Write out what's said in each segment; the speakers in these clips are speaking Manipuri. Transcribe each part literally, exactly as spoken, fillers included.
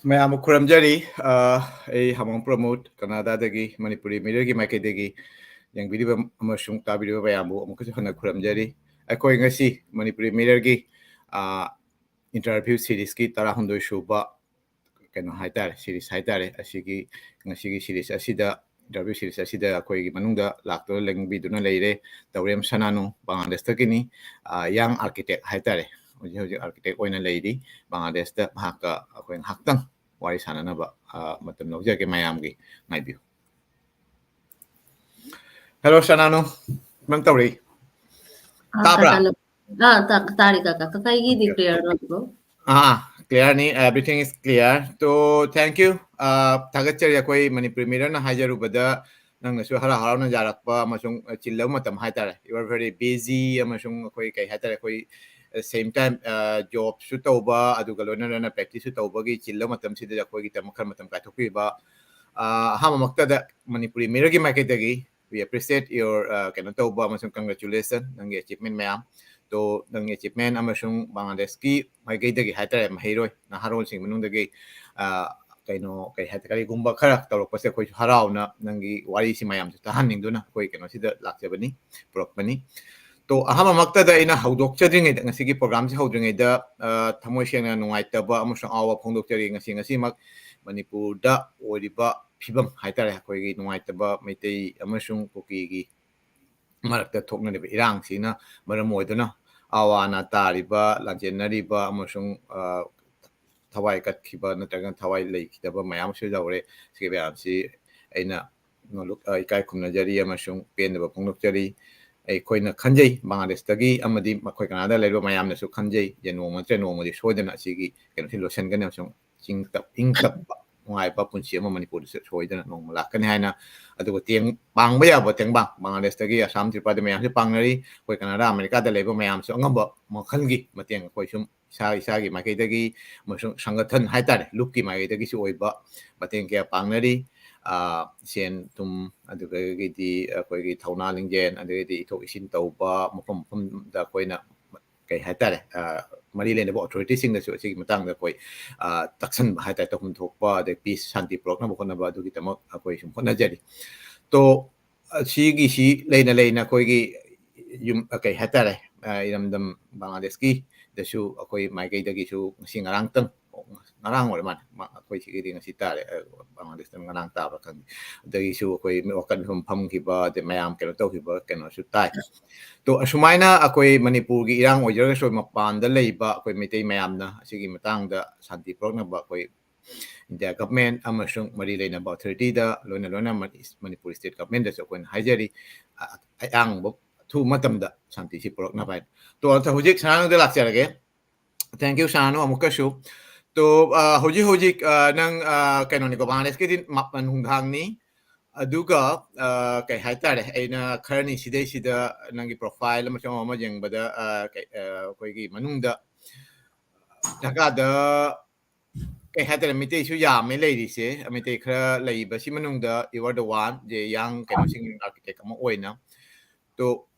ꯃꯌꯥꯝꯕꯨ ꯈꯨꯔꯨꯝꯖꯔꯤ꯫ ꯑ, ꯑꯩ ꯍꯥꯃꯣꯡ ꯄ꯭ꯔꯃꯣꯗ, ꯀꯅꯥꯗꯥꯗꯒꯤ, ꯃꯅꯤꯄꯨꯔꯤ ꯃꯤꯔꯔꯒꯤ ꯃꯥꯏꯀꯩꯗꯒꯤ ꯌꯦꯡꯕꯤꯔꯤꯕ ꯑꯃꯁꯨꯡ ꯇꯥꯕꯤꯔꯤꯕ ꯃꯌꯥꯝꯕꯨ ꯑꯃꯨꯛꯀꯁꯨ ꯍꯟꯅ ꯈꯨꯔꯨꯝꯖꯔꯤ꯫ ꯑꯩꯈꯣꯏ ꯉꯁꯤ ꯃꯅꯤꯄꯨꯔꯤ ꯃꯤꯔꯔꯒꯤ, ꯑ, ꯏꯟꯇꯔꯚ꯭ꯌꯨ ꯁꯤꯔꯤꯁꯀꯤ ꯇꯔꯥꯍꯨꯝꯗꯣꯏ ꯁꯨꯕ ꯀꯩꯅꯣ ꯍꯥꯏꯇꯥꯔꯦ, ꯁꯤꯔꯤꯁ ꯍꯥꯏꯇꯥꯔꯦ, ꯑꯁꯤꯒꯤ, ꯉꯁꯤꯒꯤ ꯁꯤꯔꯤꯁ ꯑꯁꯤꯗ, ꯏꯟꯇꯔꯚ꯭ꯌꯨ ꯁꯤꯔꯤꯁ ꯑꯁꯤꯗ ꯑꯩꯈꯣꯏꯒꯤ ꯃꯅꯨꯡꯗ ꯂꯥꯛꯇꯨꯅ ꯂꯦꯡꯕꯤꯗꯨꯅ ꯂꯩꯔꯦ ꯇꯧꯔꯦꯝ ꯁꯅꯥꯅꯨ, ꯕꯪꯒ꯭ꯂꯥꯗꯦꯁꯇꯒꯤꯅꯤ꯫ ꯑ, ꯌꯪ ꯑꯥꯔꯀꯤꯇꯦꯛ ꯍꯥꯏꯇꯥꯔꯦ, ꯍꯧꯖꯤꯛ ꯍꯧꯖꯤꯛ ꯑꯥꯔꯀꯤꯇꯦꯛ ꯑꯣꯏꯅ ꯂꯩꯔꯤ ꯕꯪꯒ꯭ꯂꯥꯗꯦꯁꯇ꯫ ꯃꯍꯥꯛꯀ ꯑꯩꯈꯣꯏ ꯉꯥꯏꯍꯥꯛꯇꯪ ꯋꯥꯔꯤ ꯁꯥꯟꯅꯅꯕ, ꯑ, ꯃꯇꯝ ꯂꯧꯖꯒꯦ꯫ ꯃꯌꯥꯝꯒꯤ ꯉꯥꯏꯕꯤꯌꯨ꯫ ꯍꯦꯜꯂꯣ ꯁꯅꯥꯅꯨ, ꯀꯃꯥꯏꯅ ꯇꯧꯔꯤ? ꯑꯥ, ꯇꯥꯕ꯭ꯔꯥ? ꯀꯀꯥ ꯂꯧ-, ꯑꯥ, ꯇꯥ-, ꯇꯥꯔꯦ ꯀꯀꯥ꯫ ꯀꯀꯥꯒꯤꯗꯤ Okay. Clear ꯅꯠꯇ꯭ꯔꯣ? ꯑꯥ, clear ꯅꯤ, everything is clear꯫ To, thank you꯫ ꯑꯥ, ꯊꯥꯒꯠꯆꯔꯤ꯫ ꯑꯩꯈꯣꯏ ꯃꯅꯤꯄꯨꯔꯤ ꯃꯤꯔꯔꯅ ꯍꯥꯏꯖꯔꯨꯕꯗ ꯅꯪꯅꯁꯨ ꯍꯔꯥꯎ ꯍꯔꯥꯎꯅ ꯌꯥꯔꯛꯄ ꯑꯃꯁꯨꯡ, ꯑ, ꯆꯤꯜꯂꯕ ꯃꯇꯝ ꯍꯥꯏꯇꯥꯔꯦ, you are very busy ꯑꯃꯁꯨꯡ ꯑꯩꯈꯣꯏ ꯀꯩ ꯍꯥꯏꯇꯥꯔꯦ, ꯑꯩꯈꯣꯏ, ꯑ, same time, ꯑ, ꯖꯣꯕꯁꯨ ꯇꯧꯕ, ꯑꯗꯨꯒ ꯂꯣꯏꯅ ꯂꯣꯏꯅ ꯄ꯭ꯔꯦꯛꯇꯤꯁꯁꯨ ꯇꯧꯕꯒꯤ ꯆꯤꯜꯂꯕ ꯃꯇꯝꯁꯤꯗ ꯑꯩꯈꯣꯏꯒꯤꯗꯃꯛ ꯈꯔ ꯃꯇꯝ ꯀꯥꯏꯊꯣꯛꯄꯤꯕ, ꯑ, ꯑꯍꯥꯟꯕꯃꯛꯇꯗ ꯃꯅꯤꯄꯨꯔꯤ ꯃꯤꯔꯔꯒꯤ ꯃꯥꯏꯀꯩꯗꯒꯤ we appreciate your, ꯑ, ꯀꯩꯅꯣ ꯇꯧꯕ ꯑꯃꯁꯨꯡ congratulation ꯅꯪꯒꯤ achievement ꯃꯌꯥꯝ꯫ ꯇꯣ ꯅꯪꯒꯤ achievement ꯑꯃꯁꯨꯡ ꯕꯪꯒ꯭ꯂꯥꯗꯦꯁꯀꯤ ꯃꯥꯏꯀꯩꯗꯒꯤ ꯍꯥꯏꯇꯥꯔꯦ, ꯃꯍꯩꯔꯣꯏ ꯅꯍꯥꯔꯣꯜꯁꯤꯡ ꯃꯅꯨꯡꯗꯒꯤ, ꯑ, ꯀꯩꯅꯣ, ꯀꯩ ꯍꯥꯏꯇꯥꯔꯦ, ꯀꯔꯤꯒꯨꯝꯕ ꯈꯔ ꯇꯧꯔꯛꯄꯁꯦ ꯑꯩꯈꯣꯏꯁꯨ ꯍꯔꯥꯎꯅ ꯅꯪꯒꯤ ꯋꯥꯔꯤꯁꯤ ꯃꯌꯥꯝꯁꯨ ꯇꯥꯍꯟꯅꯤꯡꯗꯨꯅ ꯑꯩꯈꯣꯏ ꯀꯩꯅꯣꯁꯤꯗ ꯂꯥꯛꯆꯕꯅꯤ, ꯄꯨꯔꯛꯄꯅꯤ꯫ ꯇꯣ ꯑꯍꯥꯟꯕꯃꯛꯇꯗ ꯑꯩꯅ ꯍꯧꯗꯣꯛꯆꯗ꯭ꯔꯤꯉꯩꯗ, ꯉꯁꯤꯒꯤ programꯁꯤ ꯍꯧꯗ꯭ꯔꯤꯉꯩꯗ, ꯑ, ꯊꯃꯣꯏ ꯁꯦꯡꯅ ꯅꯨꯡꯉꯥꯏꯇꯕ ꯑꯃꯁꯨꯡ ꯑꯋꯥꯕ ꯐꯣꯡꯗꯣꯛꯆꯔꯤ꯫ ꯉꯁꯤ, ꯉꯁꯤꯃꯛ ꯃꯅꯤꯄꯨꯔꯗ ꯑꯣꯏꯔꯤꯕ ꯐꯤꯕꯝ ꯍꯥꯏꯇꯥꯔꯦ, ꯑꯩꯈꯣꯏꯒꯤ ꯅꯨꯡꯉꯥꯏꯇꯕ ꯃꯩꯇꯩ ꯑꯃꯁꯨꯡ ꯀꯨꯀꯤꯒꯤ ꯃꯔꯛꯇ ꯊꯣꯛꯅꯔꯤꯕ ꯏꯔꯥꯡꯁꯤꯅ ꯃꯔꯝ ꯑꯣꯏꯗꯨꯅ ꯑꯋꯥ ꯑꯅꯥ ꯇꯥꯔꯤꯕ, ꯂꯥꯟꯖꯦꯟꯅꯔꯤꯕ ꯑꯃꯁꯨꯡ, ꯑ, ꯊꯋꯥꯏ ꯀꯠꯈꯤꯕ ꯅꯠꯇ꯭ꯔꯒꯅ ꯊꯋꯥꯏ ꯂꯩꯈꯤꯗꯕ ꯃꯌꯥꯝ ꯑꯃꯁꯨ ꯌꯥꯎꯔꯦ꯫ ꯁꯤꯒꯤ ꯃꯌꯥꯝꯁꯤ ꯑꯩꯅ ꯅꯣꯂꯨꯛ-, ꯑ, ꯏꯀꯥꯏ ꯈꯨꯝꯅꯖꯔꯤ ꯑꯃꯁꯨꯡ ꯄꯦꯟꯗꯕ ꯐꯣꯡꯗꯣꯛꯆꯔꯤ꯫ ꯑꯩꯈꯣꯏꯅ ꯈꯟꯖꯩ, ꯕꯪꯒ꯭ꯂꯥꯗꯦꯁꯇꯒꯤ ꯑꯃꯗꯤ ꯑꯩꯈꯣꯏ ꯀꯅꯥꯗꯥ ꯂꯩꯔꯤꯕ ꯃꯌꯥꯝꯅꯁꯨ ꯈꯟꯖꯩ, ꯌꯦ ꯅꯣꯡꯃ ꯅꯠꯇ꯭ꯔ ꯅꯣꯡꯃꯗꯤ ꯁꯣꯏꯗꯅ ꯑꯁꯤꯒꯤ ꯀꯩꯅꯣꯁꯤ ꯂꯣꯏꯁꯤꯟꯒꯅꯤ ꯑꯃꯁꯨꯡ ꯆꯤꯡ ꯇꯞ-, ꯏꯪ ꯇꯞꯄ, ꯅꯨꯡꯉꯥꯏꯕ ꯄꯨꯟꯁꯤ ꯑꯃ ꯃꯅꯤꯄꯨꯔꯗꯁꯨ ꯁꯣꯏꯗꯅ ꯅꯣꯡꯃ ꯂꯥꯛꯀꯅꯤ ꯍꯥꯏꯅ, ꯑꯗꯨꯒ ꯇꯦꯡ-, ꯄꯥꯡꯕ ꯌꯥꯕ ꯇꯦꯡꯕꯥꯡ, ꯕꯪꯒ꯭ꯂꯥꯗꯦꯁꯇꯒꯤ ꯑꯁꯥꯝ, ꯇ꯭ꯔꯤꯄꯨꯔꯥꯗ ꯃꯌꯥꯝꯁꯨ ꯄꯥꯡꯅꯔꯤ, ꯑꯩꯈꯣꯏ ꯀꯅꯥꯗꯥ, ꯑꯃꯦꯔꯤꯀꯥꯗ ꯂꯩꯕ ꯃꯌꯥꯝꯁꯨ ꯑꯉꯝꯕ ꯃꯈꯜꯒꯤ ꯃꯇꯦꯡ ꯑꯩꯈꯣꯏ ꯁꯨꯝ ꯏꯁꯥ ꯏꯁꯥꯒꯤ ꯃꯥꯏꯀꯩꯗꯒꯤ ꯑꯃꯁꯨꯡ ꯁꯪꯒꯊꯟ ꯍꯥꯏꯇꯥꯔꯦ, ꯂꯨꯞꯀꯤ ꯃꯥꯏꯀꯩꯗꯒꯤꯁꯨ ꯑꯣꯏꯕ ꯃꯇꯦꯡ ꯀꯌꯥ ꯄꯥꯡꯅꯔꯤ꯫ ꯑ, ꯁꯦꯟ ꯊꯨꯝ, ꯑꯗꯨꯗꯒꯤꯗꯤ ꯑꯩꯈꯣꯏꯒꯤ ꯊꯧꯅꯥ ꯂꯤꯡꯖꯦꯜ, ꯑꯗꯨꯗꯒꯤꯗꯤ ꯏꯊꯣꯛ ꯏꯁꯤꯟ ꯇꯧꯕ, ꯃꯐꯝ ꯃꯐꯝꯗ ꯑꯩꯈꯣꯏꯅ ꯀꯩ ꯍꯥꯏꯇꯥꯔꯦ, ꯑ, ꯃꯔꯤ ꯂꯩꯅꯕ ꯑꯣꯊꯣꯔꯤꯇꯤꯁꯤꯡꯗꯁꯨ ꯑꯁꯤꯒꯤ ꯃꯇꯥꯡꯗ ꯑꯩꯈꯣꯏ, ꯑ, ꯇꯛꯁꯟꯕ ꯍꯥꯏꯇꯥꯔꯦ, ꯇꯧꯐꯝ ꯊꯣꯛꯄ, ꯑꯗꯩ ꯄꯤꯁ, ꯁꯥꯟꯇꯤ ꯄꯨꯔꯛꯅꯕ ꯍꯣꯠꯅꯕ, ꯑꯗꯨꯒꯤꯗꯃꯛ ꯑꯩꯈꯣꯏ ꯁꯨꯝ ꯍꯣꯠꯅꯖꯔꯤ꯫ ꯇꯣ, ꯑꯁꯤꯒꯤꯁꯤ ꯂꯩꯅ ꯂꯩꯅ ꯑꯩꯈꯣꯏꯒꯤ ꯌꯨꯝ, ꯑ, ꯀꯩ ꯍꯥꯏꯇꯥꯔꯦ, ꯑ, ꯏꯔꯝꯗꯝ ꯕꯪꯒ꯭ꯂꯥꯗꯦꯁꯀꯤꯗꯁꯨ ꯑꯩꯈꯣꯏ ꯃꯥꯏꯀꯩꯗꯒꯤꯁꯨ ꯉꯁꯤ ꯉꯔꯥꯡꯇꯪ, ꯉꯔꯥꯡ ꯑꯣꯏꯔ ꯃꯥꯜꯂꯦ, ꯃ-, ꯑꯩꯈꯣꯏ ꯁꯤꯒꯤꯗꯤ ꯉꯁꯤ ꯇꯥꯔꯦ, ꯑ, ꯕꯪꯒ꯭ꯂꯥꯗꯦꯁꯇ ꯉꯔꯥꯡ ꯇꯥꯕ꯭ꯔꯥ ꯈꯪꯗꯦ꯫ ꯑꯗꯒꯤꯁꯨ ꯑꯩꯈꯣꯏ ꯋꯥꯀꯠ ꯃꯤꯐꯝ ꯐꯝꯈꯤꯕ, ꯑꯗꯩ ꯃꯌꯥꯝ ꯀꯩꯅꯣ ꯇꯧꯈꯤꯕ ꯀꯩꯅꯣꯁꯨ ꯇꯥꯏ꯫ ꯇꯣ, ꯑꯁꯨꯃꯥꯏꯅ ꯑꯩꯈꯣꯏ ꯃꯅꯤꯄꯨꯔꯒꯤ ꯏꯔꯥꯡ ꯑꯣꯏꯖꯔꯒꯁꯨ ꯃꯄꯥꯟꯗ ꯂꯩꯕ ꯑꯩꯈꯣꯏ ꯃꯩꯇꯩ ꯃꯌꯥꯝꯅ ꯑꯁꯤꯒꯤ ꯃꯇꯥꯡꯗ ꯁꯥꯟꯇꯤ ꯄꯨꯔꯛꯅꯕ ꯑꯩꯈꯣꯏ ꯏꯟꯗꯤꯌꯥ ꯒꯚꯔꯟꯃꯦꯟꯠ ꯑꯃꯁꯨꯡ ꯃꯔꯤ ꯂꯩꯅꯕ ꯑꯣꯊꯣꯔꯤꯇꯤꯗ, ꯂꯣꯏꯅ ꯂꯣꯏꯅ ꯃꯅꯤ-, ꯃꯅꯤꯄꯨꯔ ꯁ꯭ꯇꯦꯠ ꯒꯚꯔꯟꯃꯦꯟꯠꯇꯁꯨ ꯑꯩꯈꯣꯏꯅ ꯍꯥꯏꯖꯔꯤ, ꯑ-, ꯑꯌꯥꯡꯕ ꯑꯊꯨꯕ ꯃꯇꯝꯗ ꯁꯥꯟꯇꯤꯁꯤ ꯄꯨꯔꯛꯅꯕ ꯍꯥꯏꯅ꯫ ꯇꯣ, ꯑꯗ ꯍꯧꯖꯤꯛ ꯁꯅꯥꯅꯨꯗ ꯂꯥꯛꯆꯔꯒꯦ꯫ Thank you, ꯁꯅꯥꯅꯨ, ꯑꯃꯨꯛꯀꯁꯨ꯫ ꯇꯣ, ꯑ, ꯍꯧꯖꯤꯛ ꯍꯧꯖꯤꯛ, ꯑ, ꯅꯪ, ꯑ, ꯀꯩꯅꯣꯅꯤꯀꯣ, ꯕꯪꯒ꯭ꯂꯥꯗꯦꯁꯀꯤꯗꯤ ꯃ-, ꯅꯨꯡꯗꯥꯡꯅꯤ꯫ ꯑꯗꯨꯒ, ꯑ, ꯀꯩ ꯍꯥꯏꯇꯥꯔꯦ, ꯑꯩꯅ ꯈꯔꯅꯤ ꯁꯤꯗꯩꯁꯤꯗ ꯅꯪꯒꯤ ꯄ꯭ꯔꯣꯐꯥꯏꯜ ꯑꯃꯁꯨ ꯑꯃ ꯑꯃ ꯌꯦꯡꯕꯗ, ꯑ, ꯀꯩ-, ꯑ, ꯑꯩꯈꯣꯏꯒꯤ ꯃꯅꯨꯡꯗ ꯙꯀꯥꯗ ꯀꯩ ꯍꯥꯏꯇꯥꯔꯦ, ꯃꯩꯇꯩꯁꯨ ꯌꯥꯝꯃꯦ ꯂꯩꯔꯤꯁꯦ꯫ ꯃꯩꯇꯩ ꯈꯔ ꯂꯩꯕꯁꯤ ꯃꯅꯨꯡꯗ you are the one, J ꯌꯥꯡ ꯀꯩꯅꯣꯁꯤꯡ, ꯑꯥꯔꯀꯤꯇꯦꯛ ꯑꯃ ꯑꯣꯏꯅ꯫ ꯇꯣ,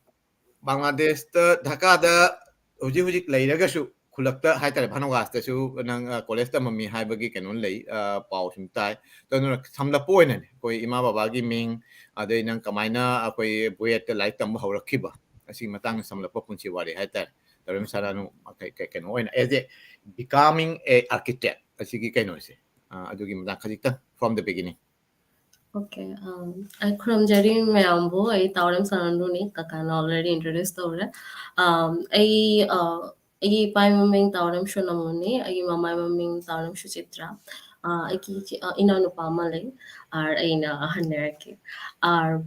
ꯕꯪꯒ꯭ꯂꯥꯗꯦꯁꯇ, ꯙꯀꯥꯗ ꯍꯧꯖꯤꯛ ꯍꯧꯖꯤꯛ ꯂꯩꯔꯒꯁꯨ, ꯈꯨꯜꯂꯛꯇ ꯍꯥꯏꯇꯥꯔꯦ, ꯚꯥꯅꯨꯒꯥꯁꯇꯁꯨ ꯅꯪ, ꯑ, ꯀꯣꯂꯦꯖ ꯇꯝꯃꯝꯃꯤ ꯍꯥꯏꯕꯒꯤ ꯀꯩꯅꯣ ꯂꯩ, ꯑ, ꯄꯥꯎ ꯁꯨꯝ ꯇꯥꯏ꯫ ꯑꯗꯨꯅ ꯁꯝꯂꯞꯄ ꯑꯣꯏꯅꯅꯦ, ꯑꯩꯈꯣꯏ ꯏꯃꯥ ꯕꯕꯥꯒꯤ ꯃꯤꯡ, ꯑꯗꯩ ꯅꯪ ꯀꯃꯥꯏꯅ ꯑꯩꯈꯣꯏ ꯕꯨꯌꯦꯠꯇ ꯂꯥꯏꯔꯤꯛ ꯇꯝꯕ ꯍꯧꯔꯛꯈꯤꯕ, ꯑꯁꯤꯒꯤ ꯃꯇꯥꯡꯗ ꯁꯝꯂꯞꯄ ꯄꯨꯟꯁꯤ ꯋꯥꯔꯤ ꯍꯥꯏꯇꯥꯔꯦ꯫ ꯇꯧꯔꯤꯕ ꯁꯅꯥꯅꯨ, ꯀꯩ-, ꯀꯩ-, ꯀꯩꯅꯣ ꯑꯣꯏꯅ, as a becoming a architect, ꯑꯁꯤꯒꯤ ꯀꯩꯅꯣꯁꯦ, ꯑ, ꯑꯗꯨꯒꯤ ꯃꯇꯥꯡ ꯈꯖꯤꯛꯇꯪ from the beginning꯫ Okay, um, ꯑꯩ ꯈꯨꯔꯨꯝꯖꯔꯤ ꯃꯌꯥꯝꯕꯨ, ꯑꯩ ꯇꯥꯎꯔꯦꯝ ꯁꯅꯥꯅꯨꯅꯤ, ꯀꯀꯥꯅ already introduce ꯇꯧꯔꯦ꯫ Um, ꯑꯩ, ꯑ, ꯑꯩꯒꯤ ꯏꯄꯥꯒꯤ ꯃꯃꯤꯡ ꯇꯥꯎꯔꯦꯝ ꯁꯣꯅꯥꯃꯣꯟꯅꯤ, ꯑꯩꯒꯤ ꯃꯃꯥꯒꯤ ꯃꯃꯤꯡ ꯇꯥꯎꯔꯦꯝ ꯁꯨꯆꯤꯇ꯭ꯔꯥ꯫ ꯑ, ꯑꯩꯒꯤ, ꯑ, ꯏꯅꯥꯎꯅꯨꯄꯥ ꯑꯃ ꯂꯩ, ꯑꯥꯔ ꯑꯩꯅ ꯑꯍꯟꯅꯦ ꯑꯩꯒꯤ꯫ ꯑꯥꯔ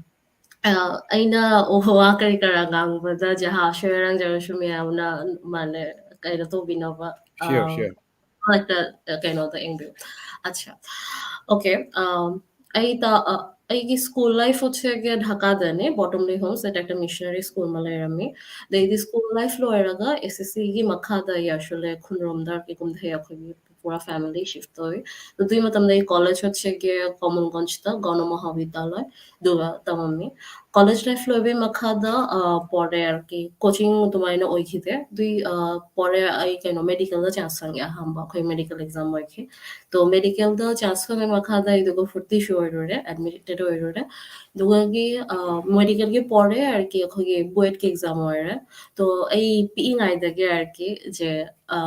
ꯑ, ꯑꯩꯅ ꯋꯥ ꯀꯔꯤ ꯀꯔꯥ ꯉꯥꯡꯕꯗ ꯖꯍꯥ ꯁꯣꯏꯔꯥꯡꯖꯔꯁꯨ ꯃꯌꯥꯝꯅ ꯃꯥꯅ ꯀꯩꯅꯣ ꯇꯧꯕꯤꯅꯕ, ꯑ, Sure, sure. ꯍꯦꯛꯇ, ꯑ, ꯀꯩꯅꯣꯗ ꯌꯦꯡꯕꯤꯌꯨ꯫ ꯑꯠꯁꯥ꯫ Okay, ꯑꯝ, ꯑꯩ ꯇ-, ꯑ, ꯑꯩꯒꯤ school life ꯁꯦ ꯙꯥꯀꯥꯗꯅꯦ, ꯕꯣꯇꯣꯝꯂꯤ ꯍꯣꯝꯁ, ꯑꯗ ꯍꯦꯛꯇ missionary school ꯑꯃ ꯂꯩꯔꯝꯃꯤ꯫ ꯑꯗꯩꯗꯤ school life ꯂꯣꯏꯔꯒ S S C ꯒꯤ ꯃꯈꯥꯗ ꯌꯥꯔꯁꯨꯂꯦ ꯈꯨꯟꯗ꯭ꯔꯣꯝꯗ ꯀꯩꯒꯨꯝꯗ ꯍꯦꯛ ꯑꯩꯈꯣꯏꯒꯤ ꯄꯨꯔꯥ family shift ꯇꯧꯏ꯫ ꯑꯗꯨꯏ ꯃꯇꯝꯗ ꯑꯩ college ꯍꯣꯠꯁꯦꯒꯦ ꯀꯣꯃꯜꯒꯟꯖꯇ ꯒꯧꯅ ꯃꯍꯥꯕꯤꯗ꯭ꯌꯥꯂꯌ ꯑꯗꯨꯒ ꯇꯝꯃꯝꯃꯤ꯫ College life ꯂꯣꯏꯕꯩ ꯃꯈꯥꯗ, ꯑ, ꯄꯣꯔꯦ ꯑꯥꯔꯀꯤ coaching ꯑꯗꯨꯃꯥꯏꯅ ꯑꯣꯏꯈꯤꯗꯦ꯫ ꯑꯗꯨꯏ, ꯑ, ꯄꯣꯔꯦ ꯑꯩ ꯀꯩꯅꯣ medicalꯗ chance ꯐꯪꯉꯦ ꯑꯍꯥꯟꯕ ꯑꯩꯈꯣꯏ medical exam ꯑꯣꯏꯈꯤ꯫ ꯇꯣ medicalꯗ chance ꯐꯪꯉꯦ ꯃꯈꯥꯗ ꯑꯩ ꯑꯗꯨꯒ ꯐꯨꯔꯇꯤꯁꯨ ꯑꯣꯏꯔꯨꯔꯦ, admitted ꯑꯣꯏꯔꯨꯔꯦ꯫ ꯑꯗꯨꯒꯒꯤ, ꯑ, medicalꯒꯤ ꯄꯣꯔꯦ ꯑꯥꯔꯀꯤ ꯑꯩꯈꯣꯏꯒꯤ ꯕꯨꯌꯦꯠꯀꯤ exam ꯑꯣꯏꯔꯦ꯫ ꯇꯣ ꯑꯩ ꯄꯤꯛꯏꯉꯩꯗꯒꯤ ꯑꯥꯔꯀꯤ ꯖꯦ, ꯑ,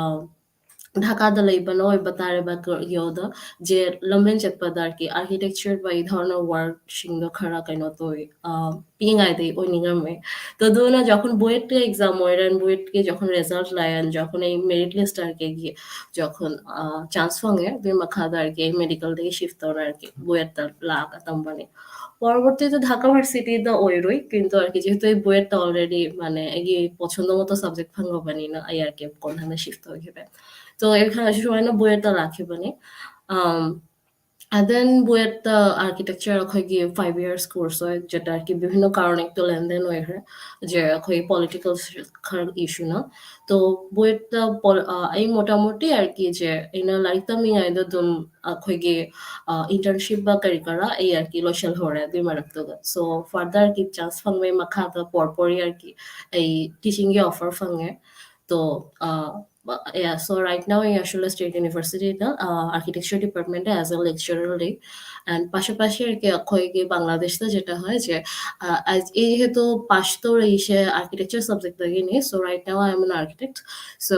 ꯙꯥꯀꯥꯗ ꯂꯩꯕꯅ ꯑꯣꯏꯕ ꯇꯥꯔꯦ ꯕꯦꯀꯔꯤꯌꯣꯗ ꯖꯦ ꯂꯝꯕꯦꯟ ꯆꯠꯄꯗ ꯑꯥꯔꯀꯤ architecture ꯕꯥꯏ ꯙꯔꯅ workꯁꯤꯡꯗꯣ ꯈꯔ ꯀꯩꯅꯣ ꯇꯧꯋꯤ, ꯑ, ꯄꯤꯛꯏꯉꯩꯗꯒꯤ ꯑꯣꯏꯅꯤꯡꯉꯝꯃꯦ꯫ ꯇꯣ ꯑꯗꯨꯅ ꯖꯈꯨꯟ ꯕꯨꯌꯦꯠꯀꯤ exam ꯑꯣꯏꯔꯦ, ꯕꯨꯌꯦꯠꯀꯤ ꯖꯈꯨꯟ result ꯂꯥꯛꯑꯦ, ꯖꯈꯨꯟ ꯑꯩ merit list ꯑꯥꯔꯀꯤꯒꯤ ꯖꯈꯨꯟ, ꯑ, chance ꯐꯪꯉꯦ꯫ ꯑꯗꯨꯒꯤ ꯃꯈꯥꯗ ꯑꯥꯔꯀꯤ ꯑꯩ medicalꯗꯒꯤ shift ꯇꯧꯔ ꯑꯥꯔꯀꯤ ꯕꯨꯌꯦꯠꯇ ꯂꯥꯛꯑꯒ ꯇꯝꯕꯅꯦ꯫ পরবর্তীতে ঢাকা ভার্সিটিতে ওই রই, কিন্তু আর কি যেহেতু এই বুয়েটটা already মানে এই পছন্দ মতো subject ভাঙবো বানি না, এই আর কি কোন ধারণা shift হয়ে গেবে। তো এখানে সময় না বুয়েটটা রাখি বানি। Um, and then বুয়েটটা architecture ꯑꯩꯈꯣꯏꯒꯤ five years course ꯑꯣꯏ, যেটা আর কি বিভিন্ন কারণে একটু লেনদেন হয়ে হয়, যে ꯑꯩꯈꯣꯏ political ꯈꯔ issue ꯅ꯫ তো বুয়েটটা পল-, ꯑ, ꯑꯩ ꯃꯣꯇꯥꯃꯣꯇꯤ ꯑꯥꯔꯀꯤ ꯖꯦ ꯑꯩꯅ ꯂꯥꯏꯔꯤꯛ ꯇꯝꯃꯤꯉꯩꯗ ꯑꯗꯨꯝ ꯑꯩꯈꯣꯏꯒꯤ, ꯑ, internship ꯕꯥ ꯀꯔꯤ ꯀꯔꯥ ꯑꯩ ꯑꯥꯔꯀꯤ ꯂꯣꯏꯁꯤꯜꯍꯧꯔꯦ ꯑꯗꯨꯏ ꯃꯔꯛꯇꯨꯗ꯫ So further ꯑꯥꯔꯀꯤ chance ꯐꯪꯕꯩ ꯃꯈꯥꯗ ꯄꯣꯔ ꯄꯣꯔꯤ ꯑꯥꯔꯀꯤ ꯑꯩ teachingꯒꯤ offer ꯐꯪꯉꯦ꯫ ꯇꯣ, ꯑ, ꯕ-, yeah, so right now ꯑꯩ ꯌꯥꯁꯨꯂ State Universityꯗ, ꯑ, architecture departmentꯗ as a lecturer ꯂꯩ꯫ And ꯄꯥꯁꯥꯄꯥꯁꯤ ꯑꯥꯔꯀꯤ ꯑꯩꯈꯣꯏꯒꯤ ꯕꯪꯒ꯭ꯂꯥꯗꯦꯁꯇ যেটা হয় যে, ꯑ, as, ꯑꯩ ꯍꯦꯇꯨ pass ꯇꯧꯔꯛꯏꯁꯦ architecture subjectꯇꯒꯤꯅꯤ꯫ So right now I am an architect. So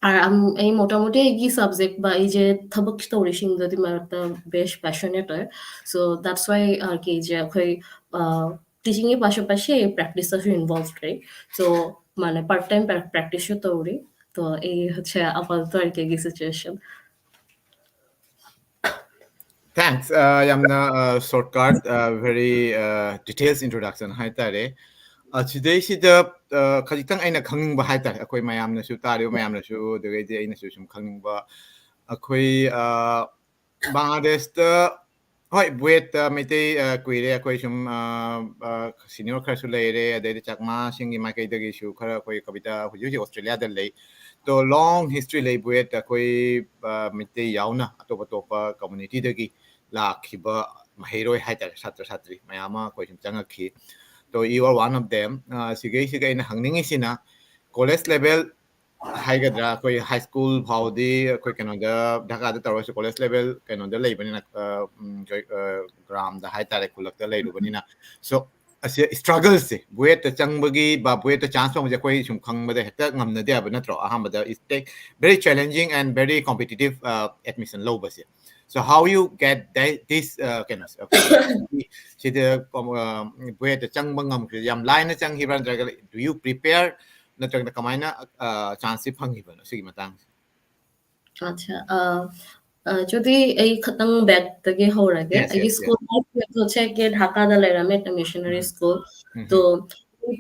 ꯑ, ꯑꯝ, ꯑꯩ ꯃꯣꯇꯥꯃꯣꯇꯤ ꯑꯩꯒꯤ subject ꯕꯥ ꯑꯩꯁꯦ ꯊꯕꯛ ꯇꯧꯔꯤꯁꯤꯡꯗꯨꯗꯤ ꯃꯔꯛꯇ best passionate ꯑꯣꯏ꯫ So that's why, ꯑ, ꯑꯥꯔꯀꯤꯁꯦ ꯑꯩꯈꯣꯏ, ꯑ, teachingꯒꯤ ꯄꯥꯁꯥꯄꯥꯁꯤ ꯑꯩ practiceꯇꯁꯨ involved ꯂꯩ꯫ So ꯃꯥꯅ part time pra-, practiceꯁꯨ ꯇꯧꯔꯤ꯫ ꯇꯣ ꯑꯩ ꯍꯧꯖꯤꯛ ꯑꯥꯄꯥꯇꯣꯇꯣ ꯑꯥꯔꯀꯤꯒꯤ situation꯫ Thanks. ꯑ, ꯌꯥꯝꯅ, ꯑ, shortcut, ꯑ, very, ꯑ, details introduction ꯍꯥꯏꯇꯥꯔꯦ꯫ ꯑ, ꯁꯤꯗꯩꯁꯤꯗ, ꯑ, ꯈꯖꯤꯛꯇꯪ ꯑꯩꯅ ꯈꯪꯅꯤꯡꯕ ꯍꯥꯏꯇꯥꯔꯦ, ꯑꯩꯈꯣꯏ ꯃꯌꯥꯝꯅꯁꯨ, ꯇꯥꯔꯤꯕ ꯃꯌꯥꯝꯅꯁꯨ, ꯑꯗꯨꯗꯒꯤꯗꯤ ꯑꯩꯅꯁꯨ ꯁꯨꯝ ꯈꯪꯅꯤꯡꯕ, ꯑꯩꯈꯣꯏ, ꯑ, ꯕꯪꯒ꯭ꯂꯥꯗꯦꯁꯇ ꯍꯣꯏ, ꯕꯨꯌꯦꯠꯇ ꯃꯩꯇꯩ ꯑ, ꯀꯨꯏꯔꯦ꯫ ꯑꯩꯈꯣꯏ ꯁꯨꯝ ꯁꯤꯅꯤꯌꯔ ꯈꯔꯁꯨ ꯂꯩꯔꯦ, ꯑꯗꯩꯗꯤ ꯆꯥꯛꯃꯥꯁꯤꯡꯒꯤ ꯃꯥꯏꯀꯩꯗꯒꯤꯁꯨ ꯈꯔ ꯑꯩꯈꯣꯏ ꯀꯕꯤꯇꯥ ꯍꯧꯖꯤꯛ ꯍꯧꯖꯤꯛ ꯑꯣꯁꯇ꯭ꯔꯦꯂꯤꯌꯥꯗ ꯂꯩ꯫ ꯇꯣ, ꯂꯣꯡ ꯍꯤꯁꯇ꯭ꯔꯤ ꯂꯩ ꯕꯨꯌꯦꯠꯇ꯫ ꯑꯩꯈꯣꯏ ꯑ, ꯃꯩꯇꯩ ꯌꯥꯎꯅ ꯑꯇꯣꯞ ꯑꯇꯣꯞꯄ ꯀꯝꯃꯨꯅꯤꯇꯤꯗꯒꯤ ꯂꯥꯛꯈꯤꯕ ꯃꯍꯩꯔꯣꯏ ꯍꯥꯏꯇꯥꯔꯦ, ꯁꯥꯇ꯭ꯔ ꯁꯥꯇ꯭ꯔꯤ ꯃꯌꯥꯝ ꯑꯃ ꯑꯩꯈꯣꯏ ꯁꯨꯝ ꯆꯪꯉꯛꯈꯤ꯫ ꯇꯣ, you are one of them꯫ ꯑ, ꯁꯤꯒꯩꯁꯤꯒ ꯑꯩꯅ ꯍꯪꯅꯤꯡꯉꯤꯁꯤꯅ, ꯀꯣꯂꯦꯖ ꯂꯦꯚꯦꯜ ꯍꯥꯏꯒꯗ꯭ꯔꯥ, ꯑꯩꯈꯣꯏ ꯍꯥꯏ ꯁ꯭ꯀꯨꯜ ꯐꯥꯎꯗꯤ ꯑꯩꯈꯣꯏ ꯀꯩꯅꯣꯗ, ꯙꯥꯀꯥꯗ ꯇꯧꯔꯁꯨ, ꯀꯣꯂꯦꯖ ꯂꯦꯚꯦꯜ ꯀꯩꯅꯣꯗ ꯂꯩꯕꯅꯤꯅ, ꯑ, ꯎꯝ, ꯖꯣꯏ-, ꯑ, ꯒ꯭ꯔꯥꯝꯗ ꯍꯥꯏꯇꯥꯔꯦ, ꯈꯨꯜꯂꯛꯇ ꯂꯩꯔꯨꯕꯅꯤꯅ꯫ ꯁꯣ, ꯑꯁꯤ ꯁ꯭ꯇ꯭ꯔꯒꯜꯁꯦ, ꯕꯨꯌꯦꯠꯇ ꯆꯪꯕꯒꯤ ꯕ ꯕꯨꯌꯦꯠꯇ ꯆꯥꯟꯁ ꯐꯪꯕꯁꯦ ꯑꯩꯈꯣꯏ ꯁꯨꯝ ꯈꯪꯕꯗ ꯍꯦꯛꯇ ꯉꯝꯅꯗꯦ ꯍꯥꯏꯕ ꯅꯠꯇ꯭ꯔꯣ? ꯑꯍꯥꯟꯕꯗ it take very challenging and very competitive, uh, admission ꯂꯧꯕꯁꯦ꯫ So how you get that, this, uh, ꯀꯩꯅꯣꯁꯦ, ꯑꯩꯈꯣꯏꯒꯤ ꯁꯤꯗ, ꯑ, ꯕꯨꯌꯦꯠꯇ ꯆꯪꯕ ꯉꯝꯈ꯭ꯔꯤꯁꯦ ꯌꯥꯝ ꯂꯥꯏꯅ ꯆꯪꯈꯤꯕ꯭ꯔꯥ, ꯅꯠꯇ꯭ꯔꯒ do you prepare, ꯅꯠꯇ꯭ꯔꯒꯅ ꯀꯃꯥꯏꯅ, ꯑ, ꯆꯥꯟꯁꯁꯦ ꯐꯪꯈꯤꯕꯅꯣ ꯁꯤꯒꯤ ꯃꯇꯥꯡꯁꯦ? ꯑꯠꯆꯥ, ꯑ, ꯑ, ꯑꯗꯨꯗꯤ ꯑꯩ ꯈꯇꯪ ꯕꯦꯛꯇꯒꯤ ꯍꯧꯔꯒꯦ꯫ Yes, ꯑꯩꯒꯤ yes, yes. ꯁ꯭ꯀꯨꯜ ꯂꯥꯏꯐꯁꯦ ꯍꯧꯖꯤꯛ ꯙꯥꯀꯥꯗ ꯂꯩꯔꯝꯃꯦ, ꯇ ꯃꯤꯁꯅꯔꯤ ꯎꯝ꯫ ꯁ꯭ꯀꯨꯜ꯫ ꯎꯝ꯫ ꯇꯣ,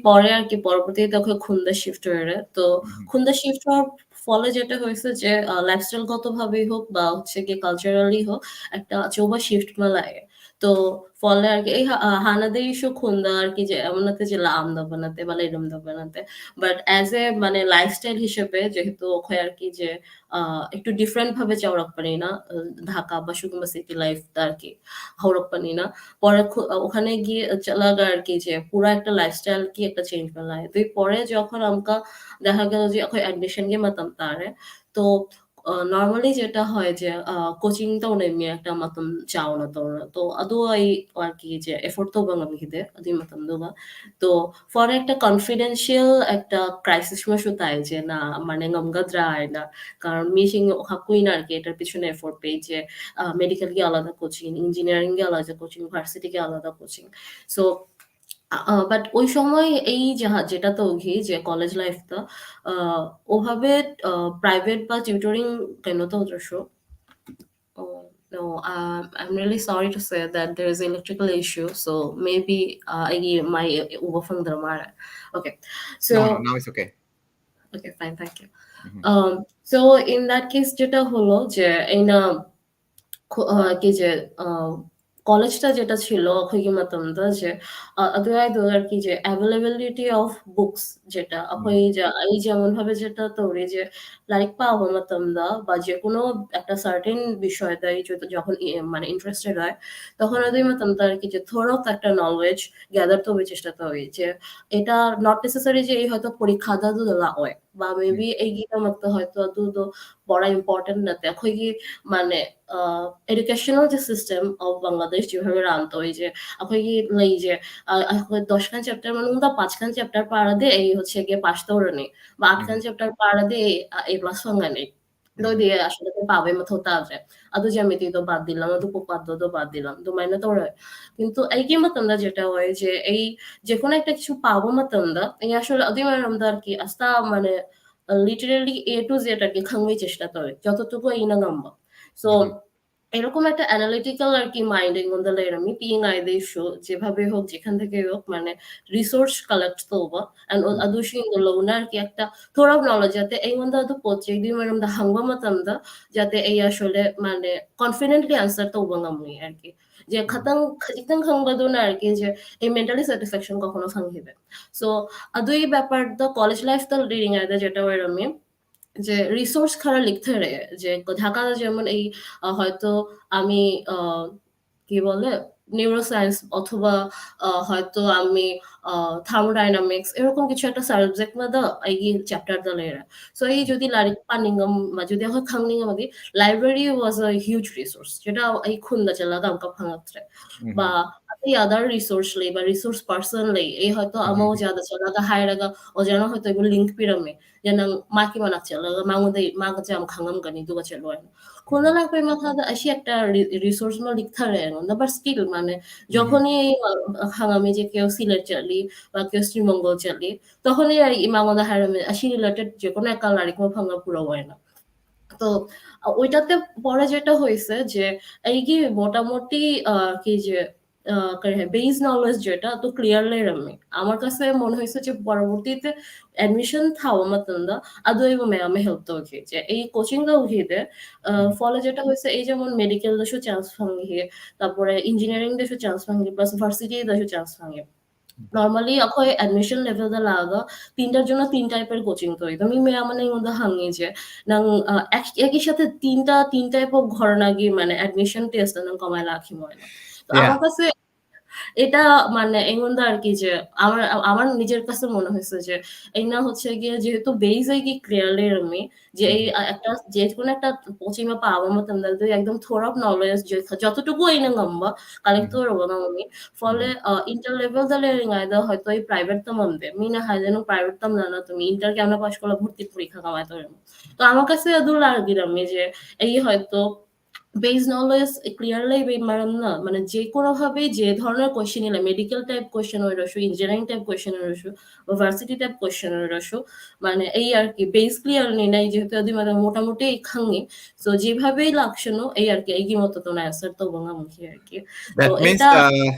ꯄরে আর কি, পরবর্তীতে ꯑꯩꯈꯣꯏ ꯈꯨꯟꯗ ꯁꯤꯐ꯭ꯠ ꯑꯣꯏꯔꯦ꯫ ꯇꯣ, ꯎꯝ꯫ ꯈꯨꯟꯗ ꯁꯤꯐ꯭ꯠ ꯍꯣৱাৰ ꯐলে যেটা হয়েছে যে, আ, লাইফস্টাইলগতভাবেই হোক বা হচ্ছে গিয়ে কালচারালি হোক, একটা চৌবা শিফট ꯃꯥ ꯂꯥꯛꯑꯦ꯫ ꯇꯣ, ꯐꯣꯜꯂꯦ ꯍꯥꯏꯔꯒꯦ, ꯑꯩ ꯍꯥ-, ꯑ, ꯍꯥꯟꯅꯗꯒꯤꯁꯨ ꯈꯨꯟꯗ ꯍꯥꯏꯔꯒꯦ ꯖꯦ, ꯑꯃ ꯅꯠꯇꯦ ꯖꯦ, ꯂꯥꯛꯑꯝꯗꯕ ꯅꯠꯇꯦ ꯕ ꯂꯩꯔꯝꯗꯕ ꯅꯠꯇꯦ꯫ But as a, মানে, লাইফস্টাইল হিসেবে যেহেতু অখন আর কি যে, আ, একটু ডিফারেন্ট ভাবে চাওরাক পারি না, আ, ঢাকা বা শুধু সিটি লাইফ আর কি, হওয়ার পারি না। পরে খু-, আ, ওখানে গিয়ে চালাক আর কি যে পুরা একটা লাইফস্টাইল কি একটা চেঞ্জ পেলায়। তো পরে যখন আমকা দেখা গেল যে এখন অ্যাডমিশন গিয়ে মাতাম তারে, তো, আ, normally যেটা হয় যে, আ, কোচিং তো অনেক মেয়ে একটা মাতাম চাও না তো না। তো আদৌ আই আর কি যে এফোর্ড তো বাংলা মিহিতে, আদৌ মাতাম দোগা। তো পরে একটা কনফিডেন্সিয়াল একটা ক্রাইসিস মা শুতায় যে না, মানে, গমগা দ্রায় না। কারণ মিশিং হাকুই না আর কি, এটার পিছনে এফোর্ট পেয়ে যে, আ, মেডিকেল গিয়ে আলাদা কোচিং, ইঞ্জিনিয়ারিং গিয়ে আলাদা কোচিং, ভার্সিটি গিয়ে আলাদা coaching. So, a, a, but ওই সময় এই যে হা-, যেটা তো ঘি যে কলেজ লাইফটা, আ, ওভাবে, আ, প্রাইভেট বা টিউটরিং কেন তো অবশ্য? Oh, no, um, I'm really sorry to say that there is electrical issue, so maybe, uh, ꯑꯩꯒꯤ ꯃꯥꯏ ꯎꯕ ꯐꯪꯗ꯭ꯔ ꯃꯥꯜꯂꯦ꯫ Okay, so, No, no, now it's okay. Okay, fine, thank you. Um. Um, so in that case, যেটা হলো যে এই না, খু-, আ, কি যে, আ, ꯀꯣꯂꯦꯖꯇ ꯖꯦꯇ ꯁꯤꯜꯂꯣ ꯑꯩꯈꯣꯏꯒꯤ ꯃꯇꯝꯗ ꯖꯦ, ꯑ, ꯑꯗꯨ ꯍꯥꯏꯗꯣ ꯀꯤ ꯖꯦ availability of books ꯖꯦꯇ ꯑꯩꯈꯣꯏ ꯖꯦ, ꯑꯩ ꯖꯦ ꯑꯃꯟ ꯐꯕ ꯖꯦꯇ ꯇꯧꯔꯤ ꯖꯦ, ꯂꯥꯏꯔꯤꯛ ꯄꯥꯕ ꯃꯇꯝꯗ বা যে কোনো একটা সার্টেন বিষয়তে এই যে যখন ই-, মানে ইন্টারেস্টেড হয়, তখন ওই মাতাম তার কি যে থোড়া একটা নলেজ গ্যাদার তো চেষ্টা তো হই যে এটা নট নেসেসারি যে এই হয়তো পরীক্ষা দাদু দেওয়া হয় বা মেবি এই গীতা মতো হয়তো দুটো বড় ইম্পর্টেন্ট না তে, অখই কি মানে, আহ, এডুকেশনাল যে সিস্টেম অফ বাংলাদেশ যেভাবে রান তো এই যে অখই কি নেই যে, আহ, অখই দশখান চ্যাপ্টার মানে উন্দা পাঁচখান চ্যাপ্টার পারা দে এই হচ্ছে গিয়ে পাস তো নেই বা আটখান চ্যাপ্টার পারা দে এই, আহ, এ প্লাস ফাঙ্গা নেই। তো দিয়ে আসলে তো পাবে মতো তা আছে। আদু জ্যামিতি তো বাদ দিলাম, আদু উপপাদ্য তো বাদ দিলাম, তো মাইনা তো ওরা। কিন্তু এই কি মতন না যেটা হয় যে এই যে কোনো একটা কিছু পাবো মতন না, এই আসলে আদু মানে আমরা আর কি আস্তা মানে লিটারেলি এ টু জেড আর কি খাঙ্গই চেষ্টা করে যতটুকু এই না গাম্বা। সো এরকম একটা অ্যানালিটিক্যাল আর কি মাইন্ড এই মধ্যে লেরামি পিং আই দেশো যেভাবে হোক যেখান থেকে হোক মানে রিসোর্স কালেক্ট করবো। অ্যান্ড আদুশি ইন্দুলো উনার কি একটা থোড়া নলেজ যাতে এই মধ্যে আদু পৌঁছে দুই মানে আমরা হাঙ্গা মতাম দা যাতে এই আসলে মানে কনফিডেন্টলি আনসার তো উবাঙ্গামুই আর কি। যে খাতাং খাজিতাং খাংবাদো না আর কি যে এই মেন্টালি স্যাটিসফ্যাকশন কখনো খাং হিবে। সো আদু এই ব্যাপার তো কলেজ লাইফ তো রিডিং আদা যেটা ওই আমি যে রিসোর্স খারা লিখতে রে যে ঢাকা যেমন এই আহ, হয়তো আমি আহ, কি বলে নিউরোসায়েন্স অথবা আহ, হয়তো আমি থার্মোডাইনামিক্স এরকম কিছু একটা সাবজেক্ট মধ্যে এই চ্যাপ্টার দলেরা। সো এই যদি লারিক পানিঙ্গম বা যদি এখন খাংনিঙ্গম আগে library was a huge resource যেটা এই খুন্দা চালা দামকা ফাঙাত্রে বা এই আদার রিসোর্স লেই বা রিসোর্স পার্সন লেই এই হয়তো আমাও যাদা চালা দা হায় রাগা ও যেন হয়তো এগুলো লিঙ্ক পিরামে যেন মাকি মানাক চালা মাঙুদে মাগ জাম খাঙ্গাম গানি দুগা চালো হয় না। কোন লাগবে মাথা দা আসি একটা রিসোর্স মা লিখতে রে না বা স্কিল মানে যখনই আহ, খাঙ্গামে যে কেউ সিলেট চালি বা কেউ শ্রীমঙ্গল চালি তখনই আর ইমামদা হারামে আসি রিলেটেড যে কোনো একটা লারিক মা ফাঙ্গা পুরো হয় না। তো আহ, ওইটাতে পরে যেটা হয়েছে যে এই কি মোটামুটি আহ, কি যে ꯀꯔꯤ ꯍꯥꯏ, ꯕꯦꯁ ꯅꯣꯂꯦꯖ ꯖꯦꯇ ꯑꯗꯨ ꯀ꯭ꯂꯤꯌꯥꯔ ꯂꯩꯔꯝꯃꯦ꯫ ꯑꯃꯔ ꯀꯁꯦ ꯃꯣꯟ ꯍꯣꯏꯁꯦ ꯆꯦ ꯄꯔꯕꯨꯔꯇꯤꯇ ꯑꯦꯗꯃꯤꯁꯟ ꯊꯥꯕ ꯃꯇꯝꯗ ꯑꯗꯨ ꯑꯩꯕꯨ ꯃꯌꯥꯝ ꯑꯃ ꯍꯦꯜꯞ ꯇꯧꯈꯤ꯫ ꯆꯦ ꯑꯩ ꯀꯣꯆꯤꯡ ꯇꯧꯈꯤꯗꯦ꯫ ꯐꯣꯂꯣ ꯖꯦꯇ ꯍꯣꯏꯁꯦ ꯑꯩ ꯖꯦꯃꯣꯟ ꯃꯦꯗꯤꯀꯦꯜꯗꯁꯨ ꯆꯥꯟꯁ ꯐꯪꯈꯤ, ꯇꯥꯄꯣꯔꯦ ꯏꯟꯖꯤꯅꯤꯌꯥꯔꯤꯡꯗꯁꯨ ꯆꯥꯟꯁ ꯐꯪꯈꯤ, ꯄ꯭ꯂꯁ ꯚꯥꯔꯁꯤꯇꯤꯗꯁꯨ ꯆꯥꯟꯁ ꯐꯪꯉꯦ꯫ ꯅꯣꯔꯃꯦꯂꯤ ꯑꯩꯈꯣꯏ ꯑꯦꯗꯃꯤꯁꯟ ꯂꯦꯚꯦꯜꯗ ꯂꯥꯛꯑꯒ তিনটার জন্য তিন টাইপের কোচিং তৈরি। তো মি মেয়াম মানে ইমন হাঙি যে নাং একই সাথে তিনটা তিন টাইপ অফ ঘটনা কি মানে অ্যাডমিশন টেস্ট নাং কমায় লাখি ময়না। তো Yeah. আমার কাছে এটা মানে এমন আর কি যে আমার আমার নিজের কাছে মনে হয়েছে যে এই না হচ্ছে গিয়ে যেহেতু বেস আর কি ক্লিয়ারলি আমি যে এই একটা যে কোনো একটা কোচিং বা পাওয়া মতো একদম থোড়া নলেজ যে যতটুকু এই না লম্বা কালেক্ট করবো না আমি। ফলে ইন্টার লেভেল দলে রিঙাইদা হয়তো এই প্রাইভেট তো মন্দে মিনা হাইজেন প্রাইভেট তো না তুমি ইন্টার কেমন পাস করলে ভর্তি পরীক্ষা কামাই তো। তো আমার কাছে দূর লাগে আমি যে এই হয়তো বেস নলেজ ক্লিয়ারলি মারাম না মানে যে কোনোভাবেই যে ধরনের কোয়েশ্চেন এলে মেডিকেল টাইপ কোয়েশ্চেন ওই রসু, ইঞ্জিনিয়ারিং টাইপ কোয়েশ্চেন ওই রসু বা ভার্সিটি টাইপ কোয়েশ্চেন ওই রসু মানে এই আর কি বেস ক্লিয়ার নেই নাই যেহেতু যদি মানে মোটামুটি খাঙি। তো যেভাবেই লাগছে না এই আর কি এই মতো তো অ্যান্সার তো বললাম কি আর কি। That তো means, এটা uh,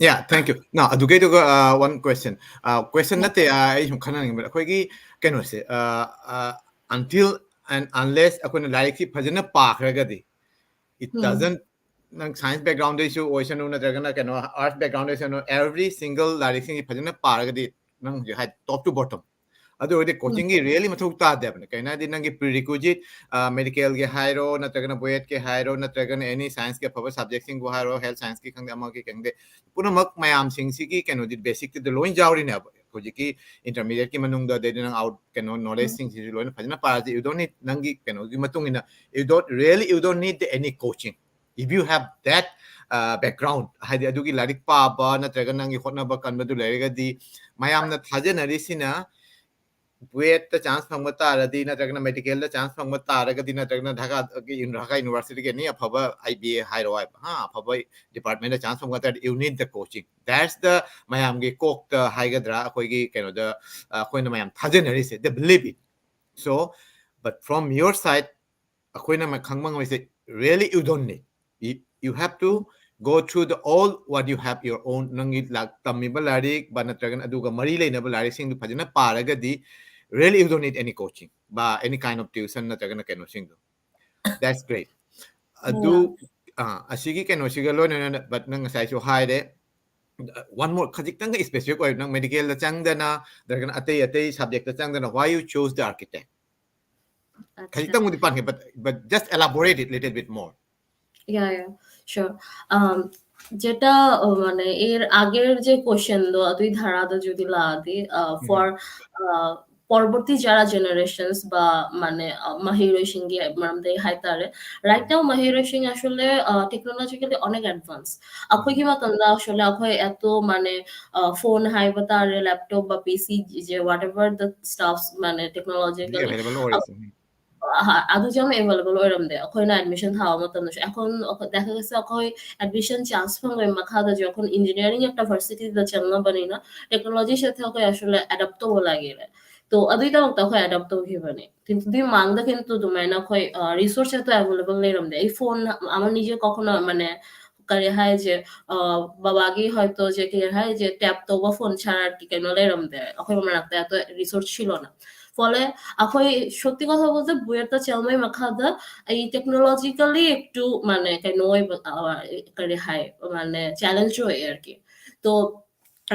yeah, thank you. Now, ꯑꯗꯨꯒꯩꯗꯨꯒ uh, one question. Uh, question ꯅꯠꯇꯦ, uh, ꯑꯩ ꯁꯨꯝ ꯈꯟꯅꯅꯤꯡꯕꯗ ꯑꯩꯈꯣꯏꯒꯤ ꯀꯩꯅꯣꯁꯦ uh, uh, until and unless ꯑꯩꯈꯣꯏꯅ ꯂꯥꯏꯔꯤꯛꯁꯤ ꯐꯖꯅ ꯄꯥꯈ꯭ꯔꯒꯗꯤ it doesn't ꯅꯪ ꯁꯥꯏꯟꯁ ꯕꯦꯛꯒ꯭ꯔꯥꯎꯟꯗꯩꯁꯨ ꯑꯣꯏꯁꯅꯨ ꯅꯠꯇ꯭ꯔꯒꯅ ꯀꯩꯅꯣ ꯑꯥꯔꯠꯁ ꯕꯦꯛꯒ꯭ꯔꯥꯎꯟꯗꯩꯁꯨ every single ꯂꯥꯏꯔꯤꯛꯁꯤꯡꯁꯤ ꯐꯖꯅ ꯄꯥꯔꯒꯗꯤ ꯅꯪ ꯍꯧꯖꯤꯛ ꯍꯥꯏ ꯇꯣꯞ ꯇꯨ ꯕꯣꯇꯝ ꯑꯗꯨ ꯑꯣꯏꯔꯗꯤ ꯀꯣꯆꯤꯡꯒꯤ ꯔꯤꯌꯦꯂꯤ ꯃꯊꯧ ꯇꯥꯗꯦꯕꯅꯦ꯫ ꯀꯩꯅꯣ ꯍꯥꯏꯗꯤ ꯅꯪꯒꯤ ꯄ꯭ꯔꯤ ꯔꯤꯀ꯭ꯋꯤꯖꯤꯠ ꯃꯦꯗꯤꯀꯦꯜꯒꯤ ꯍꯥꯏꯔꯣ ꯅꯠꯇ꯭ꯔꯒꯅ ꯕꯣꯌꯦꯠꯀꯤ ꯍꯥꯏꯔꯣ ꯅꯠꯇ꯭ꯔꯒꯅ ꯑꯦꯅꯤ ꯁꯥꯏꯟꯁꯀꯤ ꯑꯐꯕ ꯁꯕꯖꯦꯛꯁꯤꯡꯕꯨ ꯍꯥꯏꯔꯣ ꯍꯦꯜꯊ ꯁꯥꯏꯟꯁꯀꯤ ꯈꯪꯗꯦ ꯑꯃꯒꯤ ꯈꯪꯗꯦ ꯄꯨꯝꯅꯃꯛ ꯃꯌꯥꯝꯁꯤꯡꯁꯤꯒꯤ ꯀꯩꯅꯣꯗꯤ ꯕꯦꯁꯤꯛꯇꯨꯗ ꯂꯣꯏ ꯌꯥꯎꯔꯤꯅꯦꯕ꯫ ꯍꯧꯖꯤꯛꯀꯤ ꯏꯟꯇꯔꯃꯤꯗꯤꯌꯦꯠꯀꯤ ꯃꯅꯨꯡꯗ ꯑꯗꯩꯗꯤ ꯅꯪ ꯑꯥꯎꯠ ꯀꯩꯅꯣ ꯅꯣꯂꯦꯖꯁꯤꯡꯁꯤꯁꯨ ꯂꯣꯏꯅ ꯐꯖꯅ ꯄꯥꯔꯗꯤ you don't need ꯅꯪꯒꯤ ꯀꯩꯅꯣꯒꯤ ꯃꯇꯨꯡ ꯏꯟꯅ you don't really you don't need any coaching if you have that uh, background ꯍꯥꯏꯗꯤ ꯑꯗꯨꯒꯤ ꯂꯥꯏꯔꯤꯛ ꯄꯥꯕ ꯅꯠꯇ꯭ꯔꯒ ꯅꯪꯒꯤ ꯍꯣꯠꯅꯕ ꯀꯟꯕꯗꯨ ꯂꯩꯔꯒꯗꯤ ꯃꯌꯥꯝꯅ ꯊꯥꯖꯅꯔꯤꯁꯤꯅ ꯕꯨꯌꯦꯠꯇ ꯆꯥꯟꯁ ꯐꯪꯕ ꯇꯥꯔꯗꯤ ꯅꯠꯇ꯭ꯔꯒꯅ ꯃꯦꯗꯤꯀꯦꯜꯗ ꯆꯥꯟꯁ ꯐꯪꯕ ꯇꯥꯔꯒꯗꯤ ꯅꯠꯇ꯭ꯔꯒꯅ ꯙꯥꯀꯥꯒꯤ ꯙꯥꯀꯥ ꯌꯨꯅꯤꯚꯔꯁꯤꯇꯤꯒꯤ ꯑꯦꯅꯤ ꯑꯐꯕ ꯑꯥꯏ ꯕꯤ ꯑꯦ ꯍꯥꯏꯔꯣ ꯍꯥꯏꯕ ꯍꯥ ꯑꯐꯕ ꯗꯤꯄꯥꯔꯠꯃꯦꯟꯗ ꯆꯥꯟꯁ ꯐꯪꯕ ꯇꯥꯔꯗꯤ you need the coaching that's the ꯃꯌꯥꯝꯒꯤ ꯀꯣꯛꯇ ꯍꯥꯏꯒꯗ꯭ꯔꯥ ꯑꯩꯈꯣꯏꯒꯤ ꯀꯩꯅꯣꯗ ꯑꯩꯈꯣꯏꯅ ꯃꯌꯥꯝ ꯊꯥꯖꯅꯔꯤꯁꯦ they believe it so but from your side ꯑꯩꯈꯣꯏꯅ ꯈꯪꯕ ꯉꯝꯃꯤꯁꯦ really you don't need you, you have to Go through the all what you have your own, ꯅꯪꯒꯤ ꯂꯥꯛ-, ꯇꯝꯃꯤꯕ ꯂꯥꯏꯔꯤꯛ ꯕꯥ ꯅꯠꯇ꯭ꯔꯒꯅ ꯑꯗꯨꯒ ꯃꯔꯤ ꯂꯩꯅꯕ ꯂꯥꯏꯔꯤꯛꯁꯤꯡꯗꯨ ꯐꯖꯅ ꯄꯥꯔꯒꯗꯤ, really you don't need any coaching ꯕꯥ any kind of tuition ꯅꯠꯇ꯭ꯔꯒꯅ ꯀꯩꯅꯣꯁꯤꯡꯗꯣ꯫ That's great. ꯑꯗꯨ, ꯑꯥ, ꯑꯁꯤꯒꯤ ꯀꯩꯅꯣꯁꯤꯒ ꯂꯣꯏꯅꯅ, but ꯅꯪ ꯉꯁꯥꯏꯁꯨ ꯍꯥꯏꯔꯦ, one more, ꯈꯖꯤꯛꯇꯪꯒ specific ꯑꯣꯏ, ꯅꯪ medicalꯗ ꯆꯪꯗꯅ, ꯅꯠꯇ꯭ꯔꯒꯅ ꯑꯇꯩ ꯑꯇꯩ subjectꯇ ꯆꯪꯗꯅ, why you chose the architect? আচ্ছা। ꯈꯖꯤꯛꯇꯪꯕꯨꯗꯤ ꯄꯟꯈꯤ, but, but just elaborate it little bit more. Yeah, yeah, sure. Um, যেটা, ও, মানে, এর আগের যে question দ, দুই ধারা দ যদি লাদি, আহ, হুম। for, আহ, পরবর্তী যারা generations বা, মানে, আহ, ꯃꯍꯩꯔꯣꯏꯁꯤꯡꯒꯤ ꯃꯔꯝꯗ ꯑꯩ ꯍꯥꯏꯇꯥꯔꯦ, right now ꯃꯍꯩꯔꯣꯏꯁꯤꯡ ꯑꯁলে, আহ, technologically অনেক advance. ꯑꯩꯈꯣꯏꯒꯤ ꯃꯇꯝꯗ ꯑꯁলে ꯑꯩꯈꯣꯏ এত, মানে, আহ, phone ꯍꯥꯏꯕ ꯇꯥꯔꯦ, laptop বা PC, যে whatever the stuffs, মানে, ꯍꯧꯖꯤꯛ technologically, available ꯑꯣꯏꯔꯤꯁꯦ꯫ ꯎꯝ꯫ আহ, ꯑꯗꯨ ꯌꯥꯝ available ꯑꯣꯏꯔꯝꯗꯦ ꯑꯩꯈꯣꯏꯅ admission ꯊꯥꯕ ꯃꯇꯝꯗꯁꯨ꯫ এখন দেখা গেছে ꯑꯩꯈꯣꯏ admission chance ꯐꯪꯕꯒꯤ ꯃꯈꯥꯗ যে এখন engineering একটা varsity ꯗ ꯆꯪꯉꯕꯅꯤꯅ technology ꯁꯦ ꯑꯩꯈꯣꯏ ꯑꯁꯣꯝꯗ adapt ꯇꯧꯕ ꯂꯥꯛꯑꯦ꯫ তো ꯑꯗꯨꯒꯤꯗꯃꯛꯇ ꯑꯩꯈꯣꯏ adapt ꯇꯧꯈꯤꯕꯅꯦ꯫ কিন্তু ꯑꯗꯨꯒꯤ ꯃꯥꯡꯗ কিন্তু ꯑꯗꯨꯃꯥꯏꯅ ꯑꯩꯈꯣꯏ, আহ, resource এত available ꯂꯩꯔꯝꯗꯦ꯫ ꯑꯩ phone আমার নিজে কখনো, মানে, ꯀꯔꯤ ꯍꯥꯏꯁꯦ, ꯑ, ꯕꯕꯥꯒꯤ ꯍꯣꯏꯇꯣ ꯖꯦ ꯀꯔꯤ ꯍꯥꯏꯁꯦ, tap ꯇꯧꯕ phone ꯁꯥꯔꯛꯀꯤ ꯀꯩꯅꯣ ꯂꯩꯔꯝꯗꯦ ꯑꯩꯈꯣꯏ ꯃꯅꯥꯛꯇ, ꯑꯗꯣ resource ছিল না। ফলে ꯑꯩꯈꯣꯏ সত্যি কথা বলতে বুয়েটটা ꯆꯪꯕꯒꯤ ꯃꯈꯥꯗ ꯑꯩ technologically একটু, মানে, ꯀꯩꯅꯣ ꯑꯣꯏꯕ, ꯑ, ꯀꯔꯤ ꯍꯥꯏ, মানে, challenge ꯑꯣꯏꯌꯦ আর কি। তো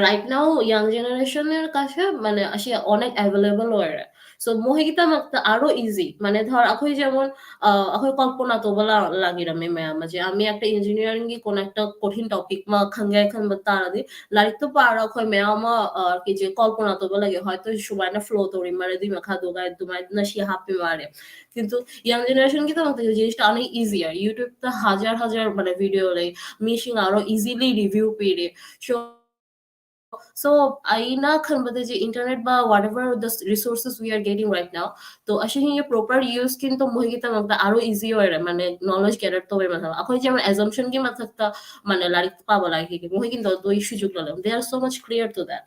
right now young generation ৰ কাছে, মানে, আসলে অনেক available ꯑꯣꯏꯔꯦ। So ꯃꯣꯏꯒꯤꯗꯃꯛꯇ আরো easy, মানে, ধৰ, ꯑꯩꯈꯣꯏ যেমন, ꯑ, ꯑꯩꯈꯣꯏ ꯀল্পনা ꯇꯧꯕ ꯂꯥ-, ꯂꯥꯛꯏꯔꯝꯃꯦ ꯃꯌꯥꯝ ꯑꯃ, যে আমি একটা engineering ꯒꯤ কোনো একটা কঠিন topic ꯑꯃ ꯈꯪꯒꯦ ꯈꯟꯕ ꯇꯥꯔꯗꯤ, ꯂꯥꯏꯔꯤꯛꯇꯣ ꯄꯥꯔꯒ ꯑꯩꯈꯣꯏ ꯃꯌꯥꯝ ꯑꯃ, ꯑ, ꯀꯩꯁꯦ ꯀল্পনা ꯇꯧꯕ ꯂꯥꯛꯑꯦ, ꯍꯣꯏ, ꯁꯨꯃꯥꯏꯅ flow ꯇꯧꯔꯤ ꯃꯥꯜꯂꯦ, ꯑꯗꯨꯒꯤ ꯃꯈꯥꯗꯨꯒ ꯑꯗꯨꯃꯥꯏꯅ ꯁꯤ ꯍꯥꯞꯄꯤ ꯃꯥꯜꯂꯦ꯫ কিন্তু young generation ꯒꯤꯗꯃꯛꯇ ꯍꯧꯖꯤꯛ ꯑꯅꯤ easier, YouTube ꯇ ꯍꯖꯥꯔ ꯍꯖꯥꯔ, মানে, video ꯂꯩ, ꯃꯤꯁꯤꯡ ꯑꯥꯔꯣ easily review ꯄꯤꯔꯦ꯫ So, so ꯑꯩꯅ ꯈꯟꯕꯗ ꯖꯤ internet ꯕꯥ whatever the resources we are getting right now, তো ꯑꯁꯤꯒꯤ proper use কিন্তু ꯃꯣꯏꯒꯤꯗꯃꯛꯇ ꯑꯥꯔꯣ easy ꯑꯣꯏꯔꯦ, মানে, knowledge gather ꯇꯧꯕꯩ ꯃꯊꯛꯇ꯫ ꯑꯩꯈꯣꯏ ꯖꯦ assumption ꯒꯤ ꯃꯊꯛꯇ, মানে, ꯂꯥꯏꯔꯤꯛ ꯄꯥꯕ ꯂꯥꯏꯔꯤꯛ ꯃꯣꯏꯒꯤꯗꯣ ꯑꯗꯨ issue ꯖꯨꯛ ꯂꯩꯔꯦ꯫ They are so much clear to that.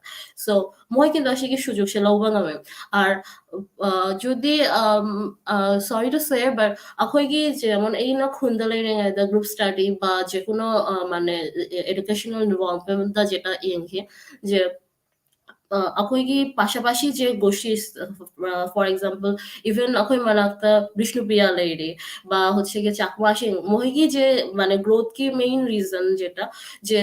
So, ꯃꯣꯏꯒꯤꯗꯣ ꯑꯁꯤꯒꯤ সুযোগ ꯁꯦ ꯂꯧꯕ ꯉꯝꯃꯦ꯫ Or ꯑ, ꯖꯨꯗꯤ, ꯑꯝ, ꯑ, sorry to say, but ꯑꯩꯈꯣꯏꯒꯤ ꯖꯦꯃꯣꯟ ꯑꯩꯅ ꯈꯨꯟꯗ ꯂꯩꯔꯤꯉꯩꯗ group study ꯕ ꯖꯦꯀꯨꯅꯣ, ꯑ, ꯃꯥꯅꯦ, ꯑꯦ-, educational environment ꯗ ꯖꯦꯇ ꯌꯦꯡꯈꯤ, ꯖꯦ, ꯑ, ꯑꯩꯈꯣꯏꯒꯤ ꯄꯥꯁꯥꯄꯥꯁꯤ ꯖꯦ ꯒꯣꯁꯤꯁ, ꯑ, for example, even ꯑꯩꯈꯣꯏ ꯃꯅꯥꯛꯇ ꯕꯤꯁꯅꯨꯄ꯭ꯔꯤꯌꯥ ꯂꯩꯔꯤ, ꯕ ꯍꯧꯖꯤꯛꯀꯤ ꯆꯥꯛꯋꯥꯁꯤꯡ, ꯃꯣꯏꯒꯤ ꯖꯦ, ꯃꯥꯅꯦ, growth ꯀꯤ main reason ꯖꯦꯇ, ꯖꯦ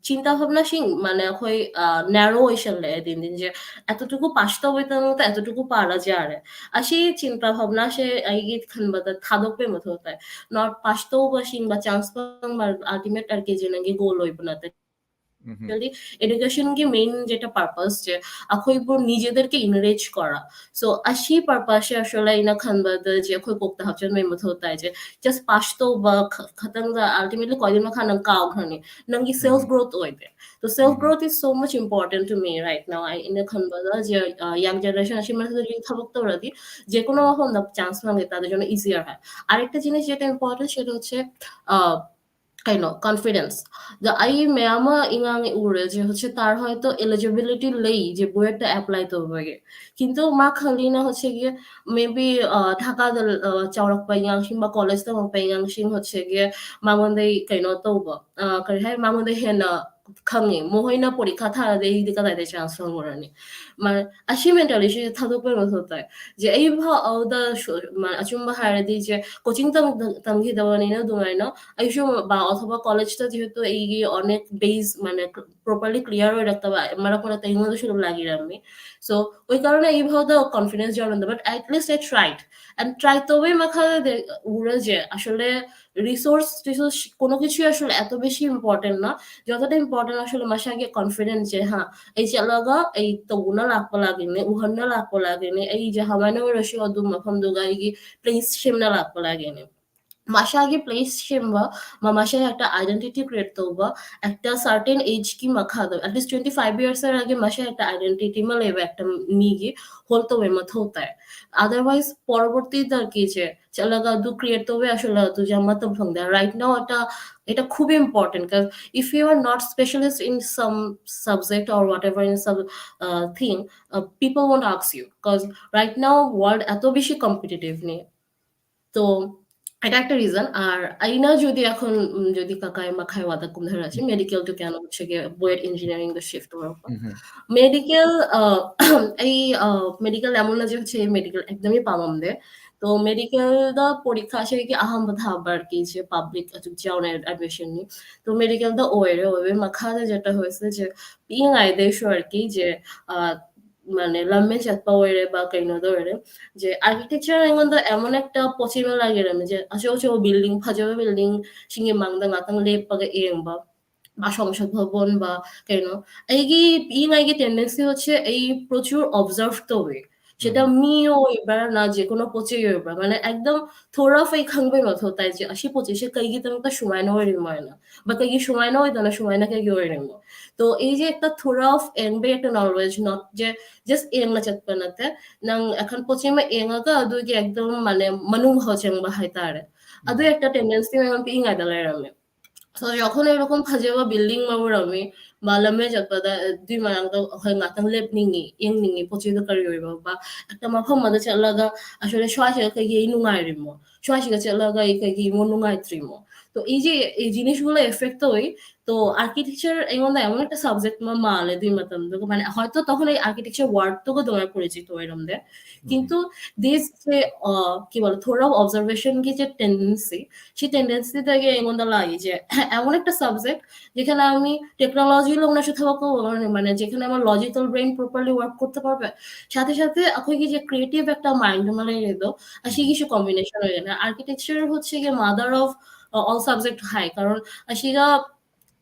ꯆꯤꯟꯇꯥ ꯚꯥꯕꯅꯥꯁꯤꯡ, ꯃꯥꯅꯦ, ꯑꯩꯈꯣꯏ, ꯑ, narrow ꯑꯣꯏꯁꯜꯂꯛꯑꯦ ꯗꯤꯟ ꯗꯤꯟ ꯖꯦ꯫ ꯑꯗꯨꯗꯨꯒ ꯄꯥꯁ ꯇꯧꯕꯩꯗꯃꯛꯇ ꯑꯗꯨꯗꯨꯒ ꯄꯥꯔꯁꯨ ꯌꯥꯔꯦ꯫ ꯑꯁꯤ ꯆꯤꯟꯇꯥ ꯚꯥꯕꯅꯥꯁꯦ ꯑꯩꯒꯤ ꯈꯟꯕꯗ ꯊꯥꯗꯣꯛꯄꯩ ꯃꯊꯧ ꯇꯥꯏ꯫ Not ꯄꯥꯁ ꯇꯧꯕꯁꯤꯡꯕ ꯆꯥꯟꯁ ꯐꯪꯕ ultimate target ꯖꯦ ꯅꯪꯒꯤ ꯒꯣꯜ ꯑꯣꯏꯕ ꯅꯠꯇꯦ꯫ ꯎꯝꯍꯨꯝ꯫ Actually, education ꯒꯤ main ꯖꯦꯇ purpose ꯖꯦ ꯑꯩꯈꯣꯏꯕꯨ নিজেদেরকে enrich করা। So, ꯑꯁꯤ purpose ꯁꯦ actually ꯑꯩꯅ ꯈꯟꯕꯗ ꯖꯦ ꯑꯩꯈꯣꯏ ꯀꯣꯛꯇ ꯍꯥꯞꯆꯤꯟꯕꯩ ꯃꯊꯧ ꯇꯥꯏ ꯖꯦ꯫ Just ꯄꯥꯁ ꯇꯧꯕ ꯈ-, ꯈꯛꯇꯪꯗ ultimately ꯀ꯭ꯋꯥꯂꯤ ꯃꯈꯥ ꯅꯪ ꯀꯥꯎꯈ꯭ꯔꯅꯤ꯫ ꯅꯪꯒꯤ self ꯎꯝꯍꯨꯝ꯫ Growth ꯑꯣꯏꯗꯦ꯫ So, self mm-hmm. Growth is so much important to me right now꯫ ꯑꯩꯅ ꯈꯟꯕꯗ ꯖꯦ, ꯑ, young generation ꯑꯁꯤ ꯃꯊꯛꯇꯒꯤ ꯊꯕꯛ ꯇꯧꯔꯗꯤ ꯖꯦꯀꯨꯅꯣ ꯃꯐꯝꯗ ꯆꯥꯟꯁ ꯐꯪꯒꯦ ꯇꯥꯔꯗꯤ ꯖꯦꯅ easier ꯍꯥꯏ꯫ ꯑꯥꯔꯦꯛꯇ ꯖꯤꯅꯤꯁ ꯖꯦꯇ important ꯁꯦ ꯍꯣꯠꯁꯦ, ꯑ, ꯀꯩꯅꯣ, confidence꯫ ꯑꯗ ꯑꯩ ꯃꯌꯥꯝ ꯑꯃ ꯏꯉꯥꯡ ꯎꯔꯦ ꯖꯦ ꯍꯧꯖꯤꯛ ꯇꯥꯔ ꯍꯣꯏꯇꯣ eligibility ꯂꯩ ꯖꯦ ꯕꯨꯌꯦꯠꯇ apply ꯇꯧꯕꯒꯤ꯫ কিন্তু ꯃꯥ ꯈꯜꯂꯤꯅ ꯍꯧꯖꯤꯛꯀꯤ maybe, ꯑ, ꯙꯥꯀꯥꯗ, ꯑ, ꯆꯥꯎꯔꯛꯄ ꯏꯉꯥꯡꯁꯤꯡ ꯕ ꯀꯣꯂꯦꯖ ꯇꯝꯃꯛꯄ ꯏꯉꯥꯡꯁꯤꯡ ꯍꯧꯖꯤꯛꯀꯤ ꯃꯉꯣꯟꯗꯩ ꯀꯩꯅꯣ ꯇꯧꯕ, ꯑ, ꯀꯔꯤ ꯍꯥꯏ, ꯃꯉꯣꯟꯗꯩ ꯍꯦꯟꯅ ꯈꯪꯉꯦ꯫ ꯃꯈꯣꯏꯅ ꯄꯣꯔꯤꯈꯥ ꯊꯥꯔꯗꯤ ꯑꯩꯗꯤ ꯀꯗꯥꯏꯗ ꯆꯥꯟꯁ ꯐꯪꯉꯨꯔꯅꯤ? ꯃꯥ-, ꯑꯁꯤ ꯃꯦꯟꯇꯦꯂꯤꯇꯤꯁꯦ ꯊꯥꯗꯣꯛꯄꯩ ꯃꯊꯧ ꯇꯥꯏ꯫ ꯖꯦ ꯑꯩ ꯐꯥꯎꯗ ꯁꯨ-, ꯃꯥ-, ꯑꯆꯨꯝꯕ ꯍꯥꯏꯔꯗꯤ ꯖꯦ ꯀꯣꯆꯤꯡ ꯇꯝ-, ꯇꯝꯈꯤꯗꯕꯅꯤꯅ ꯑꯗꯨꯃꯥꯏꯅ ꯑꯩꯁꯨ ꯕꯥ-, ꯑꯊꯣꯕ ꯀꯣꯂꯦꯖꯇ ꯖꯦꯍꯦꯇꯨ ꯑꯩꯒꯤ ꯑꯣꯟ ꯕꯦꯁ ꯃꯥꯅꯦ ꯄ꯭ꯔꯣꯄꯔꯂꯤ ꯀ꯭ꯂꯤꯌꯥꯔ ꯑꯣꯏꯔꯛꯇꯕ ꯃꯔꯛ ꯃꯔꯛꯇ ꯑꯩꯉꯣꯟꯗꯁꯨ ꯑꯗꯨꯝ ꯂꯥꯛꯏꯔꯝꯃꯤ꯫ So, ওই কারণে এই ভাবে confidence জন্ম দেয়। But at least I tried। And try ꯇꯧꯕꯩ ꯃꯈꯥꯗ ꯎꯔꯁꯦ, আসলে resource, resource কোনো কিছুই আসলে এত বেশি ইম্পর্টেন্ট না, যতটা ইম্পর্টেন্ট আসলে ꯃꯁꯥꯒꯤ confidence যে, ꯍꯥ, ꯑꯩ ꯆꯠꯂꯒ ꯑꯩ ꯇꯧꯅ ꯂꯥꯛꯄ ꯂꯥꯛꯏꯅꯦ, ꯎꯍꯟꯅ ꯂꯥꯛꯄ ꯂꯥꯛꯏꯅꯦ, ꯑꯩꯁꯦ ꯍꯃꯥꯏꯅ ꯑꯣꯏꯔꯁꯨ ꯑꯗꯨꯝ ꯃꯐꯝꯗꯨꯒ ꯑꯩꯒꯤ ꯄ꯭ꯂꯦꯁ ꯁꯦꯝꯅ ꯂꯥꯛꯄ ꯂꯥꯛꯏꯅꯦ꯫ ꯃꯁꯥꯒꯤ ꯄ꯭ꯂꯦꯁ ꯁꯦꯝꯕ, ꯃꯥ ꯃꯁꯥꯒꯤ ꯑꯦꯛꯇ ꯑꯥꯏꯗꯦꯟꯇꯤꯇꯤ ꯀ꯭ꯔꯤꯌꯦꯠ ꯇꯧꯕ, ꯑꯦꯛꯇ ꯁꯥꯔꯇꯦꯟ ꯑꯦꯖꯀꯤ ꯃꯈꯥꯗ, at least twenty five yearsꯔꯒꯤ ꯃꯁꯥꯒꯤ ꯑꯦꯛꯇ ꯑꯥꯏꯗꯦꯟꯇꯤꯇꯤ ꯑꯃ ꯂꯩꯕ ꯑꯦꯛꯇ ꯃꯤꯒꯤ ꯍꯣꯜ ꯇꯧꯕꯩ ꯃꯊꯧ ꯇꯥꯏ꯫ Otherwise ꯄꯔবর্তী ꯗꯔꯀꯤꯁꯦ ꯆꯠꯂꯒ ꯑꯗꯨ ꯀ꯭ꯔꯤꯌꯦꯠ ꯇꯧꯕ ꯌꯥꯁꯨ ꯑꯗꯨ ꯌꯥꯝ ꯃꯇꯝ ꯐꯪꯗꯦ꯫ Right now এটা, এটা খুবই important, because if you are not specialist in some subject or whatever in some uh, thing, uh, people won't ask you, because right now world এত বেশি কম্পিটিটিভ নেই। তো এটা একটা ৰিজন। আৰু আইনা যদি এখন উম, যদি কাকাই মাখাই ৱাদা কুম ধৰা আছে মেডিকেল টু কেন হচ্ছে গিয়ে বয়েড ইঞ্জিনিয়াৰিং দা শিফ্ট ৱৰ্ক মেডিকেল এই মেডিকেল এমন না যে হচ্ছে মেডিকেল একদমই পামাম দে। তো মেডিকেল দা পৰীক্ষা আছে কি আহাম বাধা আবার কি যে পাব্লিক যাওনে এডমিশন নি। তো মেডিকেল দা ওয়েরে ওয়ে মাখাতে যেটা হয়েছে যে পিং আইদে আর কি যে আহ মানে lamma chatpa ওয়েরে বা কেন ধরে যে আর্কিটেকচার এমন তো এমন একটা পশ্চিমে লাগে আমি যে আসে হচ্ছে ও বিল্ডিং ফাজবে বিল্ডিং সিঙ্গে মাংদা গাতাং লেপ পাগে এম বা বা সংসদ ভবন বা কেন এই কি পিং আই কি টেন্ডেন্সি হচ্ছে এই প্রচুর অবজার্ভ তো ওয়ে। সেটা হুম। মিও এবার না যে কোনো পচে এবার মানে একদম থোড়া ফাই খাংবে মতো তাই যে আসি পচে সে কাইগি তেমন সময় না ওই রিময় না বা কাইগি সময় না ওই না সময় না কাইগি ওই রিময়। তো এই যে একটা থোড়া অফ এংবে একটা নলেজ নট যে জাস্ট এং না চেতপেনাতে নাং এখন পশ্চিমে এং আগা দুই কি একদম মানে মানু হচেং বা হাইতারে আদু একটা টেন্ডেন্সি মানে পিং আইদালাই রামে। তো যখন এরকম ফাজেবা বিল্ডিং মাবুর আমি বালামে যাতা দুই মারাং তো হয় গাতাং লেপ নিঙি এং নিঙি পচি তো কারি হইবা বা একটা মাফা মাদা চালাগা আসলে শ্বাস একা গিয়ে নুঙাই রিমো শ্বাস একা চালাগা একা গিয়ে মো নুঙাই ত্রিমো। তো এই যে এই জিনিসগুলো এফেক্ট তো ওই তো আর্কিটেকচার এমন একটা সাবজেক্ট মা মালে দুই মাতাম তো মানে হয়তো তখন এই আর্কিটেকচার ওয়ার্ড তো দমে পরিচিত এরম দে। কিন্তু দিস যে আহ, কি বলে থোড়া অবজারভেশন কি যে টেন্ডেন্সি সেই টেন্ডেন্সি থেকে এমন লাগে যে এমন একটা সাবজেক্ট যেখানে আমি টেকনোলজি লোক না শুধু মানে মানে যেখানে আমার লজিক্যাল ব্রেন প্রপারলি ওয়ার্ক করতে পারবে সাথে সাথে এখন কি যে ক্রিয়েটিভ একটা মাইন্ড মানে এলো আর সেই কিছু কম্বিনেশন হয়ে যায় আর্কিটেকচার হচ্ছে গিয়ে মাদার অফ অল সাবজেক্ট হাই কারণ আর সেটা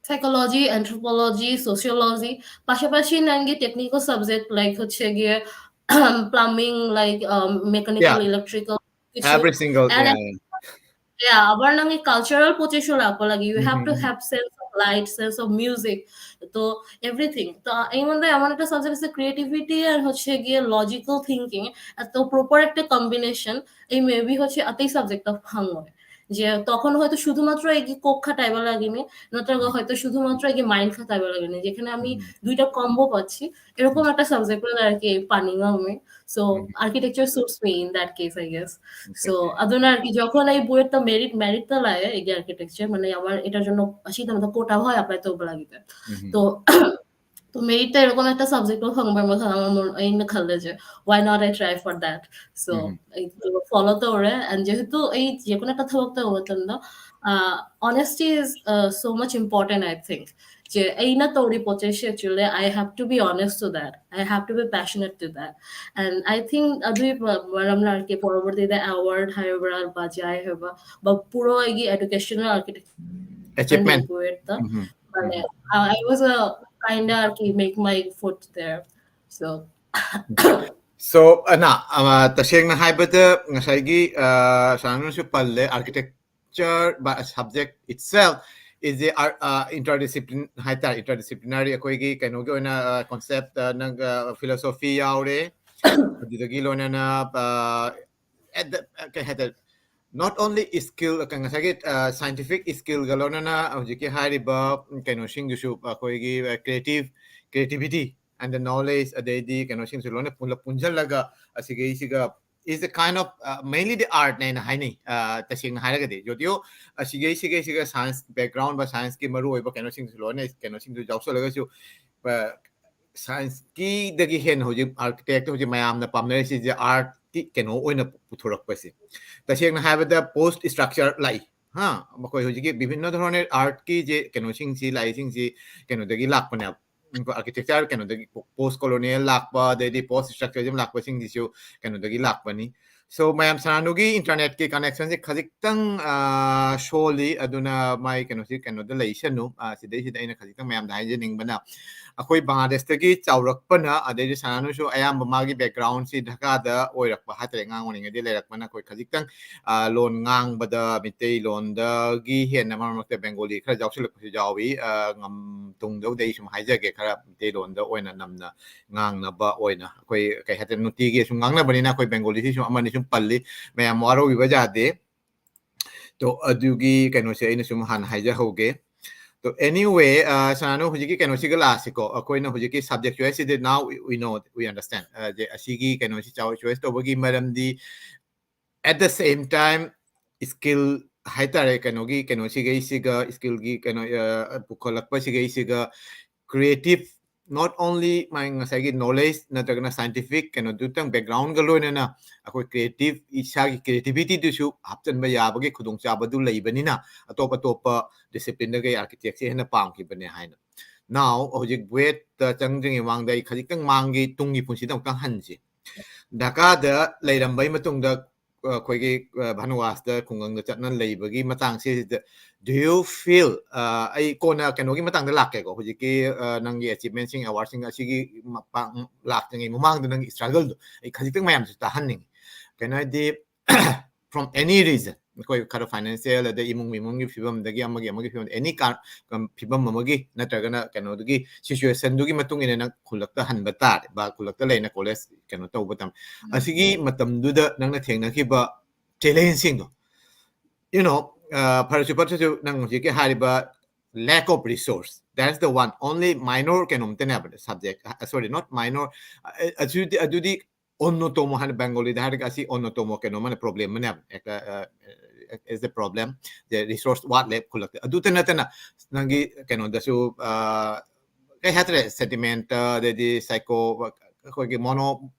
সাইকোলজি অ্যানথ্রোপোলজি সোসিওলজি পাশাপাশি নাকি টেকনিক্যাল সাবজেক্ট লাইক হচ্ছে গিয়ে plumbing like mechanical Yeah. Electrical Every single And yeah, yeah. Yeah, আবার নাকি কালচারাল পজিশন রাখবো লাগে, you have to hmm, hmm. have sense of light, sense of music, তো এভরিথিং। তো এই মধ্যে এমন একটা সাবজেক্ট আছে, ক্রিয়েটিভিটি আর হচ্ছে গিয়ে লজিক্যাল থিঙ্কিং, এত প্রপার একটা কম্বিনেশন, এই মেবি হচ্ছে এতই সাবজেক্ট অফ ভাঙ হয় যে তখন হয়তো শুধুমাত্র এই কি কোক খাটাইবা লাগেনি, নতুবা হয়তো শুধুমাত্র এই কি মাইন্ড খাটাইবা লাগেনি, যেখানে আমি দুইটা কম্বো পাচ্ছি, এরকম একটা সাবজেক্ট আর কি পানি আমি। So hmm. Architecture suits me in that case, I guess. So Okay. ಅದನ್ನ আর কি যখন এই বইয়ের মেরিট মেরিট তো লাগে এই আর্কিটেকচার, মানে আমার এটার জন্য আসি তো কোটা হয় অ্যাপ্লাই তো লাগিতে। হুম, হুম। তো তো মেরিটটা এরকম একটা সাবজেক্ট অফ ভাঙবার মতো আমার মন এই না খালে যে why not I try for that. So হুম, হুম। এই ফলো তো ওরে, এন্ড যেহেতু এই যে কোনো একটা থাকতে হবে তো না, honesty is so much important, I think. যে এই না তৈরি পচেসে actually I have to be honest to that, I have to be passionate to that. And I think দুই ম্যাডাম আর কি পরবর্তীতে অ্যাওয়ার্ড হাইবা বা যাই হাইবা বা পুরো এই এডুকেশনাল আর্কিটেকচার Achievement. বইয়েরটা হুম, হুম। মানে I was a kind আর কি make my foot there. So So, uh, na, uh, ꯇꯁꯦꯡꯅ ꯍꯥꯏꯕꯗ ꯉꯁꯥꯏꯒꯤ, uh, ꯁꯥꯅꯅꯁꯨ ꯄꯜꯂꯦ, architecture subject itself is a, uh, interdiscipline ꯍꯥꯏꯇꯥꯔꯦ, interdisciplinary ꯑꯩꯈꯣꯏꯒꯤ ꯀꯩꯅꯣꯒꯤ ꯑꯣꯏꯅ, uh, concept, uh, ꯅꯪ, uh, philosophy ꯌꯥꯎꯔꯦ, ꯑꯗꯨꯗꯒꯤ ꯂꯣꯏꯅꯅ, uh, at the, uh, ꯀꯩ ꯍꯥꯏꯇꯥꯔꯦ, not only skill, ꯉꯁꯥꯏꯒꯤ, uh, scientific skillꯒ ꯂꯣꯏꯅꯅ ꯍꯧꯖꯤꯛꯀꯤ ꯍꯥꯏꯔꯤꯕ ꯀꯩꯅꯣꯁꯤꯡꯗꯨꯁꯨ ꯑꯩꯈꯣꯏꯒꯤ, uh, creative, creativity and the knowledge ꯑꯗꯩꯗꯤ ꯀꯩꯅꯣꯁꯤꯡꯁꯨ ꯂꯣꯏꯅ ꯄꯨꯂꯞ ꯄꯨꯟꯁꯤꯜꯂꯒ ꯑꯁꯤꯒꯩꯁꯤꯒ is a kind of, uh, mainly the art ꯅꯦꯅ ꯍꯥꯏꯅꯩ, uh, ꯇꯁꯦꯡꯅ ꯍꯥꯏꯔꯒꯗꯤ꯫ ꯖꯣꯗꯤꯑꯣ ꯑꯁꯤꯒꯩ ꯁꯤꯒꯩꯁꯤꯒ ꯁꯥꯏꯟꯁ ꯕꯦꯛꯒ꯭ꯔꯥꯎꯟ ꯕ ꯁꯥꯏꯟꯁꯀꯤ ꯃꯔꯨ ꯑꯣꯏꯕ ꯀꯩꯅꯣꯁꯤꯡꯁꯨ ꯂꯣꯏꯅ ꯀꯩꯅꯣꯁꯤꯡꯁꯨ ꯌꯥꯎꯁꯜꯂꯒꯁꯨ, uh, ꯁꯥꯏꯟꯁꯀꯤꯗꯒꯤ ꯍꯦꯟꯅ ꯍꯧꯖꯤꯛ ꯑꯥꯔꯀꯤꯇꯦꯛꯇ ꯍꯧꯖꯤꯛ ꯃꯌꯥꯝꯅ ꯄꯥꯝꯅꯔꯤꯁꯤ ꯏꯁ ꯑꯥꯔꯠꯀꯤ ꯀꯩꯅꯣ ꯑꯣꯏꯅ ꯄꯨꯊꯣꯔꯛꯄꯁꯦ꯫ ꯇꯁꯦꯡꯅ ꯍꯥꯏꯕꯗ ꯄꯣꯁ ꯁ꯭ꯇ꯭ꯔꯛꯆꯔ ꯂꯥꯛꯏ, ꯍꯥ, ꯃꯈꯣꯏ ꯍꯧꯖꯤꯛꯀꯤ ꯕꯤꯚꯤꯟꯅ ꯙꯣꯔꯣꯟꯒꯤ ꯑꯥꯔꯠꯀꯤ ꯖꯦ ꯀꯩꯅꯣꯁꯤꯡꯁꯤ ꯂꯥꯛꯏꯁꯤꯡꯁꯤ ꯀꯩꯅꯣꯗꯒꯤ ꯂꯥꯛꯄꯅꯦꯕ꯫ ꯑꯥꯔꯀꯤꯇꯦꯛꯆꯔ ꯀꯩꯅꯣꯗꯒꯤ ꯄꯣꯁ ꯀꯣꯂꯣꯅꯤꯌꯦꯜ ꯂꯥꯛꯄ, ꯑꯗꯩꯗꯤ ꯄꯣꯁ ꯁ꯭ꯇ꯭ꯔꯛꯆꯔꯖꯝ ꯂꯥꯛꯄꯁꯤꯡꯁꯤꯁꯨ ꯀꯩꯅꯣꯗꯒꯤ ꯂꯥꯛꯄꯅꯤ꯫ So ꯃꯌꯥꯝ ꯁꯥꯅꯅꯨꯒꯤ ꯏꯟꯇꯔꯅꯦꯠꯀꯤ ꯀꯅꯦꯛꯁꯟꯁꯤ ꯈꯖꯤꯛꯇꯪ, ꯑ, ꯁꯣꯜꯂꯤ, ꯑꯗꯨꯅ ꯃꯥꯏ ꯀꯩꯅꯣꯁꯤ ꯀꯩꯅꯣꯗ ꯂꯩꯁꯅꯨ꯫ ꯑ, ꯁꯤꯗꯩꯁꯤꯗ ꯑꯩꯅ ꯈꯖꯤꯛꯇꯪ ꯃꯌꯥꯝꯗ ꯍꯥꯏꯖꯅꯤꯡꯕꯅ, ꯑꯩꯈꯣꯏ ꯕꯪꯒ꯭ꯂꯥꯗꯦꯁꯇꯒꯤ ꯆꯥꯎꯔꯛꯄꯅ, ꯑꯗꯩꯗꯤ ꯁꯅꯥꯅꯨꯁꯨ ꯑꯌꯥꯝꯕ ꯃꯥꯒꯤ ꯕꯦꯛꯒ꯭ꯔꯥꯎꯟꯁꯤ ꯙꯀꯥꯗ ꯑꯣꯏꯔꯛꯄ ꯍꯥꯏꯇꯥꯔꯦ, ꯑꯉꯥꯡ ꯑꯣꯏꯔꯤꯉꯩꯗꯒꯤ ꯂꯩꯔꯛꯄꯅ꯫ ꯑꯩꯈꯣꯏ ꯈꯖꯤꯛꯇꯪ ꯑ, ꯂꯣꯟ ꯉꯥꯡꯕꯗ ꯃꯤꯇꯩꯂꯣꯟꯗꯒꯤ ꯍꯦꯟꯅ ꯃꯔꯛ ꯃꯔꯛꯇ ꯕꯦꯡꯒꯣꯂꯤ ꯈꯔ ꯌꯥꯎꯁꯤꯜꯂꯛꯄꯁꯨ ꯌꯥꯎꯏ꯫ ꯑ, ꯉꯝ ꯇꯨꯡꯗꯕꯨꯗꯤ ꯑꯩ ꯁꯨꯝ ꯍꯥꯏꯖꯒꯦ, ꯈꯔ ꯃꯤꯇꯩꯂꯣꯟꯗ ꯑꯣꯏꯅ ꯅꯝꯅ ꯉꯥꯡꯅꯕ ꯑꯣꯏꯅ꯫ ꯑꯩꯈꯣꯏ ꯀꯩ ꯍꯥꯏꯇꯥꯔꯦ, ꯅꯨꯡꯇꯤꯒꯤ ꯁꯨꯝ ꯉꯥꯡꯅꯕꯅꯤꯅ ꯑꯩꯈꯣꯏ ꯕꯦꯡꯒꯣꯂꯤꯁꯤ ꯁꯨꯝ ꯑꯃꯅꯤ ꯁꯨꯝ ꯄꯜꯂꯤ, ꯃꯌꯥꯝ ꯋꯥꯔꯧꯕꯤꯕ ꯌꯥꯗꯦ꯫ ꯇꯣ, ꯑꯗꯨꯒꯤ ꯀꯩꯅꯣꯁꯦ ꯑꯩꯅ ꯁꯨꯝ ꯍꯥꯟꯅ ꯍꯥꯏꯖꯍꯧꯒꯦ꯫ ꯇꯣ, anyway, ꯑ, ꯁꯅꯥꯅꯨ, ꯍꯧꯖꯤꯛꯀꯤ ꯀꯩꯅꯣꯁꯤꯒ ꯂꯥꯛꯑꯁꯤꯀꯣ, ꯑꯩꯈꯣꯏꯅ ꯍꯧꯖꯤꯛꯀꯤ subject choice ꯁꯤꯗꯤ now we know, we understand꯫ Uh, ꯖꯦ, ꯑꯁꯤꯒꯤ ꯀꯩꯅꯣꯁꯤ choice ꯇꯧꯕꯒꯤ ꯃꯔꯝꯗꯤ, at the same time, skill ꯍꯥꯏꯇꯥꯔꯦ, ꯀꯩꯅꯣꯒꯤ, ꯀꯩꯅꯣꯁꯤꯒꯩꯁꯤꯒ, skillꯒꯤ ꯀꯩꯅꯣ, ꯑ, ꯄꯨꯈꯠꯂꯛꯄꯁꯤꯒꯩꯁꯤꯒ creative, not only ꯃꯥꯒꯤ ꯉꯁꯥꯏꯒꯤ knowledge ꯅꯠꯇ꯭ꯔꯒꯅ scientific ꯀꯩꯅꯣꯗꯨꯇꯪ backgroundꯒ ꯂꯣꯏꯅꯅ ꯑꯩꯈꯣꯏ creative, ꯏꯁꯥꯒꯤ creativityꯗꯨꯁꯨ ꯍꯥꯞꯆꯤꯟꯕ ꯌꯥꯕꯒꯤ ꯈꯨꯗꯣꯡꯆꯥꯕꯗꯨ ꯂꯩꯕꯅꯤꯅ ꯑꯇꯣꯞ ꯑꯇꯣꯞꯄ disciplineꯗꯒꯤ architectꯁꯦ ꯍꯦꯟꯅ ꯄꯥꯝꯈꯤꯕꯅꯦ ꯍꯥꯏꯅ꯫ Now, ꯍꯧꯖꯤꯛ ꯕꯨꯌꯦꯠꯇ ꯆꯪꯗ꯭ꯔꯤꯉꯩ ꯃꯃꯥꯡꯗ ꯑꯩ ꯈꯖꯤꯛꯇꯪ ꯃꯥꯡꯒꯤ ꯇꯨꯡꯒꯤ ꯄꯨꯟꯁꯤꯗ ꯑꯃꯨꯛꯇꯪ ꯍꯟꯁꯤ꯫ ꯙꯀꯥꯗ ꯂꯩꯔꯝꯕꯩ ꯃꯇꯨꯡꯗ, ꯑ, ꯑꯩꯈꯣꯏꯒꯤ, ꯑ, ꯚꯥꯅꯨꯋꯥꯁꯇ ꯈꯨꯡꯒꯪꯗ ꯆꯠꯅ ꯂꯩꯕꯒꯤ ꯃꯇꯥꯡꯁꯤꯗ, do you feel, ꯑ, ꯑꯩ ꯀꯣꯟꯅ ꯀꯩꯅꯣꯒꯤ ꯃꯇꯥꯡꯗ ꯂꯥꯛꯀꯦꯀꯣ, ꯍꯧꯖꯤꯛꯀꯤ, ꯑ, ꯅꯪꯒꯤ achievementꯁꯤꯡ, awardꯁꯤꯡ ꯑꯁꯤꯒꯤ ꯃꯄꯥꯡ ꯂꯥꯛꯇ꯭ꯔꯤꯉꯩ ꯃꯃꯥꯡꯗ ꯅꯪꯒꯤ struggleꯗꯣ ꯑꯩ ꯈꯖꯤꯛꯇꯪ ꯃꯌꯥꯝꯁꯨ ꯇꯥꯍꯟꯅꯤꯡꯉꯤ꯫ ꯀꯩꯅꯣ ꯍꯥꯏꯗꯤ, from any reason, ꯑꯩꯈꯣꯏ ꯈꯔ financial, ꯑꯗꯩ ꯏꯃꯨꯡ ꯏꯃꯨꯡꯒꯤ ꯐꯤꯕꯝꯗꯒꯤ, ꯑꯃꯒꯤ ꯑꯃꯒꯤ ꯐꯤꯕꯝ, any ꯀꯥ-, ꯀꯝ-, ꯐꯤꯕꯝ ꯑꯃꯒꯤ ꯅꯠꯇ꯭ꯔꯒꯅ ꯀꯩꯅꯣꯗꯨꯒꯤ situationꯗꯨꯒꯤ ꯃꯇꯨꯡ ꯏꯟꯅ ꯅꯪ ꯈꯨꯜꯂꯛꯇ ꯍꯟꯕ ꯇꯥꯔꯦ, ꯕꯥ, ꯈꯨꯜꯂꯛꯇ ꯂꯩꯅ college ꯀꯩꯅꯣ ꯇꯧꯕ ꯃꯇꯝ, ꯎꯝ꯫ ꯑꯁꯤꯒꯤ ꯃꯇꯝꯗꯨꯗ ꯅꯪꯅ ꯊꯦꯡꯅꯈꯤꯕ challengeꯁꯤꯡꯗꯣ, you know, ꯑ, ꯐꯔꯁꯨ ꯐꯠꯇ꯭ꯔꯁꯨ ꯅꯪ ꯍꯧꯖꯤꯛꯀꯤ ꯍꯥꯏꯔꯤꯕ lack of resource, that's the one, only minor ꯀꯩꯅꯣꯝꯇꯅꯦꯕ, subject, ꯑ, sorry, not minor, ꯑ, ꯑꯗꯨꯗꯤ, ꯑꯗꯨꯗꯤ ꯑꯣꯟꯅꯣꯇꯣꯃꯣ ꯍꯥꯏꯅ ꯕꯦꯡꯒꯣꯂꯤꯗ ꯍꯥꯏꯔꯒ ꯑꯁꯤ ꯑꯣꯟꯅꯣꯇꯣꯃꯣ ꯀꯩꯅꯣ ꯑꯃꯅ, problem ꯑꯃꯅꯦꯕ, ꯍꯦꯛꯇ, ꯑ, is the problem, the resource ꯋꯥꯠꯂꯦ ꯈꯨꯜꯂꯛꯇ꯫ ꯑꯗꯨꯇ ꯅꯠꯇꯅ ꯅꯪꯒꯤ ꯀꯩꯅꯣꯗꯁꯨ, ꯑ, ꯀꯩ ꯍꯥꯏꯇꯥꯔꯦ, sentiment, ꯑꯗꯩꯗꯤ psycho, ꯑꯩꯈꯣꯏꯒꯤ mono-,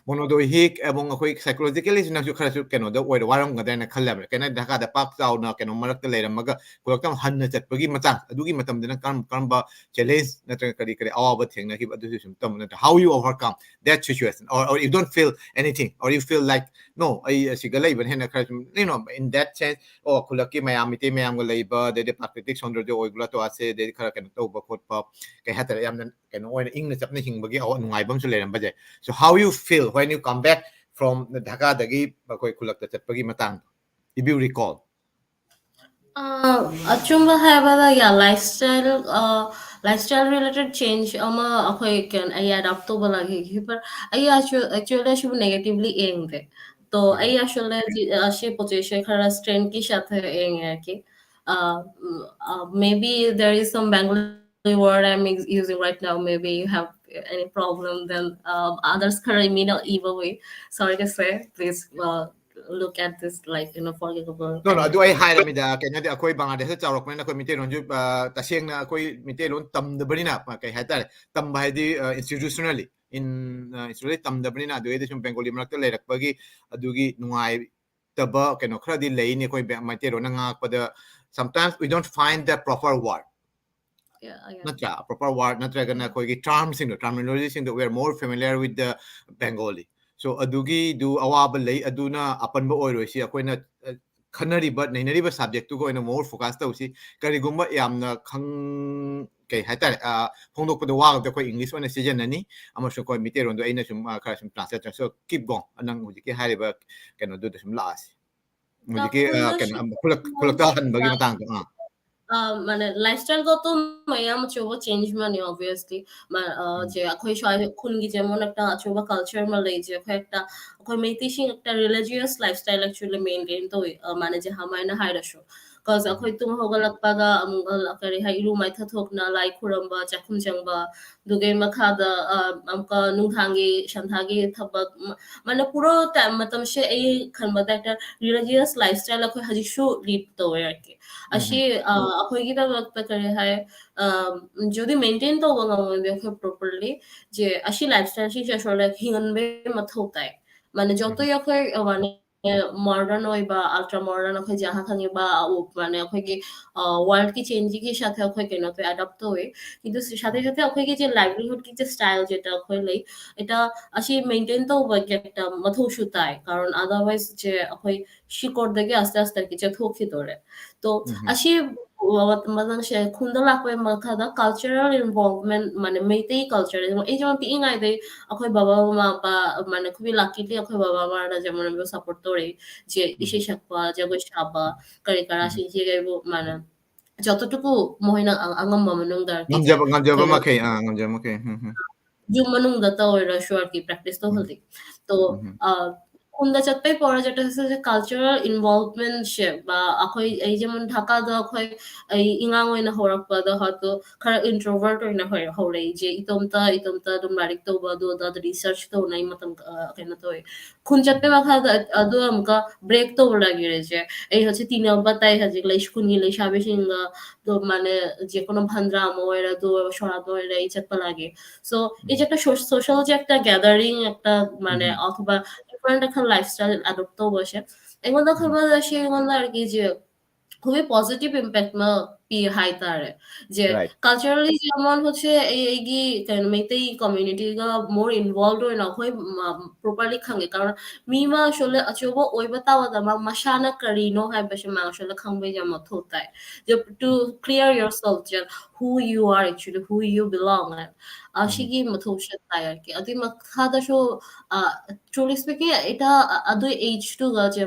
Monodoihic ꯑꯃꯨꯛ ꯑꯩꯈꯣꯏ psychologically ꯁꯤ ꯅꯪꯁꯨ ꯈꯔꯁꯨ ꯀꯩꯅꯣꯗ ꯑꯣꯏꯔ ꯋꯥꯔꯝꯒꯗ꯭ꯔꯥ ꯍꯥꯏꯅ ꯈꯜꯂꯦꯕ꯫ ꯀꯩꯅꯣ ꯙꯥꯀꯥꯗ ꯄꯥꯛ ꯆꯥꯎꯅ ꯀꯩꯅꯣ ꯃꯔꯛꯇ ꯂꯩꯔꯝꯃꯒ ꯈꯨꯂꯛꯇ ꯑꯃꯨꯛ ꯍꯟꯅ ꯆꯠꯄꯒꯤ ꯃꯇꯥꯡ, ꯑꯗꯨꯒꯤ ꯃꯇꯝꯗꯅ ꯀꯔꯝ ꯀꯔꯝꯕ challenge ꯅꯠꯇ꯭ꯔꯒ ꯀꯔꯤ ꯀꯔꯤ ꯑꯋꯥꯕ ꯊꯦꯡꯅꯈꯤꯕ, ꯑꯗꯨꯁꯨ ꯁꯨꯝ ꯇꯝꯕ ꯅꯠꯇ꯭ꯔꯥ? How you overcome that situation, or, or you don't feel anything, or you feel like, "No, ꯑꯩ ꯑꯁꯤꯒ ꯂꯩꯕꯅ ꯍꯦꯟꯅ ꯈꯔ ꯁꯨꯝ, you know, in that sense, ꯑꯣ, ꯈꯨꯂꯛꯀꯤ ꯃꯌꯥꯝ, ꯃꯤꯇꯩ ꯃꯌꯥꯝꯒ ꯂꯩꯕ, ꯑꯗꯩꯗꯤ ꯄ꯭ꯔꯥꯀ꯭ꯔꯤꯇꯤꯛ ꯁꯧꯟꯗꯔꯖ ꯑꯣꯏꯒꯨꯂꯥ ꯇꯣ ꯑꯁꯦ, ꯑꯗꯩꯗꯤ ꯈꯔ ꯀꯩꯅꯣ ꯇꯧꯕ ꯈꯣꯠꯄ, ꯀꯩ ꯍꯥꯏꯇꯥꯔꯦ, ꯌꯥꯝꯅ ꯀꯩꯅꯣ ꯑꯣꯏꯅ ꯏꯪꯅ ꯆꯞꯅ ꯍꯤꯡꯕꯒꯤ ꯑꯋꯥ-, ꯅꯨꯡꯉꯥꯏꯕ ꯑꯃꯁꯨ ꯂꯩꯔꯝꯕ ꯌꯥꯏ." So how you feel when you come back from ꯙꯥꯀꯥꯗꯒꯤ ꯑꯩꯈꯣꯏ ꯈꯨꯂꯛꯇ ꯆꯠꯄꯒꯤ ꯃꯇꯥꯡꯗꯣ, if you recall? ꯑ, ꯑꯆꯨꯝꯕ ꯍꯥꯏꯕꯗ, yeah, lifestyle, ꯑ, lifestyle related change ꯑꯃ ꯑꯩꯈꯣꯏ ꯀꯩꯅꯣ, ꯑꯩ adapt ꯇꯧꯕ ꯂꯥꯛꯈꯤ꯫ But ꯑꯩ actu-, actually ꯑꯁꯤꯕꯨ negatively ꯌꯦꯡꯗꯦ꯫ ꯇꯣ ꯑꯩ actually ꯁꯤ, ꯑ, ꯁꯤ ꯄꯣꯠ ꯆꯩꯁꯦ ꯈꯔ strength ꯀꯤ ꯁꯥꯊꯦ ꯌꯦꯡꯉꯦ꯫ ꯑ, ꯎꯝ, ꯑ, maybe there is some Bengali word I'm ex-, using right now. Maybe you have any problem, then, uh, others ꯈꯔ ꯃꯤꯅ ꯏꯕ ꯎꯏ꯫ Sorry to say, please, uh, look at this, like, you know, forgivable. No, no, ꯑꯗꯨ ꯑꯩ ꯍꯥꯏꯔꯝꯃꯤꯗ, ꯀꯩꯅꯣꯗꯤ ꯑꯩꯈꯣꯏ ꯕꯪꯒ꯭ꯂꯥꯗꯦꯁꯇ ꯆꯥꯎꯔꯛꯄꯅꯤꯅ ꯑꯩꯈꯣꯏ ꯃꯤꯇꯩꯂꯣꯟꯁꯨ, ꯑ, ꯇꯁꯦꯡꯅ ꯑꯩꯈꯣꯏ ꯃꯤꯇꯩꯂꯣꯟ ꯇꯝꯗꯕꯅꯤꯅ, ꯑ, ꯀꯩ ꯍꯥꯏꯇꯥꯔꯦ, ꯇꯝꯕ ꯍꯥꯏꯗꯤ, ꯑ, institutionally, in, ꯑ, institutionally ꯇꯝꯗꯕꯅꯤꯅ, ꯑꯗꯨꯗꯩꯗꯤ ꯁꯨꯝ ꯕꯦꯡꯒꯣꯂꯤ ꯃꯔꯛꯇ ꯂꯩꯔꯛꯄꯒꯤ ꯑꯗꯨꯒꯤ ꯅꯨꯡꯉꯥꯏꯇꯕ ꯀꯩꯅꯣ ꯈꯔꯗꯤ ꯂꯩꯅꯤ꯫ ꯑꯩꯈꯣꯏ Bay-, ꯃꯩꯇꯩꯂꯣꯟꯅ ꯉꯥꯡꯉꯛꯄꯗ, sometimes we don't find the proper word. Yeah, yeah. ꯅꯠꯇ꯭ꯔꯥ? Proper word ꯅꯠꯇ꯭ꯔꯒꯅ ꯑꯩꯈꯣꯏꯒꯤ term ꯁꯤꯡꯗꯣ, terminology ꯁꯤꯡꯗꯣ, we are more familiar with the Bengali. So ꯑꯗꯨꯒꯤꯗꯨ ꯑꯋꯥꯕ ꯂꯩ, ꯑꯗꯨꯅ ꯑꯄꯟꯕ ꯑꯣꯏꯔꯣꯏꯁꯤ꯫ ꯑꯩꯈꯣꯏꯅ, ꯑ, ꯈꯟꯅꯔꯤꯕ, ꯅꯩꯅꯔꯤꯕ subject ꯇꯨꯒ ꯑꯣꯏꯅ more focus ꯇꯧꯁꯤ꯫ ꯀꯔꯤꯒꯨꯝꯕ ꯌꯥꯝꯅ ꯈꯪ-, ꯀꯩ ꯍꯥꯏꯇꯥꯔꯦ, ꯑ, ꯐꯣꯡꯗꯣꯛꯄꯗ ꯋꯥꯒꯗ ꯑꯩꯈꯣꯏ English ꯑꯣꯏꯅ ꯁꯤꯖꯤꯟꯅꯅꯤ, ꯑꯃꯁꯨꯡ ꯑꯩꯈꯣꯏ ꯃꯤꯇꯩꯂꯣꯟꯗꯣ ꯑꯩꯅ ꯁꯨꯝ, ꯑ, ꯈꯔ ꯁꯨꯝ translate ꯇꯧꯔꯁꯤ꯫ So keep going, ꯅꯪ ꯍꯧꯖꯤꯛꯀꯤ ꯍꯥꯏꯔꯤꯕ ꯀꯩꯅꯣꯗꯨꯗ ꯁꯨꯝ ꯂꯥꯛꯑꯁꯤ꯫ ꯍꯧꯖꯤꯛꯀꯤ, ꯑ, ꯀꯩꯅꯣ, ꯈꯨꯂꯛ-, ꯈꯨꯂꯛꯇ ꯍꯟꯕꯒꯤ ꯃꯇꯥꯡꯗꯣ, ꯑꯥ꯫ ꯑ, ꯃꯥꯅꯦ, lifestyle ꯒꯣ ꯇꯨ ꯃꯌꯥꯝ ꯑꯆꯧꯕ change ꯑꯃꯅꯤ, obviously꯫ ꯃꯥ-, ꯑ, ꯎꯝ꯫ ꯁꯦ, ꯑꯩꯈꯣꯏ ꯁ꯭ꯋꯥꯏ ꯈꯨꯟꯒꯤ ꯖꯦꯃꯣꯟ ꯑꯦꯛꯇ ꯑꯆꯧꯕ culture ꯑꯃ ꯂꯩꯖꯦ, ꯑꯩꯈꯣꯏ ꯑꯦꯛꯇ, ꯑꯩꯈꯣꯏ ꯃꯩꯇꯩꯁꯤꯡ act religious lifestyle actually maintain ꯇꯧꯏ, ꯑ, ꯃꯥꯅꯦ, ꯖꯦ ꯍꯃꯥꯏꯅ ꯍꯥꯏꯔꯁꯨ꯫ 'Cause ꯑꯩꯈꯣꯏ ꯇꯨꯝ ꯍꯧꯒꯠꯂꯛꯄꯒ ꯑꯃꯨꯛ, ꯑ, ꯀꯔꯤ ꯍꯥꯏ, ꯏꯔꯨ ꯃꯥꯏꯊ ꯊꯣꯛꯅ, ꯂꯥꯏ ꯈꯨꯔꯝꯕ, ꯆꯥꯛꯈꯨꯝ ꯆꯪꯕ, ꯑꯗꯨꯒꯤ ꯃꯈꯥꯗ, ꯑ, ꯑꯃꯨꯛꯀ ꯅꯨꯡꯗꯥꯡꯒꯤ, ꯁꯟꯊꯥꯒꯤ ꯊꯕꯛ, ꯃ-, ꯃꯥꯅ ꯄꯨꯔꯥ time, ꯃꯇꯝꯁꯦ ꯑꯩ ꯈꯟꯕꯗ ꯍꯦꯛꯇ religious lifestyle ꯑꯩꯈꯣꯏ ꯍꯧꯖꯤꯛꯁꯨ lead ꯇꯧꯋꯦ ꯍꯥꯏꯔꯛꯀꯦ꯫ ꯑꯁꯤ, ꯑ, ꯑꯩꯈꯣꯏꯒꯤꯗꯃꯛꯇ ꯀꯔꯤ ꯍꯥꯏ, ꯑ, ꯖꯨꯗꯤ maintain ꯇꯧꯕ ꯉꯝꯃꯣꯏꯗꯤ ꯑꯩꯈꯣꯏ properly ꯖꯦ ꯑꯁꯤ lifestyle ꯁꯤꯁꯦ ꯁꯣꯔ ꯍꯤꯡꯍꯟꯕꯒꯤ ꯃꯊꯧ ꯇꯥꯏ꯫ ꯃꯥꯅ ꯖꯣꯇꯣ ꯑꯩꯈꯣꯏ, ꯑ, ꯃꯥꯅ modern ꯑꯣꯏꯕ, ultra modern ꯑꯩꯈꯣꯏ ꯖꯍꯥ ꯈꯪꯉꯤꯕ, ꯎ, ꯃꯥꯅ ꯑꯩꯈꯣꯏꯒꯤ, ꯑ, world ꯀꯤ change ꯀꯤ ꯁꯥꯊꯦ ꯑꯩꯈꯣꯏ ꯀꯩꯅꯣ ꯇꯧꯋꯦ, adapt ꯇꯧꯋꯦ꯫ ꯀꯤꯟꯇꯨ ꯁꯥꯊꯦ ꯁꯥꯊꯦ ꯑꯩꯈꯣꯏꯒꯤ ꯖꯦ livelihood ꯀꯤ ꯖꯦ style ꯖꯦ ꯑꯩꯈꯣꯏ ꯂꯩ, ꯑꯦꯇꯥ ꯑꯁꯤ maintain ꯇꯧꯕꯒꯤ ꯑꯦꯇꯥ ꯃꯊꯧꯁꯨ ꯇꯥꯏ꯫ ꯀꯥꯔꯟ otherwise ꯖꯦ ꯑꯩꯈꯣꯏ ꯁꯤꯀꯣꯔꯗꯒꯤ ꯑꯁꯇ ꯑꯁꯇꯒꯤ ꯆꯠꯊꯣꯛꯈꯤꯗꯣꯔꯦ꯫ ꯇꯣ, ꯑꯁꯤ ꯋꯥ-, ꯃꯇꯝꯁꯦ ꯈꯨꯟꯗ ꯂꯥꯛꯄꯒꯤ ꯃꯈꯥꯗ cultural involvement, ꯃꯥꯅꯦ, ꯃꯩꯇꯩ culture, ꯑꯩ ꯖꯦ ꯄꯤꯛꯏꯉꯩꯗꯩ ꯑꯩꯈꯣꯏ ꯕꯕꯥ ꯃꯃꯥ ꯕꯥ, ꯃꯥꯅꯦ, ꯑꯩꯈꯣꯏ luckily ꯑꯩꯈꯣꯏ ꯕꯕꯥ ꯃꯃꯥꯅ ꯖꯦ ꯃꯔꯝꯗ support ꯇꯧꯔꯛꯏ꯫ ꯖꯦ ꯏꯁꯩ ꯁꯛꯄ, ꯖꯒꯣꯏ ꯁꯥꯕ, ꯀꯔꯤ ꯀꯔꯥ ꯁꯤꯡꯁꯤꯒꯩꯕꯨ ꯃꯥꯅ ꯖꯣꯇꯣꯇꯨꯀꯨ ꯃꯈꯣꯏꯅ ꯑ-, ꯑꯉꯝꯕ ꯃꯅꯨꯡꯗ ꯉꯝꯖꯕ, ꯉꯝꯖꯕ ꯀꯩꯅꯣ ꯃꯈꯩ, ꯑꯥ, ꯉꯝꯖꯕ ꯃꯈꯩ꯫ ꯎꯝ, ꯎꯝ꯫ ꯌꯨꯝ ꯃꯅꯨꯡꯗ ꯇꯧꯔꯁꯨ ꯑꯥꯔꯀꯤ practice ꯇꯧꯍꯜꯂꯤ꯫ ꯇꯣ, ꯑ, ꯈꯨꯟꯗ ꯆꯠꯄꯩ ꯄꯣꯔ ꯆꯠꯄꯁꯦ cultural involvement ꯁꯦ, ꯑ, ꯑꯩꯈꯣꯏ, ꯑꯩ ꯖꯦꯃꯣꯟ ꯙꯥꯀꯥꯗ ꯑꯩꯈꯣꯏ, ꯑꯩ ꯑꯉꯥꯡ ꯑꯣꯏꯅ ꯍꯧꯔꯛꯄꯗ ꯍꯣꯠꯇꯣ ꯈꯔ introvert ꯑꯣꯏꯅ ꯍꯧꯔ-, ꯍꯧꯔꯛꯏ꯫ ꯖꯦ ꯏꯇꯣꯝꯇ, ꯏꯇꯣꯝꯇ ꯑꯗꯨꯝ ꯂꯥꯏꯔꯤꯛ ꯇꯧꯕ, ꯑꯗꯨ ꯑꯗꯥ research ꯇꯧꯅꯩ ꯃꯇꯝ, ꯑ, ꯀꯩꯅꯣ ꯇꯧꯋꯦ꯫ ꯈꯨꯟ ꯆꯠꯄꯩ ꯃꯈꯥꯗ ꯑ-, ꯑꯗꯨ ꯑꯃꯨꯛꯀ break ꯇꯧꯕ ꯂꯥꯛꯏꯔꯦ ꯖꯦ꯫ ꯑꯩ ꯍꯧꯖꯤꯛ ꯇꯤꯟꯅꯕ ꯇꯥꯏ ꯍꯧꯖꯤꯛ ꯂꯩ-, ꯈꯨꯟꯒꯤ ꯂꯩꯁꯥꯕꯤꯁꯤꯡꯒ ꯑꯗꯨ ꯃꯥꯅꯦ, ꯖꯦ ꯀꯣꯅꯣ ꯚꯟꯗ꯭ꯔꯥ ꯑꯃ ꯑꯣꯏꯔ ꯑꯗꯨ ꯑꯣꯏꯔ ꯁꯣꯔꯥꯠ ꯑꯣꯏꯔ ꯑꯩ ꯆꯠꯄ ꯂꯥꯛꯏ꯫ So, ꯏꯖꯦ ꯑꯦꯛꯇ ꯁꯣ-, social J act gathering act ꯃꯥꯅꯦ, ꯑꯊꯨꯕ different ꯑꯈꯟ lifestyle adopt ꯇꯧꯕꯁꯦ꯫ ꯑꯩꯉꯣꯟꯗ ꯈꯟꯕꯗ ꯁꯤ ꯑꯩꯉꯣꯟꯗ ꯑꯥꯔꯀꯤ ꯖꯦ ꯈꯨꯕꯤ positive impact ꯑꯃ ꯄꯤ ꯍꯥꯏꯇꯥꯔꯦ꯫ ꯖꯦ, right, culturally ꯖꯦ ꯑꯃ ꯍꯣꯠꯁꯦ ꯑꯩ, ꯑꯩꯒꯤ ꯀꯩꯅꯣ ꯃꯩꯇꯩ community ꯒ more involved ꯑꯣꯏꯅ ꯑꯩꯈꯣꯏ ꯃ-, properly ꯈꯪꯉꯦ꯫ ꯀꯥꯔꯟ ꯃꯤ ꯑꯃ ꯑꯁꯣꯝꯗ ꯑꯆꯧꯕ ꯑꯣꯏꯕ ꯇꯥꯕꯗ ꯃꯥ ꯃꯁꯥꯅ ꯀꯔꯤꯅꯣ ꯍꯥꯏꯕꯁꯦ ꯃꯥ ꯑꯁꯣꯝꯗ ꯈꯪꯕꯩ ꯌꯥꯝ ꯃꯊꯧ ꯇꯥꯏ꯫ J, to clear yourself, J, who you are actually, who you belong, ꯑ, ꯁꯤꯒꯤ ꯃꯊꯧꯁꯦ ꯇꯥꯏ ꯑꯥꯔꯀꯤ꯫ ꯑꯗꯨꯏ ꯃꯈꯥꯗꯁꯨ, ꯑ, truly speaking, ꯏꯇꯥ, ꯑ, ꯑꯗꯨꯏ age ꯇꯨꯒ ꯖꯦ,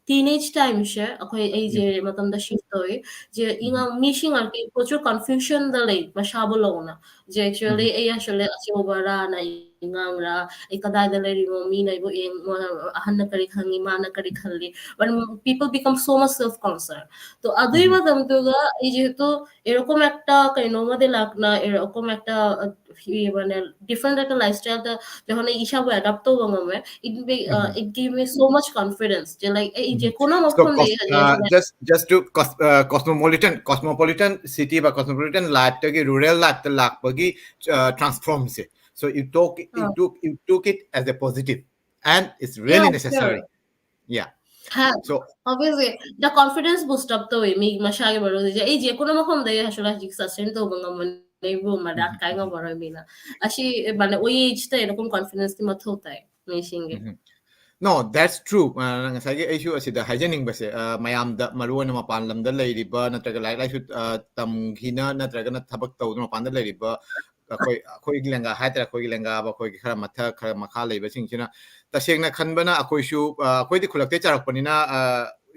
ꯇꯤꯟ ꯑꯦꯖ ꯇꯥꯏꯝꯁꯦ ꯑꯩꯈꯣꯏ, ꯑꯩꯁꯦ ꯃꯇꯝꯗ shift ꯇꯧꯋꯤ꯫ ꯖꯦ, ꯏꯉꯥꯡ ꯃꯤꯁꯤꯡ ꯑꯥꯔꯀꯤ ꯄꯣꯠꯁꯨ confusion ꯗ ꯂꯩ, ꯃꯁꯥꯕꯨ ꯂꯧꯅ꯫ ꯖꯦ, actually ꯑꯩ ꯑꯁꯣꯂꯦ ꯑꯆꯧꯕꯔꯥꯅ ꯑꯩ ꯉꯥꯡꯕ꯭ꯔꯥ, ꯑꯩ ꯀꯗꯥꯏꯗ ꯂꯩꯔꯤꯅꯣ, ꯃꯤꯅ ꯑꯩꯕꯨ ꯌꯦꯡ-, ꯑꯍꯟꯅ ꯀꯔꯤ ꯈꯪꯉꯤ, ꯃꯥꯅ ꯀꯔꯤ ꯈꯜꯂꯤ, when people become so much self conscious. ꯇꯣ ꯑꯗꯨꯒꯤ ꯎꯝ꯫ ꯃꯇꯝꯗꯨꯒ ꯑꯩꯁꯦ ꯇꯣ এরকম একটা ꯀꯩꯅꯣꯃꯗꯤ ꯂꯥꯛꯅ, এরকম একটা, আহ, ই মানে ডিফারেন্ট একটা লাইফস্টাইলটা যখন এই হিসাবে অ্যাডাপ্ট হবো আমি, it be, uh, hmm. it give me so much confidence যে লাইক এই যে হুম। কোনো So, রকম cos-, দেশে uh, just, just to cos-, uh, cosmopolitan, cosmopolitan city বা cosmopolitan life ꯇꯒꯤ rural life ꯇ ꯂꯥꯛꯄꯒꯤ, uh, transform say. So it took, it ah. took, it took it as a positive and it's really Yeah, necessary. sure. Yeah. ꯍꯥ, So, obviously, the confidence boost up ꯇꯧꯋꯦ ꯃꯤ ꯃꯁꯥꯒꯤ ꯃꯔꯨꯗꯤ꯫ ꯑꯩ ꯖꯦ ꯀꯣꯅ ꯃꯐꯝꯗ ꯑꯩ ꯍꯥꯏꯁꯨ ꯍꯧꯖꯤꯛ sustain ꯇꯧꯕ ꯉꯝꯃꯅꯤ, ꯑꯩꯕꯨ ꯃꯗꯥꯛ ꯎꯝ, ꯀꯥꯏ ꯎꯝ, ꯉꯝꯃꯔꯣꯏ ꯃꯤꯅ꯫ ꯑꯁꯤ, ꯃꯥꯅꯦ, ꯑꯣꯏ ꯑꯦꯖꯇ ꯑꯩꯅ ꯀꯨꯝ confidence ꯇꯤ ꯃꯊꯧ ꯇꯥꯏ ꯃꯤꯁꯤꯡꯒꯤ꯫ ꯎꯝ꯫ No, that's true. ꯑ, ꯉꯁꯥꯏꯒꯤ ꯑꯩꯁꯨ ꯑꯁꯤꯗ ꯍꯥꯏꯖꯅꯤꯡꯕꯁꯦ, ꯑ, ꯃꯌꯥꯝꯗ, ꯃꯔꯨꯑꯣꯏꯅ ꯃꯄꯥꯟ ꯂꯝꯗ ꯂꯩꯔꯤꯕ ꯅꯠꯇ꯭ꯔꯒ ꯂꯥꯏꯔꯤꯛ ꯂꯥꯏꯁꯨ, ꯑ, ꯇꯝꯈꯤꯅ ꯅꯠꯇ꯭ꯔꯒꯅ ꯊꯕꯛ ꯇꯧꯗꯨꯅ ꯃꯄꯥꯟꯗ ꯂꯩꯔꯤꯕ ꯑꯩꯈꯣꯏ, ꯑꯩꯈꯣꯏꯒꯤ ꯂꯦꯡꯒꯥ ꯍꯥꯏꯇꯥꯔꯦ, ꯑꯩꯈꯣꯏꯒꯤ ꯂꯦꯡꯒꯥꯕ, ꯑꯩꯈꯣꯏꯒꯤ ꯈꯔ ꯃꯊꯛ, ꯈꯔ ꯃꯈꯥ ꯂꯩꯕꯁꯤꯡꯁꯤꯅ ꯇꯁꯦꯡꯅ ꯈꯟꯕꯅ ꯑꯩꯈꯣꯏꯁꯨ, ꯑ, ꯑꯩꯈꯣꯏꯗꯤ ꯈꯨꯜꯂꯛꯇꯩ ꯆꯥꯎꯔꯛꯄꯅꯤꯅ, ꯑ,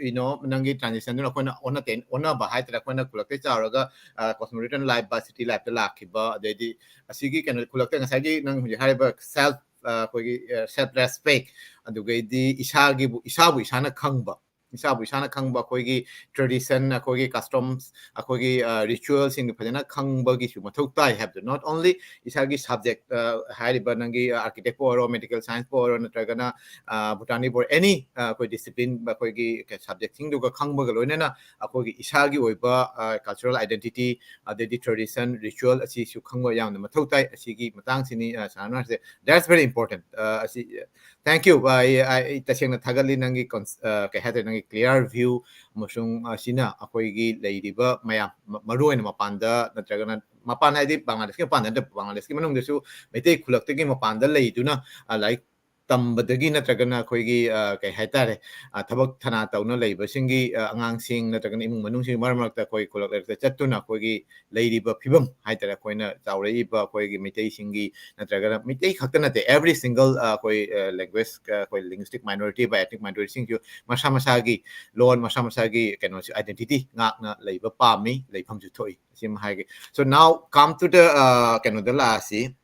you know, ꯅꯪꯒꯤ transition ꯗꯨꯅ ꯑꯩꯈꯣꯏꯅ ꯑꯣꯟꯅ ꯇꯩ-, ꯑꯣꯟꯅꯕ ꯍꯥꯏꯇꯥꯔꯦ, ꯑꯩꯈꯣꯏꯅ ꯈꯨꯜꯂꯛꯇꯩ ꯆꯥꯎꯔꯒ, ꯑ, cosmopolitan life ꯕ city life ꯇ ꯂꯥꯛꯈꯤꯕ, ꯑꯗꯩꯗꯤ ꯑꯁꯤꯒꯤ ꯀꯩꯅꯣ ꯈꯨꯜꯂꯛꯇ ꯉꯁꯥꯏꯒꯤ ꯅꯪ ꯍꯧꯖꯤꯛ ꯍꯥꯏꯔꯤꯕ self, ꯑ, ꯑꯩꯈꯣꯏꯒꯤ, ꯑ, self respect, ꯑꯗꯨꯒꯩꯗꯤ ꯏꯁꯥꯒꯤꯕꯨ, ꯏꯁꯥꯕꯨ ꯏꯁꯥꯅ ꯈꯪꯕ, ꯏꯁꯥꯕꯨ ꯏꯁꯥꯅ ꯈꯪꯕ, ꯑꯩꯈꯣꯏꯒꯤ tradition, ꯑꯩꯈꯣꯏꯒꯤ customs, ꯑꯩꯈꯣꯏꯒꯤ, ꯑ, ritual ꯁꯤꯡꯗꯨ ꯐꯖꯅ ꯈꯪꯕꯒꯤꯁꯨ ꯃꯊꯧ ꯇꯥꯏ ꯍꯥꯏꯕꯗꯣ, not only ꯏꯁꯥꯒꯤ subject, ꯑ, ꯍꯥꯏꯔꯤꯕ ꯅꯪꯒꯤ architect ꯄꯨ ꯑꯣꯏꯔꯣ, medical science ꯄꯨ ꯑꯣꯏꯔꯣ, ꯅꯠꯇ꯭ꯔꯒꯅ, ꯑ, botany ꯄꯨ ꯑꯣꯏꯔꯣ, any, ꯑ, ꯑꯩꯈꯣꯏ discipline, ꯑꯩꯈꯣꯏꯒꯤ subject ꯁꯤꯡꯗꯨꯒ ꯈꯪꯕꯒ ꯂꯣꯏꯅꯅ ꯑꯩꯈꯣꯏꯒꯤ ꯏꯁꯥꯒꯤ ꯑꯣꯏꯕ, ꯑ, cultural identity, ꯑꯗꯩꯗꯤ tradition, ritual ꯑꯁꯤꯁꯨ ꯈꯪꯕ ꯌꯥꯝꯅ ꯃꯊꯧ ꯇꯥꯏ꯫ ꯑꯁꯤꯒꯤ ꯃꯇꯥꯡꯁꯤꯅꯤ, ꯑ, ꯁꯥꯟꯅꯔꯤꯁꯦ꯫ That's very important. ꯑ, ꯑꯁꯤ, thank you. ꯑ, ꯑꯩ, ꯑꯩ, ꯑꯩ ꯇꯁꯦꯡꯅ ꯊꯥꯒꯠꯂꯤ ꯅꯪꯒꯤ cons-, ꯑ, ꯀꯩ ꯍꯥꯏꯇꯥꯔꯦ, ꯅꯪꯒꯤ clear view ꯑꯃꯁꯨꯡ ꯑꯁꯤꯅ ꯑꯩꯈꯣꯏꯒꯤ ꯂꯩꯔꯤꯕ ꯃꯌꯥꯝ, ꯃ-, ꯃꯔꯨꯑꯣꯏꯅ ꯃꯄꯥꯟꯗ ꯅꯠꯇ꯭ꯔꯒꯅ ꯃꯄꯥꯟ ꯍꯥꯏꯗꯤ ꯕꯪꯒ꯭ꯂꯥꯗꯦꯁꯀꯤ ꯃꯄꯥꯟꯗ ꯅꯠꯇꯕ, ꯕꯪꯒ꯭ꯂꯥꯗꯦꯁꯀꯤ ꯃꯅꯨꯡꯗꯁꯨ ꯃꯩꯇꯩ ꯈꯨꯜꯂꯛꯇꯒꯤ ꯃꯄꯥꯟꯗ ꯂꯩꯗꯨꯅ, ꯑ, ꯂꯥꯏꯔꯤꯛ ꯇꯝꯕꯗꯒꯤ ꯅꯠꯇ꯭ꯔꯒꯅ ꯑꯩꯈꯣꯏꯒꯤ, ꯑ, ꯀꯩ ꯍꯥꯏꯇꯥꯔꯦ, ꯑ, ꯊꯕꯛ ꯊꯅꯥ ꯇꯧꯅ ꯂꯩꯕꯁꯤꯡꯒꯤ, ꯑ, ꯑꯉꯥꯡꯁꯤꯡ ꯅꯠꯇ꯭ꯔꯒꯅ ꯏꯃꯨꯡ ꯃꯅꯨꯡꯁꯤꯡ ꯃꯔꯛ ꯃꯔꯛꯇ ꯑꯩꯈꯣꯏ ꯈꯨꯜꯂꯛ ꯂꯩꯔꯛꯇ ꯆꯠꯇꯨꯅ ꯑꯩꯈꯣꯏꯒꯤ ꯂꯩꯔꯤꯕ ꯐꯤꯕꯝ ꯍꯥꯏꯇꯥꯔꯦ, ꯑꯩꯈꯣꯏꯅ ꯆꯥꯎꯔꯛꯏꯕ ꯑꯩꯈꯣꯏꯒꯤ ꯃꯩꯇꯩꯁꯤꯡꯒꯤ ꯅꯠꯇ꯭ꯔꯒꯅ ꯃꯩꯇꯩ ꯈꯛꯇ ꯅꯠꯇꯦ, every single, ꯑ, ꯑꯩꯈꯣꯏ, ꯑ, language, ꯑ, ꯑꯩꯈꯣꯏ linguistic minority ꯕ ethnic minority ꯁꯤꯡꯁꯨ ꯃꯁꯥ ꯃꯁꯥꯒꯤ ꯂꯣꯟ, ꯃꯁꯥ ꯃꯁꯥꯒꯤ ꯀꯩꯅꯣꯁꯤ, identity ꯉꯥꯛꯅ ꯂꯩꯕ ꯄꯥꯝꯃꯤ, ꯂꯩꯐꯝꯁꯨ ꯊꯣꯛꯏ꯫ ꯑꯁꯤꯃ ꯍꯥꯏꯒꯦ꯫ So now come to the, ꯑ, ꯀꯩꯅꯣꯗ ꯂꯥꯛꯑꯁꯤ꯫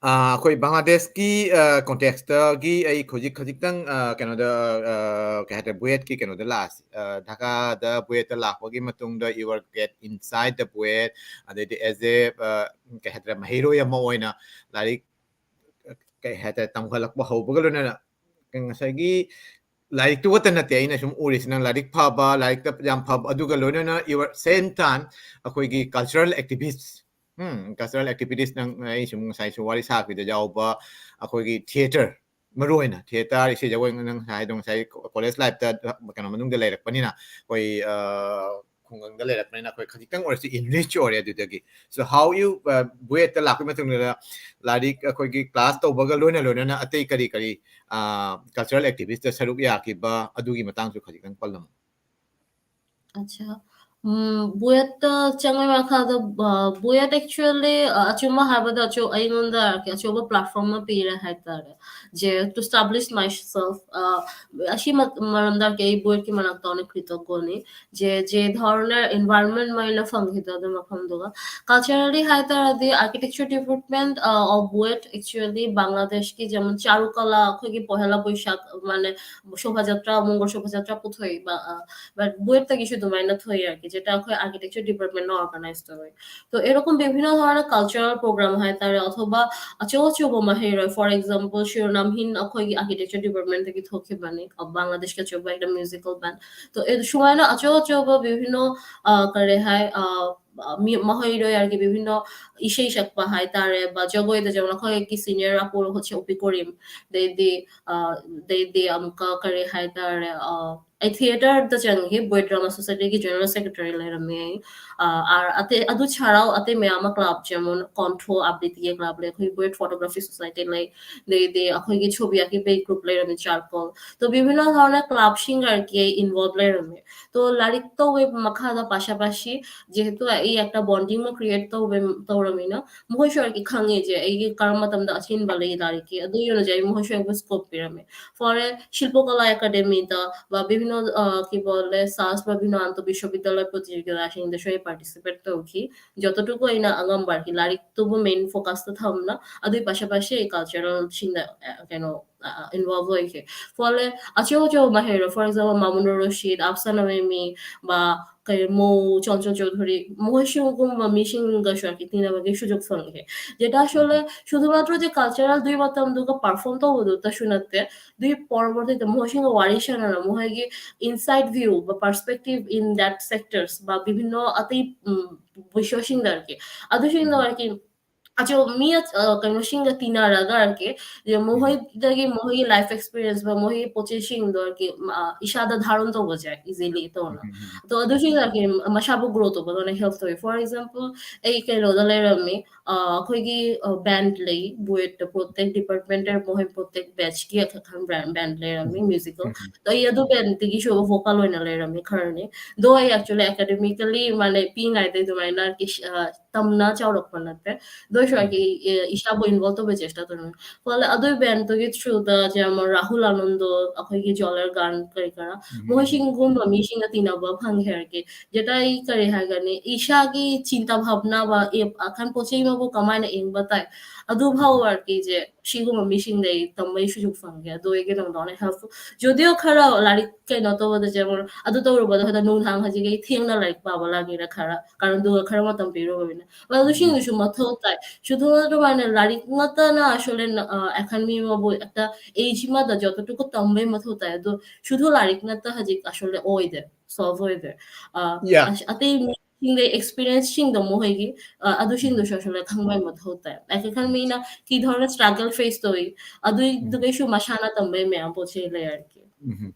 ꯑꯩꯈꯣꯏ ꯕꯪꯒ꯭ꯂꯥꯗꯦꯁꯀꯤ ꯀꯣꯟꯇꯦꯛꯁꯇꯒꯤ ꯑꯩ ꯍꯧꯖꯤꯛ ꯈꯖꯤꯛꯇꯪ ꯀꯩꯅꯣꯗ, ꯀꯩ ꯍꯥꯏꯇꯥꯔꯦ, ꯕꯨꯌꯦꯠꯀꯤ ꯀꯩꯅꯣꯗ ꯂꯥꯛꯑꯁꯤ, ꯙꯥꯀꯥꯗ ꯕꯨꯌꯦꯠꯇ ꯂꯥꯛꯄꯒꯤ ꯃꯇꯨꯡꯗ you were get inside the ꯕꯨꯌꯦꯠ, ꯑꯗꯩꯗꯤ as a, ꯀꯩ ꯍꯥꯏꯇꯥꯔꯦ, ꯃꯍꯩꯔꯣꯏ ꯑꯃ ꯑꯣꯏꯅ ꯂꯥꯏꯔꯤꯛ, ꯀꯩ ꯍꯥꯏꯇꯥꯔꯦ, ꯇꯝꯈꯠꯂꯛꯄ ꯍꯧꯕꯒ ꯂꯣꯏꯅꯅ ꯉꯁꯥꯏꯒꯤ ꯂꯥꯏꯔꯤꯛꯇꯨ ꯈꯛꯇ ꯅꯠꯇꯦ ꯑꯩꯅ ꯁꯨꯝ ꯎꯔꯤꯁꯤ, ꯅꯪ ꯂꯥꯏꯔꯤꯛ ꯐꯕ, ꯂꯥꯏꯔꯤꯛꯇ ꯌꯥꯝ ꯐꯕ, ꯑꯗꯨꯒ ꯂꯣꯏꯅꯅ you are same time ꯑꯩꯈꯣꯏꯒꯤ cultural activist, ꯎꯝ, cultural activist, ꯅꯪ, ꯑꯩ ꯁꯨꯝ ꯉꯁꯥꯏꯁꯨ ꯋꯥꯔꯤ ꯁꯥꯈꯤꯕꯗ ꯌꯥꯎꯕ ꯑꯩꯈꯣꯏꯒꯤ ꯊꯤꯌꯦꯇꯔ, ꯃꯔꯨ ꯑꯣꯏꯅ ꯊꯤꯌꯦꯇꯔ, ꯏꯁꯩ ꯖꯒꯣꯏ, ꯅꯪ ꯉꯁꯥꯏ ꯍꯥꯏꯗꯣ, ꯉꯁꯥꯏ ꯀꯣꯂꯦꯖ ꯂꯥꯏꯐꯇ ꯀꯩꯅꯣ ꯃꯅꯨꯡꯗ ꯂꯩꯔꯛꯄꯅꯤꯅ, ꯑꯩꯈꯣꯏ ꯈꯨꯡꯒꯪꯗ ꯂꯩꯔꯛꯄꯅꯤꯅ ꯑꯩꯈꯣꯏ ꯈꯖꯤꯛꯇꯪ ꯑꯣꯏꯔꯁꯨ enrich ꯑꯣꯏꯔꯦ ꯑꯗꯨꯗꯒꯤ꯫ So how you, ꯕꯨꯌꯦꯠꯇ ꯂꯥꯛꯄ ꯃꯇꯨꯡꯗ ꯂꯥꯏꯔꯤꯛ ꯑꯩꯈꯣꯏꯒꯤ ꯀ꯭ꯂꯥꯁ ꯇꯧꯕꯒ ꯂꯣꯏꯅ ꯂꯣꯏꯅꯅ ꯑꯇꯩ ꯀꯔꯤ ꯀꯔꯤ cultural activistꯇ ꯁꯔꯨꯛ ꯌꯥꯈꯤꯕ, ꯑꯗꯨꯒꯤ ꯃꯇꯥꯡꯁꯨ ꯈꯖꯤꯛꯇꯪ ꯄꯜꯂꯝꯃꯨ꯫ ꯑꯠꯆꯥ꯫ ꯎꯝ, ꯕꯨꯌꯦꯠꯇ ꯆꯪꯕꯩ ꯃꯈꯥꯗ, ꯕꯨꯌꯦꯠ actually, ꯑꯆꯨꯝꯕ ꯍꯥꯏꯕꯗ ꯑꯆꯨ-, ꯑꯩꯉꯣꯟꯗ ꯑꯆꯧꯕ platform ꯑꯃ ꯄꯤꯔꯦ ꯍꯥꯏꯇꯥꯔꯦ, ꯖꯦ to establish myself, ꯑꯁꯤ ꯃꯔꯝꯗ ꯑꯩ ꯕꯨꯌꯦꯠꯀꯤ ꯃꯅꯥꯛꯇ ꯑꯣꯏꯅ ꯀ꯭ꯔꯤꯇꯒꯣꯅꯤ, ꯖꯦ ꯖꯦ ꯙꯔꯅꯦ environment ꯃꯩꯅ ꯐꯪꯈꯤꯗ ꯑꯗꯨ ꯃꯐꯝꯗꯨꯒ꯫ Culturally ꯍꯥꯏꯇꯥꯔꯗꯤ architecture department of ꯕꯨꯌꯦꯠ actually ꯕꯪꯒ꯭ꯂꯥꯗꯦꯁꯀꯤ ꯖꯦꯃꯟ ꯆꯥꯔꯨꯀꯂꯥ, ꯑꯩꯈꯣꯏꯒꯤ ꯄꯣꯍꯦꯂꯥ ꯕꯣꯏꯁꯥꯈ ꯃꯥꯅꯦ, শোভাযাত্রা, মঙ্গল শোভাযাত্রা ꯄꯨꯊꯣꯛꯏꯕ, but ꯕꯨꯌꯦꯠꯇꯒꯤꯁꯨ ꯑꯗꯨꯃꯥꯏꯅ ꯊꯣꯛꯑꯦ, যেটা ꯑꯩꯈꯣꯏ architecture departmentꯅ organize ꯇꯧꯋꯦ꯫ তো এরকম বিভিন্ন ধরনের cultural program ꯍꯥꯏꯇꯥꯔꯦ, অথবা ꯑꯆꯧ ꯑꯆꯧꯕ ꯃꯍꯩꯔꯣꯏ, for example ꯁꯤꯔꯣꯅꯥꯝꯍꯤꯟ ꯑꯩꯈꯣꯏꯒꯤ architecture departmentꯇꯒꯤ ꯊꯣꯛꯈꯤꯕꯅꯤ, ꯕꯪꯒ꯭ꯂꯥꯗꯦꯁꯀꯤ ꯑꯆꯧꯕ একটা musical band꯫ তো ꯁꯨꯃꯥꯏꯅ ꯑꯆꯧ ꯑꯆꯧꯕ বিভিন্ন, ꯀꯔꯤ ꯍꯥꯏ, ꯃꯍꯩꯔꯣꯏ ꯍꯥꯏꯔꯒꯤ বিভিন্ন ꯏꯁꯩ ꯁꯛꯄ ꯍꯥꯏꯇꯥꯔꯦ, ꯕ ꯖꯒꯣꯏꯗ ꯖꯒꯣꯏ ꯑꯩꯈꯣꯏꯒꯤ senior ꯑꯄꯨ ꯍꯧꯖꯤꯛ ꯎꯄꯤ ꯀꯣꯔꯤꯝ, ꯑꯗꯩꯗꯤ ꯑꯗꯩꯗꯤ ꯑꯃꯨꯛꯀ ꯀꯔꯤ ꯍꯥꯏꯇꯥꯔꯦ, ꯑꯩ ꯊꯤꯌꯦꯇꯔꯗ ꯆꯪꯉꯤ, ꯕꯣꯏ ꯗ꯭ꯔꯥꯃꯥ ꯁꯣꯁꯥꯏꯇꯤꯒꯤ ꯖꯦꯅꯔꯦꯜ ꯁꯦꯀ꯭ꯔꯦꯇꯔꯤ ꯂꯩꯔꯝꯃꯦ ꯑꯩ꯫ ꯑꯇꯩ ꯑꯗꯨ ꯁꯥꯔꯥꯎ ꯑꯇꯩ ꯃꯌꯥꯝ ꯑꯃ ꯀ꯭ꯂꯕ, ꯖꯦꯃꯣꯟ ꯀꯣꯟꯊ꯭ꯔꯣ ꯑꯕ꯭ꯔꯤꯇꯤꯒꯤ ꯀ꯭ꯂꯕ ꯂꯩ, ꯑꯩꯈꯣꯏ ꯕꯣꯏ ꯐꯣꯇꯣꯒ꯭ꯔꯥꯐꯤ ꯁꯣꯁꯥꯏꯇꯤ ꯂꯩ, ꯑꯗꯩꯗꯤ ꯑꯩꯈꯣꯏꯒꯤ ꯁꯣꯕꯤ ꯑꯀꯤꯕꯩ ꯒ꯭ꯔꯨꯞ ꯂꯩꯔꯝꯃꯦ, ꯆꯥꯔꯀꯣꯜ꯫ ꯇꯣ বিভিন্ন ধরনের ক্লাব ꯁꯤꯡꯒꯔꯒꯤ ꯏꯟꯚꯣꯜꯕ ꯂꯩꯔꯝꯃꯦ꯫ ꯇꯣ ꯂꯥꯏꯔꯤꯛ ꯇꯧꯕꯩ ꯃꯈꯥꯗ ꯄꯥꯁꯥ ꯄꯥꯁꯤ ꯖꯦꯍꯦꯇꯨ ꯑꯩ ꯑꯩ ꯑꯦꯛꯇ ꯕꯣꯟꯗꯤꯡ ꯑꯃ ꯀ꯭ꯔꯤꯌꯦꯠ ꯇꯧꯕ ꯇꯧꯔꯝꯃꯤꯅ ꯃꯈꯣꯏꯁꯨ ꯑꯩꯒꯤ ꯈꯪꯉꯦ ꯖꯦ ꯑꯩꯒꯤ ꯀꯔꯝꯕ ꯃꯇꯝꯗ ꯑꯁꯤꯟꯕ ꯂꯩ ꯂꯥꯏꯔꯤꯛꯀꯤ ꯑꯗꯨ ꯌꯣꯟꯅꯖꯦ ꯑꯩ ꯃꯈꯣꯏꯁꯨ ꯑꯩꯕꯨ ꯁ꯭ꯀꯣꯞ ꯄꯤꯔꯝꯃꯦ꯫ ꯐꯣꯔꯦ ꯁꯤꯜꯄꯀꯂꯥ ꯑꯦꯀꯥꯗꯦꯃꯤꯗ ꯕ ꯕꯤꯚꯤꯟꯅ ꯑ, ꯀꯤ ꯕꯣꯜꯂꯦ ꯁꯥꯁ ꯕ ꯕꯤꯚꯤꯟꯅ আন্তঃবিশ্ববিদ্যালয় প্রতিযোগিতাꯁꯤꯡꯗꯁꯨ ꯑꯩ ꯄꯥꯔꯇꯤꯁꯤꯄꯦꯠ ꯇꯧꯈꯤ꯫ ꯖꯣꯇꯣ ꯇꯨꯀꯣ ꯑꯩꯅ ꯑꯉꯝꯕ ꯂꯥꯏꯔꯤꯛꯇꯨꯕꯨ ꯃꯦꯟ ꯐꯣꯀꯁꯇ ꯊꯝꯅ ꯑꯗꯨꯒꯤ ꯄꯥꯁꯥ ꯄꯥꯁꯤ ꯑꯩ ꯀꯜꯆꯔꯦꯜꯁꯤꯡꯗ ꯑ, ꯀꯩꯅꯣ ꯏꯟꯚꯣꯜꯚ ꯑꯣꯏꯈꯤ꯫ ꯐꯣꯔꯦ ꯑꯆꯧ ꯑꯆꯧꯕ ꯃꯍꯩꯔꯣꯏ ꯐꯣꯔ ꯑꯦꯛꯖꯥꯝꯄꯜ ꯃꯥꯃꯨꯅꯨ ꯔꯣꯁꯤꯠ ꯑꯞꯁꯥꯅ ꯃꯦꯃꯤ ꯕ ꯀꯩ ꯃꯣ ꯆꯣꯟꯆꯣ ꯆꯧꯙꯨꯔꯤ ꯃꯈꯣꯏ ꯁꯤꯒꯨꯝꯕ ꯃꯤꯁꯤꯡꯒꯁꯨ ꯇꯤꯟꯅꯕꯒꯤ ꯁꯨꯖꯣꯛ ꯐꯪꯉꯦ꯫ যেটা আসলে শুধুমাত্র যে কালচারাল দুই ꯃꯇꯝꯗꯨꯒ ꯄꯥꯔꯐꯣꯝ ꯇꯧꯕꯗꯨꯇꯁꯨ ꯅꯠꯇꯦ, দুই পরবর্তীতে ꯃꯈꯣꯏꯁꯤꯡꯒ ꯋꯥꯔꯤ ꯁꯥꯟꯅꯔꯒ ꯃꯈꯣꯏꯒꯤ inside view বা perspective in that sectors ꯕ ꯕꯤꯚꯤꯟꯅ ꯑꯇꯩ ꯎꯝ, ꯕꯤꯁꯣꯁꯤꯡꯗ ꯑꯗꯨꯁꯤꯡꯗ ꯑꯆꯧ ꯃꯤ ꯑ, ꯀꯩꯅꯣꯁꯤꯡꯒ ꯇꯤꯟꯅꯔꯒ ꯑꯣꯏꯔꯒꯦ, ꯃꯈꯣꯏꯗꯒꯤ ꯃꯈꯣꯏꯒꯤ ꯂꯥꯏꯐ ꯑꯦꯛꯁꯄꯤꯔꯤꯌꯦꯟꯁ ꯃꯈꯣꯏꯒꯤ ꯄꯣꯠ ꯆꯩꯁꯤꯡꯗꯣ ꯑꯣꯏꯔꯒꯦ, ꯏꯁꯥꯗ ꯙꯥꯔꯟ ꯇꯧꯕꯁꯦ ꯏꯖꯤꯂꯤ ꯇꯧꯅ꯫ ꯑꯗꯣ ꯑꯗꯨꯁꯤꯡꯗꯣ ꯑꯣꯏꯔꯒꯦ, ꯃꯁꯥꯕꯨ ꯒ꯭ꯔꯣ ꯇꯧꯕꯗꯣꯅ ꯍꯦꯜꯞ ꯇꯧꯋꯤ꯫ ꯐꯣꯔ ꯑꯦꯛꯖꯥꯝꯄꯜ, ꯑꯩ ꯀꯩꯅꯣꯗ ꯂꯩꯔꯝꯃꯤ, ꯑ, ꯑꯩꯈꯣꯏꯒꯤ ꯕꯦꯟ ꯂꯩ, ꯕꯨꯌꯦꯠꯇ ꯄ꯭ꯔꯣꯇꯦꯛ ꯗꯤꯄꯥꯔꯠꯃꯦꯟꯇꯦꯜ ꯃꯣꯍꯦꯟ ꯄ꯭ꯔꯣꯇꯦꯛ ꯕꯦꯟ ꯂꯩꯔꯝꯃꯤ ꯃ꯭ꯌꯨꯖꯤꯀꯦꯜ꯫ ꯑꯗꯣ ꯑꯩ ꯑꯗꯨ ꯕꯦꯟꯗꯒꯤꯁꯨ ꯚꯣꯀꯦꯜ ꯑꯣꯏꯅ ꯂꯩꯔꯝꯃꯤ ꯈꯔꯅꯤ꯫ ꯑꯗꯣ ꯑꯩ ꯑꯦꯛꯆꯨꯋꯦꯂꯤ ꯑꯦꯀꯥꯗꯦꯃꯤꯀꯦꯜꯂꯤ ꯃꯥꯅ ꯄꯤꯛꯏꯉꯩꯗꯩ ꯑꯗꯨꯃꯥꯏꯅ ꯏꯁ-, ꯑ, ꯇꯝꯅ ꯆꯥꯎꯔꯛꯄ ꯅꯠꯇꯦ꯫ ꯑꯗꯨ ꯑꯣꯏꯔꯁꯨ ꯑꯩꯒꯤ, ꯑꯦ, ꯏꯁꯥꯕꯨ ꯏꯟꯚꯣꯜꯕ ꯇꯧꯕ ꯆꯦꯁꯇꯥ ꯇꯧꯔꯝꯃꯤ꯫ ꯐꯣꯔ ꯑꯗꯨ ꯕꯦꯟꯗꯨꯒꯤ ꯊ꯭ꯔꯨꯗ ꯖꯦꯃꯣꯟ ꯔꯥꯍꯨꯜ ꯑꯥꯅꯟꯗꯣ, ꯑꯩꯈꯣꯏꯒꯤ ꯖꯣꯂꯔ ꯒꯥꯟ ꯀꯔꯤ ꯀꯔꯥ, ꯃꯈꯣꯏꯁꯤꯡꯒꯨꯝꯕ ꯃꯤꯁꯤꯡꯒ ꯇꯤꯟꯅꯕ ꯐꯪꯉꯦ ꯍꯥꯏꯔꯒꯦ꯫ ꯖꯦꯇꯥ ꯑꯩ ꯀꯔꯤ ꯍꯥꯏꯒꯅꯤ, ꯏꯁꯥꯒꯤ ꯆꯤꯟꯇꯥ ꯚꯥꯕꯅꯥ ꯕ, ꯑꯦ, ꯑꯈꯟ ꯄꯣꯠ ꯆꯩ ꯑꯃꯕꯨ ꯀꯃꯥꯏꯅ ꯌꯦꯡꯕ ꯇꯥꯏ, ꯑꯗꯨ ꯐꯥꯎ ꯑꯣꯏꯔꯛꯀꯦ ꯖꯦ, ꯁꯤꯒꯨꯝꯕ ꯃꯤꯁꯤꯡꯗꯩ ꯇꯝꯕꯩ ꯁꯨꯖꯨꯛ ꯐꯪꯒꯦ꯫ ꯑꯗꯨ ꯑꯩꯒꯤ ꯅꯪꯗꯧꯅ ꯍꯦꯜꯞꯐꯨꯜ, ꯖꯨꯗꯤꯑꯣ ꯈꯔ ꯂꯥꯏꯔꯤꯛ ꯀꯩꯅꯣ ꯇꯧꯕꯗ ꯖꯦꯃꯣꯟ ꯑꯗꯨ ꯇꯧꯔꯨꯕꯗ ꯍꯦꯛꯇ ꯅꯨꯡꯗꯥꯡ ꯍꯧꯖꯤꯛ ꯑꯩ ꯊꯦꯡꯅ ꯂꯥꯏꯔꯤꯛ ꯄꯥꯕ ꯂꯥꯛꯒꯦꯅ ꯈꯔ, ꯀꯥꯔꯟꯗꯨꯒ ꯈꯔ ꯃꯇꯝ ꯄꯤꯔꯨꯕꯅꯤꯅ꯫ ꯑꯗꯨꯁꯤꯡꯗꯨꯁꯨ ꯃꯊꯧ ꯇꯥꯏ꯫ ꯁꯨꯗꯣ ꯑꯗꯨꯃꯥꯏꯅ ꯂꯥꯏꯔꯤꯛ ꯉꯥꯛꯇꯅ ꯑꯁꯣꯂꯦ, ꯑ, ꯑꯦꯈꯟ ꯃꯤ ꯑꯃꯕꯨ ꯍꯦꯛꯇ ꯑꯦꯖ ꯑꯃꯗ ꯖꯣꯇꯣ ꯇꯨꯀꯨ ꯇꯝꯕꯩ ꯃꯊꯧ ꯇꯥꯏ꯫ ꯑꯗꯨ ꯁꯨꯗꯣ ꯂꯥꯏꯔꯤꯛ ꯉꯥꯛꯇ ꯍꯧꯖꯤꯛ ꯑꯁꯣꯂꯦ ꯑꯣꯏꯗꯦ, ꯁꯣꯜꯚ ꯑꯣꯏꯗꯦ꯫ ꯑ, Yeah. ꯑꯁ-, ꯑꯇꯩ ꯃꯤꯁꯤꯡꯗꯩ ꯑꯦꯛꯁꯄꯤꯔꯤꯌꯦꯟꯁꯁꯤꯡꯗꯣ ꯃꯈꯣꯏꯒꯤ, ꯑ, ꯑꯗꯨꯁꯤꯡꯗꯨꯁꯨ ꯑꯁꯣꯂꯦ ꯈꯪꯕꯩ ꯃꯊꯧ ꯇꯥꯏ꯫ ꯑꯦꯈꯟ ꯃꯤꯅ ꯀꯤ ꯙꯣꯔꯅ ꯁ꯭ꯇ꯭ꯔꯒꯜ ꯐꯦꯁ ꯇꯧꯏ, ꯑꯗꯨꯏꯗꯨꯒꯩꯁꯨ ꯃꯁꯥꯅ ꯇꯝꯕꯩ ꯃꯌꯥꯝ ꯄꯣꯠ ꯆꯩ ꯂꯩꯔꯛꯀꯦ꯫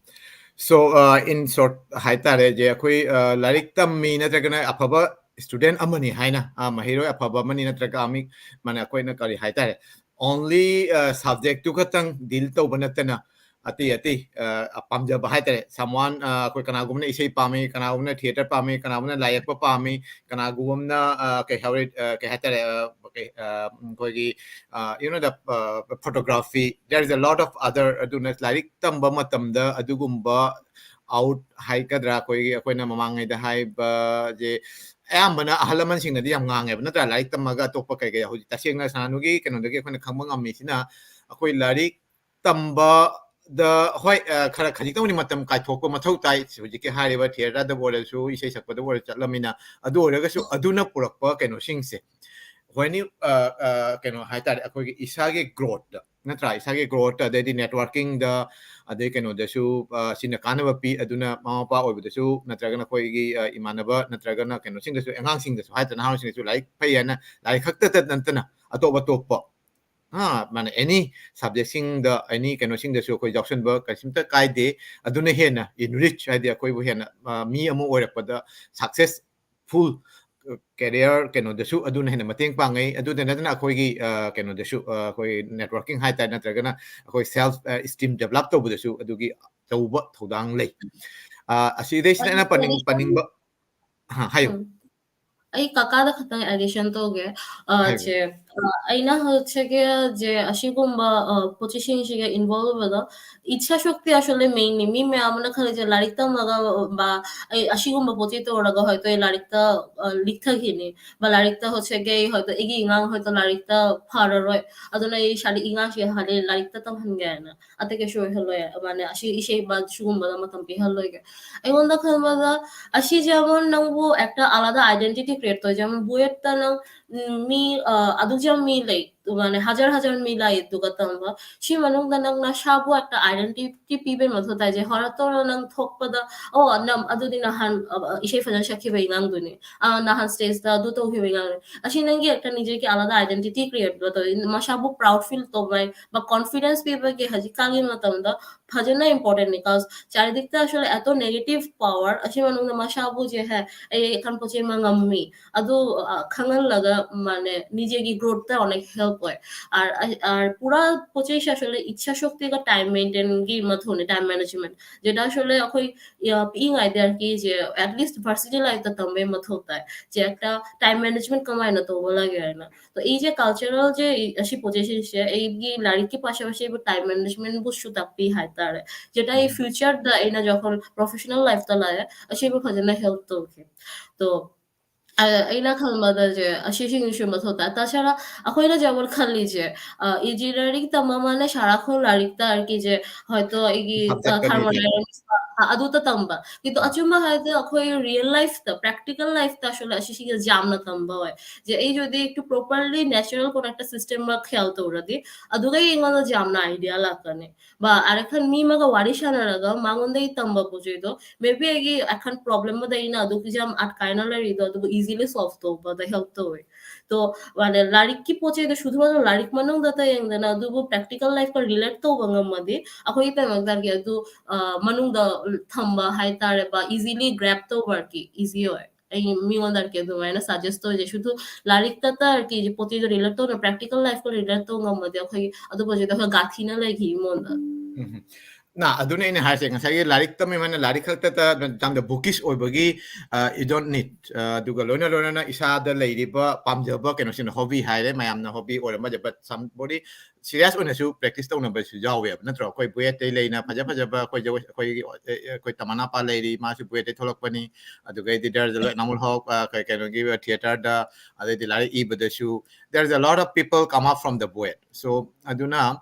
So, uh, in short ꯍꯥꯏꯇꯥꯔꯦ ꯖꯦ, ꯑꯩꯈꯣꯏ, uh, ꯂꯥꯏꯔꯤꯛ ꯇꯝꯃꯤ ꯅꯠꯇ꯭ꯔꯒꯅ ꯑꯐꯕ ꯁ꯭ꯇꯨꯗꯦꯟ ꯑꯃꯅꯤ ꯍꯥꯏꯅ, ꯑ, ꯃꯍꯩꯔꯣꯏ ꯑꯐꯕ ꯑꯃꯅꯤ ꯅꯠꯇ꯭ꯔꯒ ꯑꯃꯤ-, ꯃꯥꯅ ꯑꯩꯈꯣꯏꯅ ꯀꯔꯤ ꯍꯥꯏꯇꯥꯔꯦ, only, uh, ꯁꯕꯖꯦꯛꯇꯨ ꯈꯛꯇꯪ ꯗꯤꯜ ꯇꯧꯕ ꯅꯠꯇꯅ, ꯑꯇꯩ ꯑꯇꯩ ꯑ, ꯄꯥꯝꯖꯕ ꯍꯥꯏꯇꯥꯔꯦ꯫ Someone, ꯑ, ꯑꯩꯈꯣꯏ ꯀꯅꯥꯒꯨꯝꯕꯅ ꯏꯁꯩ ꯄꯥꯝꯃꯤ, ꯀꯅꯥꯒꯨꯝꯕꯅ theatre ꯄꯥꯝꯃꯤ, ꯀꯅꯥꯒꯨꯝꯕꯅ ꯂꯥꯏ ꯌꯦꯛꯄ ꯄꯥꯝꯃꯤ, ꯀꯅꯥꯒꯨꯝꯕꯅ, ꯑ, ꯀꯩ ꯍꯥꯏꯔꯦ, ꯑ, ꯀꯩ ꯍꯥꯏꯇꯥꯔꯦ, ꯑ, ꯀꯩ, ꯑ, ꯑꯩꯈꯣꯏꯒꯤ, ꯑ, you know, the, ꯑ, photography, there is a lot of other, ꯑꯗꯨꯅ ꯂꯥꯏꯔꯤꯛ ꯇꯝꯕ ꯃꯇꯝꯗ ꯑꯗꯨꯒꯨꯝꯕ out ꯍꯥꯏꯒꯗ꯭ꯔꯥ, ꯑꯩꯈꯣꯏꯒꯤ, ꯑꯩꯈꯣꯏꯅ ꯃꯃꯥꯡꯉꯩꯗ ꯍꯥꯏꯕꯁꯦ ꯑꯌꯥꯝꯕꯅ ꯑꯍꯜ ꯂꯃꯟꯁꯤꯡꯅꯗꯤ ꯌꯥꯝ ꯉꯥꯡꯉꯦꯕ, ꯅꯠꯇ꯭ꯔꯥ? ꯂꯥꯏꯔꯤꯛ ꯇꯝꯃꯒ ꯑꯇꯣꯞꯄ ꯀꯩ ꯀꯩ, ꯍꯧꯖꯤꯛ ꯇꯁꯦꯡꯅ ꯁꯅꯥꯅꯨꯒꯤ ꯀꯩꯅꯣꯗꯒꯤ ꯑꯩꯈꯣꯏꯅ ꯈꯪꯕ ꯉꯝꯃꯤꯁꯤꯅ ꯑꯩꯈꯣꯏ ꯂꯥꯏꯔꯤꯛ ꯇꯝꯕꯗ, ꯍꯣꯏ, ꯑ, ꯈꯔ ꯈꯖꯤꯛꯇꯪꯗꯤ ꯃꯇꯝ ꯀꯥꯏꯊꯣꯛꯄ ꯃꯊꯧ ꯇꯥꯏ꯫ ꯍꯧꯖꯤꯛꯀꯤ ꯍꯥꯏꯔꯤꯕ theatreꯗꯕꯨ ꯑꯣꯏꯔꯁꯨ, ꯏꯁꯩ ꯁꯛꯄꯗꯕꯨ ꯑꯣꯏꯔꯁꯨ ꯆꯠꯂꯝꯃꯤꯅ, ꯑꯗꯨ ꯑꯣꯏꯔꯒꯁꯨ ꯑꯗꯨꯅ ꯄꯨꯔꯛꯄ ꯀꯩꯅꯣꯁꯤꯡꯁꯦ, when you, ꯑ, ꯑ, ꯀꯩꯅꯣ ꯍꯥꯏꯇꯥꯔꯦ, ꯑꯩꯈꯣꯏꯒꯤ ꯏꯁꯥꯒꯤ growthꯇ, ꯅꯠꯇ꯭ꯔꯥ? ꯏꯁꯥꯒꯤ growthꯇ, ꯑꯗꯩꯗꯤ networkingꯗ, ꯑꯗꯩ ꯀꯩꯅꯣꯗꯁꯨ, ꯑ, ꯁꯤꯅ ꯀꯥꯟꯅꯕ ꯄꯤ꯫ ꯑꯗꯨꯅ ꯃꯃꯥ ꯃꯄꯥ ꯑꯣꯏꯕꯗꯁꯨ, ꯅꯠꯇ꯭ꯔꯒꯅ ꯑꯩꯈꯣꯏꯒꯤ, ꯑ, ꯏꯃꯥꯟꯅꯕ, ꯅꯠꯇ꯭ꯔꯒꯅ ꯀꯩꯅꯣꯁꯤꯡꯗꯁꯨ, ꯑꯉꯥꯡꯁꯤꯡꯗꯁꯨ ꯍꯥꯏꯇꯥꯔꯦ, ꯅꯍꯥꯁꯤꯡꯗꯁꯨ ꯂꯥꯏꯔꯤꯛ ꯐꯩ ꯍꯥꯏꯅ ꯂꯥꯏꯔꯤꯛ ꯈꯛꯇꯗ ꯅꯠꯇꯅ ꯑꯇꯣꯞ ꯑꯇꯣꯞꯄ, ꯑ, ꯃꯥꯅ any subjectꯁꯤꯡꯗ, any ꯀꯩꯅꯣꯁꯤꯡꯗꯁꯨ ꯑꯩꯈꯣꯏ ꯌꯥꯎꯁꯟꯕ ꯀꯩꯁꯨꯝꯇ ꯀꯥꯏꯗꯦ꯫ ꯑꯗꯨꯅ ꯍꯦꯟꯅ enrich, ꯍꯥꯏꯗꯤ ꯑꯩꯈꯣꯏꯕꯨ ꯍꯦꯟꯅ, ꯑ, ꯃꯤ ꯑꯃ ꯑꯣꯏꯔꯛꯄꯗ successful, ꯑ, career ꯀꯩꯅꯣꯗꯁꯨ ꯑꯗꯨꯅ ꯍꯦꯟꯅ ꯃꯇꯦꯡ ꯄꯥꯡꯉꯦ꯫ ꯑꯗꯨꯗ ꯅꯠꯇꯅ ꯑꯩꯈꯣꯏꯒꯤ, ꯑ, ꯀꯩꯅꯣꯗꯁꯨ, ꯑ, ꯑꯩꯈꯣꯏ networking ꯍꯥꯏꯇꯥꯔꯦ, ꯅꯠꯇ꯭ꯔꯒꯅ ꯑꯩꯈꯣꯏ self, ꯑ, esteem develop ꯇꯧꯕꯗꯁꯨ ꯑꯗꯨꯒꯤ ꯑꯆꯧꯕ ꯊꯧꯗꯥꯡ ꯂꯩ꯫ ꯑ, ꯑꯁꯤꯗꯩꯁꯤꯗ ꯑꯩꯅ ꯑꯗꯨ ꯄꯟꯅꯤꯡ-, addition ꯄꯟꯅꯤꯡꯕ, ꯑ, ꯍꯥꯏꯌꯨ꯫ ꯎꯝ꯫ ꯑꯩ ꯀꯀꯥꯗ ꯈꯛꯇꯪ addition ꯇꯧꯒꯦ꯫ ꯑ, ꯍꯥꯏꯌꯨ꯫ ꯁꯦ, ꯑ, ꯑꯩꯅ ꯍꯧꯖꯤꯛꯁꯤꯒꯤ ꯖꯦ ꯑꯁꯤꯒꯨꯝꯕ, ꯑ, ꯄꯣꯠ ꯆꯩꯁꯤꯡꯁꯤꯒ involve ꯑꯣꯏꯕꯗꯣ ꯏꯆꯥ ꯁꯣꯛꯇꯤ ꯑꯁꯣꯂꯦ main ꯅꯤ꯫ ꯃꯤ ꯃꯌꯥꯝ ꯑꯃꯅ ꯈꯜꯂꯤꯁꯦ ꯂꯥꯏꯔꯤꯛ ꯇꯝꯃꯒ, ꯕ, ꯑꯩ ꯑꯁꯤꯒꯨꯝꯕ ꯄꯣꯠ ꯆꯩ ꯇꯧꯔꯒ ꯍꯣꯏ ꯇꯣ ꯑꯩ ꯂꯥꯏꯔꯤꯛꯇ, ꯑ, ꯂꯤꯛꯊꯈꯤꯅꯤ꯫ ꯕ, ꯂꯥꯏꯔꯤꯛꯇ ꯍꯧꯖꯤꯛꯁꯤꯒꯤ ꯍꯣꯏ ꯇꯣ ꯑꯩꯒꯤ ꯑꯉꯥꯡ ꯍꯣꯏ ꯇꯣ ꯂꯥꯏꯔꯤꯛꯇ ꯐꯔꯔꯣꯏ꯫ ꯑꯗꯨꯅ ꯑꯩ ꯏꯁꯥꯗ ꯏꯉꯥꯡꯁꯤ ꯍꯥꯏꯗꯤ ꯂꯥꯏꯔꯤꯛꯇ ꯇꯝꯍꯟꯒꯦ ꯍꯥꯏꯅ ꯑꯇꯩ ꯀꯩꯁꯨ ꯑꯣꯏꯍꯜꯂꯣꯏ꯫ ꯃꯥꯅꯦ, ꯑꯁꯤ ꯏꯁꯩ ꯕ ꯁꯤꯒꯨꯝꯕꯗ ꯃꯇꯝ ꯄꯤꯍꯜꯂꯣꯏꯒꯦ꯫ ꯑꯩꯉꯣꯟꯗ ꯈꯟꯕꯗ ꯑꯁꯤ যেমন ꯅꯪꯕꯨ একটা আলাদা identity create ꯇꯧꯋꯦ, যেমন বুয়েটꯇ ꯅꯪ, ꯎꯝ, ꯃꯤ, ꯑ, ꯑꯗꯨꯛ ꯌꯥꯝ ꯃꯤ ꯂꯩ, ꯃꯥꯅꯦ, ꯍꯖꯥꯔ ꯍꯖꯥꯔ ꯃꯤ ꯂꯥꯛꯑꯦ ꯑꯗꯨꯒ ꯇꯝꯕ꯫ ꯁꯤ ꯃꯅꯨꯡꯗ ꯅꯪ ꯅꯁꯥꯕꯨ একটা identity ꯄꯤꯕꯩ ꯃꯊꯧ ꯇꯥꯏ, ꯖꯦ ꯍꯔꯥꯠꯇꯧꯔ ꯅꯪ ꯊꯣꯛꯄꯗ, "ꯑꯣ, ꯅꯪ ꯑꯗꯨꯗꯤ ꯅꯍꯥꯟ, ꯑ, ꯑ, ꯏꯁꯩ ꯐꯖꯅ ꯁꯛꯈꯤꯕ ꯑꯉꯥꯡꯗꯨꯅꯤ, ꯑ, ꯅꯍꯥꯟ stageꯇ ꯑꯗꯨ ꯇꯧꯈꯤꯕ ꯑꯉꯥꯡꯗꯨꯅꯤ"꯫ ꯑꯁꯤ ꯅꯪꯒꯤ একটা নিজেকে আলাদা identity create ꯇꯧꯋꯦ, ꯃꯁꯥꯕꯨ proud feel ꯇꯧꯕ ꯕ confidence ꯄꯤꯕꯒꯤ ꯍꯧꯖꯤꯛꯀꯥꯟꯒꯤ ꯃꯇꯝꯗ ꯐꯖꯅ important ꯅꯤ, cause ꯆꯥꯔꯤꯗꯤꯛꯇ ꯑꯁꯣꯂꯦ ꯑꯇꯣ negative power ꯑꯁꯤ ꯃꯅꯨꯡꯗ ꯃꯁꯥꯕꯨ ꯖꯦ ꯍꯦ ꯑꯩ ꯀꯥꯟ ꯄꯣꯠ ꯆꯩ ꯑꯃ ꯉꯝꯃꯤ ꯑꯗꯨ, ꯑ, ꯈꯪꯍꯜꯂꯒ, ꯃꯥꯅꯦ, নিজেꯒꯤ growthꯇ অনেক help ꯑꯣꯏ꯫ ꯑꯥꯔ, ꯑꯥꯔ, ꯄꯨꯔꯥ ꯄꯣꯠ ꯆꯩꯁꯦ ꯑꯁꯣꯂꯦ ꯏꯆꯥ ꯁꯣꯛꯇꯤꯒ ꯇꯥꯏꯝ ꯃꯦꯟꯇꯦꯟꯒꯤ ꯃꯊꯧꯅꯤ, ꯇꯥꯏꯝ ꯃꯦꯅꯦꯖꯃꯦꯟ꯫ ꯖꯦꯗꯥ ꯑꯁꯣꯂꯦ ꯑꯩꯈꯣꯏ, ꯑ, ꯄꯤꯛꯏꯉꯩꯗꯒꯤ ꯖꯦ, at least ꯚꯥꯔꯁꯤꯇꯤ ꯂꯥꯏꯐꯇ ꯇꯝꯕꯩ ꯃꯊꯧ ꯇꯥꯏ꯫ ꯖꯦ, ꯑꯦꯛꯇ ꯇꯥꯏꯝ ꯃꯦꯅꯦꯖꯃꯦꯟ ꯀꯃꯥꯏꯅ ꯇꯧꯕ ꯂꯒꯦ ꯍꯥꯏꯅ꯫ ꯇꯣ ꯑꯩꯁꯦ ꯀꯜꯆꯔꯦꯜꯁꯦ, ꯑꯁꯤ ꯄꯣꯠ ꯆꯩꯁꯤꯡꯁꯦ ꯑꯩꯒꯤ ꯂꯥꯏꯔꯤꯛꯀꯤ ꯄꯥꯁꯦ ꯄꯥꯁꯦ ꯑꯩꯕꯨ ꯇꯥꯏꯝ ꯃꯦꯅꯦꯖꯃꯦꯟꯕꯨꯁꯨ ꯇꯥꯛꯄꯤ ꯍꯥꯏꯇꯥꯔꯦ꯫ ꯖꯦꯗꯥ ꯑꯩ ꯎꯝ꯫ ꯐ꯭ꯌꯨꯆꯔꯗ ꯑꯩꯅ ꯖꯈꯣꯟ ꯄ꯭ꯔꯣꯐꯦꯁꯅꯦꯜ ꯂꯥꯏꯐꯇ ꯂꯥꯛꯑꯦ, ꯑꯁꯤꯕꯨ ꯐꯖꯅ ꯍꯦꯜꯞ ꯇꯧꯈꯤ꯫ ꯇꯣ ꯑ, ꯑꯩꯅ ꯈꯟꯕꯗ ꯖꯦ, ꯑꯁꯤꯁꯤꯡꯁꯨ ꯃꯊꯧ ꯇꯥꯏ꯫ ꯇꯁꯦꯡꯅ ꯑꯩꯈꯣꯏꯅ ꯖꯦ ꯑꯃꯨꯛ ꯈꯜꯂꯤꯁꯦ, ꯑ, ꯏꯟꯖꯤꯅꯤꯌꯥꯔꯤꯡ ꯇꯝꯕ ꯑꯃꯅ ꯁꯥꯔꯥꯈꯣꯟ ꯂꯥꯏꯔꯤꯛ ꯇꯥꯔꯛꯀꯤꯁꯦ, ꯍꯣꯏ, ꯇꯣ ꯑꯩꯒꯤ, ꯑ, ꯁꯕꯖꯦꯛꯇꯅꯤꯗꯤ꯫ ꯊꯥꯔꯃꯣꯗꯥꯏꯅꯥꯃꯤꯛꯁ, ꯑ, ꯑꯗꯨꯇ ꯇꯝꯕ꯫ ꯀꯤꯟꯇꯨ ꯎꯝ꯫ ꯑꯆꯨꯝꯕ ꯍꯥꯏꯔꯗꯤ ꯑꯩꯈꯣꯏ ꯔꯤꯌꯦꯜ ꯂꯥꯏꯐꯇ, ꯄ꯭ꯔꯦꯛꯇꯤꯀꯦꯜ ꯂꯥꯏꯐꯇ ꯑꯁꯣꯂꯦ ꯑꯁꯤꯁꯤꯡꯁꯦ ꯌꯥꯝꯅ ꯇꯝꯕ ꯑꯣꯏ꯫ ꯖꯦ ꯑꯩ ꯖꯨꯗꯤ ꯇꯨ ꯄ꯭ꯔꯣꯄꯔꯂꯤ ꯅꯦꯆꯔꯦꯜ ꯀꯣꯟꯅꯦꯛꯇ ꯁꯤꯁꯇꯦꯝ ꯑꯃ ꯈꯦꯜ ꯇꯧꯔꯗꯤ, ꯑꯗꯨꯒ ꯑꯩꯉꯣꯟꯗ ꯌꯥꯝꯅ ꯑꯥꯏꯗꯤꯌꯥ ꯂꯥꯛꯀꯅꯤ꯫ ꯕ, ꯑꯔꯦꯈꯟ ꯃꯤ ꯑꯃꯒ ꯋꯥꯔꯤ ꯁꯥꯟꯅꯔꯒ ꯃꯉꯣꯟꯗꯒꯤ ꯇꯝꯕ ꯄꯣꯠ ꯆꯩꯗꯣ, maybe ꯑꯩꯒꯤ ꯑꯔꯦꯈꯟ ꯄ꯭ꯔꯣꯕ꯭ꯂꯦꯝ ꯑꯃꯗ ꯑꯩꯅ ꯑꯗꯨꯒꯤ ꯌꯥꯝ ꯑꯠꯀꯥꯏꯅ ꯂꯩꯔꯤꯗꯣ, ꯑꯗꯨꯕꯨ easily solve ꯇꯧꯕꯗ help ꯇꯧꯋꯦ꯫ ꯇꯣ, ꯃꯥꯅꯦ, ꯂꯥꯏꯔꯤꯛꯀꯤ ꯄꯣꯠ ꯆꯩꯗꯣ ꯁꯨꯗꯨ ꯂꯥꯏꯔꯤꯛ ꯃꯅꯨꯡꯗ ꯇꯌꯦꯡꯗꯅ, ꯑꯗꯨꯕꯨ practical life ꯀ relate ꯇꯧꯕ ꯉꯝꯃꯗꯤ, ꯑꯩꯈꯣꯏꯒꯤ ꯇꯥꯏꯃꯛꯇꯒꯤ ꯑꯗꯨ, ꯑ, ꯃꯅꯨꯡꯗ ꯊꯝꯕ ꯍꯥꯏꯇꯥꯔꯦ, ꯕ, easily grab ꯇꯧꯕꯒꯤ easy ꯑꯣꯏ꯫ ꯑꯩ ꯃꯤꯉꯣꯟꯗ ꯑꯗꯨꯃꯥꯏꯅ suggest ꯇꯧꯔꯤꯁꯦ, ꯁꯨꯗꯨ ꯂꯥꯏꯔꯤꯛꯇ ꯇꯥꯔꯛꯀꯤ ꯄꯣꯠ ꯆꯩꯗꯣ relate ꯇꯧꯅ, practical life ꯀ relate ꯇꯧ ꯉꯝꯃꯗꯤ, ꯑꯩꯈꯣꯏꯒꯤ ꯑꯗꯨ ꯄꯣꯠ ꯆꯩꯗꯣ ꯑꯩꯈꯣꯏ ꯒꯥꯊꯤꯅ ꯂꯩꯈꯤ ꯑꯩꯉꯣꯟꯗ꯫ ꯎꯝ꯫ ꯅ, ꯑꯗꯨꯅ ꯑꯩꯅ ꯍꯥꯏꯁꯦ, ꯉꯁꯥꯏꯒꯤ ꯂꯥꯏꯔꯤꯛ ꯇꯝꯃꯤꯕꯅ ꯂꯥꯏꯔꯤꯛ ꯈꯛꯇꯗ ꯌꯥꯝꯅ bookish ꯑꯣꯏꯕꯒꯤ, ꯑ, you don't need, ꯑ, ꯑꯗꯨꯒ ꯂꯣꯏꯅ ꯂꯣꯏꯅꯅ ꯏꯁꯥꯗ ꯂꯩꯔꯤꯕ ꯄꯥꯝꯖꯕ ꯀꯩꯅꯣꯁꯤꯡ, hobby ꯍꯥꯏꯔꯦ, ꯃꯌꯥꯝꯅ hobby ꯑꯣꯏꯔꯝꯕꯁꯦ, but somebody serious ꯑꯣꯏꯅꯁꯨ practice ꯇꯧꯅꯕꯁꯨ ꯌꯥꯎꯋꯦꯕ, ꯅꯠꯇ꯭ꯔꯣ? ꯑꯩꯈꯣꯏ ꯕꯣꯌꯦꯠꯇꯩ ꯂꯩꯅ ꯐꯖ ꯐꯖꯕ ꯑꯩꯈꯣꯏ ꯖꯒꯣꯏ, ꯑꯩꯈꯣꯏꯒꯤ, ꯑꯦ, ꯑꯦ, ꯑꯩꯈꯣꯏ ꯇꯃꯅꯥꯄꯥ ꯂꯩꯔꯤ, ꯃꯥꯁꯨ ꯕꯣꯌꯦꯠꯇꯩ ꯊꯣꯛꯂꯛꯄꯅꯤ꯫ ꯑꯗꯨꯒꯩꯗꯤ there is a lot, ꯅꯥꯃꯨꯜ ꯍꯣꯛ, ꯑ, ꯀꯩ-, ꯀꯩꯅꯣꯒꯤ theatre ꯗ, ꯑꯗꯩꯗꯤ ꯂꯥꯏꯔꯤꯛ ꯏꯕꯗꯁꯨ, there is a lot of people come up from the ꯕꯣꯌꯦꯠ꯫ So, ꯑꯗꯨꯅ,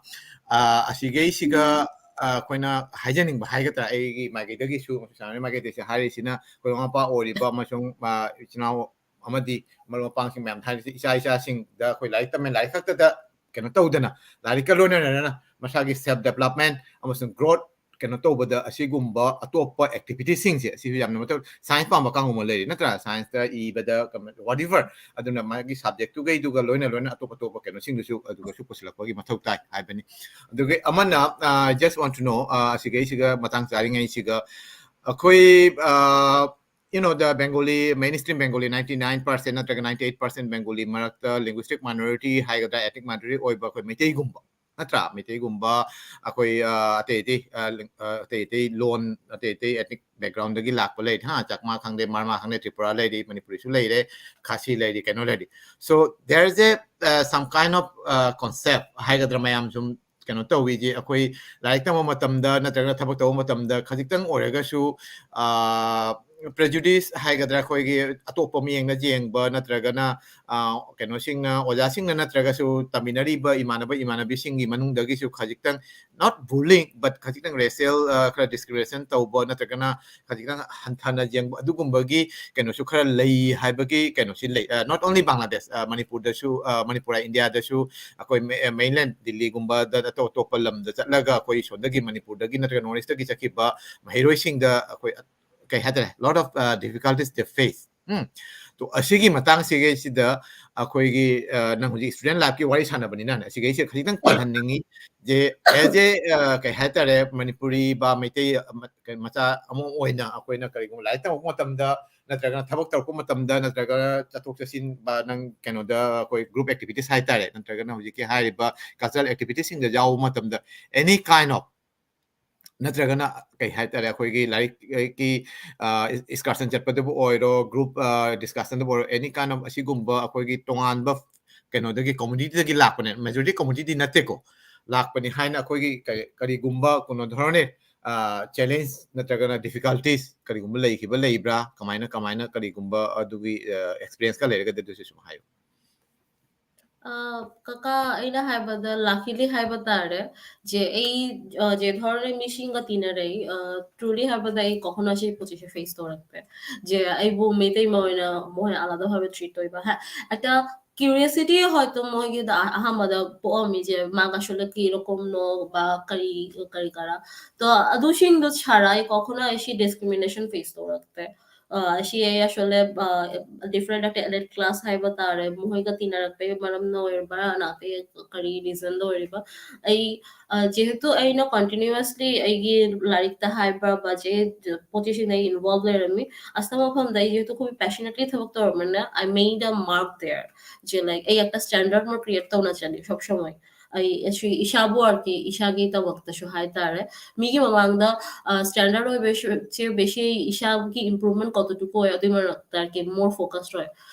ꯑ, ꯑꯁꯤꯒꯩꯁꯤꯒ, ꯑ, ꯑꯩꯈꯣꯏꯅ ꯍꯥꯏꯖꯅꯤꯡꯕ ꯍꯥꯏꯒꯗ꯭ꯔꯥ, ꯑꯩꯒꯤ ꯃꯥꯏꯀꯩꯗꯒꯤꯁꯨ, ꯁꯥꯟꯅꯔꯣꯏ ꯃꯥꯏꯀꯩꯗꯒꯤꯁꯨ ꯍꯥꯏꯔꯤꯁꯤꯅ, ꯑꯩꯈꯣꯏ ꯃꯃꯥ ꯃꯄꯥ ꯑꯣꯏꯔꯤꯕ ꯑꯃꯁꯨꯡ, ꯑ, ꯏꯆꯤꯟ ꯏꯅꯥꯎ ꯑꯃꯗꯤ ꯃꯔꯨꯞ ꯃꯄꯥꯡꯁꯤꯡ ꯃꯌꯥꯝꯗ ꯍꯥꯏꯔꯤꯁꯤ, ꯏꯆꯥ ꯏꯆꯥꯁꯤꯡꯗ ꯑꯩꯈꯣꯏ ꯂꯥꯏꯔꯤꯛ ꯇꯝꯃꯦ, ꯂꯥꯏꯔꯤꯛ ꯈꯛꯇꯗ ꯀꯩꯅꯣ ꯇꯧꯗꯅ, ꯂꯥꯏꯔꯤꯛꯀ ꯂꯣꯏꯅꯅ ꯃꯁꯥꯒꯤ self development ꯑꯃꯁꯨꯡ growth ꯀꯩꯅꯣ ꯇꯧꯕꯗ ꯑꯁꯤꯒꯨꯝꯕ ꯑꯇꯣꯞꯄ activity ꯁꯤꯡꯁꯦ, ꯑꯁꯤꯁꯨ ꯌꯥꯝꯅ ꯃꯊꯧ, science ꯄꯥꯝꯕ ꯀꯥꯡꯕꯨ ꯑꯃ ꯂꯩꯔꯤ, ꯅꯠꯇ꯭ꯔꯥ? Science ꯇ ꯏꯕꯗ, whatever, ꯑꯗꯨꯅ ꯃꯥꯒꯤ subject ꯇꯨꯒꯩꯗꯨꯒ ꯂꯣꯏꯅ ꯂꯣꯏꯅ ꯑꯇꯣꯞ ꯑꯇꯣꯞꯄ ꯀꯩꯅꯣꯁꯤꯡꯗꯨꯁꯨ ꯑꯗꯨꯒꯁꯨ ꯄꯨꯁꯤꯜꯂꯛꯄꯒꯤ ꯃꯊꯧ ꯇꯥꯏ ꯍꯥꯏꯕꯅꯤ꯫ ꯑꯗꯨꯒ ꯑꯃꯅ, ꯑ, just want to know, ꯑ, ꯑꯁꯤꯒꯩꯁꯤꯒ ꯃꯇꯥꯡ ꯆꯥꯔꯤꯉꯩꯁꯤꯒ ꯑꯩꯈꯣꯏ, ꯑ, you know, the Bengali, mainstream Bengali, ninety nine percent ꯅꯠꯇ꯭ꯔꯒ ninety eight percent Bengali ꯃꯔꯛꯇ linguistic minority ꯍꯥꯏꯒꯗ꯭ꯔꯥ, ethnic minority ꯑꯣꯏꯕ ꯑꯩꯈꯣꯏ ꯃꯩꯇꯩꯒꯨꯝꯕ, ꯅꯠꯇ꯭ꯔꯥ? ꯃꯩꯇꯩꯒꯨꯝꯕ, ꯑꯩꯈꯣꯏ, ꯑ, ꯑꯇꯩ ꯑꯇꯩ, ꯑ, ling-, ꯑ, ꯑꯇꯩ ꯑꯇꯩ ꯂꯣꯟ, ꯑꯇꯩ ꯑꯇꯩ ethnic background ꯗꯒꯤ ꯂꯥꯛꯄ ꯂꯩꯔꯤ, ꯍꯥ, ꯆꯥꯛꯃꯥ ꯈꯪꯗꯦ, ꯃꯔꯃꯥ ꯈꯪꯗꯦ, ꯇ꯭ꯔꯤꯄꯨꯔꯥ ꯂꯩꯔꯤ, ꯃꯅꯤꯄꯨꯔꯤꯁꯨ ꯂꯩꯔꯦ, ꯈꯥꯁꯤ ꯂꯩꯔꯤ, ꯀꯩꯅꯣ ꯂꯩꯔꯤ꯫ So there is a, uh, some kind of, uh, concept ꯍꯥꯏꯒꯗ꯭ꯔꯥ, ꯃꯌꯥꯝ ꯁꯨꯝ ꯀꯩꯅꯣ ꯇꯧꯋꯤꯁꯦ, ꯑꯩꯈꯣꯏ ꯂꯥꯏꯔꯤꯛ ꯇꯝꯕ ꯃꯇꯝꯗ ꯅꯠꯇ꯭ꯔꯒ ꯊꯕꯛ ꯇꯧꯕ ꯃꯇꯝꯗ ꯈꯖꯤꯛꯇꯪ ꯑꯣꯏꯔꯒꯁꯨ, ꯑ, prejudice ꯍꯥꯏꯒꯗ꯭ꯔꯥ, ꯑꯩꯈꯣꯏꯒꯤ ꯑꯇꯣꯞꯄ ꯃꯤꯠꯌꯦꯡꯅ ꯌꯦꯡꯕ ꯅꯠꯇ꯭ꯔꯒꯅ, ꯑ, ꯀꯩꯅꯣꯁꯤꯡꯅ, ꯑꯣꯖꯥꯁꯤꯡꯅ ꯅꯠꯇ꯭ꯔꯒꯁꯨ ꯇꯝꯃꯤꯟꯅꯔꯤꯕ ꯏꯃꯥꯟꯅꯕ ꯏꯃꯥꯟꯅꯕꯤꯁꯤꯡꯒꯤ ꯃꯅꯨꯡꯗꯒꯤꯁꯨ ꯈꯖꯤꯛꯇꯪ, not bullying, but ꯈꯖꯤꯛꯇꯪ racial, ꯑ, ꯈꯔ discrimination ꯇꯧꯕ ꯅꯠꯇ꯭ꯔꯒꯅ ꯈꯖꯤꯛꯇꯪ ꯍꯟꯊꯅ ꯌꯦꯡꯕ, ꯑꯗꯨꯒꯨꯝꯕꯒꯤ ꯀꯩꯅꯣꯁꯨ ꯈꯔ ꯂꯩ ꯍꯥꯏꯕꯒꯤ ꯀꯩꯅꯣꯁꯤ ꯂꯩ꯫ ꯑ, not only ꯕꯪꯒ꯭ꯂꯥꯗꯦꯁ, ꯑ, ꯃꯅꯤꯄꯨꯔꯗꯁꯨ, ꯑ, ꯃꯅꯤꯄꯨꯔ, ꯏꯟꯗꯤꯌꯥꯗꯁꯨ ꯑꯩꯈꯣꯏ ꯃꯦ-, ꯑ, mainland ꯗꯤꯜꯂꯤꯒꯨꯝꯕꯗ, ꯑꯇꯣꯞ ꯑꯇꯣꯞꯄ ꯂꯝꯗ ꯆꯠꯂꯒ ꯑꯩꯈꯣꯏ ꯁꯣꯝꯗꯒꯤ ꯃꯅꯤꯄꯨꯔꯗꯒꯤ ꯅꯠꯇ꯭ꯔꯒ North East ꯇꯒꯤ ꯆꯠꯈꯤꯕ ꯃꯍꯩꯔꯣꯏꯁꯤꯡꯗ ꯑꯩꯈꯣꯏ, ꯀꯩ ꯍꯥꯏꯇꯥꯔꯦ, lot of, ꯑ, difficulties they face꯫ ꯎꯝ꯫ ꯇꯣ, ꯑꯁꯤꯒꯤ ꯃꯇꯥꯡꯁꯤꯒꯩꯁꯤꯗ ꯑꯩꯈꯣꯏꯒꯤ, ꯑ, ꯅꯪ ꯍꯧꯖꯤꯛ student life ꯀꯤ ꯋꯥꯔꯤ ꯁꯥꯟꯅꯕꯅꯤꯅ, ꯑꯁꯤꯒꯩꯁꯦ ꯈꯖꯤꯛꯇꯪ ꯄꯜꯍꯟꯅꯤꯡꯉꯤ꯫ ꯖꯦ, as a, ꯑ, ꯀꯩ ꯍꯥꯏꯇꯥꯔꯦ, ꯃꯅꯤꯄꯨꯔꯤ ꯕꯥ ꯃꯩꯇꯩ, ꯑ, ꯃ-, ꯀꯩ, ꯃꯆꯥ ꯑꯃ ꯑꯣꯏꯅ ꯑꯩꯈꯣꯏꯅ ꯀꯔꯤꯒꯨꯝꯕ ꯂꯥꯏꯔꯤꯛ ꯇꯝꯃꯛꯄ ꯃꯇꯝꯗ ꯅꯠꯇ꯭ꯔꯒꯅ ꯊꯕꯛ ꯇꯧꯔꯛꯄ ꯃꯇꯝꯗ ꯅꯠꯇ꯭ꯔꯒꯅ ꯆꯠꯊꯣꯛ ꯆꯠꯁꯤꯟ ꯕꯥ ꯅꯪ ꯀꯩꯅꯣꯗ ꯑꯩꯈꯣꯏ group activities ꯍꯥꯏꯇꯥꯔꯦ, ꯅꯠꯇ꯭ꯔꯒꯅ ꯍꯧꯖꯤꯛꯀꯤ ꯍꯥꯏꯔꯤꯕ cultural activities ꯁꯤꯡꯗ ꯌꯥꯎꯕ ꯃꯇꯝꯗ any kind of ꯅꯠꯇ꯭ꯔꯒꯅ ꯀꯩ ꯍꯥꯏꯇꯥꯔꯦ, ꯑꯩꯈꯣꯏꯒꯤ ꯂꯥꯏꯔꯤꯛꯀꯤ, ꯑ, is-, excursion ꯆꯠꯄꯗꯕꯨ ꯑꯣꯏꯔꯣ, group, ꯑ, discussion ꯗꯕꯨ ꯑꯣꯏꯔꯣ, any kind of ꯑꯁꯤꯒꯨꯝꯕ ꯑꯩꯈꯣꯏꯒꯤ ꯇꯣꯉꯥꯟꯕ ꯀꯩꯅꯣꯗꯒꯤ, community ꯗꯒꯤ ꯂꯥꯛꯄꯅꯦ, majority community ꯗꯤ ꯅꯠꯇꯦꯀꯣ, ꯂꯥꯛꯄꯅꯤ ꯍꯥꯏꯅ ꯑꯩꯈꯣꯏꯒꯤ ꯀꯔꯤ-, ꯀꯔꯤꯒꯨꯝꯕ ꯀꯩꯅꯣ ꯙꯣꯔꯣꯟꯅꯦ, ꯑ, challenge ꯅꯠꯇ꯭ꯔꯒꯅ difficulties ꯀꯔꯤꯒꯨꯝꯕ ꯂꯩꯈꯤꯕ ꯂꯩꯕ꯭ꯔꯥ? ꯀꯃꯥꯏꯅ, ꯀꯃꯥꯏꯅ ꯀꯔꯤꯒꯨꯝꯕ ꯑꯗꯨꯒꯤ, ꯑ, experience ꯀ ꯂꯩꯔꯒꯗꯤ ꯑꯗꯨꯁꯨ ꯁꯨꯝ ꯍꯥꯏꯌꯨ꯫ ꯑ, ꯀꯀꯥ, ꯑꯩꯅ ꯍꯥꯏꯕꯗ luckily ꯍꯥꯏꯕ ꯇꯥꯔꯦ꯫ ꯖꯦ, ꯑꯩ, ꯑ, ꯖꯦ ꯙꯣꯔꯣꯟꯅꯦ ꯃꯤꯁꯤꯡꯒ ꯇꯤꯟꯅꯔꯛꯏ꯫ ꯑ, truly ꯍꯥꯏꯕꯗ ꯑꯩ ꯀꯈꯣꯅꯣ ꯑꯁꯤ ꯄꯣꯠꯁꯤꯁꯨ face ꯇꯧꯔꯛꯇꯦ꯫ ꯖꯦ, ꯑꯩꯕꯨ ꯃꯩꯇꯩ ꯑꯃ ꯑꯣꯏꯅ ꯃꯣꯏꯅ ꯑꯂꯥꯗ ꯍꯥꯏꯕ treat ꯇꯧꯕ꯫ ꯍꯥ, একটা curiosity ꯍꯣꯏ ꯇꯣ ꯃꯣꯏꯒꯤꯗ ꯑ-, ꯑꯍꯥꯟꯕꯗ ꯄꯣꯛꯑꯝꯃꯤ, ꯖꯦ ꯃꯥ ꯀꯩꯁꯨ ꯀꯤꯔꯣꯀꯣꯝꯅꯣ ꯕꯥ ꯀꯔꯤ, ꯀꯔꯤ ꯀꯔꯥ꯫ ꯇꯣ ꯑꯗꯨꯁꯤꯡꯗꯣ ꯁꯥꯔ ꯑꯩ ꯀꯈꯣꯅꯣ ꯑꯩꯁꯤ discrimination face ꯇꯧꯔꯛꯇꯦ꯫ ꯑ, ꯑꯁꯤ ꯑꯩ ꯑꯁꯣꯝꯗ, ꯑ, different ꯑꯇꯩ elite class ꯍꯥꯏꯕ ꯇꯥꯔꯦ, ꯃꯈꯣꯏꯒ ꯇꯤꯟꯅꯔꯛꯄꯒꯤ ꯃꯔꯝꯅ ꯑꯣꯏꯔꯕ꯭ꯔꯥ, ꯅꯠꯇ꯭ꯔꯒ ꯀꯔꯤ reasonꯗ ꯑꯣꯏꯔꯤꯕ? ꯑꯩ, ꯑ, ꯖꯦꯍꯦꯇꯨ ꯑꯩꯅ continuously ꯑꯩꯒꯤ ꯂꯥꯏꯔꯤꯛꯇ ꯍꯥꯏꯕ ꯕꯖꯦꯠ ꯄꯣꯠ ꯆꯩꯁꯤꯡꯗ ꯑꯩ involve ꯂꯩꯔꯝꯃꯤ꯫ ꯑꯁꯪꯕ ꯃꯐꯝꯗ ꯑꯩ ꯖꯦꯍꯦꯇꯨ ꯑꯩꯈꯣꯏ passionately ꯊꯕꯛ ꯇꯧꯔꯝꯕꯅꯤꯅ, I made a mark there. J, like, ꯑꯩ ꯑꯦꯛꯇ standard ꯑꯃ create ꯇꯧꯅ ꯆꯠꯂꯤ ꯁꯣꯞ ꯁꯣꯃꯣꯏ꯫ ꯑꯩ ꯑꯁꯤ ꯏꯁꯥꯕꯨ ꯑꯣꯏꯔꯗꯤ ꯏꯁꯥꯒꯤ ꯇꯃꯛꯇꯁꯨ ꯍꯥꯏꯇꯥꯔꯦ, ꯃꯤꯒꯤ ꯃꯃꯥꯡꯗ, ꯑ, standard ꯑꯣꯏꯕꯁꯨ ꯆꯦ ꯕꯦꯁꯤ ꯏꯁꯥꯒꯤ improvement ꯀꯧꯗꯨ ꯀꯣꯏ ꯑꯗꯨꯏ ꯃꯔꯛꯇ more focus ꯑꯣꯏ꯫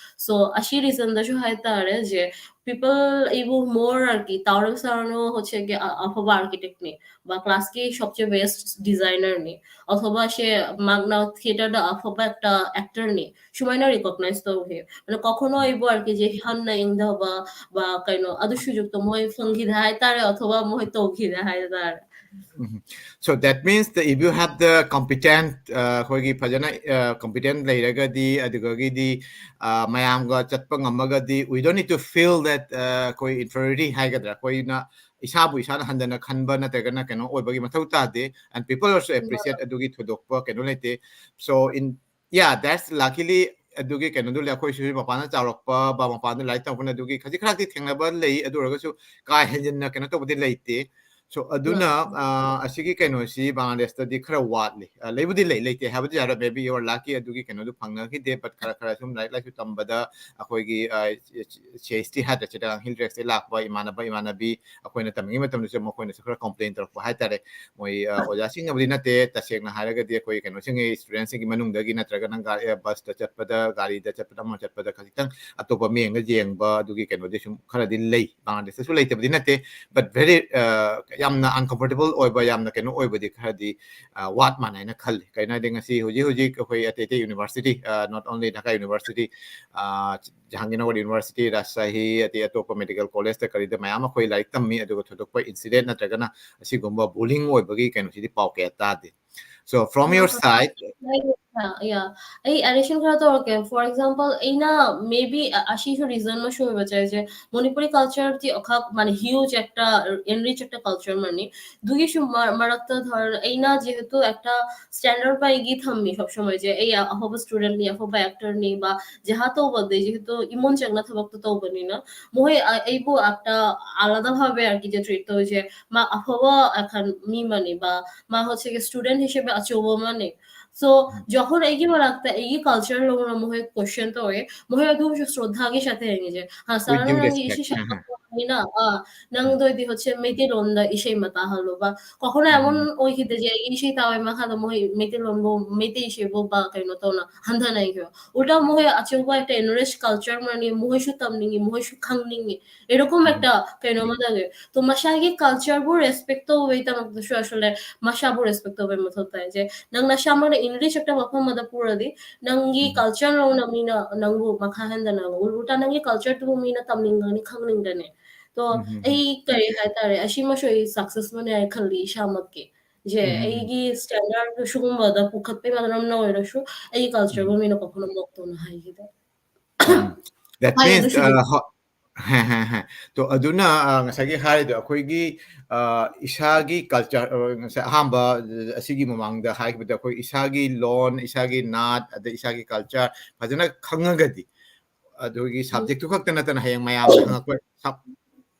So ꯑꯁꯤ reasonꯗꯁꯨ ꯍꯥꯏꯇꯥꯔꯦ ꯖꯦ, people ꯑꯩꯕꯨ more ꯑꯥꯔꯀꯤ ꯇꯥꯎꯔꯒ ꯁꯥꯔꯅꯣ ꯍꯧꯖꯤꯛꯀꯤ ꯑ-, ꯑꯐꯕ architectꯅꯤ, ꯕ classꯀꯤ ꯁꯕꯆꯦ best designerꯅꯤ, ꯑꯊꯕ ꯁꯦ ꯃꯥꯒꯅ theatreꯗ ꯑꯐꯕ ꯑꯦꯛꯇ actorꯅꯤ, ꯁꯨꯃꯥꯏꯅ recognize ꯇꯧꯈꯤ꯫ ꯑꯗꯣ ꯀꯈꯅꯣ ꯑꯩꯕꯨ ꯑꯥꯔꯀꯤ ꯖꯦ ꯍꯟꯅ ꯏꯪꯊꯕ ꯕ ꯀꯩꯅꯣ ꯑꯗꯨ ꯁꯨꯖꯨꯛꯇꯣ ꯃꯣꯏ ꯐꯪꯈꯤꯗꯦ ꯍꯥꯏꯇꯥꯔꯦ, ꯑꯊꯕ ꯃꯣꯏ ꯇꯧꯈꯤꯗꯦ ꯍꯥꯏꯇꯥꯔꯦ꯫ So that means that if you have the competent, ꯑ, ꯑꯩꯈꯣꯏꯒꯤ ꯐꯖꯅ, ꯑ, competent ꯂꯩꯔꯒꯗꯤ, ꯑꯗꯨꯗꯒꯤꯗꯤ, ꯑ, ꯃꯌꯥꯝꯒ ꯆꯠꯄ ꯉꯝꯃꯒꯗꯤ, we don't need to feel that, ꯑ, ꯑꯩꯈꯣꯏ inferiority ꯍꯥꯏꯒꯗ꯭ꯔꯥ, ꯑꯩꯈꯣꯏꯅ ꯏꯁꯥꯕꯨ ꯏꯁꯥꯅ ꯍꯟꯊꯅ ꯈꯟꯕ ꯅꯠꯇ꯭ꯔꯒꯅ ꯀꯩꯅꯣ ꯑꯣꯏꯕꯒꯤ ꯃꯊꯧ ꯇꯥꯗꯦ, and people also appreciate ꯑꯗꯨꯒꯤ ꯊꯣꯏꯗꯣꯛꯄ ꯀꯩꯅꯣ ꯂꯩꯇꯦ꯫ So in, yeah, that's luckily ꯑꯗꯨꯒꯤ ꯀꯩꯅꯣꯗꯨ ꯂꯩ, ꯑꯩꯈꯣꯏꯁꯨ ꯃꯄꯥꯟꯗ ꯆꯥꯎꯔꯛꯄ ꯕ ꯃꯄꯥꯟꯗ ꯂꯥꯏꯔꯤꯛ ꯇꯝꯃꯛꯄꯅ ꯑꯗꯨꯒꯤ ꯈꯖꯤꯛ ꯈꯔꯗꯤ ꯊꯦꯡꯅꯕ ꯂꯩ, ꯑꯗꯨ ꯑꯣꯏꯔꯒꯁꯨ ꯀꯥ ꯍꯦꯟꯖꯤꯟꯅ ꯀꯩꯅꯣ ꯇꯧꯕꯗꯤ ꯂꯩꯇꯦ꯫ So ꯑꯗꯨꯅ, ꯑ, ꯑꯁꯤꯒꯤ ꯀꯩꯅꯣꯁꯤ ꯕꯪꯒ꯭ꯂꯥꯗꯦꯁꯇꯗꯤ ꯈꯔ ꯋꯥꯠꯂꯤ꯫ ꯑ, ꯂꯩꯕꯨꯗꯤ ꯂꯩ, ꯂꯩꯇꯦ ꯍꯥꯏꯕꯗꯤ ꯌꯥꯔꯣꯏ, maybe you are lucky ꯑꯗꯨꯒꯤ ꯀꯩꯅꯣꯗꯨ ꯐꯪꯅꯈꯤꯗꯦ, but ꯈꯔ ꯈꯔ ꯁꯨꯝ ꯂꯥꯏꯔꯤꯛ ꯂꯥꯏꯁꯨ ꯇꯝꯕꯗ ꯑꯩꯈꯣꯏꯒꯤ, ꯑ, ꯁꯤ ꯑꯦꯁ ꯇꯤ ꯍꯥꯏꯗ꯭ꯔꯥ, ꯆꯤꯇꯥꯒꯥꯡ ꯍꯤꯜ ꯇ꯭ꯔꯦꯛꯁꯇꯒꯤ ꯂꯥꯛꯄ ꯏꯃꯥꯟꯅꯕ ꯏꯃꯥꯟꯅꯕꯤ ꯑꯩꯈꯣꯏꯅ ꯇꯝꯃꯤꯉꯩ ꯃꯇꯝꯗꯁꯨ ꯃꯈꯣꯏꯅꯁꯨ ꯈꯔ complain ꯇꯧꯔꯛꯄ ꯍꯥꯏꯇꯥꯔꯦ꯫ ꯃꯣꯏ, ꯑ, ꯑꯣꯖꯥꯁꯤꯡꯅꯕꯨꯗꯤ ꯅꯠꯇꯦ, ꯇꯁꯦꯡꯅ ꯍꯥꯏꯔꯒꯗꯤ ꯑꯩꯈꯣꯏ ꯀꯩꯅꯣꯁꯤꯡꯒꯤ, ꯏꯁꯇꯨꯗꯦꯟꯁꯤꯡꯒꯤ ꯃꯅꯨꯡꯗꯒꯤ ꯅꯠꯇ꯭ꯔꯒ ꯅꯪ ꯒꯥꯔꯤ, ꯑ, ꯕꯁꯇ ꯆꯠꯄꯗ, ꯒꯥꯔꯤꯗ ꯆꯠꯄꯗ, ꯑꯃ ꯆꯠꯄꯗ ꯈꯖꯤꯛꯇꯪ ꯑꯇꯣꯞꯄ ꯃꯤꯠꯌꯦꯡꯗ ꯌꯦꯡꯕ ꯑꯗꯨꯒꯤ ꯀꯩꯅꯣꯗꯤ ꯁꯨꯝ ꯈꯔꯗꯤ ꯂꯩ꯫ ꯕꯪꯒ꯭ꯂꯥꯗꯦꯁꯇꯁꯨ ꯂꯩꯇꯕꯗꯤ ꯅꯠꯇꯦ, but very, ꯑ, ꯌꯥꯝꯅ uncomfortable ꯑꯣꯏꯕ, ꯌꯥꯝꯅ ꯀꯩꯅꯣ ꯑꯣꯏꯕꯗꯤ ꯈꯔꯗꯤ, ꯑ, ꯋꯥꯠ ꯃꯥꯟꯅ ꯍꯥꯏꯅ ꯈꯜꯂꯤ꯫ ꯀꯩꯅꯣ ꯍꯥꯏꯗꯤ ꯉꯁꯤ ꯍꯧꯖꯤꯛ ꯍꯧꯖꯤꯛ ꯑꯩꯈꯣꯏ ꯑꯇꯩ ꯑꯇꯩ university, ꯑ, not only Dhaka University, ꯑ, ꯖꯍꯥꯡꯒꯤꯔꯅꯒꯔ University, ꯔꯥꯖꯁꯥꯍꯤ, ꯑꯇꯩ ꯑꯇꯣꯞꯄ medical collegeꯇ ꯀꯔꯤꯗ ꯃꯌꯥꯝ ꯑꯩꯈꯣꯏ ꯂꯥꯏꯔꯤꯛ ꯇꯝꯃꯤ, ꯑꯗꯨꯒ ꯊꯣꯏꯗꯣꯛꯄ incident ꯅꯠꯇ꯭ꯔꯒꯅ ꯑꯁꯤꯒꯨꯝꯕ bullying ꯑꯣꯏꯕꯒꯤ ꯀꯩꯅꯣꯁꯤꯗꯤ ꯄꯥꯎ ꯀꯌꯥ ꯇꯥꯗꯦ꯫ So from your side, Yeah, yeah. ꯑꯩ addition ꯈꯔ ꯇꯧꯔꯛꯀꯦ꯫ For example, ꯑꯩꯅ maybe ꯑꯁꯤꯁꯨ reason ꯑꯃꯁꯨ ꯑꯣꯏꯕ ꯌꯥꯏ, ꯃꯅꯤꯄꯨꯔꯤ culture ꯇꯤ ꯑꯈꯛ ꯃꯥꯅ huge একটা enrich একটা culture ꯑꯃꯅꯤ꯫ ꯑꯗꯨꯒꯤꯁꯨ ꯃ- ꯃꯔꯛꯇ ꯙꯔ ꯑꯩꯅ ꯖꯦꯍꯦꯇꯨ একটা standard ꯄꯥꯏꯒꯤ ꯊꯝꯃꯤ ꯁꯕ ꯁꯃয় ꯖꯦ ꯑꯩ ꯑꯐꯕ student ꯅꯤ, ꯑꯐꯕ actor ꯅꯤ, ꯕ ꯖꯦꯍꯥ ꯇꯧꯕꯗ ꯖꯦꯍꯦꯇꯨ ꯏꯃꯣꯟ ꯆꯪꯅ ꯊꯕꯛꯇ ꯇꯧꯕꯅꯤꯅ ꯃꯣꯏ ꯑ- ꯑꯩꯕꯨ একটা আলাদাভাবে আর কি যে treat ꯇꯧꯏ যে ꯃꯥ ꯑꯐꯕ এখন ꯃꯤ ꯑꯃꯅꯤ, ꯕ ꯃꯥ হচ্ছে কি student হিসেবে ꯑꯆꯧꯕ ꯑꯃꯅꯤ꯫ So যখন ꯑꯩꯒꯤ ꯃꯅꯥꯛꯇ ꯑꯩꯒꯤ culture ꯂꯧꯅ ꯃꯈꯣꯏ question ꯇꯧꯋꯦ, ꯃꯈꯣꯏ ꯑꯗꯨꯕꯨꯁꯨ ꯁ꯭ꯔꯣꯗꯥꯒꯤ ꯁꯥꯊꯦ ꯍꯥꯏꯅꯤꯁꯦ꯫ ꯍꯥ, With due ꯁꯥꯔ, ꯅꯪꯒꯤ respect. ꯏꯁꯩ ꯑꯍ. ꯁꯛꯄꯅꯤꯅ, ꯑꯥ, ꯅꯪꯗꯣꯏꯗꯤ ꯍꯧꯖꯤꯛ ꯃꯩꯇꯩꯂꯣꯟꯗ ꯏꯁꯩ ꯃꯇꯥ ꯍꯜꯂꯨꯕ꯫ ꯀꯈꯅ এমন ওই খিদে যে এই সেই তাওয়াই মাখা তো মই মেইতেই লনবো, মেইতেই সেই বো বা কেন তো না, হান্ধা নাই কেউ। উল্টা মহে আছে বা একটা enrich culture মানে মহে সু তামনিঙি, মহে সু খাংনিঙি। এরকম একটা কেন মানে তো মাসাগি culture বো respect তো হবেই, তাম তো আসলে মাসাবো respect তো হবে মতো তাই যে নাং নাসা মানে enrich একটা মাফা মাদা পুরা দি, ꯅꯪꯒꯤ culture ꯅꯪꯅ ꯃꯤꯅ ꯅꯪꯕꯨ ꯃꯈꯥ ꯍꯟꯗꯅ ꯎꯜ-, ꯎꯜꯇꯥ ꯅꯪꯒꯤ culture ꯇꯨꯕꯨ ꯃꯤꯅ ꯇꯝꯅꯤꯡꯒꯅꯤ, ꯈꯪꯅꯤꯡꯒꯅꯤ꯫ ꯇꯣ, ꯑꯩ ꯀꯔꯤ ꯍꯥꯏꯇꯥꯔꯦ, ꯑꯁꯤꯃꯁꯨ ꯑꯩ success ꯃꯅꯦ ꯍꯥꯏ ꯈꯜꯂꯤ ꯏꯁꯥꯃꯛꯀꯤ꯫ ꯖꯦ, ꯑꯩꯒꯤ standard ꯁꯤꯒꯨꯝꯕꯗ ꯄꯨꯈꯠꯄꯩ ꯃꯔꯝꯅ ꯑꯣꯏꯔꯁꯨ ꯑꯩꯒꯤ culture ꯕꯨ ꯃꯤꯅ ꯀꯈꯅ ꯃꯣꯛꯇꯧꯅ ꯍꯥꯏꯈꯤꯗꯦ꯫ That ꯍꯥꯏ, means, ꯑꯗꯨꯁꯨ uh, ho- ꯍꯦ, ꯍꯦ, ꯍꯦ꯫ ꯇꯣ, ꯑꯗꯨꯅ, ꯑ, ꯉꯁꯥꯏꯒꯤ ꯍꯥꯏꯔꯤꯗꯣ ꯑꯩꯈꯣꯏꯒꯤ, ꯑ, ꯏꯁꯥꯒꯤ culture, ꯑ, ꯉꯁꯥꯏ ꯑꯍꯥꯟꯕ, ꯑ, ꯑꯁꯤꯒꯤ ꯃꯃꯥꯡꯗ ꯍꯥꯏꯈꯤꯕꯗ ꯑꯩꯈꯣꯏ ꯏꯁꯥꯒꯤ ꯂꯣꯟ, ꯏꯁꯥꯒꯤ ꯅꯥꯠ, ꯑꯗꯩ ꯏꯁꯥꯒꯤ culture ꯐꯖꯅ ꯈꯪꯉꯒꯗꯤ ꯑꯗꯨꯒꯤ subject ꯇꯨ ꯈꯛꯇ ꯅꯠꯇꯅ ꯍꯌꯦꯡ ꯃꯌꯥꯝꯅ ꯍꯪꯉꯛꯄ sub-,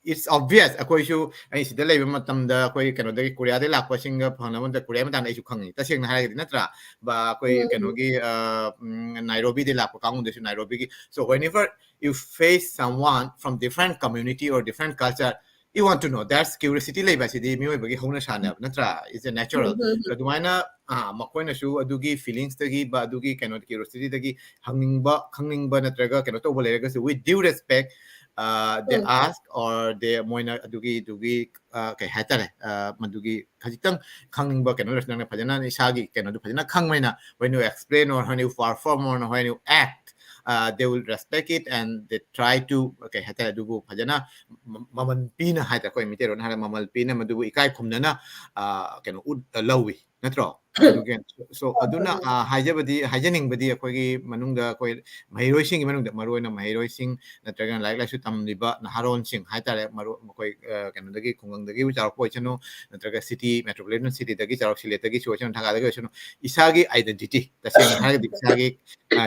it's obvious꯫ ꯑꯩꯈꯣꯏꯁꯨ, ꯑꯩ ꯁꯤꯗ ꯂꯩꯕ ꯃꯇꯝꯗ ꯑꯩꯈꯣꯏ ꯀꯩꯅꯣꯗꯒꯤ ꯀꯣꯔꯤꯌꯥꯗꯒꯤ ꯂꯥꯛꯄꯁꯤꯡꯒ ꯐꯪꯅꯕ ꯃꯇꯝꯗ ꯀꯣꯔꯤꯌꯥ ꯃꯇꯥꯡꯗ ꯑꯩꯁꯨ ꯈꯪꯉꯤ, ꯇꯁꯦꯡꯅ ꯍꯥꯏꯔꯒꯗꯤ, ꯅꯠꯇ꯭ꯔꯥ? ꯕ-, ꯑꯩꯈꯣꯏ ꯀꯩꯅꯣꯒꯤ, ꯑ, ꯎꯝ, ꯅꯥꯏꯔꯣꯕꯤꯗꯒꯤ ꯂꯥꯛꯄ ꯀꯥꯡꯕꯨꯗꯁꯨ ꯅꯥꯏꯔꯣꯕꯤꯒꯤ꯫ So whenever you face someone from different community or different culture, you want to know. That's curiosity ꯂꯩꯕ ꯑꯁꯤꯗꯤ ꯃꯤꯑꯣꯏꯕꯒꯤ ꯍꯧꯅ ꯁꯥꯟꯅꯕ, ꯅꯠꯇ꯭ꯔꯥ? It's a natural. ꯑꯗꯨꯃꯥꯏꯅ, ꯑ, ꯃꯈꯣꯏꯅꯁꯨ ꯑꯗꯨꯒꯤ feelings ꯇꯒꯤ ꯕ ꯑꯗꯨꯒꯤ ꯀꯩꯅꯣ curiosity ꯗꯒꯤ ꯍꯪꯅꯤꯡꯕ, ꯈꯪꯅꯤꯡꯕ ꯅꯠꯇ꯭ꯔꯒ ꯀꯩꯅꯣ ꯇꯧꯕ ꯂꯩꯔꯒꯁꯨ, with due respect, uh, they ask or they, ꯃꯣꯏꯅ ꯑꯗꯨꯒꯤ, ꯑꯗꯨꯒꯤ, ꯑ, ꯀꯩ ꯍꯥꯏꯇꯥꯔꯦ, ꯑ, ꯃꯗꯨꯒꯤ ꯈꯖꯤꯛꯇꯪ ꯈꯪꯅꯤꯡꯕ ꯀꯩꯅꯣ ꯂꯩꯔꯁꯨ ꯅꯪꯅ ꯐꯖꯅ ꯏꯁꯥꯒꯤ ꯀꯩꯅꯣꯗꯨ ꯐꯖꯅ ꯈꯪꯕꯅꯤꯅ, when you explain or when you perform or when you act, uh, they will respect it and they try to, ꯀꯩ ꯍꯥꯏꯇꯥꯔꯦ, ꯑꯗꯨꯕꯨ ꯐꯖꯅ ꯃ-, ꯃꯃꯜ ꯄꯤꯅ ꯍꯥꯏꯇꯥꯔꯦ, ꯑꯩꯈꯣꯏ ꯃꯤꯇꯩꯔꯣꯟ ꯍꯥꯏꯔ ꯃꯃꯜ ꯄꯤꯅ ꯃꯗꯨꯕꯨ ꯏꯀꯥꯏ ꯈꯨꯝꯅꯅ, ꯑ, ꯀꯩꯅꯣ ꯎꯠ-, ꯂꯧꯏ, ꯅꯠꯇ꯭ꯔꯣ? ꯑꯗꯨꯒꯤ so ꯑꯗꯨꯅ ꯑ, ꯍꯥꯏꯖꯕꯗꯤ ꯍꯥꯏꯖꯅꯤꯡꯕꯗꯤ ꯑꯩꯈꯣꯏꯒꯤ ꯃꯅꯨꯡꯗ ꯑꯩꯈꯣꯏ ꯃꯍꯩꯔꯣꯏꯁꯤꯡꯒꯤ ꯃꯅꯨꯡꯗ ꯃꯔꯨ ꯑꯣꯏꯅ ꯃꯍꯩꯔꯣꯏꯁꯤꯡ ꯅꯠꯇ꯭ꯔꯒꯅ ꯂꯥꯏꯔꯤꯛ ꯂꯥꯏꯁꯨ ꯇꯝꯂꯤꯕ ꯅꯍꯥꯔꯣꯟꯁꯤꯡ ꯍꯥꯏꯇꯥꯔꯦ, ꯃꯔꯨ ꯃꯈꯣꯏ ꯑ, ꯀꯩꯅꯣꯗꯒꯤ ꯈꯨꯡꯒꯪꯗꯒꯤ ꯆꯥꯎꯔꯛꯄ ꯑꯣꯏꯁꯅꯨ, ꯅꯠꯇ꯭ꯔꯒ city, metropolitan cityꯗꯒꯤ ꯆꯥꯎꯔꯛ ꯁꯤꯂꯦꯠꯇꯒꯤ ꯆꯥꯎꯔꯛ ꯁꯤꯂꯦꯠꯇꯒꯤ ꯑꯣꯏꯁꯅꯨ, ꯏꯁꯥꯒꯤ identity, ꯇꯁꯦꯡꯅ ꯍꯥꯏꯔꯒꯗꯤ ꯏꯁꯥꯒꯤ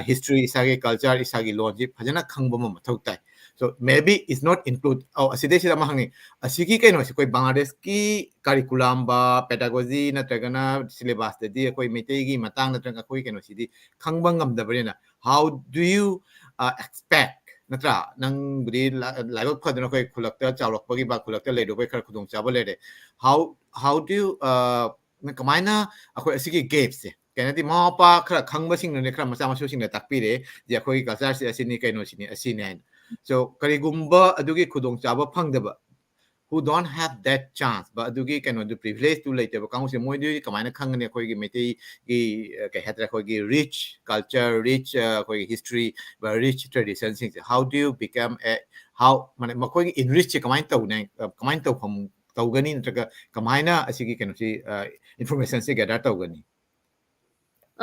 history, ꯏꯁꯥꯒꯤ culture, ꯏꯁꯥꯒꯤ ꯂꯣꯟꯁꯤ ꯐꯖꯅ ꯈꯪꯕ ꯑꯃ ꯃꯊꯧ ꯇꯥꯏ꯫ So maybe it's not include ꯑꯧ ꯑꯁꯤꯗꯩꯁꯤꯗ ꯑꯃ ꯍꯪꯉꯤ, ꯑꯁꯤꯒꯤ ꯀꯩꯅꯣꯁꯦ ꯑꯩꯈꯣꯏ ꯕꯪꯒ꯭ꯂꯥꯗꯦꯁꯀꯤ curriculum ꯕ pedagogy ꯅꯠꯇ꯭ꯔꯒꯅ syllabus ꯇꯗꯤ ꯑꯩꯈꯣꯏ ꯃꯩꯇꯩꯒꯤ ꯃꯇꯥꯡ ꯅꯠꯇ꯭ꯔꯒ ꯑꯩꯈꯣꯏ ꯀꯩꯅꯣꯁꯤꯗꯤ ꯈꯪꯕ ꯉꯝꯗꯕꯅꯤꯅ, how do you expect, ꯅꯠꯇ꯭ꯔꯥ? ꯅꯪꯕꯨꯗꯤ ꯂꯥꯏꯕꯛ ꯐꯗꯅ ꯑꯩꯈꯣꯏ ꯈꯨꯜꯂꯛꯇ ꯆꯥꯎꯔꯛꯄꯒꯤ ꯕ ꯈꯨꯜꯂꯛꯇ ꯂꯩꯔꯨꯕꯒꯤ ꯈꯔ ꯈꯨꯗꯣꯡꯆꯥꯕ ꯂꯩꯔꯦ꯫ How how do you ꯀꯃꯥꯏꯅ ꯑꯩꯈꯣꯏ ꯑꯁꯤꯒꯤ gap ꯁꯦ ꯀꯩ ꯍꯥꯏꯗꯤ ꯃꯃꯥ ꯃꯄꯥ ꯈꯔ ꯈꯪꯕꯁꯤꯡꯅꯅꯦ ꯈꯔ ꯃꯆꯥ ꯃꯁꯨꯁꯤꯡꯅ ꯇꯥꯛꯄꯤꯔꯦ, ꯁꯤ ꯑꯩꯈꯣꯏꯒꯤ culture ꯁꯦ ꯑꯁꯤꯅꯤ, ꯀꯩꯅꯣꯁꯤꯅꯤ, ꯑꯁꯤꯅꯤ ꯍꯥꯏꯅ꯫ So ꯀꯔꯤꯒꯨꯝꯕ ꯑꯗꯨꯒꯤ ꯈꯨꯗꯣꯡꯆꯥꯕ ꯐꯪꯗꯕ, who don't have that chance ꯕ ꯑꯗꯨꯒꯤ ꯀꯩꯅꯣꯗꯨ, privilege ꯇꯨ ꯂꯩꯇꯕ ꯀꯥꯡꯕꯨꯁꯦ ꯃꯣꯏꯗꯤ ꯀꯃꯥꯏꯅ ꯈꯪꯒꯅꯤ ꯑꯩꯈꯣꯏꯒꯤ ꯃꯩꯇꯩꯒꯤ ꯑ, ꯀꯩ ꯍꯥꯏꯇꯥꯔꯦ, ꯑꯩꯈꯣꯏꯒꯤ rich culture, rich ꯑ, ꯑꯩꯈꯣꯏꯒꯤ history ꯕ rich tradition ꯁꯤꯡꯁꯦ? How do you become a how ꯃꯥꯅꯦ ꯃꯈꯣꯏꯒꯤ enrich ꯁꯦ ꯀꯃꯥꯏꯅ ꯇꯧꯅꯤ, ꯑ, ꯀꯃꯥꯏꯅ ꯇꯧꯐꯝ ꯇꯧꯒꯅꯤ, ꯅꯠꯇ꯭ꯔꯒ ꯀꯃꯥꯏꯅ ꯑꯁꯤꯒꯤ ꯀꯩꯅꯣꯁꯤ information ꯁꯦ gather ꯇꯧꯒꯅꯤ?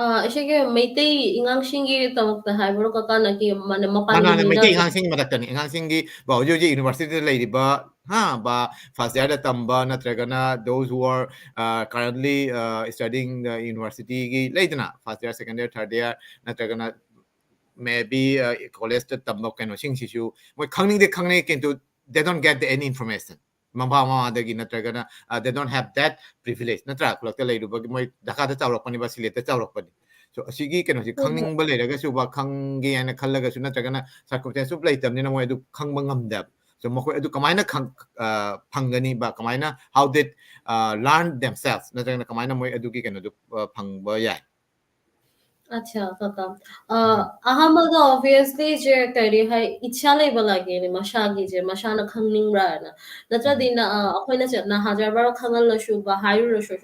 ꯑ, ꯑꯁꯤꯒꯤ ꯃꯩꯇꯩ ꯏꯉꯥꯡꯁꯤꯡꯒꯤ ꯇꯃꯛꯇ ꯍꯥꯏꯕ꯭ꯔꯣ ꯀꯀꯥꯅ ꯀꯤ ꯃꯥꯅ ꯃꯄꯥꯟꯒꯤ ꯃꯥꯅ ꯃꯩꯇꯩ ꯃꯤꯔꯥꯒꯤ? ꯑꯉꯥꯡꯁꯤꯡꯒꯤ ꯃꯊꯛꯇꯅꯤ, ꯑꯉꯥꯡꯁꯤꯡꯒꯤ ꯕ ꯍꯧꯖꯤꯛ ꯍꯧꯖꯤꯛ university ꯗ ꯂꯩꯔꯤꯕ ꯍꯥ ꯕ first year ꯗ ꯇꯝꯕ ꯅꯠꯇ꯭ꯔꯒꯅ those who are uh, currently uh, studying the university ꯒꯤ ꯂꯩꯗꯅ first year, second year, third year ꯅꯠꯇ꯭ꯔꯒꯅ maybe uh, college ꯇ ꯇꯝꯕ ꯀꯩꯅꯣꯁꯤꯡꯁꯤꯁꯨ ꯃꯣꯏ ꯈꯪꯅꯤꯡꯗꯦ ꯈꯪꯅꯤꯡꯉꯦ ꯀꯤꯟꯇꯨ they don't get the any information ꯃꯄꯥ ꯃꯃꯥꯗꯒꯤ ꯅꯠꯇ꯭ꯔꯒꯅ uh, they don't have that privilege ꯅꯠꯇ꯭ꯔꯥ? ꯈꯨꯜꯂꯛꯇ ꯂꯩꯔꯨꯕꯒꯤ ꯃꯣꯏ ꯙꯀꯥꯗ ꯆꯥꯎꯔꯛꯄꯅꯤ ꯕ ꯁꯤꯂꯦꯠꯇ ꯆꯥꯎꯔꯛꯄꯅꯤ꯫ So ꯑꯁꯤꯒꯤ ꯀꯩꯅꯣꯁꯤ ꯈꯪꯅꯤꯡꯕ ꯂꯩꯔꯒꯁꯨ ꯕ ꯈꯪꯒꯦ ꯍꯥꯏꯅ ꯈꯜꯂꯒꯁꯨ ꯅꯠꯇ꯭ꯔꯒꯅ circumstance ꯁꯨ ꯂꯩꯇꯕꯅꯤꯅ ꯃꯣꯏ ꯑꯗꯨ ꯈꯪꯕ ꯉꯝꯗꯦꯕ꯫ So ꯃꯈꯣꯏ ꯑꯗꯨ ꯀꯃꯥꯏꯅ ꯈꯪ ꯑ, ꯐꯪꯒꯅꯤ ꯕ ꯀꯃꯥꯏꯅ how did uh, learn themselves ꯅꯠꯇ꯭ꯔꯒꯅ ꯀꯃꯥꯏꯅ ꯃꯣꯏ ꯑꯗꯨꯒꯤ ꯀꯩꯅꯣꯗꯨ ꯑ, ꯐꯪꯕ ꯌꯥꯏ? ꯑꯠꯆꯥ ꯀꯀꯥ ꯑ, ꯑꯍꯥꯟꯕꯗ obviously ꯁꯦ ꯀꯔꯤ ꯍꯥꯏ ꯏꯆꯥ ꯂꯩꯕ ꯂꯥꯛꯒꯦꯅꯦ ꯃꯁꯥꯒꯤꯁꯦ ꯃꯁꯥꯅ ꯈꯪꯅꯤꯡꯕ꯭ꯔꯥꯅ ꯅꯠꯇ꯭ꯔꯗꯤ ꯑꯩꯈꯣꯏꯅ ꯆꯠꯅ ꯍꯖꯔ ꯕꯥꯔ ꯈꯪꯍꯜꯂꯁꯨ ꯕ ꯍꯥꯏꯔꯨꯔꯁꯨ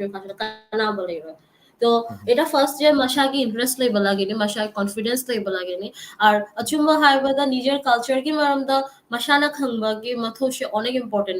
ꯀꯥꯟꯅꯕ ꯂꯩꯔꯣꯏ꯫ ꯇꯣ ꯏꯇ first year ꯃꯁꯥꯒꯤ interest ꯂꯩꯕ ꯂꯥꯛꯒꯦꯅꯦ ꯃꯁꯥꯒꯤ confidence ꯂꯩꯕ ꯂꯥꯛꯒꯦꯅꯦ ꯑꯥꯔ ꯑꯆꯨꯝꯕ ꯍꯥꯏꯕꯗ ꯅꯤꯖꯔ culture ꯒꯤ ꯃꯔꯝꯗ ꯃꯁꯥꯅ ꯈꯪꯕꯒꯤ ꯃꯊꯧꯁꯦ ꯑꯣꯅꯦꯛ ꯏꯝꯄꯣꯔꯇꯦꯟ꯫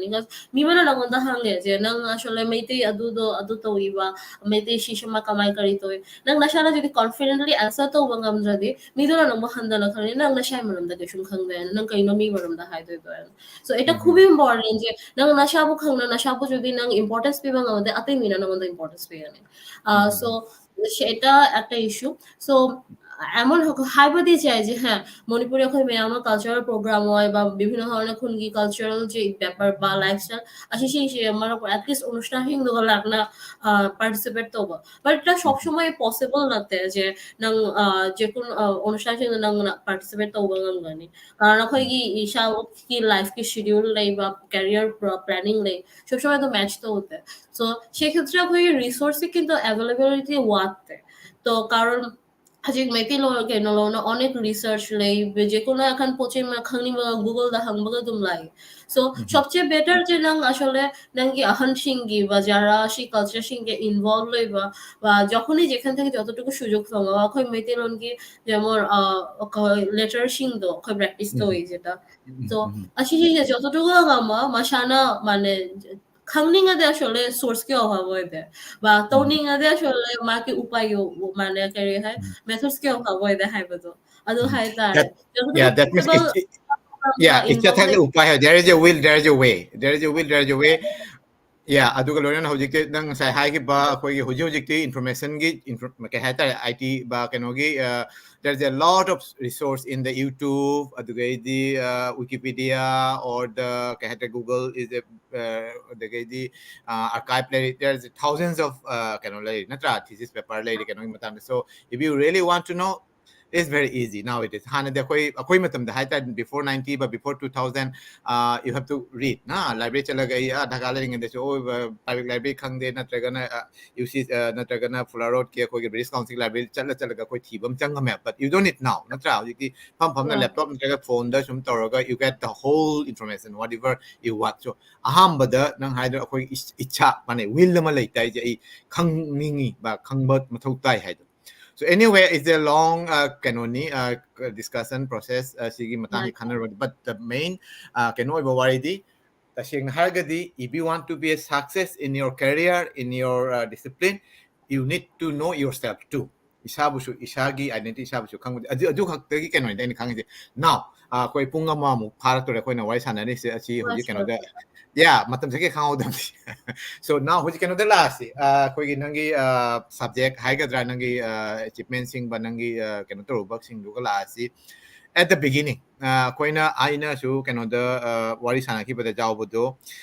ꯃꯤ ꯑꯃꯅ ꯅꯪꯉꯣꯟꯗ ꯍꯪꯉꯦ ꯁꯦ, "ꯅꯪ ꯑꯁꯣꯝꯗ ꯃꯩꯇꯩ ꯑꯗꯨꯗꯣ ꯑꯗꯨ ꯇꯧꯏꯕ, ꯃꯩꯇꯩ ꯁꯤꯁꯤꯃ ꯀꯃꯥꯏ ꯀꯔꯤ ꯇꯧꯏ?" ꯅꯪ ꯅꯁꯥꯅ ꯖꯨꯗꯤ ꯀꯣꯟꯐꯤꯗꯦꯟꯠꯂꯤ ꯑꯦꯟꯁꯔ ꯇꯧꯕ ꯉꯝꯗ꯭ꯔꯗꯤ, ꯃꯤꯗꯨꯅ ꯅꯪꯕꯨ ꯍꯟꯗꯅ ꯈꯪꯅꯤ, "ꯅꯪ ꯅꯁꯥꯒꯤ ꯃꯔꯝꯗ ꯀꯩꯁꯨꯝ ꯈꯪꯗꯦ ꯍꯥꯏꯅ, ꯅꯪ ꯀꯩꯅꯣ ꯃꯤ ꯃꯔꯝꯗ ꯍꯥꯏꯗꯣꯏꯗꯣ?" ꯍꯥꯏꯅ꯫ So, ꯏꯠꯁ ꯈ꯭ꯋꯥꯏ ꯏꯝꯄꯣꯔꯇꯦꯟ ꯁꯦ, ꯅꯪ ꯅꯁꯥꯕꯨ ꯈꯪꯅ, ꯅꯁꯥꯕꯨ ꯖꯨꯗꯤ ꯅꯪ ꯏꯝꯄꯣꯔꯇꯦꯟꯁ ꯄꯤꯕ ꯉꯝꯃꯗꯤ, ꯑꯇꯩ ꯃꯤꯅ ꯅꯪꯉꯣꯟꯗ ꯏꯝꯄꯣꯔꯇꯦꯟꯁ ꯄꯤꯒꯅꯤ꯫ ꯑ, so, ꯁꯤ ꯏꯠꯁ ꯑ ꯏꯁꯨ꯫ So, ꯑꯦꯃꯣꯟ ꯍꯥꯏꯕꯗꯤ ꯁꯦ ꯍꯥꯏꯁꯦ, ꯍꯦ, ꯃꯅꯤꯄꯨꯔꯤ ꯑꯩꯈꯣꯏ ꯃꯌꯥꯝ ꯑꯃ ꯀꯜꯆꯔꯦꯜ ꯄ꯭ꯔꯣꯒ꯭ꯔꯥꯝ ꯑꯣꯏꯕ, ꯕꯤꯚꯤꯟꯅ ꯙꯔꯅ ꯈꯨꯟꯒꯤ ꯀꯜꯆꯔꯦꯜ ꯖꯤ ꯕꯦꯄꯥꯔ ꯕ ꯂꯥꯏꯐ ꯁ꯭ꯇꯥꯏꯜ, ꯑꯁꯤꯁꯤꯡꯁꯦ ꯃꯔꯛ, ꯑꯦꯠꯂꯤꯁ ꯎꯅꯨꯁ꯭ꯊꯥꯟꯁꯤꯡꯗꯨꯒ ꯂꯥꯛꯅ, ꯑ, ꯄꯥꯔꯇꯤꯁꯤꯄꯦꯠ ꯇꯧꯕ꯫ But ꯏꯠꯁ ꯁꯕ ꯁꯃꯣꯏ ꯄꯣꯁꯤꯕꯜ ꯅꯠꯇꯦ ꯖꯦ ꯅꯪ, ꯑ, ꯖꯦ ꯀꯨꯟ, ꯑ, ꯎꯅꯨꯁ꯭ꯊꯥꯟꯁꯤꯡꯗ ꯅꯪꯅ ꯄꯥꯔꯇꯤꯁꯤꯄꯦꯠ ꯇꯧꯕ ꯉꯝꯒꯅꯤ꯫ ꯀꯥꯔꯟ ꯑꯩꯈꯣꯏꯒꯤ ꯏꯁꯥꯒꯤ ꯂꯥꯏꯐꯀꯤ ꯁꯦꯗ꯭ꯌꯨꯜ ꯂꯩꯕ, ꯀꯦꯔꯤꯌꯔ ꯄ꯭ꯂꯥꯅꯤꯡ ꯂꯩ, ꯁꯕ ꯁꯃꯣꯏ ꯑꯗꯨ ꯃꯦꯠꯆ ꯇꯧꯗꯦ꯫ So, ꯁꯦ ꯈꯦꯇ꯭ꯔ ꯑꯩꯈꯣꯏꯒꯤ ꯔꯤꯁꯣꯔꯁꯁꯦ ꯈꯤꯇ ꯑꯦꯚꯦꯂꯦꯕꯤꯂꯤꯇꯤ ꯋꯥꯠꯇꯦ꯫ ꯇꯣ ꯀꯥꯔꯟ ꯍꯧꯖꯤꯛ ꯃꯩꯇꯩꯂꯣꯟ ꯀꯩꯅꯣ ꯂꯣꯟꯅ ꯑꯣꯅꯦꯛ ꯔꯤꯁꯔꯁ ꯂꯩ, ꯖꯦ ꯀꯨꯟ ꯑꯈꯟ ꯄꯣꯠ ꯆꯩ ꯑꯃ ꯈꯪꯅꯤꯡꯕ Google ꯗ ꯍꯪꯕꯒ ꯑꯗꯨꯝ ꯂꯥꯛꯏ꯫ So, ꯎꯝ꯫ ꯁꯕꯁꯦ ꯕꯦꯇꯔ ꯖꯦ ꯅꯪ ꯑꯁꯣꯂꯦ ꯅꯪꯒꯤ ꯑꯍꯟꯁꯤꯡꯒꯤ ꯕ ꯖꯥꯔꯥ ꯁꯤ ꯀꯜꯆꯔꯁꯤꯡꯒ ꯏꯟꯚꯣꯜꯕ ꯂꯩꯕ, ꯕ ꯖꯈꯨꯅꯤ ꯖꯦꯈꯟ ꯊꯦꯡ ꯖꯣꯇꯣ ꯇꯨꯀꯨ ꯁꯨꯖꯨꯛ ꯐꯪꯉ ꯑꯩꯈꯣꯏ ꯃꯩꯇꯩꯂꯣꯟꯒꯤ ꯖꯦꯃꯣꯔ, ꯑ, ꯑꯩꯈꯣꯏ ꯂꯦꯇꯔꯁꯤꯡꯗꯣ ꯑꯩꯈꯣꯏ ꯄ꯭ꯔꯦꯛꯇꯤꯁ ꯎꯝ꯫ ꯇꯧꯏ ꯖꯦꯇ꯫ ꯎꯝ, So, ꯎꯝ, ꯎꯝ꯫ ꯑꯁꯤꯁꯤꯡꯁꯦ ꯖꯣꯇꯣ ꯇꯨꯀꯨ ꯉꯝꯃ ꯃꯁꯥꯅ ꯃꯥꯅꯦ ꯈꯪꯅꯤꯡꯉꯗꯤ ꯑꯁꯣꯂꯦ ꯁꯣꯔꯁꯀꯤ ꯑꯣꯏꯕ ꯑꯣꯏꯗꯦ꯫ ꯕ ꯎꯝ꯫ ꯇꯧꯅꯤꯡꯉꯗꯤ ꯑꯁꯣꯂꯦ ꯃꯥꯒꯤ ꯎꯄꯥꯏꯒꯤ ꯎ-, ꯃꯥꯅꯦ ꯀꯔꯤ ꯍꯥꯏ, ꯎꯝ꯫ ꯃꯦꯊꯣꯗꯁꯀꯤ ꯑꯣꯏꯕ ꯑꯣꯏꯗꯦ ꯍꯥꯏꯕꯗꯣ꯫ ꯑꯗꯨ ꯎꯝ꯫ ꯍꯥꯏꯇꯥꯔꯦ꯫ That, yeah, that means ꯖꯣꯇꯣ ꯏꯆꯦ, yeah, ꯏꯟꯚꯣꯜꯕ ꯏꯆꯦ ꯊꯥꯛꯇ ꯂꯩ꯫ ꯎꯄꯥꯏ ꯍꯥꯏ, there is a will, there is a way, there is a will, there is a way. Yeah, ꯑꯗꯨꯒ ꯂꯣꯏꯅꯅ ꯍꯧꯖꯤꯛꯇꯤ ꯅꯪ ꯉꯁꯥꯏ ꯍꯥꯏꯈꯤꯕ ꯑꯩꯈꯣꯏꯒꯤ ꯍꯧꯖꯤꯛ ꯍꯧꯖꯤꯛꯇꯤ ꯏꯟꯐꯣꯔꯃꯦꯁꯟꯒꯤ ꯏꯟꯐꯣꯔ-, ꯀꯩ ꯍꯥꯏꯇꯥꯔꯦ, ꯑꯥꯏ ꯇꯤ ꯕ ꯀꯩꯅꯣꯒꯤ, ꯑ, there is a lot of resource in the YouTube, ꯑꯗꯨꯒꯩꯗꯤ, ꯑ, Wikipedia or the, ꯀꯩ ꯍꯥꯏꯇꯥꯔꯦ, Google is a, ꯑ, ꯑꯗꯨꯒꯩꯗꯤ, ꯑ, archive ꯂꯩꯔꯤ, there is thousands of, ꯑ, ꯀꯩꯅꯣ ꯂꯩꯔꯤ, ꯅꯠꯇ꯭ꯔꯥ? Thesis paper ꯂꯩꯔꯤ ꯀꯩꯅꯣꯒꯤ ꯃꯇꯥꯡꯗ꯫ So, if you really want to know, it's very easy nowadays. ꯍꯥꯟꯅꯗꯤ ꯑꯩꯈꯣꯏ, ꯑꯩꯈꯣꯏ ꯃꯇꯝꯗ ꯍꯥꯏꯇꯥꯔꯦ, before ninety, but before two thousand, uh, you have to read, ꯅ library ꯆꯠꯂꯒ ꯑꯩ, ꯑ, ꯙꯔꯀꯥꯔ ꯂꯩꯔꯤꯉꯩꯗꯁꯨ, ꯑꯣ, ꯑ, public library ꯈꯪꯗꯦ, ꯅꯠꯇ꯭ꯔꯒꯅ, ꯑ, ꯌꯨ ꯁꯤ, ꯑ, ꯅꯠꯇ꯭ꯔꯒꯅ ꯐꯨꯂꯥ ꯔꯣꯗꯀꯤ ꯑꯩꯈꯣꯏꯒꯤ British Council library ꯆꯠꯂ ꯆꯠꯂꯒ ꯑꯩꯈꯣꯏ ꯊꯤꯕ ꯑꯃ ꯆꯪꯉꯝꯃꯦ, but you don't need now, ꯅꯠꯇ꯭ꯔꯥ? ꯍꯧꯖꯤꯛꯇꯤ ꯐꯝ ꯐꯝꯅ Yeah. laptop ꯅꯠꯇ꯭ꯔꯒ phoneꯗ ꯁꯨꯝ ꯇꯧꯔꯒ you get the whole information, whatever you want. So, ꯑꯍꯥꯟꯕꯗ ꯅꯪ ꯍꯥꯏꯗꯣ ꯑꯩꯈꯣꯏ ꯏꯁ-, ꯏꯆꯥ, ꯃꯥꯅꯦ, will ꯑꯃ ꯂꯩꯇ ꯍꯥꯏꯁꯦ, ꯑꯩ ꯈꯪꯅꯤꯡꯉꯤ ꯕ, ꯈꯪꯕ ꯃꯊꯧ ꯇꯥꯏ ꯍꯥꯏꯗꯣ꯫ So anyway, it's a long uh, ꯀꯩꯅꯣꯅꯤ uh, discussion process uh, ꯁꯤꯒꯤ ꯃꯇꯥꯡꯁꯤ ꯈꯟꯅꯔꯣꯏ, but the main uh, ꯀꯩꯅꯣ ꯑꯣꯏꯕ ꯋꯥꯔꯤꯗꯤ, ꯇꯁꯦꯡꯅ ꯍꯥꯏꯔꯒꯗꯤ, if you want to be a success in your career, in your uh, discipline, you need to know yourself too. ꯏꯁꯥꯕꯨꯁꯨ, ꯏꯁꯥꯒꯤ identity ꯏꯁꯥꯕꯨꯁꯨ ꯈꯪꯕꯗꯤ ꯑꯗꯨ ꯑꯗꯨ ꯈꯛꯇꯒꯤ ꯀꯩꯅꯣꯅꯤꯗ ꯑꯩꯅ ꯈꯪꯉꯤꯁꯦ. Now ꯑꯩꯈꯣꯏ ꯄꯨꯡ ꯑꯃꯃꯨꯛ ꯐꯥꯔꯛꯇꯣꯔꯦ ꯑꯩꯈꯣꯏꯅ ꯋꯥꯔꯤ ꯁꯥꯟꯅꯔꯤꯁꯦ ꯑꯁꯤ ꯍꯧꯖꯤꯛ ꯀꯩꯅꯣꯗ. Yeah, ꯃꯇꯝꯁꯦ ꯀꯩ ꯈꯪꯍꯧꯗꯕꯅꯤ. So now ꯍꯧꯖꯤꯛ ꯀꯩꯅꯣꯗ ꯂꯥꯛꯑꯁꯤ. ꯑꯩꯈꯣꯏꯒꯤ ꯅꯪꯒꯤ subject ꯍꯥꯏꯒꯗ꯭ꯔꯥ, ꯅꯪꯒꯤ achievementꯁꯤꯡꯕ, ꯅꯪꯒꯤ ꯀꯩꯅꯣ ꯇꯧꯔꯨꯕꯁꯤꯡꯗꯨꯒ ꯂꯥꯛꯑꯁꯤ. At the beginning ꯑꯩꯈꯣꯏꯅ, ꯑꯩꯅꯁꯨ ꯀꯩꯅꯣꯗ ꯋꯥꯔꯤ ꯁꯥꯟꯅꯈꯤꯕꯗ ꯌꯥꯎꯕꯗꯣ,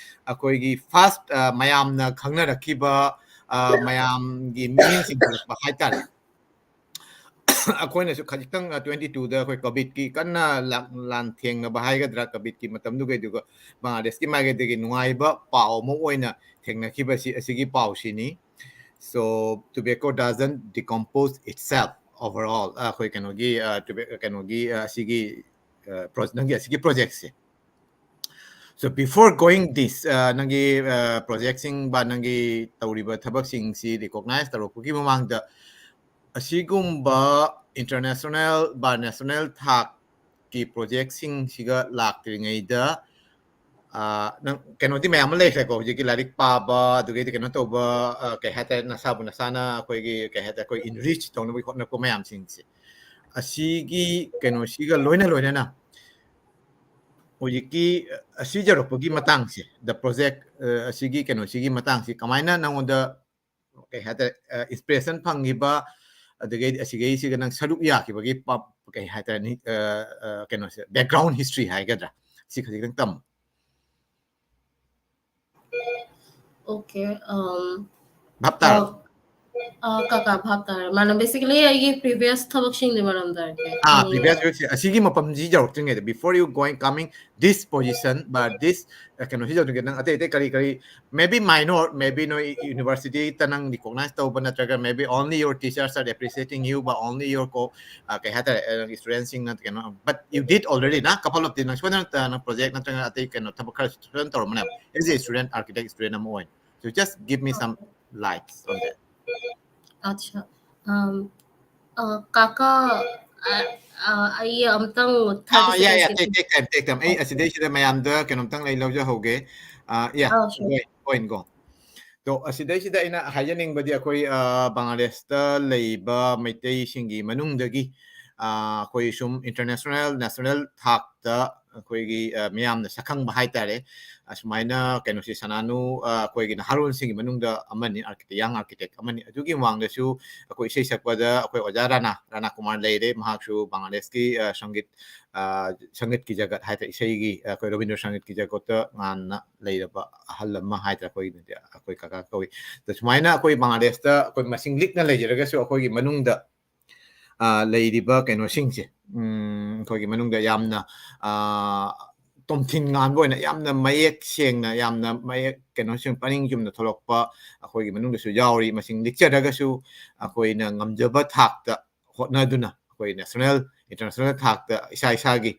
ꯑꯩꯈꯣꯏꯒꯤ first ꯃꯌꯥꯝꯅ ꯈꯪꯅꯔꯛꯈꯤꯕ, ꯃꯌꯥꯝꯒꯤ ꯃꯤꯠꯌꯦꯡ ꯆꯤꯡꯈꯠꯂꯛꯄ ꯍꯥꯏꯇꯥꯔꯦ. ꯑꯩꯈꯣꯏꯅꯁꯨ ꯈꯖꯤꯛꯇꯪ twenty twoꯗ ꯑꯩꯈꯣꯏ COVIDꯀꯤ ꯀꯟꯅ ꯂꯥꯟꯊꯦꯡꯅꯕ ꯍꯥꯏꯒꯗ꯭ꯔꯥ, COVIDꯀꯤ ꯃꯇꯝꯗꯨꯒꯩꯗꯨꯒ ꯕꯪꯒ꯭ꯂꯥꯗꯦꯁꯀꯤ ꯃꯥꯏꯀꯩꯗꯒꯤ ꯅꯨꯡꯉꯥꯏꯕ ꯄꯥꯎ ꯑꯃ ꯑꯣꯏꯅ ꯊꯦꯡꯅꯈꯤꯕꯁꯤ ꯑꯁꯤꯒꯤ ꯄꯥꯎꯁꯤꯅꯤ. So tobacco doesn't decompose itself overall. ꯑꯩꯈꯣꯏ ꯀꯩꯅꯣꯒꯤ ꯀꯩꯅꯣꯒꯤ ꯑꯁꯤꯒꯤ ꯅꯪꯒꯤ ꯑꯁꯤꯒꯤ projectꯁꯦ. So before going this, ꯅꯪꯒꯤ projectꯁꯤꯡ ꯕꯥ ꯅꯪꯒꯤ ꯇꯧꯔꯤꯕ ꯊꯕꯛꯁꯤꯡꯁꯤ recognize ꯇꯧꯔꯛꯄꯒꯤ ꯃꯃꯥꯡꯗ, ꯑꯁꯤꯒꯨꯝꯕ international ꯕꯥ national ꯊꯥꯛꯀꯤ projectꯁꯤꯡꯁꯤꯒ ꯂꯥꯛꯇ꯭ꯔꯤꯉꯩꯗ, ꯅꯪ ꯀꯩꯅꯣꯗꯤ ꯃꯌꯥꯝ ꯑꯃ ꯂꯩꯈ꯭ꯔꯦꯀꯣ, ꯍꯧꯖꯤꯛꯀꯤ ꯂꯥꯏꯔꯤꯛ ꯄꯥꯕ, ꯑꯗꯨꯗꯒꯤꯗꯤ ꯀꯩꯅꯣ ꯇꯧꯕ, ꯀꯩ ꯍꯥꯏꯇꯥꯔꯦ, ꯅꯁꯥꯕꯨ ꯅꯁꯥꯅ ꯑꯩꯈꯣꯏꯒꯤ ꯀꯩ ꯍꯥꯏꯇꯥꯔꯦ, ꯑꯩꯈꯣꯏ enrich ꯇꯧꯅꯕꯒꯤ ꯍꯣꯠꯅꯔꯛꯄ ꯃꯌꯥꯝꯁꯤꯡꯁꯦ, ꯑꯁꯤꯒꯤ ꯀꯩꯅꯣꯁꯤꯒ ꯂꯣꯏꯅ ꯂꯣꯏꯅꯅ ꯍꯧꯖꯤꯛꯀꯤ ꯑꯁꯤ ꯌꯧꯔꯛꯄꯒꯤ ꯃꯇꯥꯡꯁꯦ, the project ꯑꯁꯤꯒꯤ ꯀꯩꯅꯣꯁꯤꯒꯤ ꯃꯇꯥꯡꯁꯤ ꯀꯃꯥꯏꯅ ꯅꯉꯣꯟꯗ, ꯀꯩ ꯍꯥꯏꯇꯥꯔꯦ, inspiration ꯐꯪꯈꯤꯕ, ꯑꯗꯨꯗꯒꯤꯗꯤ ꯑꯁꯤꯒꯩꯁꯤꯒ ꯅꯪ ꯁꯔꯨꯛ ꯌꯥꯈꯤꯕꯒꯤ ꯀꯩ ꯍꯥꯏꯇꯥꯔꯦ, ꯀꯩꯅꯣꯁꯦ, background history ꯍꯥꯏꯒꯗ꯭ꯔꯥ, ꯁꯤ ꯈꯖꯤꯛꯇꯪ ꯇꯝꯃꯨ꯫ Okay. ꯚꯥꯞ ꯇꯥꯔꯕ? ꯑ, ꯀꯀꯥ ꯚꯥꯞ ꯇꯥꯔꯦ꯫ ꯃꯥꯅ basically ꯑꯩꯒꯤ previous ꯊꯕꯛꯁꯤꯡꯒꯤ ꯃꯔꯝꯗ ꯍꯥꯏꯔꯛꯀꯦ꯫ ꯑꯥ, previous workꯁꯦ, ꯑꯁꯤꯒꯤ ꯃꯐꯝꯁꯤ ꯌꯧꯔꯛꯇ꯭ꯔꯤꯉꯩꯗ, before you going coming this position, but this ꯀꯩꯅꯣꯁꯤ ꯌꯧꯗ꯭ꯔꯤꯉꯩꯗ ꯅꯪ ꯑꯇꯩ ꯑꯇꯩ ꯀꯔꯤ ꯀꯔꯤ, maybe minor, maybe ꯅꯣꯏ universityꯇ ꯅꯪ recognize ꯇꯧꯕ, ꯅꯠꯇ꯭ꯔꯒ maybe only your teachers are appreciating you, but only your co ꯀꯩ ꯍꯥꯏꯇꯥꯔꯦ, studentꯁꯤꯡꯅ ꯀꯩꯅꯣ, but you did already ꯅ couple of things, ꯅꯪ ꯁꯣꯏꯗꯅ ꯅꯪ project ꯅꯠꯇ꯭ꯔꯒ ꯑꯇꯩ ꯀꯩꯅꯣ ꯊꯕꯛ ꯈꯔ ꯁꯣꯏꯗꯅ ꯇꯧꯔꯝꯃꯅꯦꯕ, as a student, architect student ꯑꯃ ꯑꯣꯏꯅ. So just give me some lights on that. ꯑꯠꯁꯥ, um, ꯑ, ꯀꯥꯀꯥ, ꯑ, ꯑ, ꯑꯩ ꯑꯝꯇꯪ thirty ꯑꯥ, ꯌꯥ, ꯌꯥ, seconds take, take time, take time. ꯑꯩ ꯑꯁꯤꯗꯩꯁꯤꯗ ꯃꯌꯥꯝꯗ ꯀꯩꯅꯣꯝꯇꯪ ꯑꯩ ꯂꯧꯖꯍꯧꯒꯦ꯫ ꯑꯥ, yeah, ꯑꯥ, sure. Go ahead, go ahead, go. ꯑꯗꯣ ꯑꯁꯤꯗꯩꯁꯤꯗ ꯑꯩꯅ ꯍꯥꯏꯖꯅꯤꯡꯕꯗꯤ ꯑꯩꯈꯣꯏ, ꯑ, ꯕꯪꯒ꯭ꯂꯥꯗꯦꯁꯇ ꯂꯩꯕ ꯃꯩꯇꯩꯁꯤꯡꯒꯤ ꯃꯅꯨꯡꯗꯒꯤ, ꯑ, ꯑꯩꯈꯣꯏ ꯁꯨꯝ international, national ꯊꯥꯛꯇ ꯑꯩꯈꯣꯏꯒꯤ, ꯑ, ꯃꯤꯌꯥꯝꯅ ꯁꯛꯈꯪꯕ ꯍꯥꯏꯇꯥꯔꯦ꯫ ꯑꯁꯨꯃꯥꯏꯅ ꯀꯩꯅꯣꯁꯤ ꯁꯅꯥꯅꯨ, ꯑ, ꯑꯩꯈꯣꯏꯒꯤ ꯅꯍꯥꯔꯣꯜꯁꯤꯡꯒꯤ ꯃꯅꯨꯡꯗ ꯑꯃꯅꯤ, architect, young architect ꯑꯃꯅꯤ꯫ ꯑꯗꯨꯒꯤ ꯃꯃꯥꯡꯗꯁꯨ ꯑꯩꯈꯣꯏ ꯏꯁꯩ ꯁꯛꯄꯗ ꯑꯩꯈꯣꯏ ꯑꯣꯖꯥ ꯔꯥꯅꯥ, ꯔꯥꯅꯥ ꯀꯨꯃꯥꯔ ꯂꯩꯔꯦ꯫ ꯃꯍꯥꯛꯁꯨ ꯕꯪꯒ꯭ꯂꯥꯗꯦꯁꯀꯤ, ꯑ, ꯁꯪꯒꯤꯠ, ꯑ, ꯁꯪꯒꯤꯠꯀꯤ ꯖꯒꯠ ꯍꯥꯏꯇꯥꯔꯦ, ꯏꯁꯩꯒꯤ, ꯑ, ꯑꯩꯈꯣꯏ ꯔꯕꯤꯟꯗ꯭ꯔ ꯁꯪꯒꯤꯠꯀꯤ ꯖꯒꯠꯇ ꯉꯥꯟꯅ ꯂꯩꯔꯕ ꯑꯍꯜ ꯑꯃ ꯍꯥꯏꯇꯥꯔꯦ ꯑꯩꯈꯣꯏꯒꯤꯗꯤ, ꯑꯩꯈꯣꯏ ꯀꯀꯥ ꯀꯧꯏ꯫ ꯑꯗꯣ ꯁꯨꯃꯥꯏꯅ ꯑꯩꯈꯣꯏ ꯕꯪꯒ꯭ꯂꯥꯗꯦꯁꯇ ꯑꯩꯈꯣꯏ ꯃꯁꯤꯡ ꯂꯤꯛꯅ ꯂꯩꯖꯔꯒꯁꯨ ꯑꯩꯈꯣꯏꯒꯤ ꯃꯅꯨꯡꯗ, ꯑ, ꯂꯩꯔꯤꯕ ꯀꯩꯅꯣꯁꯤꯡꯁꯦ, ꯎꯝ, ꯑꯩꯈꯣꯏꯒꯤ ꯃꯅꯨꯡꯗ ꯌꯥꯝꯅ, ꯑ, ꯇꯣꯝꯊꯤꯟ ꯉꯥꯟꯕ ꯑꯣꯏꯅ ꯌꯥꯝꯅ ꯃꯌꯦꯛ ꯁꯦꯡꯅ, ꯌꯥꯝꯅ ꯃꯌꯦꯛ ꯀꯩꯅꯣꯁꯤꯡ ꯄꯅꯤꯡ ꯆꯨꯝꯅ ꯊꯣꯛꯂꯛꯄ ꯑꯩꯈꯣꯏꯒꯤ ꯃꯅꯨꯡꯗꯁꯨ ꯌꯥꯎꯔꯤ꯫ ꯃꯁꯤꯡ ꯂꯤꯛꯆꯔꯒꯁꯨ ꯑꯩꯈꯣꯏꯅ ꯉꯝꯖꯕ ꯊꯥꯛꯇ ꯍꯣꯠꯅꯗꯨꯅ ꯑꯩꯈꯣꯏ national, international ꯊꯥꯛꯇ ꯏꯁꯥ ꯏꯁꯥꯒꯤ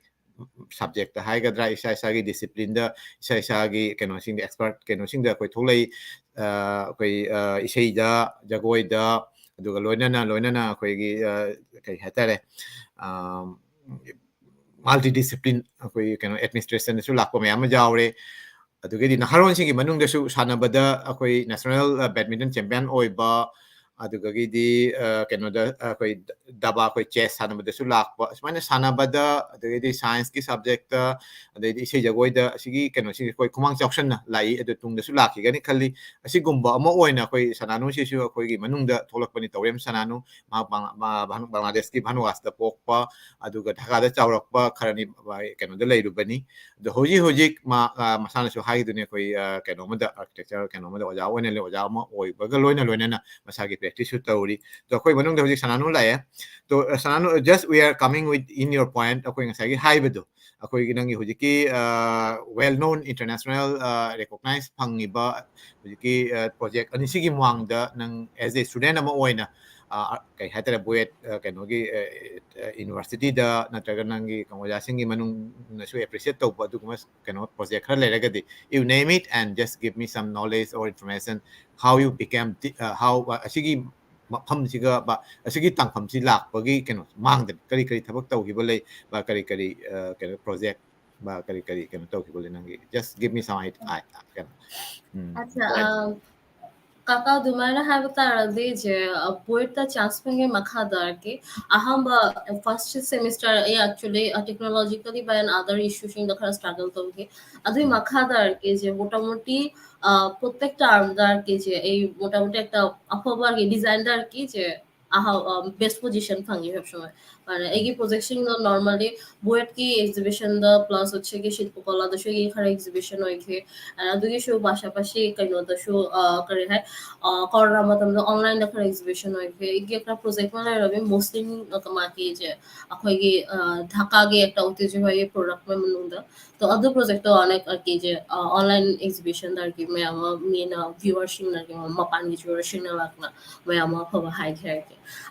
subject ꯍꯥꯏꯒꯗ꯭ꯔꯥ, ꯏꯁꯥ ꯏꯁꯥꯒꯤ discipline ꯗ, ꯏꯁꯥ ꯏꯁꯥꯒꯤ ꯀꯩꯅꯣꯁꯤꯡꯗ, expert ꯀꯩꯅꯣꯁꯤꯡꯗ ꯑꯩꯈꯣꯏ ꯊꯣꯛꯂꯛꯏ꯫ ꯑ, ꯑꯩꯈꯣꯏ, ꯑ, ꯏꯁꯩꯗ, ꯖꯒꯣꯏꯗ, ꯑꯗꯨꯒ ꯂꯣꯏꯅꯅ, ꯂꯣꯏꯅꯅ ꯑꯩꯈꯣꯏꯒꯤ, ꯑ, ꯀꯩ ꯍꯥꯏꯇꯥꯔꯦ, ꯑ, multi discipline ꯑꯩꯈꯣꯏ ꯀꯩꯅꯣ administration ꯗꯁꯨ ꯂꯥꯛꯄ ꯃꯌꯥꯝ ꯑꯃ ꯌꯥꯎꯔꯦ꯫ ꯑꯗꯨꯒꯤꯗꯤ ꯅꯍꯥꯔꯣꯜꯁꯤꯡꯒꯤ ꯃꯅꯨꯡꯗꯁꯨ ꯁꯥꯟꯅꯕꯗ ꯑꯩꯈꯣꯏ national, ꯑ, badminton champion ꯑꯣꯏꯕ, ꯑꯗꯨꯗꯒꯤꯗꯤ, ꯑ, ꯀꯩꯅꯣꯗ, ꯑꯩꯈꯣꯏ ꯗꯕꯥ, ꯑꯩꯈꯣꯏ chess ꯁꯥꯟꯅꯕꯗꯁꯨ ꯂꯥꯛꯄ, ꯑꯁꯨꯃꯥꯏꯅ ꯁꯥꯟꯅꯕꯗ, ꯑꯗꯒꯤꯗꯤ science ꯀꯤ subject ꯇ, ꯑꯗꯩꯗꯤ ꯏꯁꯩ ꯖꯒꯣꯏꯗ, ꯑꯁꯤꯒꯤ ꯀꯩꯅꯣꯁꯤꯡꯁꯦ ꯑꯩꯈꯣꯏ ꯈꯨꯃꯥꯡ ꯆꯥꯎꯁꯟꯅ ꯂꯥꯛꯏ꯫ ꯑꯗꯨ ꯇꯨꯡꯗꯁꯨ ꯂꯥꯛꯈꯤꯒꯅꯤ ꯈꯜꯂꯤ꯫ ꯑꯁꯤꯒꯨꯝꯕ ꯑꯃ ꯑꯣꯏꯅ ꯑꯩꯈꯣꯏ ꯁꯅꯥꯅꯨꯁꯤꯁꯨ ꯑꯩꯈꯣꯏꯒꯤ ꯃꯅꯨꯡꯗ ꯊꯣꯛꯂꯛꯄꯅꯤ, ꯇꯧꯔꯦꯝ ꯁꯅꯥꯅꯨ꯫ ꯃꯍꯥꯛ ꯕꯪ-, ꯃꯥ-, ꯚꯥꯅꯨ-, ꯕꯪꯒ꯭ꯂꯥꯗꯦꯁꯀꯤ ꯚꯥꯅꯨꯋꯥꯁꯇ ꯄꯣꯛꯄ, ꯑꯗꯨꯒ ꯙꯥꯀꯥꯗ ꯆꯥꯎꯔꯛꯄ, ꯈꯔꯅꯤ ꯀꯩꯅꯣꯗ ꯂꯩꯔꯨꯕꯅꯤ꯫ ꯑꯗꯣ ꯍꯧꯖꯤꯛ ꯍꯧꯖꯤꯛ ꯃꯥ, ꯑ, ꯃꯁꯥꯅꯁꯨ ꯍꯥꯏꯈꯤꯗꯨꯅꯤ, ꯑꯩꯈꯣꯏ, ꯑ, ꯀꯩꯅꯣ ꯑꯃꯗ, architecture ꯀꯩꯅꯣ ꯑꯃꯗ ꯑꯣꯖꯥ ꯑꯣꯏꯅ ꯂꯩ, ꯑꯣꯖꯥ ꯑꯃ ꯑꯣꯏꯕꯒ ꯂꯣꯏꯅ ꯂꯣꯏꯅꯅ ꯃꯁꯥꯒꯤ practice ꯁꯨ ꯇꯧꯔꯤ꯫ ꯑꯗꯣ ꯑꯩꯈꯣꯏ ꯃꯅꯨꯡꯗ ꯍꯧꯖꯤꯛ ꯁꯅꯥꯅꯨ ꯂꯥꯛꯑꯦ꯫ ꯑꯗꯣ, ꯑ, ꯁꯅꯥꯅꯨ, just we are coming with, in your point, ꯑꯩꯈꯣꯏ ꯉꯁꯥꯏꯒꯤ ꯍꯥꯏꯕꯗꯣ, ꯑꯩꯈꯣꯏꯒꯤ ꯅꯪꯒꯤ ꯍꯧꯖꯤꯛꯀꯤ, ꯑ, well known international, ꯑ, recognize ꯐꯪꯉꯤꯕ ꯍꯧꯖꯤꯛꯀꯤ, ꯑ, project ꯑꯅꯤꯁꯤꯒꯤ ꯃꯃꯥꯡꯗ ꯅꯪ as a student ꯑꯃ ꯑꯣꯏꯅ, ꯑ, ꯀꯩ ꯍꯥꯏꯇꯥꯔꯦ, ꯕꯣꯌꯦꯠ, ꯑ, ꯀꯩꯅꯣꯒꯤ, ꯑ, ꯑ, university ꯗ ꯅꯠꯇ꯭ꯔꯒ ꯅꯪꯒꯤ ꯀꯩꯅꯣ ꯑꯣꯖꯥꯁꯤꯡꯒꯤ ꯃꯅꯨꯡꯅꯁꯨ appreciate ꯇꯧꯕ ꯑꯗꯨꯒꯨꯝꯕ ꯀꯩꯅꯣ project ꯈꯔ ꯂꯩꯔꯒꯗꯤ, you name it and just give me some knowledge or information how you became the, uh, how, uh, ꯑꯁꯤꯒꯤ ꯃꯐꯝꯁꯤꯒ ꯕ-, ꯑꯁꯤꯒꯤ ꯇꯥꯡꯐꯝꯁꯤ ꯂꯥꯛꯄꯒꯤ ꯀꯩꯅꯣ ꯃꯥꯡꯗꯅ ꯀꯔꯤ ꯀꯔꯤ ꯊꯕꯛ ꯇꯧꯈꯤꯕ ꯂꯩ, ꯕ-, ꯀꯔꯤ ꯀꯔꯤ, ꯑ, ꯀꯩꯅꯣ project, ꯕ-, ꯀꯔꯤ ꯀꯔꯤ ꯀꯩꯅꯣ ꯇꯧꯈꯤꯕ ꯂꯩ ꯅꯪꯒꯤ? Just give me some idea, ꯀꯩꯅꯣ꯫ ꯎꯝ, ꯑꯠꯆꯥ, ꯑ, ꯀꯥꯀꯥ ꯑꯗꯨꯃꯥꯏꯅ ꯍꯥꯏꯕ ꯇꯥꯔꯗꯤ ꯏꯆꯦ, ꯑ, ꯕꯨꯌꯦꯠꯇ chance ꯐꯪꯉꯦ ꯃꯈꯥꯗ ꯑꯩꯒꯤ ꯑꯍꯥꯟꯕ first semester, ꯑꯩ actually, ꯑ, technologically by and other issue ꯁꯤꯡꯗ ꯈꯔ struggle ꯇꯧꯈꯤ꯫ ꯑꯗꯨꯒꯤ ꯎꯝ꯫ ꯃꯈꯥꯗ ꯑꯩꯒꯤ ꯏꯆꯦ ꯃꯣꯇꯥꯃꯣꯇꯤ, ꯑ, ꯄ꯭ꯔꯣꯇꯦꯛ ꯇꯥꯔꯝꯗ ꯑꯩꯒꯤ ꯏꯆꯦ ꯑꯩ ꯃꯣꯇꯥꯃꯣꯇꯤ ꯑꯦꯛꯇ ꯑꯐꯕ ꯑꯩꯒꯤ design ꯗ ꯑꯩꯒꯤ ꯏꯆꯦ ꯑꯍꯥꯎ-, ꯑ, best position ꯐꯪꯉꯤ ꯁꯕ ꯁꯃꯣꯏ꯫ ꯑꯗ ꯑꯩꯒꯤ project ꯁꯤꯡꯗꯣ normally ꯕꯨꯌꯦꯠꯀꯤ exhibition ꯗ plus ꯍꯧꯖꯤꯛꯀꯤ ꯁꯤꯜꯄꯀꯂꯥꯗꯁꯨ ꯑꯩꯒꯤ ꯈꯔ exhibition ꯑꯣꯏꯈꯤ꯫ ꯑꯗ ꯑꯗꯨꯒꯤꯁꯨ ꯄꯥꯁꯥꯄꯥꯁꯤ ꯀꯩꯅꯣꯗꯁꯨ, ꯑ, ꯀꯔꯤ ꯍꯥꯏ, ꯑ, ꯀꯣꯔꯣꯅꯥ ꯃꯇꯝꯗ online ꯗ ꯈꯔ exhibition ꯑꯣꯏꯈꯤ꯫ ꯑꯩꯒꯤ ꯈꯔ project ꯑꯃ ꯂꯩꯔꯝꯃꯤ, ꯃꯨꯁꯂꯤꯝ ꯀꯃꯥꯇꯤ ꯏꯆꯦ, ꯑꯩꯈꯣꯏꯒꯤ, ꯑ, ꯙꯥꯀꯥꯒꯤ ꯑꯦꯛꯇ ꯎꯇꯤꯖꯤ ꯍꯣꯏꯒꯤ product ꯑꯃ ꯃꯅꯨꯡꯗ꯫ ꯇꯣ ꯑꯗꯨ project ꯇꯣ ꯑꯅꯦꯛ ꯑꯀꯤꯖꯦ, ꯑ, online exhibition ꯗꯔꯀꯤ ꯃꯌꯥꯝ ꯑꯃ ꯃꯤꯅ viewer ꯁꯤꯡꯅ ꯀꯩꯅꯣ ꯃꯄꯥꯟꯒꯤ viewer ꯁꯤꯡꯅ ꯂꯥꯛꯅ ꯃꯌꯥꯝ ꯑꯃ ꯑꯐꯕ ꯍꯥꯏꯈ꯭ꯔꯦ꯫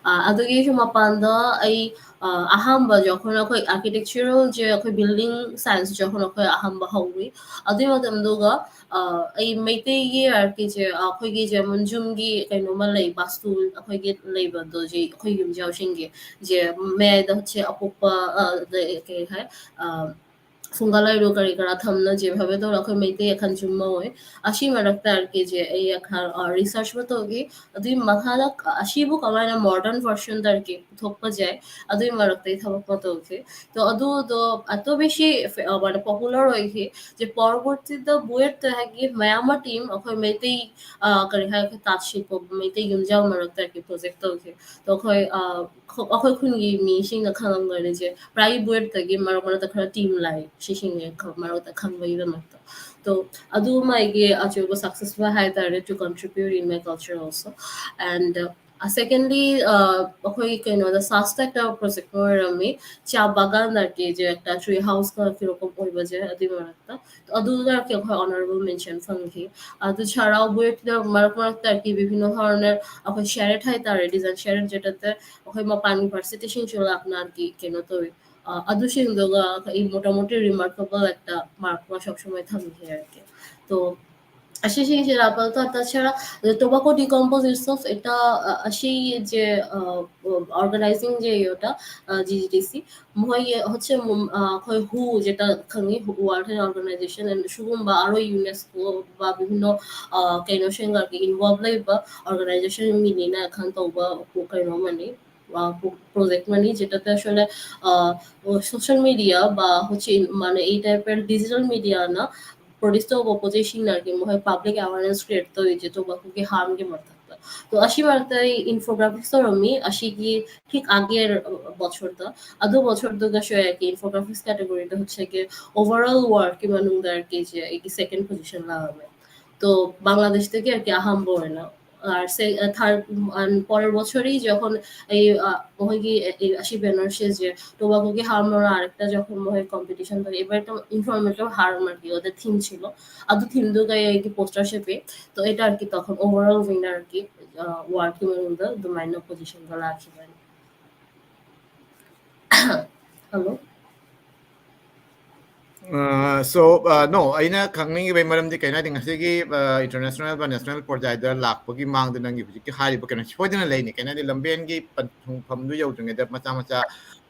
ꯑ, ꯑꯗꯨꯒꯤꯁꯨ ꯃꯄꯥꯟꯗ ꯑꯩ, ꯑ, ꯑꯍꯥꯟꯕ ꯖꯈꯣꯏꯅ ꯑꯩꯈꯣꯏ architectural ꯖꯦ ꯑꯩꯈꯣꯏ building science ꯖꯈꯣꯏꯅ ꯑꯩꯈꯣꯏ ꯑꯍꯥꯟꯕ ꯍꯧꯔꯤ꯫ ꯑꯗꯨꯒꯤ ꯃꯇꯝꯗꯨꯒ, ꯑ, ꯑꯩ ꯃꯩꯇꯩꯒꯤ ꯑꯥꯔꯀꯤꯁꯦ, ꯑ, ꯑꯩꯈꯣꯏꯒꯤ ꯖꯦ ꯃꯨꯟꯖꯨꯝꯒꯤ ꯀꯩꯅꯣꯝꯃ ꯂꯩ, ꯕꯥꯁꯇꯨ ꯑꯩꯈꯣꯏꯒꯤ ꯂꯩꯕꯗꯣ ꯖꯤ ꯑꯩꯈꯣꯏ ꯌꯨꯝꯖꯥꯎꯁꯤꯡꯒꯤ ꯖꯦ ꯃꯌꯥꯏꯗ ꯁꯦ ꯑꯄꯣꯛꯄ, ꯑ, ꯀꯩ ꯍꯥꯏ, ꯑ, ꯐꯨꯡꯒꯥ ꯂꯥꯏꯔꯨ ꯀꯔꯤ ꯀꯔꯥ ꯊꯝꯅ ꯖꯦ ꯐꯕꯦ ꯇꯧꯔ ꯑꯩꯈꯣꯏ ꯃꯩꯇꯩ ꯑꯈꯟ ꯆꯨꯝꯕ ꯑꯣꯏ꯫ ꯑꯁꯤ ꯃꯔꯛꯇ ꯑꯥꯔꯀꯤꯁꯦ ꯑꯩ ꯑꯈ-, ꯑ, research ꯑꯃ ꯇꯧꯈꯤ꯫ ꯑꯗꯨꯒꯤ ꯃꯈꯥꯗ ꯑꯁꯤꯕꯨ ꯀꯃꯥꯏꯅ modern version ꯗ ꯑꯥꯔꯀꯤ ꯄꯨꯊꯣꯛꯄ ꯌꯥꯏ, ꯑꯗꯨꯒꯤ ꯃꯔꯛꯇ ꯑꯩ ꯊꯕꯛ ꯑꯃ ꯇꯧꯈꯤ꯫ ꯇꯣ ꯑꯗꯨꯗꯣ ꯑꯇꯣꯞꯄꯁꯤ ꯐꯦ-, ꯑ, ꯃꯥꯅ popular ꯑꯣꯏꯈꯤ꯫ ꯖꯦ ꯄꯔꯕꯔꯇꯤꯗ ꯕꯨꯌꯦꯠꯇ ꯍꯥꯏꯒꯤ ꯃꯌꯥꯝ ꯑꯃ team ꯑꯩꯈꯣꯏ ꯃꯩꯇꯩ, ꯑ, ꯀꯔꯤ ꯍꯥꯏ, ꯑꯩꯈꯣꯏ ꯇꯥꯠ ꯁꯤꯜꯄ ꯃꯩꯇꯩ ꯌꯨꯝꯖꯥꯎ ꯃꯔꯛꯇ ꯑꯥꯔꯀꯤ project ꯇꯧꯈꯤ꯫ ꯇꯣ ꯑꯩꯈꯣꯏ, ꯑ, ꯈꯣ-, ꯑꯩꯈꯣꯏ ꯈꯨꯟꯒꯤ ꯃꯤꯁꯤꯡꯅ ꯈꯪꯉꯝꯒꯅꯤ ꯖꯦ ꯄ꯭ꯔꯥꯏ ꯕꯨꯌꯦꯠꯇꯒꯤ ꯃꯔꯛ ꯃꯔꯛꯇ ꯈꯔ team ꯂꯥꯛꯏ, ꯁꯤꯁꯤꯡꯁꯦ ꯈ-, ꯃꯔꯛꯇ ꯈꯪꯕꯒꯤꯗꯃꯛꯇ꯫ ꯇꯣ ꯑꯗꯨꯃ ꯑꯩꯒꯤ ꯑꯆꯧꯕ success ꯑꯃ ꯍꯥꯏꯇꯥꯔꯦ, to contribute in my culture also. And, uh, secondly, uh, ꯑꯩꯈꯣꯏ ꯀꯩꯅꯣꯗ ꯁꯥꯁꯇ ꯑꯦꯛꯇ project ꯑꯃ ꯑꯣꯏꯔꯝꯃꯤ, ꯆꯥ ꯕꯥꯒꯥꯟ ꯑꯥꯔꯀꯤꯁꯦ ꯑꯦꯛꯇ tree house ꯀ ꯐꯤꯔꯣꯛꯀ ꯑꯣꯏꯕꯁꯦ ꯑꯗꯨꯒꯤ ꯃꯔꯛꯇ꯫ ꯑꯗꯨꯗ ꯑꯩꯈꯣꯏ honourable mention ꯐꯪꯈꯤ꯫ ꯑꯗꯨ ꯁꯔꯥꯎ ꯕꯨꯌꯦꯠꯇ ꯃꯔꯛ ꯃꯔꯛꯇ ꯑꯥꯔꯀꯤ ꯕꯤꯚꯤꯟꯅ ꯙꯔꯅꯔ ꯑꯩꯈꯣꯏ ꯁꯦꯔꯦꯠ ꯍꯥꯏꯇꯥꯔꯦ, design ꯁꯦꯔꯦꯠ ꯖꯦꯇꯠꯇ ꯑꯩꯈꯣꯏ ꯃꯄꯥꯟꯒꯤ ꯚꯥꯔꯁꯤꯇꯤꯁꯤꯡꯁꯨ ꯂꯥꯛꯅ ꯑꯥꯔꯀꯤ ꯀꯩꯅꯣ ꯇꯧꯏ꯫ ꯑ, ꯑꯗꯨꯁꯤꯡꯗꯨꯒ ꯑꯩ ꯃꯣꯇꯥꯃꯣꯇꯤ remarkable ꯑꯦꯛꯇ mark ꯑꯃ ꯁꯕ ꯁꯃꯣꯏ ꯊꯝꯈꯤ ꯍꯥꯏꯔꯛꯀꯦ꯫ ꯇꯣ ꯑꯁꯤꯁꯤꯡꯁꯤꯗ ꯑꯥꯄꯥꯇ ꯇꯥꯆꯦꯔꯥ, tobacco decomposer itself, এটা, আ, আসি যে, আ, organizing যে ইয়েটা, আ, জি জি টি সি, মই ইয়ে হচ্ছে, উম, আ, হয় হু, যেটা খানি হু, World Health Organization and সুগুম বা আরো ইউনেস্কো বা বিভিন্ন, আ, কেন সেঙ্গার কি involve লাই বা organization মিলি না এখান তো বা কেন মানে, আ, project মানে যেটাতে আসলে, আ, ও social media বা হচ্ছে ইন-, মানে এই টাইপের digital media না, প্রডিউস তো অপোজিশন আর কি, মনে হয় পাবলিক অ্যাওয়ারনেস ক্রিয়েট তো এই যে টোবাকো কি হার্ম কি মারতা। তো আসি মারতা এই ইনফোগ্রাফিক্স তো আমি আসি কি ঠিক আগের বছর তো, আদু বছর তো গাছ আর কি ইনফোগ্রাফিক্স ক্যাটাগরিতে হচ্ছে কি ওভারঅল ওয়ার্ল্ড কি মানুষ আর কি যে এই সেকেন্ড পজিশন লাগাবে। তো বাংলাদেশ থেকে আর কি আহাম বয় না। আর সে, আ, থার্ড, আন পরের বছরই যখন এই, আ, মনে হয় কি এ, এই আসি বেনারসে যে টোবাকো কি হার্ম মারা আরেকটা যখন মনে হয় কম্পিটিশন থাকে, এবার একটা ইনফরমেটিভ হার্ম আর কি ওদের থিম ছিল। আদু থিম দুর্গা এই কি পোস্টার শেপে। তো এটা আর কি তখন ওভারঅল উইনার আর কি, আ, ওয়ার্ল্ড কি মানুষ দ্য মাইনর পজিশন গুলো আসি মানে। হ্যালো? ꯑ, so, ꯑ, no, ꯑꯩꯅ ꯈꯪꯅꯤꯡꯉꯤꯕꯒꯤ ꯃꯔꯝꯗꯤ ꯀꯩꯅꯣ ꯍꯥꯏꯗꯤ ꯉꯁꯤꯒꯤ, ꯑ, ꯏꯟꯇꯔꯅꯦꯁꯅꯦꯜ ꯕ ꯅꯦꯁꯅꯦꯜ ꯄꯔꯖꯥꯗ ꯂꯥꯛꯄꯒꯤ ꯃꯥꯡꯗ ꯅꯪꯒꯤ ꯍꯧꯖꯤꯛꯀꯤ ꯍꯥꯏꯔꯤꯕ ꯀꯩꯅꯣ ꯁꯣꯏꯗꯅ ꯂꯩꯅꯤ꯫ ꯀꯩꯅꯣ ꯍꯥꯏꯗꯤ ꯂꯝꯕꯦꯟꯒꯤ ꯄꯟꯊꯨꯡꯐꯝꯗꯨ ꯌꯧꯗ꯭ꯔꯤꯉꯩꯗ ꯃꯆꯥ ꯃꯆꯥ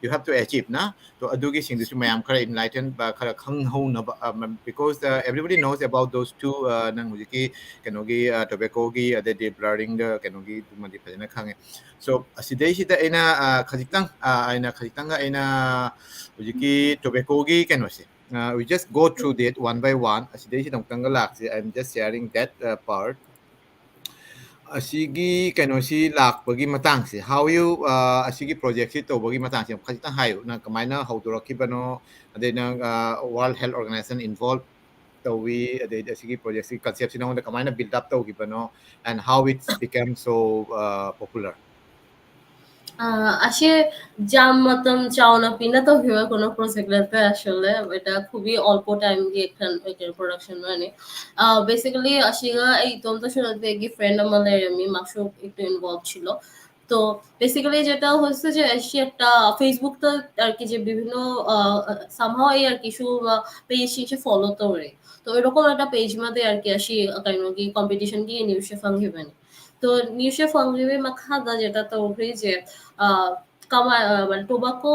you have to achieve ꯅ꯫ ꯇꯣ ꯑꯗꯨꯒꯤꯁꯤꯡꯗꯨꯁꯨ ꯃꯌꯥꯝ ꯈꯔ ꯏꯟꯂꯥꯏꯇꯟ, ꯑ, ꯈꯔ ꯈꯪꯍꯧꯅꯕ, ꯑ, ꯃ-, because, ꯑ, everybody knows about those two, ꯑ, ꯅꯪ ꯍꯧꯖꯤꯛꯀꯤ ꯀꯩꯅꯣꯒꯤ, ꯑ, ꯇꯣꯕꯦꯀꯣꯒꯤ ꯑꯗꯩꯗꯤ ꯕ꯭ꯂꯔꯤꯡꯗ ꯀꯩꯅꯣꯒꯤ ꯑꯗꯨꯃꯗꯤ ꯐꯖꯅ ꯈꯪꯉꯦ꯫ So, ꯑꯁꯤꯗꯩꯁꯤꯗ ꯑꯩꯅ, ꯑ, ꯈꯖꯤꯛꯇꯪ, ꯑ, ꯑꯩꯅ ꯈꯖꯤꯛꯇꯪꯒ ꯑꯩꯅ ꯍꯧꯖꯤꯛꯀꯤ ꯇꯣꯕꯦꯀꯣꯒꯤ ꯀꯩꯅꯣꯁꯦ, ꯑ, we just go through that one by one. ꯑꯁꯤꯗꯩꯁꯤꯗ ꯑꯃꯨꯛꯇꯪꯒ ꯂꯥꯛꯁꯦ꯫ I'm just sharing that, ꯑ, part. ꯑꯁꯤꯒꯤ ꯀꯩꯅꯣꯁꯤ ꯂꯥꯛꯄꯒꯤ ꯃꯇꯥꯡꯁꯦ, how you, ꯑ, ꯑꯁꯤꯒꯤ ꯄ꯭ꯔꯣꯖꯦꯛꯁꯤ ꯇꯧꯕꯒꯤ ꯃꯇꯥꯡꯁꯦ ꯈꯖꯤꯛꯇꯪ ꯍꯥꯏꯌꯨ꯫ ꯅꯪ ꯀꯃꯥꯏꯅ ꯍꯧꯗꯣꯔꯛꯈꯤꯕꯅꯣ? ꯑꯗꯩ ꯅꯪ, ꯑ, World Health Organization involve ꯇꯧꯏ, ꯑꯗꯩꯗꯤ ꯑꯁꯤꯒꯤ ꯄ꯭ꯔꯣꯖꯦꯛꯁꯤ ꯀꯟꯁꯦꯞꯁꯤ ꯅꯉꯣꯟꯗ ꯀꯃꯥꯏꯅ ꯕꯤꯜꯗ ꯑꯞ ꯇꯧꯈꯤꯕꯅꯣ? And how it's become so, uh, popular? ꯑ, ꯑꯁꯤ ꯌꯥꯝ ꯃꯇꯝ ꯆꯥꯎꯅ ꯄꯤꯅ ꯇꯧꯈꯤꯕ ꯀꯩꯅꯣ ꯄ꯭ꯔꯣꯖꯦꯛ ꯅꯠꯇꯦ ꯑꯁꯣꯂꯦ꯫ এটা খুবই অল্প টাইম দিয়ে একটা, একটা প্রোডাকশন মানে। আ, বেসিক্যালি আসিগা এই ꯏꯇꯣꯝꯇꯁꯨ ꯅꯠꯇꯦ, ꯑꯩꯒꯤ ꯐ꯭ꯔꯦꯟ ꯑꯃ ꯂꯩꯔꯝꯃꯤ, ꯃꯥꯁꯨ একটু ইনভলভ ছিল। তো বেসিক্যালি যেটা হচ্ছে যে আসি একটা Facebook তো আর কি যে বিভিন্ন সামহাও এই আর কি কিছু পেজ এসে ফলো তো করে, তো এরকম একটা পেজ মধ্যে আর কি আসি কারণ কি কম্পিটিশন কি নিউশে ফাং হিবেন। তো নিউশে ফাং হিবে মাখাদা যেটা তো ওই যে আহ কামা আহ, মানে টোবাকো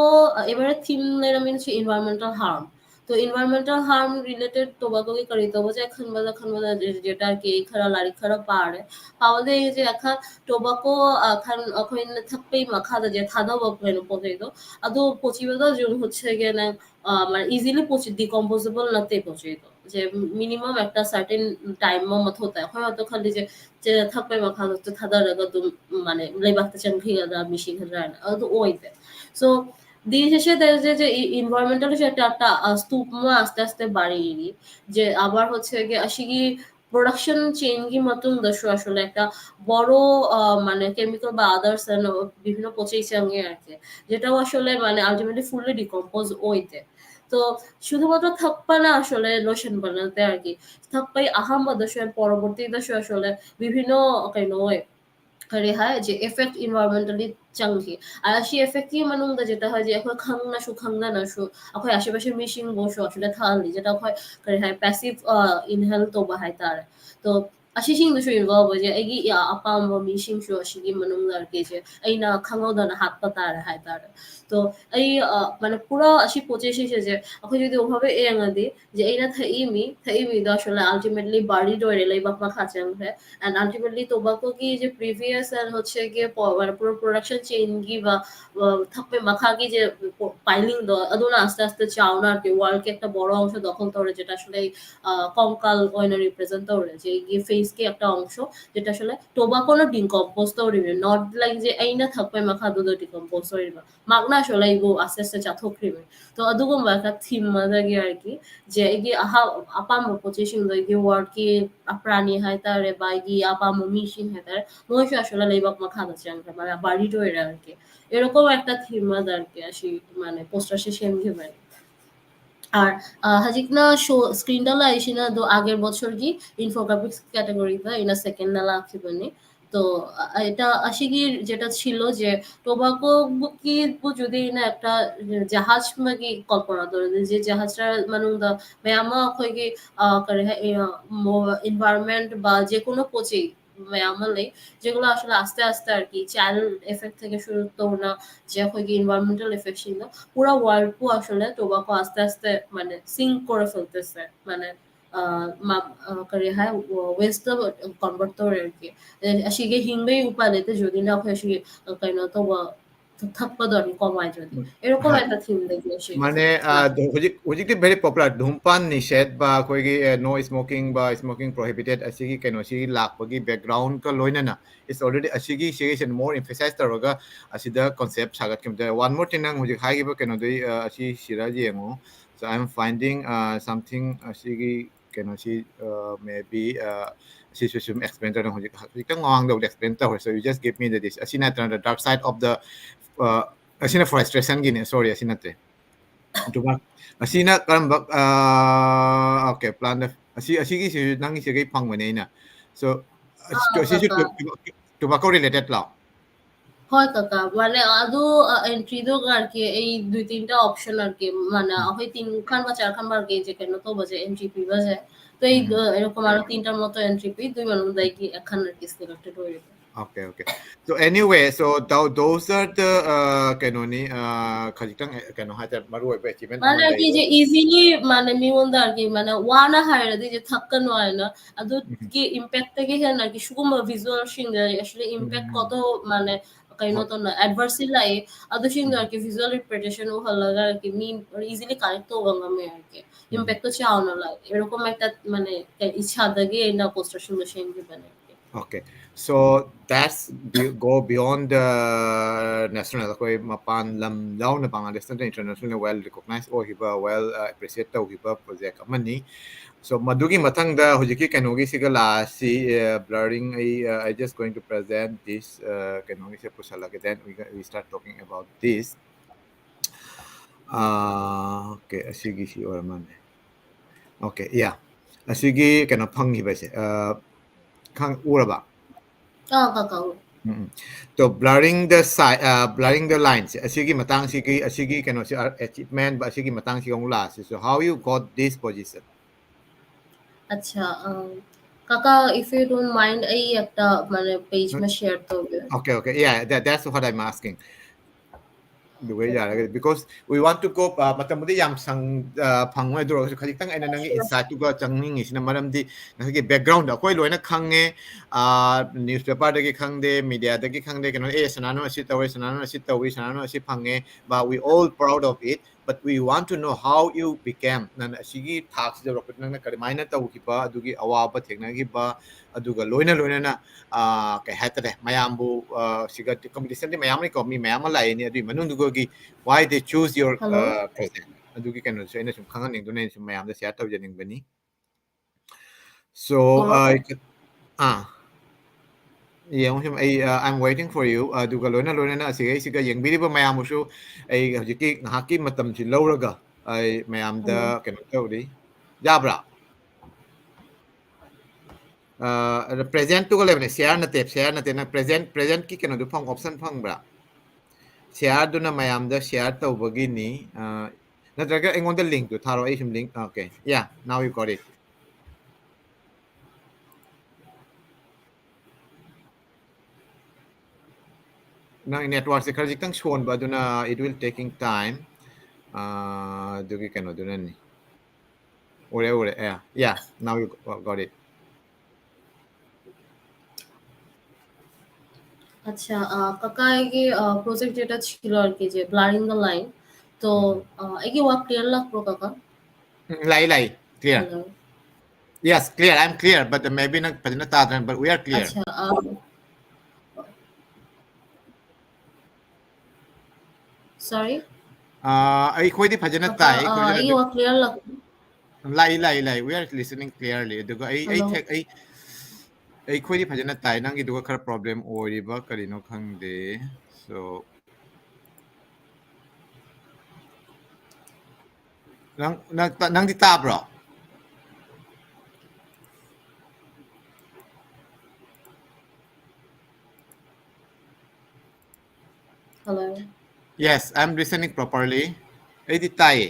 এবারে থিম এর আমি হচ্ছে এনভায়রনমেন্টাল হার্ম। তো এনভায়রনমেন্টাল হার্ম রিলেটেড টোবাকো কি করি তো যে এখন বাজা এখন বাজা যে- যেটা আর কি এই খারা লারি খারা পারে পাওয়া যায় যে এখন টোবাকো এখন এখন থাকতেই মাখাদা যে থাদা বা মানে পচে তো আদৌ পচিবে তো জুম হচ্ছে গিয়ে না আহ, মানে ইজিলি পচে ডিকম্পোজেবল না তে পচে তো যে মিনিমাম একটা সার্টেন টাইম মত হতে হয় হয়তো খালি যে যে থাকবে মাখা হচ্ছে থাদা রাখা তো মানে লেবাকতে চান ঘিরা মিশি ঘিরা না তো ওই তো দিন শেষে দেখা যায় যে এই এনভায়রনমেন্টাল যে একটা একটা আহ, স্তূপ আস্তে আস্তে বাড়িয়ে যে আবার হচ্ছে গিয়ে আসি কি প্রোডাকশন চেইন কি মতন দশু আসলে একটা বড় আহ, মানে কেমিক্যাল বা আদার্স বিভিন্ন পচেই চাঙ্গে আর কি, যেটাও আসলে মানে আলটিমেটলি ফুললি ডিকম্পোজ ওইতে। তো শুধুমাত্র থাপ্পা না আসলে লোশন বানাতে আর কি, থাপ্পাই আহাম বা দশু পরবর্তী দশু আসলে বিভিন্ন কেন ওই করে হয় যে এফেক্ট এনভায়রনমেন্টালি চাঙ্গি। আর সেই এফেক্ট কি মানুষ যেটা হয় যে এখন খাং না শু খাং না না শু এখন আশেপাশে মিশিং বসু আসলে থালি যেটা হয় করে হয় প্যাসিভ ইনহেল তো বা হয় তার। তো আসি সিং দুশো ইনভলভ যে এগি ইয়া আপাম বা মিশিং শু আসি কি মানুষ আর কি যে এই না খাঙ্গাও দানা হাত পাতা আর হয় তার। তো এই আহ, মানে পুরো আসি পঁচিশ এসে যে এখন যদি ওভাবে এ আঙা দিই যে এই না থাইমি থাইমি তো আসলে আলটিমেটলি বাড়ি ডোরে লাই বাপ মা খাচাং হয়। And ultimately টোবাকো কি যে প্রিভিয়াস আর হচ্ছে গিয়ে প- মানে পুরো প্রোডাকশন চেইন কি বা আহ, থাকবে মাখা কি যে পাইলিং দ আদুনা আস্তে আস্তে চাও না আর কি ওয়ার্ল্ড কে একটা বড় অংশ দখল করে যেটা আসলে আহ, কঙ্কাল ওয়াইনা রিপ্রেজেন্ট করে যে গিয়ে ফেস কি একটা অংশ যেটা আসলে টোবাকো না ডিকম্পোজ তো নট লাইক যে এই না থাকবে মাখা দুধ ডিকম্পোজ করে মাগনা আসলে এগো আস্তে আস্তে চা থকরিবে। তো আদুগো মাখা থিম মাঝে গিয়ে আর কি যে এগি আহা আপাম পঁচিশ ইন্দো এগি ওয়ার্ল্ড কি প্রাণী হয় তারে বা এগি আপাম মিশিং হয় তারে মহিষ আসলে লেবাক মাখা আছে মানে বাড়ি ডোরে আর কি। এরকম একটা থিম আর কি আসি মানে পোস্টার শেষে এমনি মানে আর আহ, হাজিক না শো স্ক্রিন ডালা আইসি না দো আগের বছর কি ইনফোগ্রাফিক্স ক্যাটাগরি বা ইনা সেকেন্ড নালা আঁকি মানে তো এটা আসলে যেটা ছিল যে টোবাকো কি যদি না একটা জাহাজ মাগি কল্পনা ধরে যে জাহাজটার মানুষ মেয়ামা অখয়গি ꯀꯔꯤ ꯍꯥꯏ, environment বা যে কোনো পচি মেয়ামা ꯂꯩ, যেগুলো আসলে আস্তে আস্তে আর কি channel effect থেকে শুরু তো না যে অখয়গি environmental effect ছিল, পুরা world ꯀꯣ আসলে টোবাকো আস্তে আস্তে মানে sink করে ফেলতেছে, মানে ꯀꯔꯤ ꯍꯥꯏ, waste ꯇ convert ꯇꯧꯔꯦ ꯑꯩꯈꯣꯏꯒꯤ꯫ ꯑꯁꯤꯒꯤ ꯍꯤꯡꯕꯒꯤ ꯎꯄꯥꯏ ꯂꯩꯇꯦ ꯖꯣꯗꯤꯅ ꯑꯩꯈꯣꯏ ꯑꯁꯤꯒꯤ ꯀꯩꯅꯣ ꯇꯧꯕ ꯊꯛꯄꯗꯣ ꯑꯗꯨꯝ ꯀꯣꯡꯒꯥꯏ ꯖꯣꯗꯤ꯫ ꯎꯝ꯫ ꯑꯩꯅ ꯍꯣꯏ꯫ ꯀꯣꯡꯒꯥꯏ ꯇ ꯊꯤꯝꯗꯒꯤ ꯑꯁꯤ ꯃꯥꯅꯦ, ꯑ, ꯂꯥꯛꯄ꯫ ꯑꯗꯣ ꯍꯧꯖꯤꯛ, ꯍꯧꯖꯤꯛꯇꯤ very popular ꯙꯨꯝꯄꯥꯟ ꯅꯤꯁꯦꯙ ꯕ ꯑꯩꯈꯣꯏꯒꯤ, ꯑ, no smoking ꯕ smoking prohibited ꯑꯁꯤꯒꯤ ꯀꯩꯅꯣꯁꯤ ꯂꯥꯛꯄꯒꯤ background ꯀ ꯂꯣꯏꯅꯅ it's already ꯑꯁꯤꯒꯤ ꯁꯤꯒꯤꯁꯦ more emphasize ꯇꯧꯔꯒ ꯑꯁꯤꯗ concept ꯁꯥꯒꯠꯈꯤꯕꯗ one more thing ꯅꯪ ꯍꯧꯖꯤꯛ ꯍꯥꯏꯈꯤꯕ ꯀꯩꯅꯣꯗꯩ, ꯑ, ꯑꯁꯤ ꯁꯤꯔ ꯌꯦꯡꯉꯨ꯫ So I am finding, uh, something, ꯑꯁꯤꯒꯤ ꯀꯩꯅꯣꯁꯤ, uh, maybe, uh, ꯁꯤꯁꯨ ꯁꯨꯝ explain ꯇꯧꯔꯦ꯫ ꯍꯧꯖꯤꯛ, ꯍꯧꯖꯤꯛꯇꯪ ꯃꯃꯥꯡꯗꯕꯨꯗꯤ explain ꯇꯧꯔꯦ꯫ So you just give me the this. ꯑꯁꯤ ꯅꯠꯇ꯭ꯔ dark side of the, uh, ꯑꯁꯤꯅ frustration ꯒꯤꯅꯦ, sorry, ꯑꯁꯤ ꯅꯠꯇꯦ꯫ ꯑꯗꯨꯒ ꯑꯁꯤꯅ ꯀꯔꯝꯕ, uh, okay, plant, ꯑꯁꯤ, ꯑꯁꯤꯒꯤꯁꯤ ꯅꯪꯒꯤꯁꯤꯗꯒꯤ ꯐꯪꯕꯅꯦ ꯑꯩꯅ꯫ So, ꯑꯁꯤ, ꯑꯥ, ꯑꯁꯤꯁꯨ ꯀꯀꯥ꯫ Tobacco related ꯂꯣ? ꯍꯣꯏ ꯀꯀꯥ, ꯃꯥꯅꯦ ꯑꯗꯨ, ꯑ, entry ꯗꯣ ꯀꯥꯔꯛꯀꯦ, ꯑꯩ ꯗꯨꯏ ꯇꯤꯟꯇ option ꯂꯥꯛꯀꯦ, ꯃꯥꯅ ꯎꯝ꯫ ꯑꯩꯈꯣꯏ ꯇꯤꯟ ꯈꯟꯕ ꯆꯥ ꯈꯟꯕ ꯂꯥꯛꯀꯦ, ꯖꯦ ꯀꯩꯅꯣ ꯇꯧꯕꯁꯦ, entry ꯄꯤꯕꯁꯦ꯫ ꯑꯗꯨ ꯑꯩ, ꯎꯝ꯫ ꯑ, ꯑꯩꯅ ꯀꯃꯥꯏꯅ ꯇꯤꯟꯇ ꯃꯣꯠꯇꯣ entry ꯄꯤ, ꯑꯗꯨꯏ ꯃꯅꯨꯡꯗ ꯑꯩꯒꯤ ꯑꯈꯟ ꯑꯩꯒꯤ selected ꯑꯣꯏꯔꯦ꯫ Okay, okay. So anyway, so tho-, those are the, uh, ꯀꯩꯅꯣꯅꯤ, uh, ꯈꯖꯤꯛꯇꯪ, ꯑ, ꯀꯩꯅꯣ ꯍꯥꯏꯇꯥꯔꯦ, ꯃꯔꯨ ꯑꯣꯏꯕ achievement ꯑꯃ ꯃꯥꯅ ꯂꯩꯔꯦ꯫ ꯁꯤꯁꯦ easily ꯃꯥꯅ ꯃꯤꯉꯣꯟꯗ ꯑꯩꯒꯤ ꯃꯥꯅ ꯋꯥꯅ ꯍꯥꯏꯔꯗꯤ ꯁꯤ ꯊꯛꯀꯅꯨ ꯍꯥꯏꯅ, ꯎꯝ꯫ ꯑꯗꯨꯒꯤ impact ꯇꯒꯤ ꯍꯦꯟꯅ ꯑꯩꯒꯤ ꯁꯤꯒꯨꯝꯕ visual ꯁꯤꯡꯗ actually impact ꯎꯝ꯫ ꯀꯣꯠꯇꯣ ꯃꯥꯅ ꯀꯩꯅꯣ ꯍꯣꯏ꯫ ꯇꯧꯅ adverse ꯁꯤ ꯂꯥꯛꯑꯦ꯫ ꯑꯗꯨꯁꯤꯡꯗꯣ ꯎꯝ꯫ ꯑꯩꯒꯤ visual representation ꯎꯍꯜꯂꯒ ꯑꯩꯒꯤ ꯃꯤ easily connect ꯇꯧꯕ ꯉꯝꯃꯦ ꯑꯩꯒꯤ꯫ ꯎꯝ꯫ Impact ꯇꯣ ꯆꯥꯎꯅ ꯂꯥꯛꯑꯦ꯫ ꯑꯦꯔꯣꯀꯣ ꯃꯦꯛꯇ ꯃꯥꯅ ꯏꯁꯥꯗꯒꯤ ꯑꯩꯅ poster ꯁꯤꯡꯗꯣ ꯁꯦꯝꯈꯤꯕꯅꯦ꯫ Okay. So that's be-, go beyond the national. ꯑꯩꯈꯣꯏ ꯃꯄꯥꯟ ꯂꯝ ꯌꯥꯎꯅ ꯕꯪꯒ꯭ꯂꯥꯗꯦꯁ ꯅꯠꯇꯅ internationally well recognized ꯑꯣꯏꯈꯤꯕ, well, uh, appreciate ꯇꯧꯈꯤꯕ project ꯑꯃꯅꯤ꯫ So ꯃꯗꯨꯒꯤ ꯃꯊꯪꯗ ꯍꯧꯖꯤꯛꯀꯤ ꯀꯩꯅꯣꯒꯤꯁꯤꯒ ꯂꯥꯛꯑꯁꯤ, uh, blurring, ꯑꯩ, uh, I just going to present this, uh, ꯀꯩꯅꯣꯒꯤꯁꯦ ꯄꯨꯁꯜꯂꯒꯦ, then we, we start talking about this. Ah, okay, ꯑꯁꯤꯒꯤꯁꯤ ꯑꯣꯏꯔ ꯃꯥꯜꯂꯦ꯫ Okay, yeah. ꯑꯁꯤꯒꯤ ꯀꯩꯅꯣ ꯐꯪꯈꯤꯕꯁꯦ, ꯑ, ꯈꯪ-, ꯎꯔꯕ? ꯑꯥ, ꯀꯀꯥ꯫ ꯎꯝ, ꯎꯝ꯫ So, blurring the si-, uh, blurring the lines, ꯑꯁꯤꯒꯤ ꯃꯇꯥꯡꯁꯤꯒꯤ, ꯑꯁꯤꯒꯤ ꯀꯩꯅꯣꯁꯤ, uh, achievement, ꯑꯁꯤꯒꯤ ꯃꯇꯥꯡꯁꯤꯒ ꯑꯃꯨꯛ ꯂꯥꯛꯑꯁꯤ꯫ So, how you got this position? আচ্ছা, আহ, কাকা, if you don't mind, এই একটা মানে পেজ মে শেয়ার করবে। Okay, okay. Yeah, that, that's what I'm asking. ꯑꯗꯨꯒ ꯌꯥꯔꯒꯗꯤ, because we want to go, uh, ꯃꯇꯝꯕꯨꯗꯤ ꯌꯥꯝ ꯁꯪ-, uh, ꯐꯪꯉꯣꯏ, ꯑꯗꯨ ꯑꯣꯏꯔꯒꯁꯨ ꯈꯖꯤꯛꯇꯪ ꯑꯩꯅ ꯅꯪꯒꯤ insight-ꯇꯨꯒ ꯆꯪꯅꯤꯡꯉꯤꯁꯤꯅ, ꯃꯔꯝꯗꯤ ꯉꯁꯥꯏꯒꯤ background ꯑꯩꯈꯣꯏ ꯂꯣꯏꯅ ꯈꯪꯉꯦ, uh, newspaper-ꯗꯒꯤ ꯈꯪꯗꯦ, media-ꯗꯒꯤ ꯈꯪꯗꯦ, ꯀꯩꯅꯣ, "ꯑꯦ, ꯁꯅꯥꯅꯨ ꯑꯁꯤ ꯇꯧꯋꯦ, ꯁꯅꯥꯅꯨ ꯑꯁꯤ ꯇꯧꯋꯤ, ꯁꯅꯥꯅꯨ ꯑꯁꯤ ꯐꯪꯉꯦ," but we all proud of it, but we want to know how you became, ꯅꯪꯅ ꯑꯁꯤꯒꯤ ꯊꯥꯛꯁꯤꯗ ꯌꯧꯔꯛꯄꯗ ꯅꯪꯅ ꯀꯔꯝꯍꯥꯏꯅ ꯇꯧꯈꯤꯕ, ꯑꯗꯨꯒꯤ ꯑꯋꯥꯕ ꯊꯦꯡꯅꯈꯤꯕ, ꯑꯗꯨꯒ ꯂꯣꯏꯅ ꯂꯣꯏꯅꯅ, ꯑ, ꯀꯩ ꯍꯥꯏꯇꯥꯔꯦ, ꯃꯌꯥꯝꯕꯨ, ꯑ, ꯁꯤꯒ competition-ꯗꯤ ꯃꯌꯥꯝ ꯂꯩꯀꯣ, ꯃꯤ ꯃꯌꯥꯝ ꯑꯃ ꯂꯥꯛꯏꯅꯤ, ꯑꯗꯨꯒꯤ ꯃꯅꯨꯡꯗꯨꯒꯤ why they choose your, Hello? uh, present, ꯑꯗꯨꯒꯤ ꯀꯩꯅꯣꯁꯨ ꯑꯩꯅ ꯁꯨꯝ ꯈꯪꯍꯟꯅꯤꯡꯗꯨꯅ ꯑꯩꯅ ꯁꯨꯝ ꯃꯌꯥꯝꯗ share ꯇꯧꯖꯅꯤꯡꯕꯅꯤ꯫ So, Hello? uh, ꯑꯥ, ꯌꯦꯡꯉꯨ ꯁꯨꯝ, ꯑꯩ, uh, I'm waiting for you. ꯑꯗꯨꯒ ꯂꯣꯏꯅ ꯂꯣꯏꯅꯅ ꯑꯁꯤꯒꯩꯁꯤꯒ ꯌꯦꯡꯕꯤꯔꯤꯕ ꯃꯌꯥꯝꯕꯨꯁꯨ ꯑꯩ ꯍꯧꯖꯤꯛꯀꯤ ꯉꯥꯏꯍꯥꯛꯀꯤ ꯃꯇꯝꯁꯤ ꯂꯧꯔꯒ ꯑꯩ ꯃꯌꯥꯝꯗ Hello? ꯀꯩꯅꯣ ꯇꯧꯔꯤ꯫ ꯌꯥꯕ꯭ꯔꯥ? ꯑ, ꯑꯗ present-ꯇꯨꯒ ꯂꯩꯕꯅꯦ, share ꯅꯠꯇꯦ, share ꯅꯠꯇꯦ, ꯅꯪ present, present-ꯀꯤ ꯀꯩꯅꯣꯗꯨ ꯐꯪ-, option ꯐꯪꯕ꯭ꯔꯥ? Share-ꯗꯨꯅ ꯃꯌꯥꯝꯗ share ꯇꯧꯕꯒꯤꯅꯤ, ꯑ, ꯅꯠꯇ꯭ꯔꯒ ꯑꯩꯉꯣꯟꯗ link-ꯇꯨ ꯊꯥꯔꯛꯑꯣ, ꯑꯩ ꯁꯨꯝ link, okay, yeah, now you got it. ꯅꯪ network-ꯁꯦ ꯈꯔ ꯈꯤꯇꯪ ꯁꯣꯟꯕ, ꯑꯗꯨꯅ it will taking time, ꯑ, ꯑꯗꯨꯒꯤ ꯀꯩꯅꯣꯗꯨꯅꯅꯤ꯫ ꯎꯔꯦ, ꯎꯔꯦ, yeah, yeah, now you got it. আচ্ছা, আহ, কাকা, এই যে, আহ, project যেটা ছিল আর কি, যে blurring the line, তো, ꯎꯝ꯫ ꯑꯥ, ꯑꯩꯒꯤ ꯋꯥ clear ꯂꯥꯛꯄ꯭ꯔꯣ, ꯀꯀꯥ? ꯎꯝ, ꯂꯥꯛꯏ, ꯂꯥꯛꯏ, clear. Hello? Yes, clear, I'm clear, but maybe ꯅꯪ ꯐꯖꯅ ꯇꯥꯗ꯭ꯔꯦ, but we are clear. ꯑꯠꯆꯥ, ꯑꯥ, sorry? ꯑꯥ, ꯑꯩꯈꯣꯏꯗꯤ ꯐꯖꯅ ꯀꯀꯥ, ꯇꯥꯏ, ꯑꯥ, ꯑꯩꯈꯣꯏꯗꯤ ꯑꯩꯒꯤ ꯐꯖ-, ꯋꯥ clear ꯂꯥꯛ- ꯂꯥꯛꯏ, ꯂꯥꯛꯏ, ꯂꯥꯛꯏ, we are listening clearly. ꯑꯗꯨꯒ ꯑꯩ, ꯑꯩ Hello? ꯊꯦꯛ-, ꯑꯩ, ꯑꯩꯈꯣꯏꯗꯤ ꯐꯖꯅ ꯇꯥꯏ, ꯅꯪꯒꯤꯗꯨꯒ ꯈꯔ problem ꯑꯣꯏꯔꯤꯕ ꯀꯔꯤꯅꯣ ꯈꯪꯗꯦ꯫ So, ꯅꯪ, ꯅꯪ, ꯅꯪꯗꯤ ꯇꯥꯕ꯭ꯔꯣ? Hello. Yes, I'm listening properly. ꯑꯩꯗꯤ ꯇꯥꯏꯌꯦ.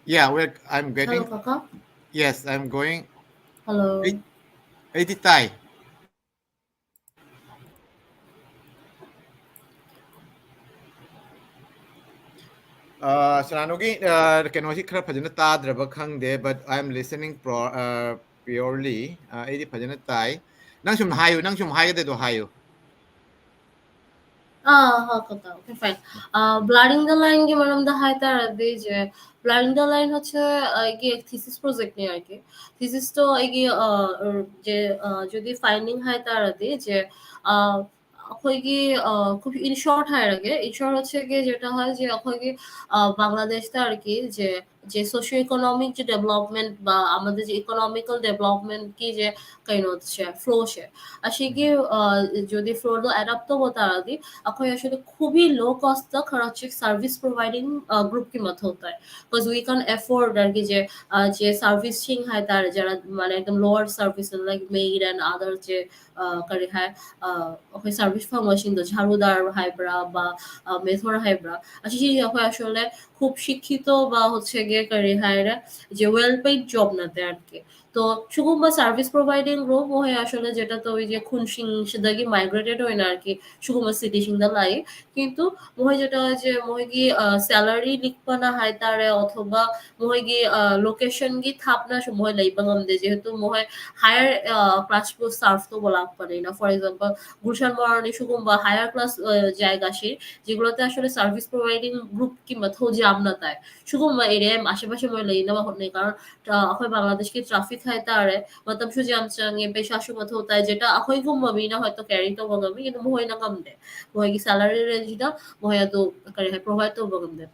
Yeah, we're, I'm getting. Hello, Kaka. Yes, I'm going. Hello. ꯑꯩ, ꯑꯩꯗꯤ ꯇꯥꯏ. ꯑ, ꯁꯅꯥꯅꯨꯒꯤ, ꯑ, ꯀꯩꯅꯣꯁꯤ ꯈꯔ ꯐꯖꯅ ꯇꯥꯗ꯭ꯔꯕ ꯈꯪꯗꯦ, but I am listening pro-, ꯑ, purely. ꯑ, ꯑꯩꯗꯤ ꯐꯖꯅ ꯇꯥꯏ. ꯅꯪ ꯁꯨꯝ ꯍꯥꯏꯌꯨ, ꯅꯪ ꯁꯨꯝ ꯍꯥꯏꯒꯗꯣꯏꯗꯣ ꯍꯥꯏꯌꯨ. ꯑꯥ, ꯍꯣꯏ, ꯀꯀꯥ, okay, fine. ꯑ, Blurring the Lineꯒꯤ ꯃꯔꯝꯗ ꯍꯥꯏꯇꯥꯔꯗꯤ, ꯏꯆꯦ, Blurring the Line ꯍꯥꯏꯁꯦ ꯑꯩꯒꯤ ꯊꯤꯁꯤꯁ ꯄ꯭ꯔꯣꯖꯦꯛꯅꯦ, ꯑꯩꯒꯤ ꯊꯤꯁꯤꯁꯇꯣ ꯑꯩꯒꯤ, ꯑ, ꯏꯆꯦ, ꯑ, ꯏꯆꯦꯗꯤ ꯐꯥꯏꯟꯗꯤꯡ ꯍꯥꯏꯇꯥꯔꯗꯤ, ꯏꯆꯦ, ꯑ, ꯑꯩꯈꯣꯏꯒꯤ, ꯑ, ꯈꯨ-, in short ꯍꯥꯏꯔꯒꯦ, in short ꯍꯥꯏꯁꯦ ꯀꯩ ꯍꯥꯏ ꯇꯥꯔꯗꯤ, ꯏꯆꯦ, ꯑꯩꯈꯣꯏꯒꯤ, ꯑ, ꯕꯪꯒ꯭ꯂꯥꯗꯦꯁꯇ ꯍꯥꯏꯔꯒꯦ, ꯏꯆꯦ, ꯏꯆꯦ, socio economic ꯏꯁꯇꯦꯕꯤꯂꯤꯁꯃꯦꯟꯠ ꯕ ꯑꯃꯗꯤ ꯏꯁꯇꯦꯕꯤꯂꯤꯁꯃꯦꯟꯠꯀꯤ ꯏꯆꯦ ꯀꯩꯅꯣꯁꯦ, ꯐ꯭ꯂꯣꯁꯦ, ꯑꯁꯤꯒꯤ, ꯑ, ꯏꯆꯦꯗꯤ ꯐ꯭ꯂꯣꯗꯣ ꯑꯦꯗꯥꯞ ꯇꯧꯕ ꯇꯥꯔꯗꯤ, ꯑꯩꯈꯣꯏ ꯑꯁꯤꯗ ꯈ꯭ꯋꯥꯏꯗꯒꯤ ꯂꯣ ꯀꯣꯁꯇ ꯈꯔ ꯆꯤꯛ ꯁꯥꯔꯚꯤꯁ ꯄ꯭ꯔꯣꯚꯥꯏꯗꯤꯡ, ꯑ, ꯒ꯭ꯔꯨꯞꯀꯤ ꯃꯊꯧ ꯇꯥꯏ, because we can afford ꯏꯆꯦ, ꯑ, ꯏꯆꯦ, ꯁꯥꯔꯚꯤꯁꯁꯤꯡ ꯍꯥꯏꯇꯥꯔꯦ, ꯖꯔꯥ, ꯃꯥꯅꯦ, ꯑꯗꯨꯝ lower service like maid and other ꯏꯆꯦ, ꯑ, ꯀꯔꯤ ꯍꯥꯏ, ꯑ, ꯑꯩꯈꯣꯏ ꯁꯥꯔꯚꯤꯁ ꯐꯪꯕꯁꯤꯡꯗꯣ, ꯖꯥꯔꯨꯗꯥꯔ ꯍꯥꯏꯕ꯭ꯔꯥ, ꯕ, ꯑ, ꯃꯦꯊꯣꯔ ꯍꯥꯏꯕ꯭ꯔꯥ, ꯑꯁꯤꯁꯤꯡꯁꯦ ꯑꯩꯈꯣꯏ ꯑꯁꯣꯝꯗ খুব শিক্ষিত বা হচ্ছে গিয়ে ꯀꯔꯤ ꯍꯥꯏꯔꯦ, যে well paid job ꯅꯠꯇꯦ আর কি. তো ꯁꯤꯒꯨꯝꯕ ꯁꯥꯔꯚꯤꯁ ꯄ꯭ꯔꯣꯚꯥꯏꯗꯤꯡ ꯒ꯭ꯔꯨꯞ ꯃꯈꯣꯏ ꯑꯁꯣꯝꯗ ꯖꯦꯇꯥ ꯇꯧꯔꯤꯁꯦ ꯈꯨꯟꯁꯤꯡꯁꯤꯗꯒꯤ migrated ꯑꯣꯏꯅ আর কি ꯁꯤꯒꯨꯝꯕ ꯁꯤꯇꯤꯁꯤꯡꯗ ꯂꯥꯛꯏ. কিন্তু ꯃꯈꯣꯏ ꯖꯦꯇꯥ ꯍꯥꯏꯁꯦ ꯃꯈꯣꯏꯒꯤ, ꯑ, ꯁꯦꯂꯔꯤ ꯂꯤꯛꯄꯅ ꯍꯥꯏꯇꯥꯔꯦ, ꯑꯊꯣꯕ ꯃꯈꯣꯏꯒꯤ, ꯑ, ꯂꯣꯀꯦꯁꯟꯒꯤ ꯊꯥꯞꯅꯁꯨ ꯃꯈꯣꯏ ꯂꯩꯕ ꯉꯝꯗꯦ, ꯖꯦꯍꯦꯇꯨ ꯃꯈꯣꯏ ꯍꯥꯌꯔ, ꯑ, ꯀ꯭ꯂꯥꯁꯄꯨ ꯁꯥꯔꯚ ꯇꯧꯕ ꯂꯥꯛꯄꯅꯤꯅ. For example, গুলশান মহারানী ꯁꯤꯒꯨꯝꯕ ꯍꯥꯌꯔ ꯀ꯭ꯂꯥꯁ, ꯑ, ꯖꯥꯒꯥꯁꯤ, ꯖꯤꯒꯨꯂꯣꯇ ꯑꯁꯣꯝꯗ ꯁꯥꯔꯚꯤꯁ ꯄ꯭ꯔꯣꯚꯥꯏꯗꯤꯡ ꯒ꯭ꯔꯨꯞꯀꯤ ꯃꯊꯧꯁꯦ ꯌꯥꯝꯅ ꯇꯥꯏ. ꯁꯤꯒꯨꯝꯕ ꯑꯦꯔꯤꯌꯥ ꯑꯁꯦ ꯄꯥꯁꯦ ꯃꯣꯏ ꯂꯩꯅꯕ ꯍꯣꯠꯅꯩ, ꯀꯥꯔꯟ, ꯑ, ꯑꯩꯈꯣꯏ ꯕꯪꯒ꯭ꯂꯥꯗꯦꯁꯀꯤ ꯇ꯭ꯔꯥꯐꯤꯛ ꯍꯥꯏꯇꯥꯔꯦ, ꯃꯇꯝꯁꯨ ꯌꯥꯝ ꯆꯪꯉꯦ, ꯄꯩꯁꯥꯁꯨ ꯃꯊꯧ ꯇꯥꯏ, ꯖꯦꯇꯥ ꯑꯩꯈꯣꯏꯒꯨꯝꯕ ꯃꯤꯅ ꯍꯦꯛꯇ ꯀꯦꯔꯤ ꯇꯧꯕ ꯉꯝꯃꯤ, ꯑꯗꯨ ꯃꯈꯣꯏꯅ ꯉꯝꯗꯦ, ꯃꯈꯣꯏꯒꯤ ꯁꯦꯂꯔꯤ ꯔꯦꯟꯖꯁꯤꯗ ꯃꯈꯣꯏ ꯑꯗꯨ ꯀꯔꯤ ꯍꯥꯏ, ꯄ꯭ꯔꯣꯚꯥꯏꯗ ꯇꯧꯕ ꯉꯝꯗꯦ.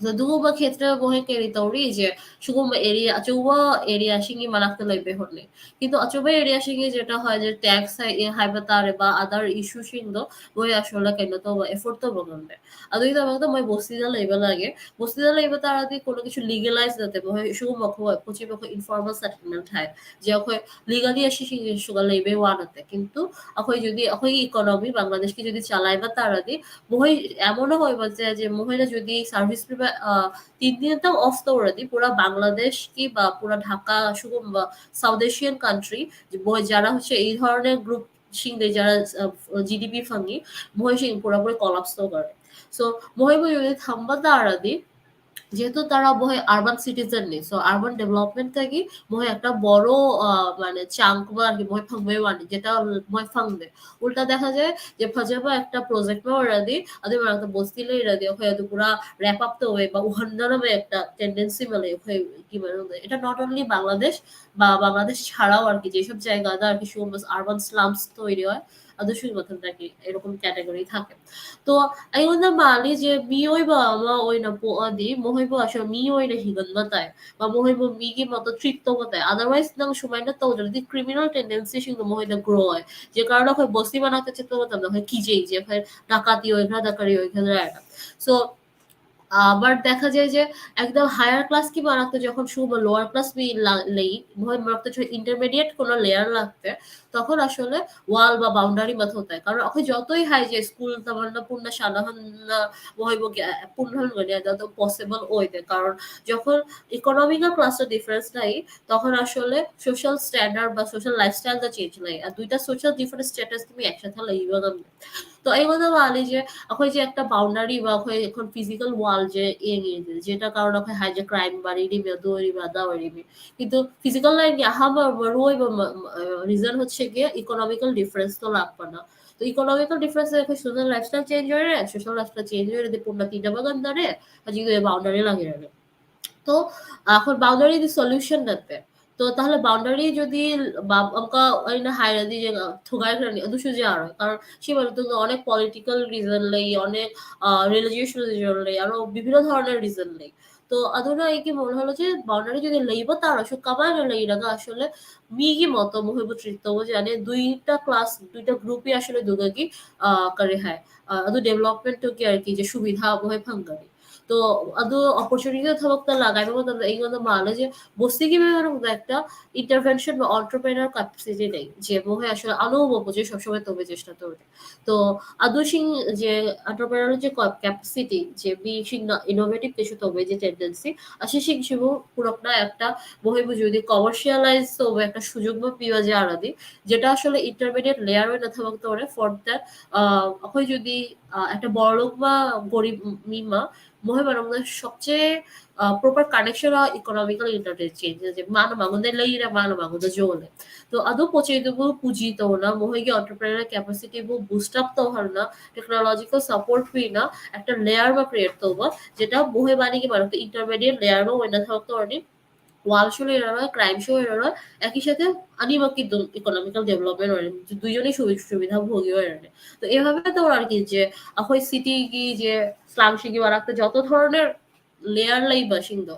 ꯑꯗꯨꯒꯨꯝꯕ ꯈꯦꯇ꯭ꯔ ꯃꯣꯏ ꯀꯔꯤ ꯇꯧꯔꯤ ꯏꯁꯦ, ꯁꯤꯒꯨꯝꯕ ꯑꯦꯔꯤꯌꯥ, ꯑꯆꯧꯕ ꯑꯦꯔꯤꯌꯥꯁꯤꯡꯒꯤ ꯃꯅꯥꯛꯇ ꯂꯩꯕ ꯍꯣꯠꯅꯩ꯫ ꯀꯤꯟꯇꯨ ꯑꯆꯧꯕ ꯑꯦꯔꯤꯌꯥꯁꯤꯡꯒꯤ ꯖꯦꯇꯥ ꯍꯣꯏ, ꯖꯦ ꯇꯦꯛꯁ ꯍꯥꯏ, ꯍꯥꯏꯕ ꯇꯥꯔꯦ, ꯕꯥ ꯑꯗꯔ ꯏꯁꯨꯁꯤꯡꯗꯣ ꯃꯣꯏ ꯑꯁꯣꯝꯗ ꯀꯩꯅꯣ ꯇꯧꯕ, ꯑꯦꯐꯣꯔꯗ ꯇꯧꯕ ꯉꯝꯗꯦ꯫ ꯑꯗꯨꯒꯤꯗꯃꯛꯇ ꯃꯣꯏ ꯕꯣꯁꯇꯤꯗ ꯂꯩꯕ ꯂꯥꯛꯑꯦ꯫ ꯕꯣꯁꯇꯤꯗ ꯂꯩꯕ ꯇꯥꯔꯗꯤ ꯀꯣꯟꯅ ꯀꯩꯁꯨ ꯂꯤꯒꯦꯂꯥꯏꯖ ꯅꯠꯇꯦ, ꯃꯣꯏ ꯁꯤꯒꯨꯝꯕ ꯑꯩꯈꯣꯏ ꯄꯣꯠꯁꯤꯕꯨ ꯑꯩꯈꯣꯏ ꯏꯟꯐꯣꯔꯃꯦꯜ ꯁꯦꯇꯜꯃꯦꯟ ꯍꯥꯏ, ꯖꯦ ꯑꯩꯈꯣꯏ ꯂꯤꯒꯦꯂꯤ ꯑꯁꯤꯁꯤꯡꯁꯤꯒ ꯂꯩꯕꯩ ꯋꯥ ꯅꯠꯇꯦ꯫ ꯀꯤꯟꯇꯨ ꯑꯩꯈꯣꯏ ꯖꯨꯗꯤ ꯑꯩꯈꯣꯏꯒꯤ ꯏꯀꯣꯅꯣꯃꯤ ꯕꯪꯒ꯭ꯂꯥꯗꯦꯁꯀꯤ ꯖꯨꯗꯤ ꯆꯂꯥꯏꯕ ꯇꯥꯔꯗꯤ, ꯃꯈꯣꯏ ꯑꯦꯃꯣꯅ ꯑꯣꯏꯕꯁꯦ, ꯖꯦ ꯃꯈꯣꯏꯅ ꯖꯨꯗꯤ ꯁꯥꯔꯚꯤꯁ ꯄꯤꯕ, ꯑ, ꯇꯤꯟ ꯗꯤꯟꯇꯪ ꯑꯣꯐ ꯇꯧꯔꯗꯤ, ꯄꯨꯔꯥ ꯕꯪꯒ꯭ꯂꯥꯗꯦꯁꯀꯤ ꯕ ꯄꯨꯔꯥ ঢাকা ꯁꯤꯒꯨꯝꯕ ꯁꯥꯎꯠ ꯑꯦꯁꯤꯌꯥꯟ ꯀꯟꯇ꯭ꯔꯤ, ꯃꯣꯏ ꯖꯥꯔꯥ ꯍꯧꯁꯦ ꯏ ꯙꯣꯔꯅꯦ ꯒ꯭ꯔꯨꯞ ꯁꯤꯡꯗꯩ ꯖꯥꯔꯥ, ꯑ, ꯖꯤꯗꯤꯄꯤ ꯐꯪꯉꯤ, ꯃꯈꯣꯏꯁꯤꯡ ꯄꯨꯔꯥ ꯄꯨꯔꯥ ꯀꯣꯂꯥꯞꯁ ꯇꯧꯈ꯭ꯔꯦ꯫ So, ꯃꯈꯣꯏꯕꯨ ꯌꯨꯗꯤ ꯊꯝꯕ ꯇꯥꯔꯗꯤ, যেহেতু তারা বোধহয় আরবান সিটিজেন নেই, so আরবান ডেভেলপমেন্ট থাকি বোধহয় একটা বড়, আহ, মানে চাঙ্ক বা আর কি বোধহয় ফাংবে ওয়ানি, যেটা বোধহয় ফাংবে। উল্টা দেখা যায় যে ফাজাবা একটা প্রজেক্ট বা ওরা দি, আদে মানে একটা বস্তি লে এরা দি, ওখানে তো পুরা র‍্যাপ আপ তো হয়ে বা উহান্ডানো একটা টেন্ডেন্সি মানে ওখানে কি মানে এটা not only বাংলাদেশ বা বাংলাদেশ ছাড়াও আর কি যেসব জায়গা আর কি সুন্দর আরবান স্লামস তৈরি হয়, আদৌ শুধু মাত্র নাকি এরকম ক্যাটাগরি থাকে। তো ꯑꯩꯉꯣꯟꯗ ꯃꯥꯜꯂꯤ ꯖꯦ ꯃꯤꯑꯣꯏꯕ ꯑꯃ ꯑꯣꯏꯅ ꯄꯣꯛꯑꯗꯤ ꯃꯈꯣꯏꯕꯨ ꯑꯁꯣ ꯃꯤ ꯑꯣꯏꯅ ꯍꯤꯡꯍꯟꯕ ꯇꯥꯏ, ꯕ ꯃꯈꯣꯏꯕꯨ ꯃꯤꯒꯤ ꯃꯇꯣ ꯇ꯭ꯔꯤꯠ ꯇꯧꯕ ꯇꯥꯏ꯫ ꯑꯗꯔꯋꯥꯏꯁ ꯅꯪ ꯁꯨꯃꯥꯏꯅ ꯇꯧꯗ꯭ꯔꯗꯤ ꯀ꯭ꯔꯤꯃꯤꯅꯦꯜ ꯇꯦꯟꯗꯦꯟꯁꯤꯁꯤꯡꯗꯣ ꯃꯈꯣꯏꯗ ꯒ꯭ꯔꯣ ꯑꯣꯏ꯫ ꯖꯦ ꯀꯥꯔꯟ ꯑꯩꯈꯣꯏ ꯕꯣꯁꯇꯤ ꯃꯅꯥꯛꯇ ꯆꯠꯄ ꯃꯇꯝꯗ ꯑꯩꯈꯣꯏ ꯀꯤꯖꯩ, ꯖꯦ ꯑꯩꯈꯣꯏ ꯗꯀꯥꯇꯤ ꯑꯣꯏꯒꯗ꯭ꯔꯥ, ꯀꯔꯤ ꯑꯣꯏꯒꯗ꯭ꯔꯥ ꯍꯥꯏꯅ꯫ So, আ, but দেখা যায় যে একদম হায়ার ক্লাস কি মারাত্মক, যখন শুধু লোয়ার ক্লাস বি লা-, লেই, হয় মারাত্মক যখন ইন্টারমিডিয়েট কোনো লেয়ার লাগতে, তখন আসলে ওয়াল বা বাউন্ডারি মাথা হতে হয়। কারণ এখন যতই হাই যে স্কুল তেমন না পূর্ণ সাধারণ না হইব কি, আ, পূর্ণ হইব না, যত পসিবল ওই দেয়। কারণ যখন ইকোনমিক্যাল ক্লাসের ডিফারেন্স নাই, তখন আসলে সোশ্যাল স্ট্যান্ডার্ড বা সোশ্যাল লাইফস্টাইলটা চেঞ্জ নাই। আর দুইটা সোশ্যাল ডিফারেন্ট স্ট্যাটাস তুমি একসাথে লাইবা না। তো এই কথা বলি যে এখন যে একটা বাউন্ডারি বা এখন, এখন ফিজিক্যাল ওয়াল যে এ নিয়ে যে, যেটা কারণে হয় হাই যে ক্রাইম বাড়ি রিমে, দৌড়ি বা দাওয়ারি রিমে। কিন্তু ফিজিক্যাল লাইন কি আহা মা-, মা-, রুই বা মা-, মা-, আ, রিজন হচ্ছে গিয়ে ইকোনমিক্যাল ডিফারেন্স তো লাগবে না। তো ইকোনমিক্যাল ডিফারেন্স এখন সোশ্যাল লাইফস্টাইল চেঞ্জ হয়ে রে, সোশ্যাল লাইফস্টাইল চেঞ্জ হয়ে রে, পূর্ণ তিনটা বাগান ধরে, আর যে বাউন্ডারি লাগে রে। তো এখন বাউন্ডারি দি সলিউশন দিতে। ꯇꯣ ꯇꯥꯍꯂꯦ ꯕꯥꯎꯟꯗꯔꯤ ꯖꯨꯗꯤ ꯕꯥꯞ ꯑꯃꯨꯛꯀ ꯑꯩꯅ ꯍꯥꯏꯔꯗꯤ ꯌꯦꯡꯉ ꯊꯨꯒꯥꯏꯈ꯭ꯔꯅꯤ, ꯑꯗꯨꯁꯨ ꯌꯥꯔꯣꯏ꯫ ꯀꯥꯔꯟ ꯁꯤ ꯃꯔꯛꯇꯨꯗ ꯑꯣꯅꯦꯛ ꯄꯣꯂꯤꯇꯤꯀꯦꯜ ꯔꯤꯖꯟ ꯂꯩ, ꯑꯣꯅꯦꯛ, ꯑ, ꯔꯤꯂꯤꯖꯤꯌꯁ ꯔꯤꯖꯟ ꯂꯩ, ꯑꯔꯣ ꯕꯤꯕꯤꯅ ꯙꯔꯅ ꯔꯤꯖꯟ ꯂꯩ꯫ ꯇꯣ ꯑꯗꯨꯅ ꯑꯩꯒꯤ ꯃꯣꯠ ꯍꯜꯂꯣ ꯖꯦ ꯕꯥꯎꯟꯗꯔꯤ ꯖꯨꯗꯤ ꯂꯩꯕ ꯇꯥꯔꯁꯨ ꯀꯃꯥꯏꯅ ꯂꯩꯔꯒ ꯑꯁꯣꯂꯦ ꯃꯤꯒꯤ ꯃꯣꯠꯇꯣ ꯃꯈꯣꯏꯕꯨ ꯇ꯭ꯔꯤꯠ ꯇꯧꯕ ꯌꯥꯅꯤ? ꯗꯨꯏꯇ ꯀ꯭ꯂꯥꯁ, ꯗꯨꯏꯇ ꯒ꯭ꯔꯨꯞ ꯌꯥꯁꯣꯂꯦ ꯗꯨꯒꯒꯤ, ꯑ, ꯀꯔꯤ ꯍꯥꯏ, ꯑ, ꯑꯗꯨ ꯗꯦꯕꯂꯞꯃꯦꯟꯠꯇꯨ ꯀꯌꯥꯔꯀꯤ ꯖꯦ ꯁꯨꯕꯤꯙꯥ ꯃꯈꯣꯏ ꯐꯪꯒꯅꯤ꯫ ꯇꯣ ꯑꯗꯨ ꯑꯣꯄꯣꯔꯆꯨꯅꯤꯇꯤ ꯊꯕꯛꯇ ꯂꯥꯛꯀꯥꯏꯕ ꯃꯇꯝꯗ ꯑꯩꯉꯣꯟꯗ ꯃꯥꯜꯂꯦ ꯖꯦ ꯕꯣꯁꯇꯤꯒꯤ ꯃꯔꯨꯞꯇ ꯏꯟꯇꯔꯚꯦꯟꯁꯟ ꯕ ꯑꯣꯟꯇꯔꯄ꯭ꯔꯦꯅꯔ ꯀꯦꯄꯦꯁꯤꯇꯤ ꯂꯩ, ꯖꯦ ꯃꯈꯣꯏ ꯑꯁꯣꯂꯦ ꯑꯅꯧꯕ ꯄꯣꯠ ꯆꯩ ꯁꯣꯛ ꯁꯣꯛ ꯇꯧꯕ ꯆꯦꯁꯇꯥ ꯇꯧꯔꯤ꯫ ꯇꯣ ꯑꯗꯨꯁꯤꯡ ꯖꯦ ꯑꯣꯟꯇꯔꯄ꯭ꯔꯦꯅꯔ ꯖꯦ ꯀꯣ ꯀꯦꯄꯦꯁꯤꯇꯤ ꯖꯦ ꯃꯤꯁꯤꯡꯅ ꯏꯅꯣꯚꯦꯇꯤꯚ ꯀꯩꯁꯨ ꯇꯧꯕꯒꯤ ꯇꯦꯟꯗꯦꯟꯁꯤ ꯑꯁꯤꯁꯤꯡꯁꯤꯕꯨ ꯄꯨꯔꯛꯅ ꯑꯦꯛꯇ ꯃꯈꯣꯏꯕꯨ ꯖꯨꯗꯤ ꯀꯃꯔꯁꯤꯌꯦꯂꯥꯏꯖ ꯇꯧꯕ ꯑꯦꯛꯇ ꯁꯨꯖꯨꯛ ꯑꯃ ꯄꯤꯕ ꯌꯥꯔꯗꯤ, ꯖꯦꯇꯥ ꯑꯁꯣꯂꯦ ꯏꯟꯇꯔꯃꯤꯗꯤꯌꯦꯠ ꯂꯦꯌꯔ ꯑꯣꯏꯅ ꯊꯕꯛ ꯇꯧꯔꯦ꯫ ꯐꯣꯔ ꯗꯦꯠ, ꯑ, ꯑꯩꯈꯣꯏ ꯖꯨꯗꯤ, ꯑ, ꯑꯦꯛꯇ ꯕꯣꯔꯂꯨꯛ ꯑꯃ ꯒꯣꯔꯤꯕ ꯃꯤ ꯑꯃ ꯃꯈꯣꯏ ꯃꯔꯝꯗ ꯁꯣꯛꯆꯦ, ꯑ, ꯄ꯭ꯔꯣꯄꯔ ꯀꯅꯦꯛꯁꯟ ꯑꯣꯐ ꯏꯀꯣꯅꯣꯃꯤꯀꯦꯜ ꯏꯟꯇꯔꯆꯦꯟꯖ ꯖꯦ ꯃꯥꯅ ꯃꯉꯣꯟꯗ ꯂꯩꯔꯦ, ꯃꯥꯅ ꯃꯉꯣꯟꯗ ꯌꯣꯜꯂꯦ꯫ ꯇꯣ ꯑꯗꯨ ꯄꯣꯠ ꯆꯩꯗꯨꯕꯨ ꯄꯨꯖꯤ ꯇꯧꯅ, ꯃꯈꯣꯏꯒꯤ ꯑꯣꯟꯇꯔꯄ꯭ꯔꯦꯅꯔ ꯀꯦꯄꯦꯁꯤꯇꯤꯕꯨ ꯕꯨꯁꯠ ꯑꯞ ꯇꯧꯍꯟꯅ, ꯇꯦꯛꯅꯣꯂꯣꯖꯤꯀꯦꯜ ꯁꯄꯣꯔꯠ ꯄꯤꯅ, ꯑꯦꯛꯇ ꯂꯦꯌꯔ ꯑꯃ ꯀ꯭ꯔꯤꯌꯦꯠ ꯇꯧꯕ, ꯖꯦꯇꯥ ꯃꯈꯣꯏ ꯕꯥꯅꯤꯒꯤ ꯃꯔꯛꯇ ꯏꯟꯇꯔꯃꯤꯗꯤꯌꯦꯠ ꯂꯦꯌꯔ ꯑꯃ ꯑꯣꯏꯅ ꯊꯕꯛ ꯇꯧꯔꯅꯤ꯫ ꯋꯥꯔꯁꯨ ꯂꯩꯔꯔꯣꯏ, ꯀ꯭ꯔꯥꯏꯝꯁꯨ ꯑꯣꯏꯔꯔꯣꯏ, ꯑꯦꯀꯤ ꯁꯥꯊꯦ ꯑꯅꯤꯃꯛꯀꯤ ꯑꯗꯨꯝ ꯏꯀꯣꯅꯣꯃꯤꯀꯦꯜ ꯗꯦꯕꯂꯞꯃꯦꯟ ꯑꯣꯏꯔꯅꯤ, ꯗꯨꯏꯖꯅꯤ ꯁꯨꯕꯤ-, ꯁꯨꯕꯤꯙꯥ ꯚꯣꯒꯤ ꯑꯣꯏꯔꯅꯤ꯫ ꯇꯣ এইভাবে ꯇꯧꯔꯛꯑꯗꯤ ꯖꯦ ꯑꯩꯈꯣꯏ ꯁꯤꯇꯤꯒꯤ ꯖꯦ ꯁ꯭ꯂꯥꯝꯁꯤꯒꯤ ꯃꯔꯛꯇ ꯖꯣꯇꯣ ꯊꯣꯔꯅꯔ ꯂꯦꯌꯔ ꯂꯩꯕꯁꯤꯡꯗꯣ,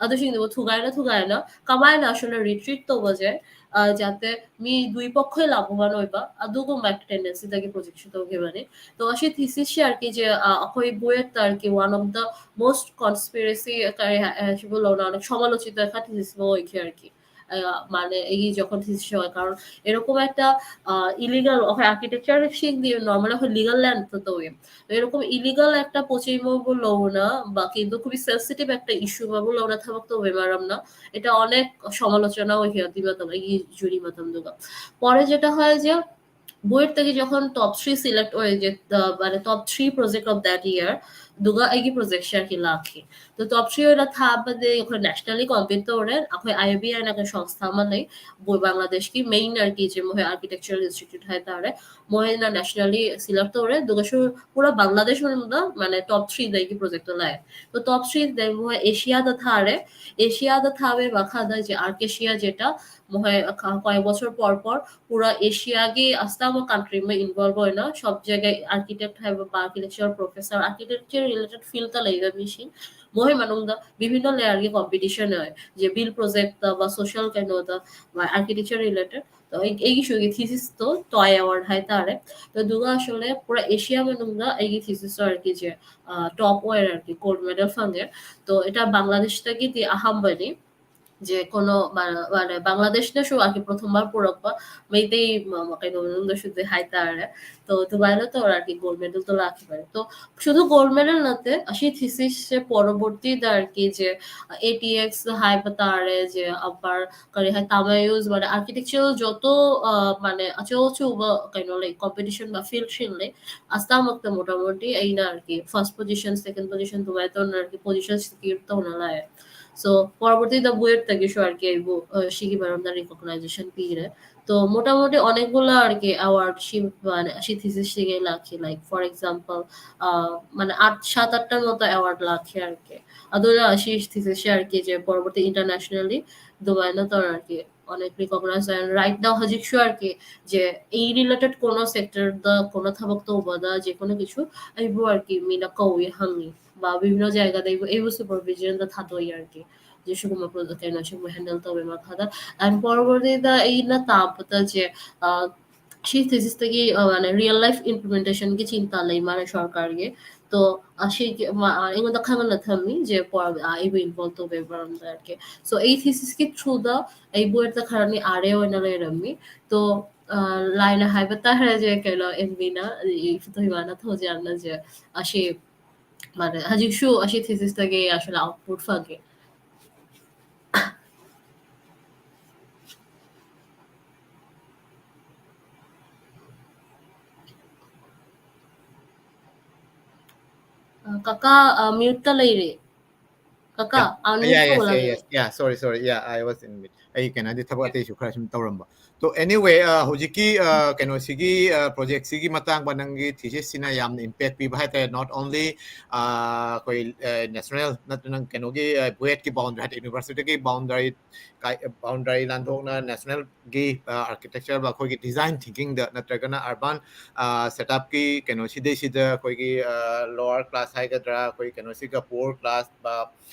ꯑꯗꯨꯁꯤꯡꯗꯨꯕꯨ ꯊꯨꯒꯥꯏꯅ ꯊꯨꯒꯥꯏꯅ ꯀꯃꯥꯏꯅ ꯑꯁꯣꯂꯦ ꯔꯤꯇ꯭ꯔꯤꯠ ꯇꯧꯕꯁꯦ, ꯑ, ꯖꯥꯇꯦ ꯃꯤ ꯗꯨꯏ ꯄꯈꯣꯏ ꯂꯥꯚꯕꯥꯟ ꯑꯣꯏꯕ ꯑꯗꯨꯒꯨꯝꯕ ꯇꯦꯟꯗꯦꯟꯁꯤꯗꯒꯤ ꯄ꯭ꯔꯣꯖꯦꯛꯁꯟ ꯇꯧꯈꯤꯕꯅꯤ꯫ ꯇꯣ ꯑꯁꯤ ꯊꯤꯁꯤꯁ ꯁꯤꯌꯥꯔꯀꯤꯁꯦ, ꯑ, ꯑꯩꯈꯣꯏ ꯕꯨꯌꯦꯠ ꯇꯥꯔꯀꯤ one of the most conspiracy ꯀꯔꯤ ꯍꯥꯏ-, ꯑ, ꯁꯤꯕꯨ ꯂꯧꯅꯥꯅ ꯁꯃꯥꯂꯣꯆꯤꯇ ꯈꯔ ꯊꯤꯁꯤꯁ ꯑꯃ ꯑꯣꯏꯈꯤ ꯑꯥꯔꯀꯤ꯫ ꯑ, মানে এই যখন থিসিস হয়, কারণ এরকম একটা, আ, ইলিগাল, ওকে, আর্কিটেকচার সিং দিয়ে নরমালি হয় লিগাল ল্যান্ড তো তো এ। তো এরকম ইলিগাল একটা পচিমো বললো না, বা কিন্তু খুবই সেনসিটিভ একটা ইস্যু বা বললো না, থামাক তো বেমারাম না। এটা অনেক সমালোচনা ওই হিয়াতি মাতাম, এই জুরি মাতাম দুগা। পরে যেটা হয় যে বুয়েট থেকে যখন টপ থ্রি সিলেক্ট হয়ে যে, আ, মানে top three project of that year, ꯑꯗꯨꯒ ꯑꯩꯒꯤ project ꯁꯦ ꯑꯩꯒꯤ ꯂꯥꯛꯈꯤ꯫ ꯑꯗꯣ top three ꯑꯣꯏꯅ ꯊꯥꯕꯗꯤ ꯑꯩꯈꯣꯏ nationally compete ꯇꯧꯔꯦ꯫ ꯑꯩꯈꯣꯏ IOB ꯍꯥꯏꯅ ꯑꯩꯈꯣꯏ ꯁꯪꯁꯊꯥ ꯑꯃ ꯂꯩ, ꯕꯣ-, ꯕꯪꯒ꯭ꯂꯥꯗꯦꯁꯀꯤ main ꯑꯣꯏꯔꯗꯤ ꯃꯈꯣꯏ architectural institute ꯍꯥꯏꯇꯥꯔꯦ꯫ ꯃꯣꯏꯅ nationally select ꯇꯧꯔꯦ, ꯑꯗꯨꯒꯁꯨ ꯄꯨꯔꯥ ꯕꯪꯒ꯭ꯂꯥꯗꯦꯁ ꯃꯅꯨꯡꯗ ꯃꯥꯅꯦ top three ꯗ ꯑꯩꯒꯤ project ꯇꯣ ꯂꯥꯛꯑꯦ꯫ ꯑꯗꯣ top three ꯗ ꯃꯣꯏ Asia ꯗ ꯊꯥꯔꯦ꯫ Asia ꯗ ꯊꯥꯕꯒꯤ ꯃꯈꯥꯗ ꯍꯧꯖꯤꯛ ArcAsia ꯖꯦꯇ ꯃꯣꯏ ꯀ-, ꯀꯌꯦꯛ ꯕছꯔ ꯄꯔ ꯄꯔ ꯄꯨꯔꯥ Asia ꯒꯤ ꯑꯁꯥꯝ country ꯑꯃ involve ꯑꯣꯏꯅ ꯁꯕ ꯖꯒꯥ architect ꯍꯥꯏꯕ ꯕ-, architecture professor, architecture related field ꯇ ꯂꯩꯕ ꯃꯤꯁꯤꯡ, ꯃꯣꯏ ꯃꯅꯨꯡꯗ ꯕꯤꯚꯤꯟꯅ layer ꯒꯤ competition ꯂꯩ, ꯖꯦ build project ꯇ ꯕ social ꯀꯩꯅꯣꯗ ꯕ architecture related꯫ ꯑꯗꯣ ꯑꯩ, ꯑꯩꯒꯤꯁꯨ ꯑꯩꯒꯤ thesis ꯇꯣ TOI award ꯍꯥꯏꯇꯥꯔꯦ꯫ ꯑꯗꯨꯒ ꯑꯁꯣꯝꯅ ꯄꯨꯔꯥ Asia ꯃꯅꯨꯡꯗ ꯑꯩꯒꯤ thesis ꯇꯣ ꯑꯥꯔꯀꯤꯁꯦ, ꯑ, top ꯑꯣꯏꯔꯗꯤ gold medal ꯐꯪꯉꯦ꯫ ꯑꯗꯣ ꯏꯇꯥ ꯕꯪꯒ꯭ꯂꯥꯗꯦꯁꯇꯒꯤꯗꯤ ꯑꯍꯥꯟꯕꯅꯤ꯫ ꯖꯦ ꯀꯣꯅꯣ ꯃꯥ-, ꯃꯥꯅꯦ, ꯕꯪꯒ꯭ꯂꯥꯗꯦꯁꯅꯁꯨ ꯑꯥꯔꯀꯤ ꯄ꯭ꯔꯊꯝ ꯕꯥꯔ ꯄꯨꯔꯛꯄ ꯃꯩꯇꯩ ꯃ-, ꯃ-, ꯀꯩꯅꯣ ꯃꯅꯨꯡꯗꯁꯨ ꯍꯥꯏꯇꯥꯔꯦ꯫ ꯑꯗꯣ ꯑꯗꯨꯃꯥꯏꯅ ꯇꯧꯔꯒ ꯑꯥꯔꯀꯤ gold medal ꯇꯣ ꯂꯥꯛꯈꯤꯕꯅꯦ꯫ ꯑꯗꯣ ꯁꯨꯗꯨ gold medal ꯅꯠꯇꯦ, ꯑꯁꯤ thesis ꯁꯦ ꯄꯔꯕꯔꯇꯤꯗ ꯑꯥꯔꯀꯤ ꯖꯦ, ꯑ, ATX ꯍꯥꯏꯕ ꯇꯥꯔꯦ, ꯖꯦ upper ꯀꯔꯤ ꯍꯥꯏ, ꯇꯥꯃꯥꯌꯨꯁ, ꯃꯥꯅꯦ, architectural ꯖꯣꯇꯣ, ꯑ, ꯃꯥꯅꯦ, ꯑꯆꯧ ꯑꯆꯧꯕ ꯀꯩꯅꯣ ꯂꯩ, competition ꯕ field ꯁꯤꯡ ꯂꯩ꯫ ꯑꯁꯥꯝꯃꯛꯇ ꯃꯣꯇꯥꯃꯣꯇꯤ ꯑꯩꯅ ꯑꯥꯔꯀꯤ first position, second position ꯑꯗꯨꯃꯥꯏꯅ ꯇꯧꯅ ꯑꯥꯔꯀꯤ position secure ꯇꯧꯅ ꯂꯥꯛꯑꯦ꯫ So, ꯄꯔꯕꯔꯇꯤꯗ ꯕꯨꯌꯦꯠꯇꯒꯤꯁꯨ ꯑꯥꯔꯀꯤ ꯑꯩꯕꯨ, ꯑ, ꯁꯤꯒꯤ ꯃꯔꯝꯗ recognition ꯄꯤꯔꯦ꯫ তো মোটামুটি অনেকগুলো আর কি award সি-, মানে, সেই thesis থেকে লাখি, like, for example, আহ, মানে, আট, সাত আটটার মতো award লাখি আর কি। ꯑꯗꯨꯅ ꯑꯁꯤ thesis ꯁꯦ ꯑꯥꯔꯀꯤ ꯖꯦ ꯄꯔꯕꯔꯇꯤ internationally ꯑꯗꯨꯃꯥꯏꯅ ꯇꯧꯔ ꯑꯥꯔꯀꯤ অনেক recognize, and right now ꯍꯧꯖꯤꯛꯁꯨ ꯑꯥꯔꯀꯤ ꯖꯦ ꯑꯩ related ꯀꯣꯅꯣ sector ꯗ, ꯀꯣꯅꯣ ꯊꯕꯛ ꯇꯧꯕꯗ, ꯖꯦ ꯀꯣꯅꯣ ꯀꯩꯁꯨ ꯑꯩꯕꯨ ꯑꯥꯔꯀꯤ ꯃꯤꯅ ꯀꯧꯏ, ꯍꯪꯉꯤ, ꯕ ꯕꯤꯚꯤꯟꯅ ꯖꯒꯥꯗ ꯑꯩꯕꯨ, ꯑꯩꯕꯨ supervision ꯗ ꯊꯥꯗꯣꯛꯏ ꯑꯥꯔꯀꯤ꯫ ꯖꯦ ꯁꯤꯒꯨꯝꯕ ꯄ꯭ꯔꯣ-, ꯀꯩꯅꯣ, ꯁꯤꯒꯨꯝꯕ handle ꯇꯧꯋꯦ ꯃꯈꯥꯗ꯫ And ꯄꯔꯕꯔꯇꯤꯗ ꯑꯩꯅ ꯇꯥꯕꯗ ꯖꯦ, ꯑ, ꯁꯤ thesis ꯇꯒꯤ, ꯑ, ꯃꯥꯅꯦ, real life implementation ꯒꯤ ꯆꯤꯟꯇꯥ ꯂꯩ ꯃꯥꯅꯦ ꯁꯔꯀꯥꯔꯒꯤ꯫ ꯇꯣ, ꯑꯁꯤꯒꯤ, ꯃꯥ-, ꯑ, ꯑꯩꯉꯣꯟꯗ ꯈꯪꯍꯟꯅ ꯊꯝꯃꯤ ꯖꯦ ꯄ-, ꯑ, ꯑꯩꯕꯨ involve ꯇꯧꯕꯒꯤ ꯃꯔꯝꯗ ꯑꯥꯔꯀꯤ꯫ So, ꯑꯩ thesis ꯀꯤ through ꯗ ꯑꯩ ꯕꯨꯌꯦꯠꯇ ꯈꯔꯅꯤ ꯑꯥꯔ ꯑꯦ ꯑꯣꯏꯅ ꯂꯩꯔꯝꯃꯤ꯫ ꯇꯣ, ꯑ, ꯂꯥꯏꯅ ꯍꯥꯏꯕ ꯇꯥꯔꯦ ꯖꯦ ꯀꯩꯅꯣ ꯑꯦꯝ ꯕꯤꯅ, ꯏ-, ꯏꯐꯨꯠꯇꯣ ꯏꯃꯥꯅ ꯊꯧꯖꯥꯜꯅ ꯖꯦ ꯑꯁꯤ ꯃꯥꯅꯦ, ꯍꯧꯖꯤꯛꯁꯨ ꯑꯁꯤ thesis ꯇꯒꯤ ꯑꯁꯣꯝꯗ output ꯐꯪꯉꯦ꯫ ꯀꯀꯥ, ꯑ, mute ꯇ ꯂꯩꯔꯦ꯫ ꯀꯀꯥ, Yeah. unmute Yeah, yes, yeah, ꯇꯧꯔꯒꯦ꯫ Yes. Yeah, sorry, sorry. Yeah, I was in mute. ꯑꯩ ꯀꯩꯅꯣꯗꯤ ꯊꯕꯛ ꯑꯇꯩꯁꯨ ꯈꯔ ꯁꯨꯝ ꯇꯧꯔꯝꯕ꯫ So anyway, ꯑ, ꯍꯧꯖꯤꯛꯀꯤ, ꯑ, ꯀꯩꯅꯣꯁꯤꯒꯤ, ꯑ, project ꯁꯤꯒꯤ ꯃꯇꯥꯡꯗ ꯅꯪꯒꯤ thesis ꯁꯤꯅ ꯌꯥꯝꯅ impact ꯄꯤꯕ ꯍꯥꯏꯇꯥꯔꯦ, not only, ꯑ, ꯑꯩꯈꯣꯏ, ꯑ, national ꯅꯠꯇ꯭ꯔꯒ ꯅꯪ ꯀꯩꯅꯣꯒꯤ, ꯑ, BUET ꯀꯤ boundary ꯍꯥꯏꯗꯤ university ꯒꯤ boundary ꯀꯥꯏ-, boundary ꯂꯥꯟꯊꯣꯛꯅ national ꯒꯤ, ꯑ, architecture ꯑꯩꯈꯣꯏꯒꯤ design thinking ꯗ ꯅꯠꯇ꯭ꯔꯒꯅ urban, ꯑ, setup ꯀꯤ ꯀꯩꯅꯣꯁꯤꯗꯩꯁꯤꯗ ꯑꯩꯈꯣꯏꯒꯤ, ꯑ, lower class ꯍꯥꯏꯒꯗ꯭ꯔꯥ, ꯑꯩꯈꯣꯏ ꯀꯩꯅꯣꯁꯤꯒ poor class, ꯑ,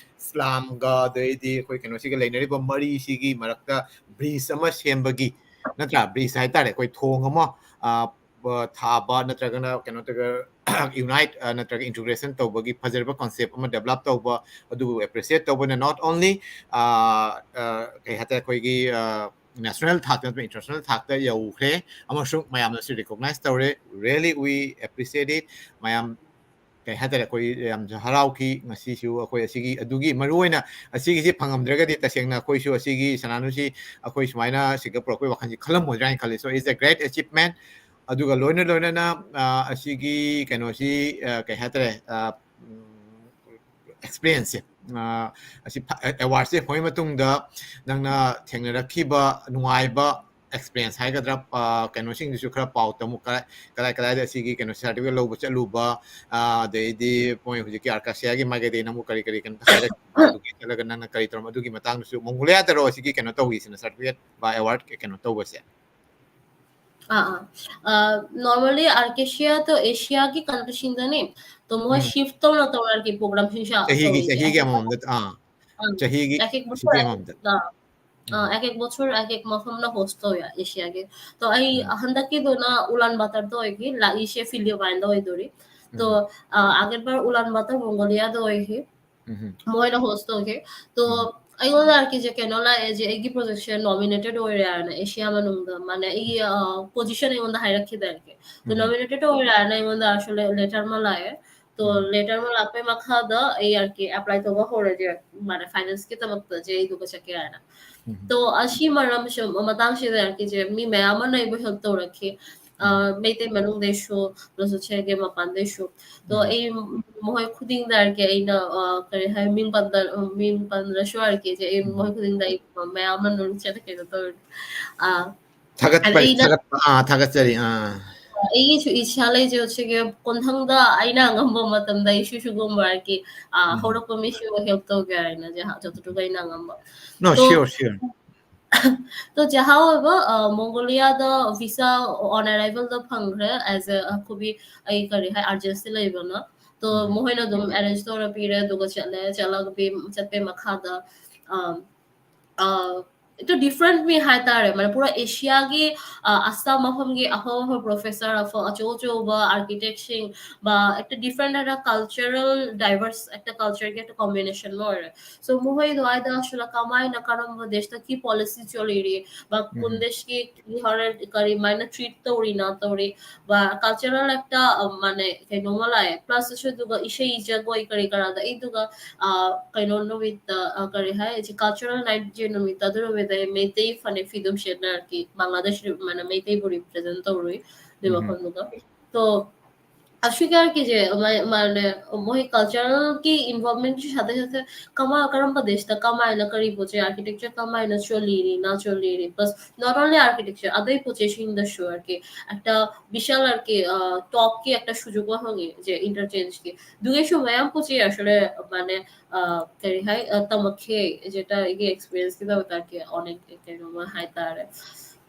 slum ꯒ ꯑꯗꯩꯗꯤ ꯑꯩꯈꯣꯏ ꯀꯩꯅꯣꯁꯤꯒ ꯂꯩꯅꯔꯤꯕ ꯃꯔꯤꯁꯤꯒꯤ ꯃꯔꯛꯇ bridge ꯑꯃ ꯁꯦꯝꯕꯒꯤ, ꯅꯠꯇ꯭ꯔꯥ? Bridge ꯍꯥꯏꯇꯥꯔꯦ, ꯑꯩꯈꯣꯏ ꯊꯣꯡ ꯑꯃ, ꯑ, ꯕ-, ꯊꯥꯕ ꯅꯠꯇ꯭ꯔꯒꯅ ꯀꯩꯅꯣ ꯇꯧꯔꯒ unite, ꯑ, ꯅꯠꯇ꯭ꯔꯒ integration ꯇꯧꯕꯒꯤ ꯐꯖꯔꯕ concept ꯑꯃ develop ꯇꯧꯕ, ꯑꯗꯨꯕꯨ appreciate ꯇꯧꯕꯅ not only, ꯑ, ꯑ, ꯀꯩ ꯍꯥꯏꯇꯥꯔꯦ, ꯑꯩꯈꯣꯏꯒꯤ, ꯑ, national ꯊꯥꯛꯇ ꯅꯠꯇꯅ international ꯊꯥꯛꯇ ꯌꯧꯈ꯭ꯔꯦ ꯑꯃꯁꯨꯡ ꯃꯌꯥꯝꯅꯁꯨ recognize ꯇꯧꯔꯦ꯫ Really, we appreciate it꯫ ꯃꯌꯥꯝ ꯀꯩ ꯍꯥꯏꯇꯥꯔꯦ, ꯑꯩꯈꯣꯏ ꯌꯥꯝꯁꯨ ꯍꯔꯥꯎꯈꯤ꯫ ꯉꯁꯤꯁꯨ ꯑꯩꯈꯣꯏ ꯑꯁꯤꯒꯤ, ꯑꯗꯨꯒꯤ ꯃꯔꯨꯑꯣꯏꯅ ꯑꯁꯤꯒꯤꯁꯤ ꯐꯪꯉꯝꯗ꯭ꯔꯒꯗꯤ ꯇꯁꯦꯡꯅ ꯑꯩꯈꯣꯏꯁꯨ ꯑꯁꯤꯒꯤ ꯁꯅꯥꯅꯨꯁꯤ ꯑꯩꯈꯣꯏ ꯁꯨꯃꯥꯏꯅ ꯁꯤꯡꯒꯥꯄꯨꯔ ꯑꯩꯈꯣꯏ ꯋꯥꯈꯜꯁꯤ ꯈꯜꯂꯝꯃꯣꯏꯗ꯭ꯔꯥ ꯍꯥꯏꯅ ꯈꯜꯂꯤ꯫ So it's a great achievement꯫ ꯑꯗꯨꯒ ꯂꯣꯏꯅ ꯂꯣꯏꯅꯅ, ꯑ, ꯑꯁꯤꯒꯤ ꯀꯩꯅꯣꯁꯤ, ꯑ, ꯀꯩ ꯍꯥꯏꯇꯥꯔꯦ, ꯑ, ꯎꯝ, experience ꯁꯦ, ꯑ, ꯑꯁꯤ ꯐ-, award ꯁꯦ ꯐꯪꯉ ꯃꯇꯨꯡꯗ ꯅꯪꯅ ꯊꯦꯡꯅꯔꯛꯈꯤꯕ ꯅꯨꯡꯉꯥꯏꯕ experience ꯍꯥꯏꯒꯗ꯭ꯔꯥ, ꯑ, ꯀꯩꯅꯣꯁꯤꯡꯗꯨꯁꯨ ꯈꯔ ꯄꯥꯎ ꯇꯝꯃꯨ꯫ ꯀꯗꯥꯏ, ꯀꯗꯥꯏ ꯀꯗꯥꯏꯗ ꯑꯁꯤꯒꯤ ꯀꯩꯅꯣ certificate ꯂꯧꯕ ꯆꯠꯂꯨꯕ, ꯑ, ꯑꯗꯩꯗꯤ ꯃꯣꯏ ꯍꯧꯖꯤꯛꯀꯤ Arcasia ꯒꯤ ꯃꯥꯏꯀꯩꯗꯒꯤ ꯅꯪꯕꯨ ꯀꯔꯤ ꯀꯔꯤ ꯀꯩꯅꯣ ꯍꯥꯏꯔꯛꯈꯤꯕ, ꯑꯗꯨꯒꯤ ꯆꯠꯂꯒ ꯅꯪꯅ ꯀꯔꯤ ꯇꯧꯔꯝꯕ, ꯑꯗꯨꯒꯤ ꯃꯇꯥꯡꯗꯁꯨ Mongolia ꯗꯔꯣ ꯑꯁꯤꯒꯤ ꯀꯩꯅꯣ ꯇꯧꯈꯤꯁꯤꯅ, certificate ꯕꯥꯏ award ꯀꯩꯅꯣ ꯇꯧꯕꯁꯦ? ꯑꯥ, ꯑꯥ꯫ ꯑ, normally Arcasia ꯗꯣ Asia ꯒꯤ country ꯁꯤꯡꯗꯅꯦ꯫ ꯇꯣ ꯃꯣꯏ ꯎꯝ꯫ shift ꯇꯧꯅ ꯇꯧꯅ ꯑꯩꯈꯣꯏꯒꯤ program ꯁꯤꯡꯁꯦ ꯆꯍꯤꯒꯤ, ꯇꯧꯔꯤꯁꯦ꯫ ꯆꯍꯤꯒꯤ ꯑꯩꯈꯣꯏ ꯑꯃꯃꯝꯗ, ꯑꯥ꯫ ꯑꯥ, ꯆꯍꯤꯒꯤ, ꯑꯦꯛ ꯑꯦꯛ ꯕꯣꯆꯣꯔ ꯆꯍꯤ ꯑꯦꯛ ꯑꯃꯃꯝꯗ꯫ ꯑꯥ, ꯑꯥ, ꯎꯝ꯫ ꯑꯦꯛ ꯑꯦꯛ ꯕꯣꯆꯣꯔ ꯑꯦꯛ ꯑꯦꯛ ꯃꯐꯝꯅ host ꯇꯧꯋꯦ Asia ꯒꯤ꯫ ꯇꯣ ꯑꯩ ꯎꯝ꯫ ꯍꯟꯗꯛꯀꯤꯗꯨꯅ ꯎꯂꯥꯟ ꯕꯥꯇꯔꯗ ꯑꯣꯏꯈꯤ, ꯂꯥꯛꯏꯁꯦ Philippine ꯗ ꯑꯣꯏꯗꯣꯔꯤ꯫ ꯇꯣ, ꯎꯝ꯫ ꯑ, ꯑꯥꯒꯦ ꯕꯥꯔ ꯎꯂꯥꯟ ꯕꯥꯇꯔ Mongolia ꯗ ꯑꯣꯏꯈꯤ꯫ ꯎꯝ꯫ ꯃꯣꯏꯅ host ꯇꯧꯈꯤ꯫ ꯇꯣ, ꯎꯝ꯫ ꯑꯩꯉꯣꯟꯗ ꯑꯥꯔꯀꯦꯁꯦ ꯀꯩꯅꯣ ꯂꯥꯛꯑꯦ, ꯖꯦ, ꯑꯩꯒꯤ project ꯁꯦ nominated ꯑꯣꯏꯔꯦ ꯍꯥꯏꯅ Asia ꯃꯅꯨꯡꯗ, ꯃꯥꯅꯦ, ꯑꯩꯒꯤ, ꯑ, position ꯑꯩꯉꯣꯟꯗ ꯍꯥꯏꯔꯛꯈꯤꯗꯥꯏꯅꯦ꯫ ꯇꯣ, ꯎꯝ꯫ nominated ꯑꯣꯏꯔꯦ ꯍꯥꯏꯅ ꯑꯩꯉꯣꯟꯗ actually letter ꯑꯃ ꯂꯥꯛꯑꯦ꯫ ꯇꯣ, ꯎꯝ꯫ Letter ꯑꯃ ꯂꯥꯛꯄꯩ ꯃꯈꯥꯗ ꯑꯩ ꯑꯥꯔ ꯀꯦ apply ꯇꯧꯕ ꯍꯧꯔꯦ, ꯖꯦ, ꯃꯥꯅ finance ꯀꯤꯗꯃꯛꯇ, ꯖꯦ, ꯑꯩꯗꯨꯒ ꯆꯠꯀꯦ ꯍꯥꯏꯅ꯫ ꯎꯝ꯫ ꯇꯣ, ꯑꯁꯤ ꯃꯔꯝꯁꯨ, ꯃꯇꯥꯡꯁꯤꯗ ꯑꯥꯔ ꯀꯦ, ꯖꯦ, ꯃꯤ ꯃꯌꯥꯝ ꯑꯃꯅ ꯑꯩꯕꯨ help ꯇꯧꯔꯛꯈꯤ꯫ ꯑ, ꯎꯝ꯫ ꯃꯩꯇꯩ ꯃꯅꯨꯡꯗꯩꯁꯨ, plus ꯁꯦꯒꯦ ꯃꯄꯥꯟꯗꯩꯁꯨ꯫ ꯇꯣ, ꯎꯝ꯫ ꯑꯩ ꯃꯈꯣꯏ ꯈꯨꯗꯤꯡꯗ ꯑꯥꯔ ꯀꯦ ꯑꯩꯅ, ꯑ, ꯀꯔꯤ ꯍꯥꯏ, ꯃꯤꯡ ꯄꯟꯗ-, ꯃꯤꯡ ꯄꯟꯗ꯭ꯔꯁꯨ ꯑꯥꯔ ꯀꯦ, ꯖꯦ, ꯑꯩ ꯎꯝ꯫ ꯃꯈꯣꯏ ꯈꯨꯗꯤꯡꯗ ꯑꯩ ꯃꯌꯥꯝ ꯑꯃ ꯅꯨꯡꯁꯤꯅ ꯀꯩꯅꯣ ꯇꯧꯔꯦ꯫ ꯑ, ꯊꯥꯒꯠꯄ-, ꯑꯗ ꯑꯩꯅ ꯊꯥꯒꯠꯄ, ꯑꯥ, ꯊꯥꯒꯠꯆꯔꯤ, ꯑꯥ꯫ ꯑꯩꯒꯤꯁꯨ ꯏꯁꯥ ꯂꯩꯖꯩ, ꯁꯤꯒꯤ ꯀꯣꯟꯊꯪꯗ ꯑꯩꯅ ꯑꯉꯝꯕ ꯃꯇꯝꯗ ꯑꯩꯁꯨ ꯁꯤꯒꯨꯝꯕ ꯑꯥꯔ ꯀꯦ, ꯑ, ꯎꯝ꯫ ꯍꯧꯔꯛꯄ ꯃꯤꯁꯤꯡꯕꯨ help ꯇꯧꯒꯦ ꯍꯥꯏꯅ, ꯖꯦ, ꯍꯥ-, ꯖꯣꯇꯣꯇꯨꯒ ꯑꯩꯅ ꯑꯉꯝꯕ꯫ No, ꯇꯣ, sure, sure. ꯇꯣ, ꯖꯦ, however, ꯑ, ꯃꯣꯡꯒꯣꯂꯤꯌꯥꯗ visa on arrival ꯗ ꯐꯪꯈ꯭ꯔꯦ, as a, ꯑ, ꯑꯩꯈꯣꯏꯒꯤ, ꯑꯩ ꯀꯔꯤ ꯍꯥꯏ, urgency ꯂꯩꯕꯅ꯫ ꯇꯣ, ꯎꯝ꯫ ꯃꯈꯣꯏꯅ ꯑꯗꯨꯝ arrange ꯇꯧꯔ ꯄꯤꯔꯦ, ꯑꯗꯨꯒ ꯆꯠꯂꯦ, ꯆꯠꯂꯒ ꯄꯤ-, ꯆꯠꯄꯩ ꯃꯈꯥꯗ, ꯑ, ꯑ, ꯑꯦꯛꯇ different ꯃꯤ ꯍꯥꯏꯇꯥꯔꯦ, ꯃꯅꯤꯄꯨꯔ ꯑꯦꯁꯤꯌꯥꯒꯤ, ꯑ, ꯑꯁꯥꯝ ꯃꯐꯝꯒꯤ ꯑꯐꯥꯎ ꯑꯐꯥꯎꯕ professor, ꯑꯐꯥꯎ ꯑꯆꯧ ꯑꯆꯧꯕ architect ꯁꯤꯡ, ꯕ, ꯑꯦꯛꯇ different ꯍꯥꯏꯅ cultural diverse ꯑꯦꯛꯇ culture ꯒꯤ ꯑꯦꯛꯇ combination ꯑꯃ ꯑꯣꯏꯔꯦ꯫ So, ꯃꯈꯣꯏ ꯑꯗꯨꯋꯥꯏꯗ ꯑꯁꯣꯝꯗ ꯀꯃꯥꯏꯅ, ꯀꯔꯝꯕ ꯗꯦꯁꯇ ꯀꯤ policy ꯆꯣꯜꯂꯤꯔꯤ, ꯕ, ꯎꯝ꯫ ꯀꯨꯟ ꯗꯦꯁꯀꯤ ꯀꯤ ꯍꯣꯔꯦꯟ ꯀꯔꯤꯃꯥꯏꯅ treat ꯇꯧꯔꯤ, ꯅ ꯇꯧꯔꯤ, ꯕ, cultural ꯑꯦꯛꯇ, ꯑ, ꯃꯥꯅꯦ, ꯀꯩꯅꯣꯝꯃ ꯂꯥꯛꯑꯦ꯫ Plus ꯑꯗꯨꯒ ꯏꯁꯩ ꯖꯒꯣꯏ ꯀꯔꯤ ꯀꯔꯥꯗ ꯑꯩꯗꯨꯒ, ꯑ, ꯀꯩꯅꯣ ꯅꯨꯃꯤꯠꯇ, ꯑ, ꯀꯔꯤ ꯍꯥꯏ, cultural night ꯖꯦ ꯅꯨꯃꯤꯠꯇ, ꯑꯗꯨ ꯅꯨꯃꯤꯠꯇ ꯑꯩ ꯃꯩꯇꯩ ꯐꯅꯦꯛ ꯐꯤꯗꯨꯝ ꯁꯦꯠꯅꯔꯛꯈꯤ꯫ ꯕꯪꯒ꯭ꯂꯥꯗꯦꯁ ꯔꯤ-, ꯃꯥꯅ ꯃꯩꯇꯩꯕꯨ represent ꯇꯧꯔꯨꯏ ꯑꯗꯨꯏ ꯎꯝ꯫ ꯃꯐꯝꯗꯨꯒ꯫ ꯇꯣ, ꯑꯁꯤꯒꯤ ꯑꯥꯔ ꯀꯦ ꯖꯦ, ꯃ-, ꯃꯥꯅꯦ, ꯃꯣꯏ cultural ꯒꯤ involvement ꯁꯤ ꯁꯥꯊꯦ ꯁꯥꯊꯦ ꯀꯃꯥ-, ꯀꯔꯝꯕ ꯗꯦꯁꯇ ꯀꯃꯥꯏꯅ ꯀꯔꯤ ꯄꯣꯠ ꯆꯩ, architecture ꯀꯃꯥꯏꯅ ꯆꯣꯜꯂꯤꯔꯤ, ꯅ ꯆꯣꯜꯂꯤꯔꯤ, plus not only architecture, ꯑꯇꯩ ꯄꯣꯠ ꯆꯩꯁꯤꯡꯗꯁꯨ ꯑꯥꯔ ꯀꯦ ꯑꯦꯛꯇ ꯕꯤꯁꯥꯜ ꯑꯥꯔ ꯀꯦ, ꯑ, talk ꯀꯤ ꯑꯦꯛꯇ সুযোগ ꯐꯪꯉꯦ, ꯖꯦ, interchange ꯀꯤ꯫ ꯑꯗꯨꯒꯤꯁꯨ ꯃꯌꯥꯝ ꯄꯣꯠ ꯆꯩ ꯑꯁꯣꯂꯦ, ꯃꯥꯅꯦ, ꯑ, ꯀꯔꯤ ꯍꯥꯏ, ꯑ, ꯇꯝꯃꯛꯈꯤ, ꯖꯦ, ꯑꯩꯒꯤ experience ꯀꯤꯗꯃꯛꯇ ꯑꯥꯔ ꯀꯦ ꯑꯣꯅꯦ ꯀꯩꯅꯣꯝꯃ ꯍꯥꯏꯇꯥꯔꯦ꯫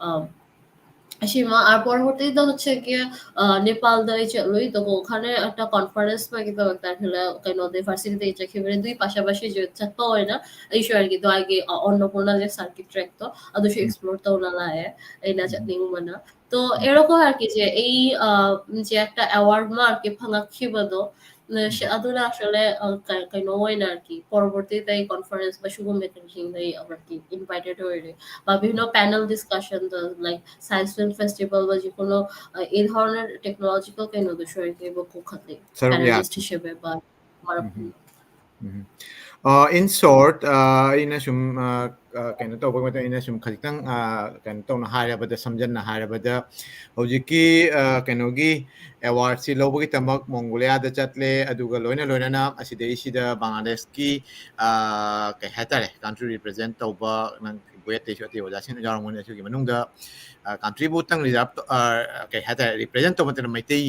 ꯑ, ꯑꯁꯤꯃ, ꯑꯥꯔ, ꯄꯔꯕꯔꯇꯤꯗ ꯍꯣꯠꯁꯦ ꯀꯤ, ꯑ, ꯅꯦꯄꯥꯜꯗ ꯑꯩ ꯆꯠꯂꯨꯏ, ꯇꯣꯀꯣ ꯈꯔ ꯑꯦꯛꯇ conference ꯑꯃꯒꯤꯗꯃꯛꯇ ꯈꯔ ꯀꯩꯅꯣꯗ varsity ꯗ ꯆꯠꯈꯤꯕꯅꯦ꯫ ꯑꯗꯨꯒꯤ ꯄꯥꯁꯥ ꯄꯥꯁꯤꯁꯨ ꯆꯠꯄ ꯑꯣꯏꯅ ꯑꯩꯁꯨ ꯑꯥꯔ ꯀꯦ ꯑꯗꯨꯋꯥꯏꯒꯤ, ꯑ, ꯑꯟꯅꯄꯨꯔꯅꯥꯒꯤ circuit track ꯇꯣ ꯑꯗꯨꯁꯨ ꯎꯝ꯫ explore ꯇꯧꯅ ꯂꯥꯛꯑꯦ ꯑꯩꯅ ꯎꯝ꯫ ꯆꯠꯅꯤꯡꯕꯅ꯫ ꯇꯣ, ꯎꯝ꯫ ꯑꯦꯔꯣꯀꯣ ꯑꯥꯔ ꯀꯦ ꯖꯦ ꯑꯩ, ꯑ, ꯖꯦ ꯑꯦꯛꯇ award ꯑꯃ ꯑꯥꯔ ꯀꯦ ꯐꯪꯉꯛꯈꯤꯕꯗꯣ, ꯑꯗꯨꯅ actually ꯀꯩꯅꯣ ꯑꯣꯏꯅ ꯄꯔꯕꯔꯇꯤꯗ ꯑꯩ ꯀꯣꯟꯐꯔꯦꯟꯁ ꯃꯁꯤꯒꯨꯝꯕ ꯀꯩꯅꯣꯁꯤꯡꯗ ꯑꯩ ꯑꯃꯨꯛꯇꯤ ꯏꯟꯚꯥꯏꯇꯦꯠ ꯑꯣꯏꯔꯦ꯫ ꯕꯥꯕꯤꯅꯣ ꯄꯦꯅꯦꯜ ꯗꯤꯁꯀꯁꯟꯗ ꯂꯥꯏꯛ ꯁꯥꯏꯟꯁ ꯐꯤꯜꯝ ꯐꯦꯁꯇꯤꯚꯦꯜ ꯍꯧꯖꯤꯛ ꯀꯩꯅꯣ ꯑꯦ ꯍꯣꯔꯅ ꯇꯦꯛꯅꯣꯂꯣꯖꯤꯀꯦꯜ ꯀꯩꯅꯣꯗꯁꯨ ꯑꯩ ꯀꯩꯕ ꯀꯣꯛꯈꯠꯂꯦ꯫ ꯁꯔꯨꯛ ꯌꯥ- ꯄꯦꯅꯦꯂꯤꯁ ꯁꯦꯝꯃꯦꯕ꯫ ꯎꯝ꯫ ꯑ, in short, ꯑ, ꯑꯩꯅ ꯁꯨꯝ, ꯑ, ꯑ, ꯀꯩꯅꯣ ꯇꯧꯕ ꯃꯇꯝꯗ ꯑꯩꯅ ꯁꯨꯝ ꯈꯖꯤꯛꯇꯪ, ꯑ, ꯀꯩꯅꯣ ꯇꯧꯅ ꯍꯥꯏꯔꯕꯗ, ꯁꯝꯖꯟꯅ ꯍꯥꯏꯔꯕꯗ, ꯍꯧꯖꯤꯛꯀꯤ, ꯑ, ꯀꯩꯅꯣꯒꯤ ꯑꯦꯋꯥꯔꯗꯁꯤ ꯂꯧꯕꯒꯤꯗꯃꯛ ꯃꯣꯡꯒꯣꯂꯤꯌꯥꯗ ꯆꯠꯂꯦ, ꯑꯗꯨꯒ ꯂꯣꯏꯅ ꯂꯣꯏꯅꯅ ꯑꯁꯤꯗꯩꯁꯤꯗ ꯕꯪꯒ꯭ꯂꯥꯗꯦꯁꯀꯤ, ꯑ, ꯀꯩ ꯍꯥꯏꯇꯥꯔꯦ, ꯀꯟꯇ꯭ꯔꯤ ꯔꯤꯄ꯭ꯔꯖꯦꯟ ꯇꯧꯕ, ꯅꯪ ꯕꯨꯌꯦꯠꯇꯩꯁꯨ ꯑꯇꯩ ꯑꯣꯖꯥꯁꯤꯡ ꯌꯥꯎꯔꯝꯒꯅꯤ꯫ ꯑꯁꯤꯒꯤ ꯃꯅꯨꯡꯗ, ꯑ, ꯀꯟꯇ꯭ꯔꯤꯕꯨꯇꯪ ꯔꯤꯖꯥꯔꯞ ꯇꯧ-, ꯑ, ꯀꯩ ꯍꯥꯏꯇꯥꯔꯦ, ꯔꯤꯄ꯭ꯔꯖꯦꯟ ꯇꯧꯕ ꯅꯠꯇꯅ ꯃꯩꯇꯩ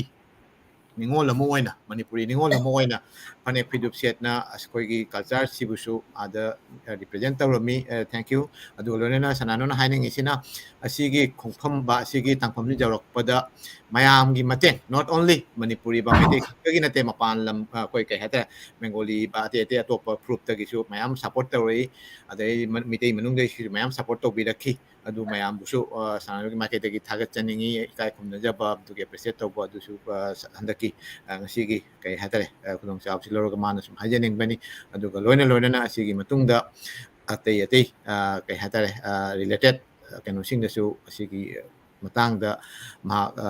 ꯅꯤꯉꯣꯜ ꯑꯃ ꯑꯣꯏꯅ, ꯃꯅꯤꯄꯨꯔꯤ ꯅꯤꯉꯣꯜ ꯑꯃ ꯑꯣꯏꯅ ꯐꯅꯦꯛ ꯐꯤꯗꯨꯞ ꯁꯦꯠꯅ ꯑꯩꯈꯣꯏꯒꯤ ꯀꯜꯆꯔꯁꯤꯕꯨꯁꯨ ꯑꯥꯗ ꯔꯤꯄ꯭ꯔꯖꯦꯟ ꯇꯧꯔꯝꯃꯤ꯫ ꯑ, thank you꯫ ꯑꯗꯨꯒ ꯂꯣꯏꯅꯅ ꯁꯅꯥꯅꯨꯅ ꯍꯥꯏꯅꯤꯡꯉꯤꯁꯤꯅ, ꯑꯁꯤꯒꯤ ꯈꯣꯡꯐꯝ ꯕꯥ ꯑꯁꯤꯒꯤ ꯇꯥꯡꯐꯝꯁꯤ ꯌꯧꯔꯛꯄꯗ ꯃꯌꯥꯝꯒꯤ ꯃꯇꯦꯡ, not only ꯃꯅꯤꯄꯨꯔꯤ ꯕꯥ ꯃꯩꯇꯩ ꯈꯛꯇꯒꯤ ꯅꯠꯇꯦ, ꯃꯄꯥꯟ ꯂꯝ, ꯑ, ꯑꯩꯈꯣꯏ ꯀꯩ ꯍꯥꯏꯇꯥꯔꯦ, ꯕꯦꯡꯒꯣꯂꯤ ꯕꯥ ꯑꯇꯩ ꯑꯇꯩ ꯑꯇꯣꯞꯄ ꯐꯨꯔꯨꯞꯇꯒꯤꯁꯨ ꯃꯌꯥꯝ ꯁꯞꯄꯣꯔꯠ ꯇꯧꯔꯛꯏ, ꯑꯗꯩ ꯃ-, ꯃꯩꯇꯩ ꯃꯅꯨꯡꯗꯒꯤꯁꯨ ꯃꯌꯥꯝ ꯁꯞꯄꯣꯔꯠ ꯇꯧꯕꯤꯔꯛꯈꯤ꯫ ꯑꯗꯨ ꯃꯌꯥꯝꯕꯨꯁꯨ, ꯑ, ꯁꯅꯥꯅꯨꯒꯤ ꯃꯥꯏꯀꯩꯗꯒꯤ ꯊꯥꯒꯠꯆꯅꯤꯡꯉꯤ, ꯏꯀꯥꯏ ꯈꯨꯝꯅꯖꯕ, ꯑꯗꯨꯒꯤ ꯑꯦꯄ꯭ꯔꯤꯁꯤꯌꯦꯠ ꯇꯧꯕ ꯑꯗꯨꯁꯨ, ꯑ, ꯁ-, ꯍꯟꯗꯛꯀꯤ, ꯑ, ꯉꯁꯤꯒꯤ ꯀꯩ ꯍꯥꯏꯇꯥꯔꯦ, ꯑ, ꯈꯨꯗꯣꯡꯆꯥꯕꯁꯤ ꯂꯧꯔꯒ ꯃꯥꯅ ꯁꯨꯝ ꯍꯥꯏꯖꯅꯤꯡꯕꯅꯤ꯫ ꯑꯗꯨꯒ ꯂꯣꯏꯅ ꯂꯣꯏꯅꯅ ꯑꯁꯤꯒꯤ ꯃꯇꯨꯡꯗ ꯑꯇꯩ ꯑꯇꯩ, ꯑ, ꯀꯩ ꯍꯥꯏꯇꯥꯔꯦ, ꯑ, ꯔꯤꯂꯦꯇꯦꯠ, ꯑ, ꯀꯩꯅꯣꯁꯤꯡꯗꯁꯨ ꯑꯁꯤꯒꯤ ꯃꯇꯥꯡꯗ ꯃꯍꯥꯛ, ꯑ,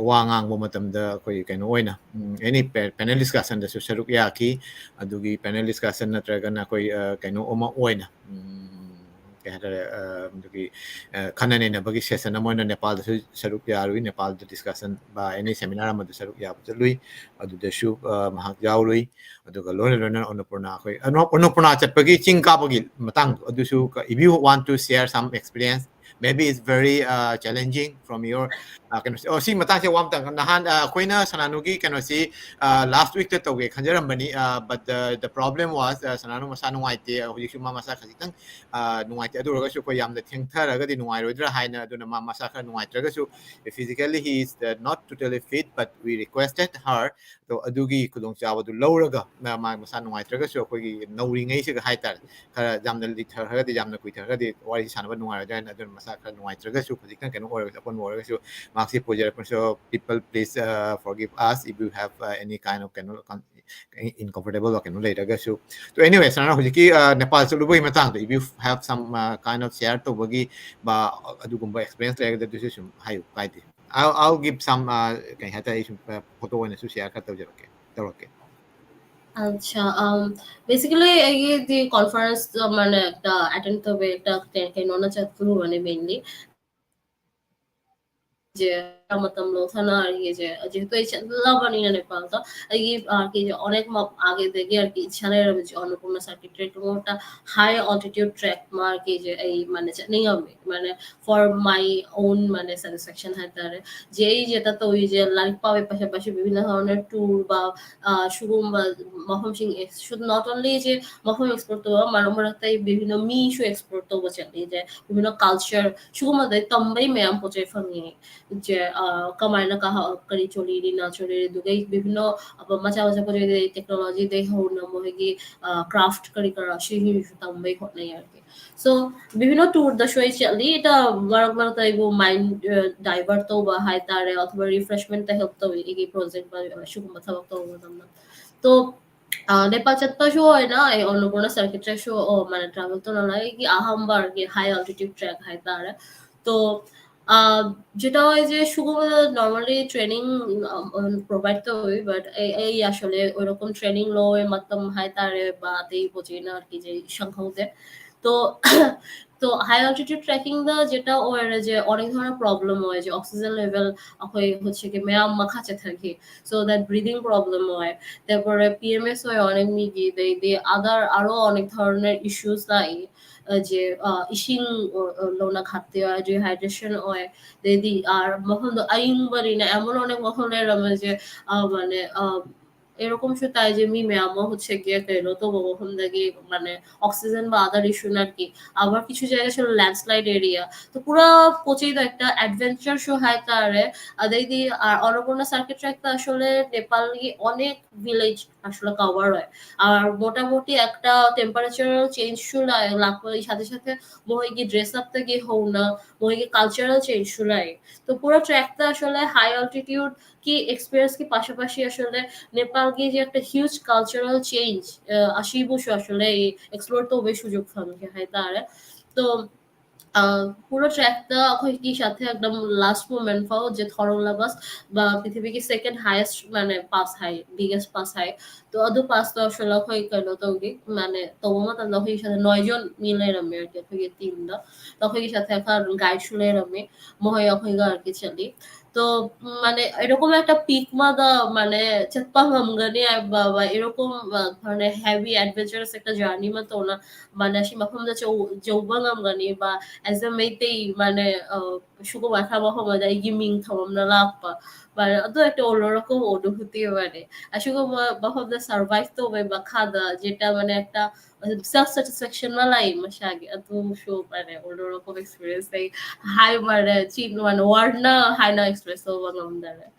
ꯋꯥ ꯉꯥꯡꯕ ꯃꯇꯝꯗ ꯑꯩꯈꯣꯏ ꯀꯩꯅꯣ ꯑꯣꯏꯅ, ꯎꯝ, any pa-, ꯄꯦꯅꯦꯜ ꯗꯤꯁꯀꯁꯟꯗꯁꯨ ꯁꯔꯨꯛ ꯌꯥꯈꯤ꯫ ꯑꯗꯨꯒꯤ ꯄꯦꯅꯦꯜ ꯗꯤꯁꯀꯁꯟ ꯅꯠꯇ꯭ꯔꯒꯅ ꯑꯩꯈꯣꯏ, ꯑ, ꯀꯩꯅꯣ ꯑꯃ ꯑꯣꯏꯅ, ꯎꯝ, ꯀꯩ ꯍꯥꯏꯇꯥꯔꯦ, ꯑ, ꯑꯗꯨꯒꯤ, ꯑ, ꯈꯟꯅ ꯅꯩꯅꯕꯒꯤ ꯁꯦꯁꯟ ꯑꯃ ꯑꯣꯏꯅ ꯅꯦꯄꯥꯜꯗꯁꯨ ꯁꯔꯨꯛ ꯌꯥꯔꯨꯏ꯫ ꯅꯦꯄꯥꯜꯗ ꯗꯤꯁꯀꯁꯟ ꯕꯥ ꯑꯦꯅꯤ ꯁꯦꯃꯤꯅꯥꯔ ꯑꯃꯗ ꯁꯔꯨꯛ ꯌꯥꯕ ꯆꯠꯂꯨꯏ꯫ ꯑꯗꯨꯗꯁꯨ, ꯑ, ꯃꯍꯥꯛ ꯌꯥꯎꯔꯨꯏ꯫ ꯑꯗꯨꯒ ꯂꯣꯏꯅ ꯂꯣꯏꯅꯅ ꯑꯟꯅꯄꯨꯔꯅꯥ, ꯑꯩꯈꯣꯏ ꯑꯟꯅ-, ꯑꯟꯅꯄꯨꯔꯅꯥ ꯆꯠꯄꯒꯤ ꯆꯤꯡ ꯀꯥꯕꯒꯤ ꯃꯇꯥꯡꯗꯣ, ꯑꯗꯨꯁꯨ ꯀ-, if you want to share some experience, maybe it's very, uh, challenging from your, uh, ꯀꯩꯅꯣꯁꯦ꯫ ꯑꯣ, ꯁꯤ ꯃꯇꯥꯡꯁꯦ ꯋꯥ ꯑꯃꯇꯪ, ꯅꯍꯥꯟ, ꯑ, ꯑꯩꯈꯣꯏꯅ ꯁꯅꯥꯅꯨꯒꯤ ꯀꯩꯅꯣꯁꯤ, ꯑ, ꯂꯥꯁ ꯋꯤꯛꯇ ꯇꯧꯒꯦ ꯈꯟꯖꯔꯝꯕꯅꯤ, ꯑ, but the, the problem was, ꯑ, ꯁꯅꯥꯅꯨ ꯃꯁꯥ ꯅꯨꯡꯉꯥꯏꯇꯦ, ꯍꯧꯖꯤꯛꯁꯨ ꯃꯥ ꯃꯁꯥ ꯈꯖꯤꯛꯇꯪ, ꯑ, ꯅꯨꯡꯉꯥꯏꯇꯦ꯫ ꯑꯗꯨ ꯑꯣꯏꯔꯒꯁꯨ ꯑꯩꯈꯣꯏ ꯌꯥꯝꯅ ꯊꯦꯡꯊꯔꯒꯗꯤ ꯅꯨꯡꯉꯥꯏꯔꯣꯏꯗ꯭ꯔꯥ ꯍꯥꯏꯅ, ꯑꯗꯨꯅ ꯃꯥ ꯃꯁꯥ ꯈꯔ ꯅꯨꯡꯉꯥꯏꯇ꯭ꯔꯒꯁꯨ, physically he is, uh, not totally fit, but we requested her, ꯑꯗꯣ ꯑꯗꯨꯒꯤ ꯈꯨꯗꯣꯡꯆꯥꯕꯗꯨ ꯂꯧꯔꯒ, ꯃꯥ, ꯃꯥ ꯃꯁꯥ ꯅꯨꯡꯉꯥꯏꯇ꯭ꯔꯒꯁꯨ ꯑꯩꯈꯣꯏꯒꯤ ꯅꯧꯔꯤꯉꯩꯁꯤꯒ ꯍꯥꯏꯇꯥꯔꯦ, ꯈꯔ ꯌꯥꯝꯅ ꯂꯤꯊꯈ꯭ꯔꯒꯗꯤ, ꯌꯥꯝꯅ ꯀꯨꯏꯊꯈ꯭ꯔꯒꯗꯤ ꯋꯥꯔꯤ ꯁꯥꯟꯅꯕ ꯅꯨꯡꯉꯥꯏꯔꯣꯏꯗ꯭ꯔꯥ ꯍꯥꯏꯅ, ꯑꯗꯨꯅ ꯃꯁꯥ ꯈꯔ ꯅꯨꯡꯉꯥꯏꯇ꯭ꯔꯒꯁꯨ, ꯈꯖꯤꯛꯇꯪ ꯀꯩꯅꯣ ꯑꯣꯏꯔꯒꯁꯨ, ꯑꯄꯣꯟꯕ ꯑꯣꯏꯔꯒꯁꯨ, ꯃꯍꯥꯛꯁꯤ ꯄꯨꯖꯔꯛꯄꯅꯤ꯫ So people, please, uh, forgive us if you have, uh, any kind of ꯀꯩꯅꯣ, con-, inconfortable or ꯀꯩꯅꯣ ꯂꯩꯔꯒꯁꯨ꯫ So anyway, ꯁꯅꯥ, ꯍꯧꯖꯤꯛꯀꯤ, uh, ꯅꯦꯄꯥꯜ ꯆꯠꯂꯨꯕꯒꯤ ꯃꯇꯥꯡꯗꯣ, if you have some, uh, kind of share ꯇꯧꯕꯒꯤ ꯕ-, ꯑꯗꯨꯒꯨꯝꯕ experience ꯂꯩꯔꯒꯗꯤ ꯑꯗꯨꯁꯨ ꯁꯨꯝ ꯍꯥꯏꯌꯨ, ꯀꯥꯏꯗꯦ꯫ I'll, I'll give some, uh, ꯀꯩ ꯍꯥꯏꯇꯥꯔꯦ, ꯑꯩ ꯁꯨꯝ, uh, photo ꯑꯣꯏꯅꯁꯨ share ꯈꯔ ꯇꯧꯖꯔꯛꯀꯦ, ꯇꯧꯔꯛꯀꯦ꯫ ꯑꯠꯆꯥ, um, basically ꯑꯩꯒꯤꯗꯤ conference ꯑꯃꯅ ꯑꯦꯛꯇ attend ꯇꯧꯕ ꯑꯦꯛꯇ ꯀꯩ-, ꯀꯩꯅꯣꯅ ꯆꯠꯂꯨꯕꯅꯦ mainly꯫ যে আমার তমলো থানা আর কি যে, যেহেতু এই চে-, লাভানি না নেপাল তো, এই আর কি যে অনেক ম-, আগে থেকে আর কি ইচ্ছা নেই যে অন্নপূর্ণা সার্কিট ট্রেক এবং একটা high altitude trek মা আর কি যে এই মানে যে নেই আমি, মানে for my own মানে satisfaction হয় তার। যে এই যেটা তো ওই যে লাইফ পাওয়ার পাশাপাশি বিভিন্ন ধরনের ট্যুর বা, আহ, শুভম বা মহম সিং এক্স-, শুধু not only যে মহম এক্সপ্লোর তো, মানে আমরা তাই বিভিন্ন মিশু এক্সপ্লোর তো বলছেন, এই যে বিভিন্ন কালচার, ꯁꯤꯒꯨꯝꯕꯗꯩ ꯇꯝꯕꯩ ꯃꯌꯥꯝ ꯄꯣꯠ ꯆꯩ ꯐꯪꯉꯦ꯫ ꯖꯦ, ꯑ, ꯀꯃꯥꯏꯅ ꯀꯥ-, ꯀꯔꯤ ꯆꯣꯂꯤꯔꯤ, ꯅꯥ ꯆꯣꯂꯤꯔꯤ, ꯑꯗꯨꯒꯩ ꯕꯤꯚꯤꯟꯅ, ꯑ, ꯃꯆꯥ ꯃꯆꯥ ꯄꯣꯠ ꯆꯩꯗꯩ ꯇꯦꯛꯅꯣꯂꯣꯖꯤꯗꯩ ꯍꯧꯅ ꯃꯣꯏꯒꯤ, ꯑ, ꯀ꯭ꯔꯥꯐꯠ ꯀꯔꯤ ꯀꯔꯥ ꯁꯤꯒꯤꯁꯨ ꯇꯝꯕꯩ ꯍꯣꯠꯅꯩ ꯍꯥꯏꯔꯒꯦ꯫ So, ꯕꯤꯚꯤꯟꯅ ꯇꯨꯔꯗꯁꯨ ꯑꯩ ꯆꯠꯂꯤ꯫ ꯑꯗ ꯃꯔꯛ ꯃꯔꯛꯇ ꯑꯩꯕꯨ ꯃꯥꯏꯟ, ꯑ, ꯗꯥꯏꯚꯔꯠ ꯇꯧꯕ ꯍꯥꯏꯇꯥꯔꯦ, ꯑꯊꯕ ꯔꯤꯐ꯭ꯔꯦꯁꯃꯦꯟꯠꯇ ꯍꯦꯜꯞ ꯇꯧꯏ ꯑꯩꯒꯤ ꯄ꯭ꯔꯣꯖꯦꯛ, ꯑ, ꯁꯤꯒꯨꯝꯕ ꯊꯕꯛ ꯇꯧꯕ ꯃꯇꯝꯗ꯫ ꯇꯣ, ꯑ, ꯅꯦꯄꯥꯜ ꯆꯠꯄꯁꯨ ꯑꯣꯏꯅ ꯑꯩ ꯑꯟꯅꯄꯨꯔꯅꯥ ꯁꯔꯀꯤꯠ ꯇ꯭ꯔꯦꯛꯁꯨ, ꯑꯣ, ꯃꯥꯅ ꯇ꯭ꯔꯥꯚꯦꯜ ꯇꯧꯅ ꯑꯩꯒꯤ ꯑꯍꯥꯟꯕ ꯑꯣꯏꯔꯒꯦ ꯍꯥꯏ ꯑꯜꯇꯤꯇ꯭ꯌꯨꯠ ꯇ꯭ꯔꯦꯛ ꯍꯥꯏꯇꯥꯔꯦ꯫ ꯇꯣ, ꯑ, ꯖꯤꯇꯥ ꯍꯣꯏꯁꯦ ꯁꯤꯒꯨꯝꯕꯗ normally training, ꯑ, ꯑ, provide ꯇꯧꯏ, but ꯑꯩ, ꯑꯩ actually ꯑꯣꯏꯔꯣꯀꯝ training ꯂꯧꯋꯦ ꯃꯇꯝ ꯍꯥꯏꯇꯥꯔꯦ, ꯕꯥ ꯑꯇꯩ ꯄꯣꯠ ꯆꯩꯅ ꯀꯤꯖꯩ ꯁꯪꯍꯧꯗꯦ꯫ ꯇꯣ, ꯇꯣ high altitude trekking ꯗ ꯖꯤꯇꯥ ꯑꯣꯏꯔꯁꯦ ꯑꯣꯔꯦꯡ ꯊꯣꯛꯅ problem ꯑꯣꯏꯁꯦ, oxygen level ꯑꯩꯈꯣꯏ ꯍꯧꯖꯤꯛꯀꯤ ꯃꯌꯥꯝ ꯃꯈꯥ ꯆꯠꯊꯈꯤ꯫ So that breathing problem ꯑꯣꯏ, তারপরে পি এম এস হয় অনেক মিগি, they, they other আরো অনেক ধরনের ইস্যুস লাই, আহ, যে, আহ, ইশিং, আহ, আহ, লোনা খাতে হয়, ডিহাইড্রেশন হয়, they, they আর মহল আইং বারি না, এমন অনেক মহল এর আমার যে, আহ, মানে, আহ, এরকম শুধু তাই যে মি ম্যামও হচ্ছে গিয়ে কেন তো বাবা ওখান থেকে মানে অক্সিজেন বা আদার ইস্যু আর কি। আবার কিছু জায়গা ছিল ল্যান্ডস্লাইড এরিয়া। তো পুরো পচেই তো একটা অ্যাডভেঞ্চার শো হয় তারে। আর এই দি-, আর অন্নপূর্ণা সার্কিট ট্র্যাক তো আসলে নেপালি অনেক ভিলেজ আসলে কভার হয়। আর মোটামুটি একটা টেম্পারেচারাল চেঞ্জ শুলাই লাগবে, এই সাথে সাথে মহিগি ড্রেস আপ থেকে হোক না, মহিগি কালচারাল চেঞ্জ শুলাই। তো পুরো ট্র্যাকটা আসলে হাই অল্টিটিউড কি এক্সপিরিয়েন্স কি পাশাপাশি আসলে নেপাল গিয়ে যে একটা হিউজ কালচারাল চেঞ্জ আসি বসে আসলে এই এক্সপ্লোর তো বেশ সুযোগ ফামকে হয় তারে। তো আহ, পুরো ট্র্যাকটা হয় কি সাথে একদম লাস্ট মোমেন্ট পাও যে থরংলা পাস বা পৃথিবী কি সেকেন্ড হায়েস্ট মানে পাস হাই, বিগেস্ট পাস হাই। তো আদু পাস তো আসলে হয় কেন তো কি মানে তো মা তার লগে সাথে নয়জন মিলে রামে আর কি, হয় টিম দা। তখন কি সাথে এখন গাইড শুনে রামে মহয় এখন আর কি চলি। তো উম, মানে এরকম একটা পিক মাদা মানে চেতপা হামগানি আর বা বা এরকম আহ, ধরনের হেভি অ্যাডভেঞ্চারাস একটা জার্নি মতো না। মানে সে মাফম যাচ্ছে যৌবাং আমগানি বা অ্যাজ এ মেইতেই মানে আহ, শুকো বাসা মাফম যায় গিমিং থামাম না লাপা। মানে অত একটা অন্যরকম অনুভূতি। মানে আর শুকো মাফম দা সার্ভাইভ তো হবে বা খাদা যেটা মানে একটা সেলফ স্যাটিসফ্যাকশন না লাই মাসে আগে এত শো মানে অন্যরকম এক্সপিরিয়েন্স এই হাই মানে চিন মানে ওয়ার্ড না হাই না এক্সপ্রেস তো বাংলাম দাঁড়ায়।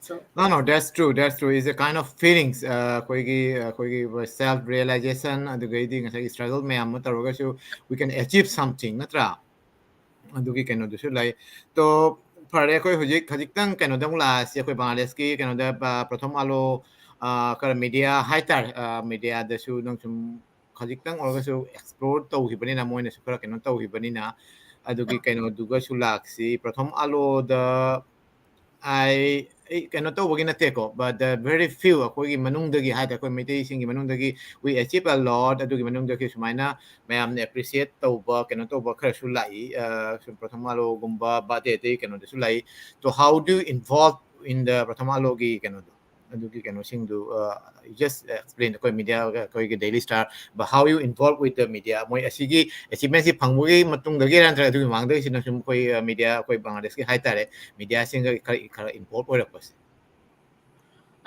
So No, no, that's true. That's true. It's a kind of feelings. ꯑꯩꯈꯣꯏꯒꯤ ꯑꯩꯈꯣꯏꯒꯤ self realization ꯑꯗꯨꯒꯩꯗꯤ ꯉꯁꯥꯏꯒꯤ struggle ꯃꯌꯥꯝ ꯑꯃ ꯇꯧꯔꯒꯁꯨ we can achieve something, ꯅꯠꯇ꯭ꯔꯥ? ꯑꯗꯨꯒꯤ ꯀꯩꯅꯣꯗꯨꯁꯨ ꯂꯩ꯫ ꯇꯣ ꯐꯔꯦ, ꯑꯩꯈꯣꯏ ꯍꯧꯖꯤꯛ ꯈꯖꯤꯛꯇꯪ ꯀꯩꯅꯣꯗ ꯑꯃꯨꯛ ꯂꯥꯛꯑꯁꯤ꯫ ꯑꯩꯈꯣꯏ ꯕꯪꯒ꯭ꯂꯥꯗꯦꯁꯀꯤ ꯀꯩꯅꯣꯗ ꯄ- ꯄ꯭ꯔথম আলো, ꯑ, ꯈꯔ ꯃꯦꯗꯤꯌꯥ ꯍꯥꯏꯇꯥꯔꯦ, ꯑ, ꯃꯦꯗꯤꯌꯥꯗꯁꯨ ꯅꯪ ꯁꯨꯝ ꯈꯖꯤꯛꯇꯪ ꯑꯣꯏꯔꯒꯁꯨ ꯑꯦꯛꯁꯄ꯭ꯂꯣꯔ ꯇꯧꯈꯤꯕꯅꯤꯅ, ꯃꯣꯏꯅꯁꯨ ꯈꯔ ꯀꯩꯅꯣ ꯇꯧꯈꯤꯕꯅꯤꯅ, ꯑꯗꯨꯒꯤ ꯀꯩꯅꯣꯗꯨꯒꯁꯨ ꯂꯥꯛꯁꯤ꯫ ꯄ꯭ꯔথম আলোꯗ ꯑꯩ ꯑꯩ ꯀꯩꯅꯣ ꯇꯧꯕꯒꯤ ꯅꯠꯇꯦꯀꯣ, but the very few ꯑꯩꯈꯣꯏꯒꯤ ꯃꯅꯨꯡꯗꯒꯤ ꯍꯥꯏꯇꯥꯔꯦ, ꯑꯩꯈꯣꯏ ꯃꯩꯇꯩꯁꯤꯡꯒꯤ ꯃꯅꯨꯡꯗꯒꯤ we achieve a lot, ꯑꯗꯨꯒꯤ ꯃꯅꯨꯡꯗꯒꯤ ꯁꯨꯃꯥꯏꯅ ꯃꯌꯥꯝꯅ ꯑꯦꯄ꯭ꯔꯤꯁꯤꯌꯦꯠ ꯇꯧꯕ ꯀꯩꯅꯣ ꯇꯧꯕ ꯈꯔꯁꯨ ꯂꯥꯛꯏ꯫ ꯑ, ꯁꯨꯝ ꯄ꯭ꯔথꯝ ꯑꯥꯂꯣꯒꯨꯝꯕ ꯕꯥꯇꯦ ꯑꯇꯩ ꯀꯩꯅꯣꯗꯁꯨ ꯂꯥꯛꯏ꯫ So how do you involve in the ꯄ꯭ꯔথꯝ ꯑꯥꯂꯣꯒꯤ ꯀꯩꯅꯣꯗꯣ, ꯑꯗꯨꯒꯤ ꯀꯩꯅꯣꯁꯤꯡꯗꯨ just explain, ꯑꯩꯈꯣꯏ ꯃꯦꯗꯤꯌꯥ ꯑꯩꯈꯣꯏꯒꯤ daily star, but how you involve with the media, ꯃꯣꯏ ꯑꯁꯤꯒꯤ ꯑꯦꯆꯤꯞꯃꯦꯟꯁꯤ ꯐꯪꯕꯒꯤ ꯃꯇꯨꯡꯗꯒꯤꯔ ꯅꯠꯇ꯭ꯔꯒ ꯑꯗꯨꯒꯤ ꯃꯃꯥꯡꯗꯒꯤꯁꯤꯅ ꯁꯨꯝ ꯑꯩꯈꯣꯏ ꯃꯦꯗꯤꯌꯥ ꯑꯩꯈꯣꯏ ꯕꯪꯒ꯭ꯂꯥꯗꯦꯁꯀꯤ ꯍꯥꯏꯇꯥꯔꯦ, ꯃꯦꯗꯤꯌꯥꯁꯤꯡꯒ ꯈꯔ ꯈꯔ ꯏꯟꯚꯣꯜꯕ ꯑꯣꯏꯔꯛꯄꯁꯦ?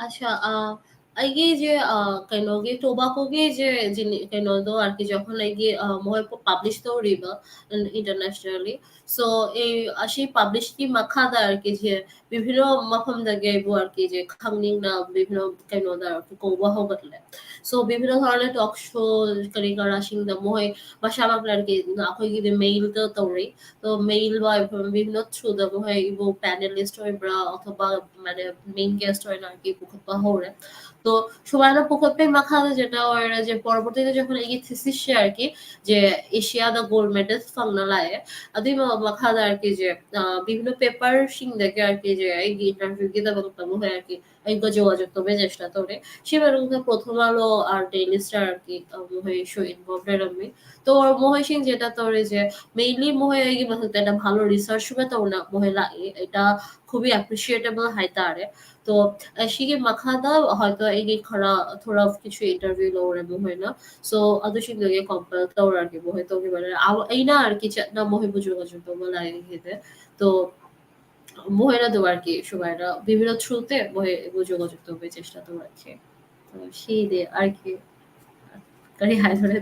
ꯑꯠꯆꯥ, ꯑ, ꯑꯩꯒꯤꯁꯦ, ꯑ, ꯀꯩꯅꯣꯒꯤ, ꯇꯣꯕꯥꯀꯣꯒꯤꯁꯦ ꯖꯤꯅꯤ-, ꯀꯩꯅꯣꯗꯣ, ꯑꯥꯔꯀꯤꯁꯦ ꯑꯩꯈꯣꯏꯅ ꯑꯩꯒꯤ, ꯑ, ꯃꯣꯏ ꯄ-, ꯄꯕ꯭ꯂꯤꯁ ꯇꯧꯔꯤꯕ ꯏꯟ-, ꯏꯟꯇꯔꯅꯦꯁꯅꯦꯜꯂꯤ꯫ ꯁꯣ, ꯑꯦ, ꯑꯁꯤ ꯄꯕ꯭ꯂꯤꯁꯀꯤ ꯃꯈꯥꯗ ꯑꯥꯔꯀꯤꯁꯦ ꯕꯤꯚꯤꯟꯅ ꯃꯐꯝꯗꯒꯤ ꯑꯩꯕꯨ ꯑꯥꯔꯀꯤꯁꯦ ꯈꯪꯅꯤꯡꯅ ꯕꯤꯚꯤꯟꯅ ꯀꯩꯅꯣꯗ ꯀꯧꯕ ꯍꯧꯒꯠꯂꯦ꯫ ꯁꯣ, ꯕꯤꯚꯤꯟꯅ ꯊꯧꯔꯝꯗ ꯇꯣꯛ ꯁꯣ ꯀꯔꯤ ꯀꯔꯥꯁꯤꯡꯗ ꯃꯣꯏ ꯃꯁꯥꯃꯛꯅ ꯑꯥꯔꯀꯤꯅ ꯑꯩꯈꯣꯏꯒꯤꯗꯤ ꯃꯦꯜꯗ ꯇꯧꯔꯤ꯫ ꯇꯣ ꯃꯦꯜ ꯑꯣꯏꯕ ꯕꯤꯚꯤꯟꯅ ꯊ꯭ꯔꯨꯗ ꯃꯣꯏ ꯑꯩꯕꯨ ꯄꯦꯅꯦꯂꯤꯁ ꯑꯣꯏꯕ꯭ꯔꯥ ꯑꯣꯊꯣꯕ ꯃꯥꯅꯦ ꯃꯦꯟ ꯒꯦꯁ ꯑꯣꯏꯅ ꯑꯥꯔꯀꯤ ꯄꯨꯈꯠꯄ ꯍꯧꯔꯦ꯫ ꯇꯣ ꯁꯨꯃꯥꯏꯅ ꯄꯨꯈꯠꯄꯩ ꯃꯈꯥꯗ ꯖꯦꯇꯥ ꯑꯣꯏꯔꯦ, ꯖꯦ ꯄꯔꯕꯔꯇꯤꯗ ꯖꯦ ꯑꯩꯈꯣꯏꯅ ꯑꯩꯒꯤ ꯊꯤꯁꯤꯁꯁꯦ ꯑꯥꯔꯀꯤ ꯖꯦ ꯑꯦꯁꯤꯌꯥꯗ ꯒꯣꯜꯗ ꯃꯦꯗꯜ ꯐꯪꯅ ꯂꯥꯛꯑꯦ꯫ ꯑꯗꯨꯏ ꯃ-, ꯃꯈꯥꯗ ꯑꯥꯔꯀꯤ ꯖꯦ, ꯑ, ꯕꯤꯚꯤꯟꯅ ꯄꯦꯄꯔꯁꯤꯡꯗꯒꯤ ꯑꯥꯔꯀꯤ ꯖꯦ ꯑꯩꯒꯤ ꯏꯟꯇꯔꯚ꯭ꯌꯨꯒꯤꯗꯃꯛꯇ ꯃꯣꯏ ꯑꯥꯔꯀꯤ ꯑꯩꯒ ꯖꯣꯒꯥꯖꯣꯒ ꯇꯧꯕꯩ ꯆꯦꯁꯇꯥ ꯇꯧꯔꯦ꯫ ꯁꯤ ꯃꯅꯨꯡꯗ ꯄ꯭ꯔꯣꯊꯣꯃꯥꯂꯣ ꯑꯥꯔ ꯗꯦꯂꯤ ꯁ꯭ꯇꯥꯔꯒꯤ, ꯑ, ꯃꯈꯣꯏꯁꯨ ꯏꯟꯚꯣꯜꯚ ꯂꯩꯔꯝꯃꯤ꯫ ꯇꯣ ꯃꯈꯣꯏꯁꯤꯡꯁꯤꯗ ꯇꯧꯔꯤꯁꯦ, ꯃꯦꯟꯂꯤ ꯃꯈꯣꯏ ꯑꯩꯒꯤ ꯃꯊꯛꯇ ꯌꯥꯝꯅ ꯚꯥꯂꯣ ꯔꯤꯁꯔꯆ ꯑꯃ ꯇꯧꯅ ꯃꯈꯣꯏ ꯂꯥꯛꯏ꯫ ꯑꯩꯅ ꯈꯨꯕꯤ ꯑꯦꯄ꯭ꯔꯤꯁꯤꯌꯦꯇꯦꯕꯜ ꯍꯥꯏꯇꯥꯔꯦ꯫ ꯇꯣ, ꯑ, ꯁꯤꯒꯤ ꯃꯈꯥꯗ ꯍꯣꯏꯇꯣ ꯑꯩꯒꯤ ꯈꯔ ꯊꯣꯔꯥꯐꯀꯤꯁꯨ ꯏꯟꯇꯔꯚ꯭ꯌꯨ ꯂꯧꯔꯦ ꯃꯈꯣꯏꯅ꯫ ꯁꯣ, ꯑꯗꯨꯁꯤꯡꯗꯨꯒꯤ ꯀꯝꯄꯦꯜ ꯇꯧꯔꯒꯦ ꯃꯈꯣꯏ ꯇꯧꯈꯤꯕꯅꯤꯅ꯫ ꯑ, ꯑꯩꯅ ꯑꯥꯔꯀꯤ ꯆꯠꯅ ꯃꯈꯣꯏꯕꯨ ꯖꯣꯒꯥꯖꯣꯒ ꯇꯧꯕ ꯂꯥꯛꯏ꯫ ꯇꯣ, ꯃꯈꯣꯏꯅ ꯑꯗꯨ ꯑꯥꯔꯀꯤ ꯁꯨꯃꯥꯏꯅ ꯕꯤꯚꯤꯟꯅ ꯊ꯭ꯔꯨꯗ ꯃꯈꯣꯏꯕꯨ ꯖꯣꯒꯥꯖꯣꯒ ꯇꯧꯕꯩ ꯆꯦꯁꯇꯥ ꯇꯧꯔꯛꯈꯤ꯫ ꯁꯤꯗꯤ ꯑꯥꯔꯀꯤ ꯀꯔꯤ ꯍꯥꯏꯗꯣꯔꯦ?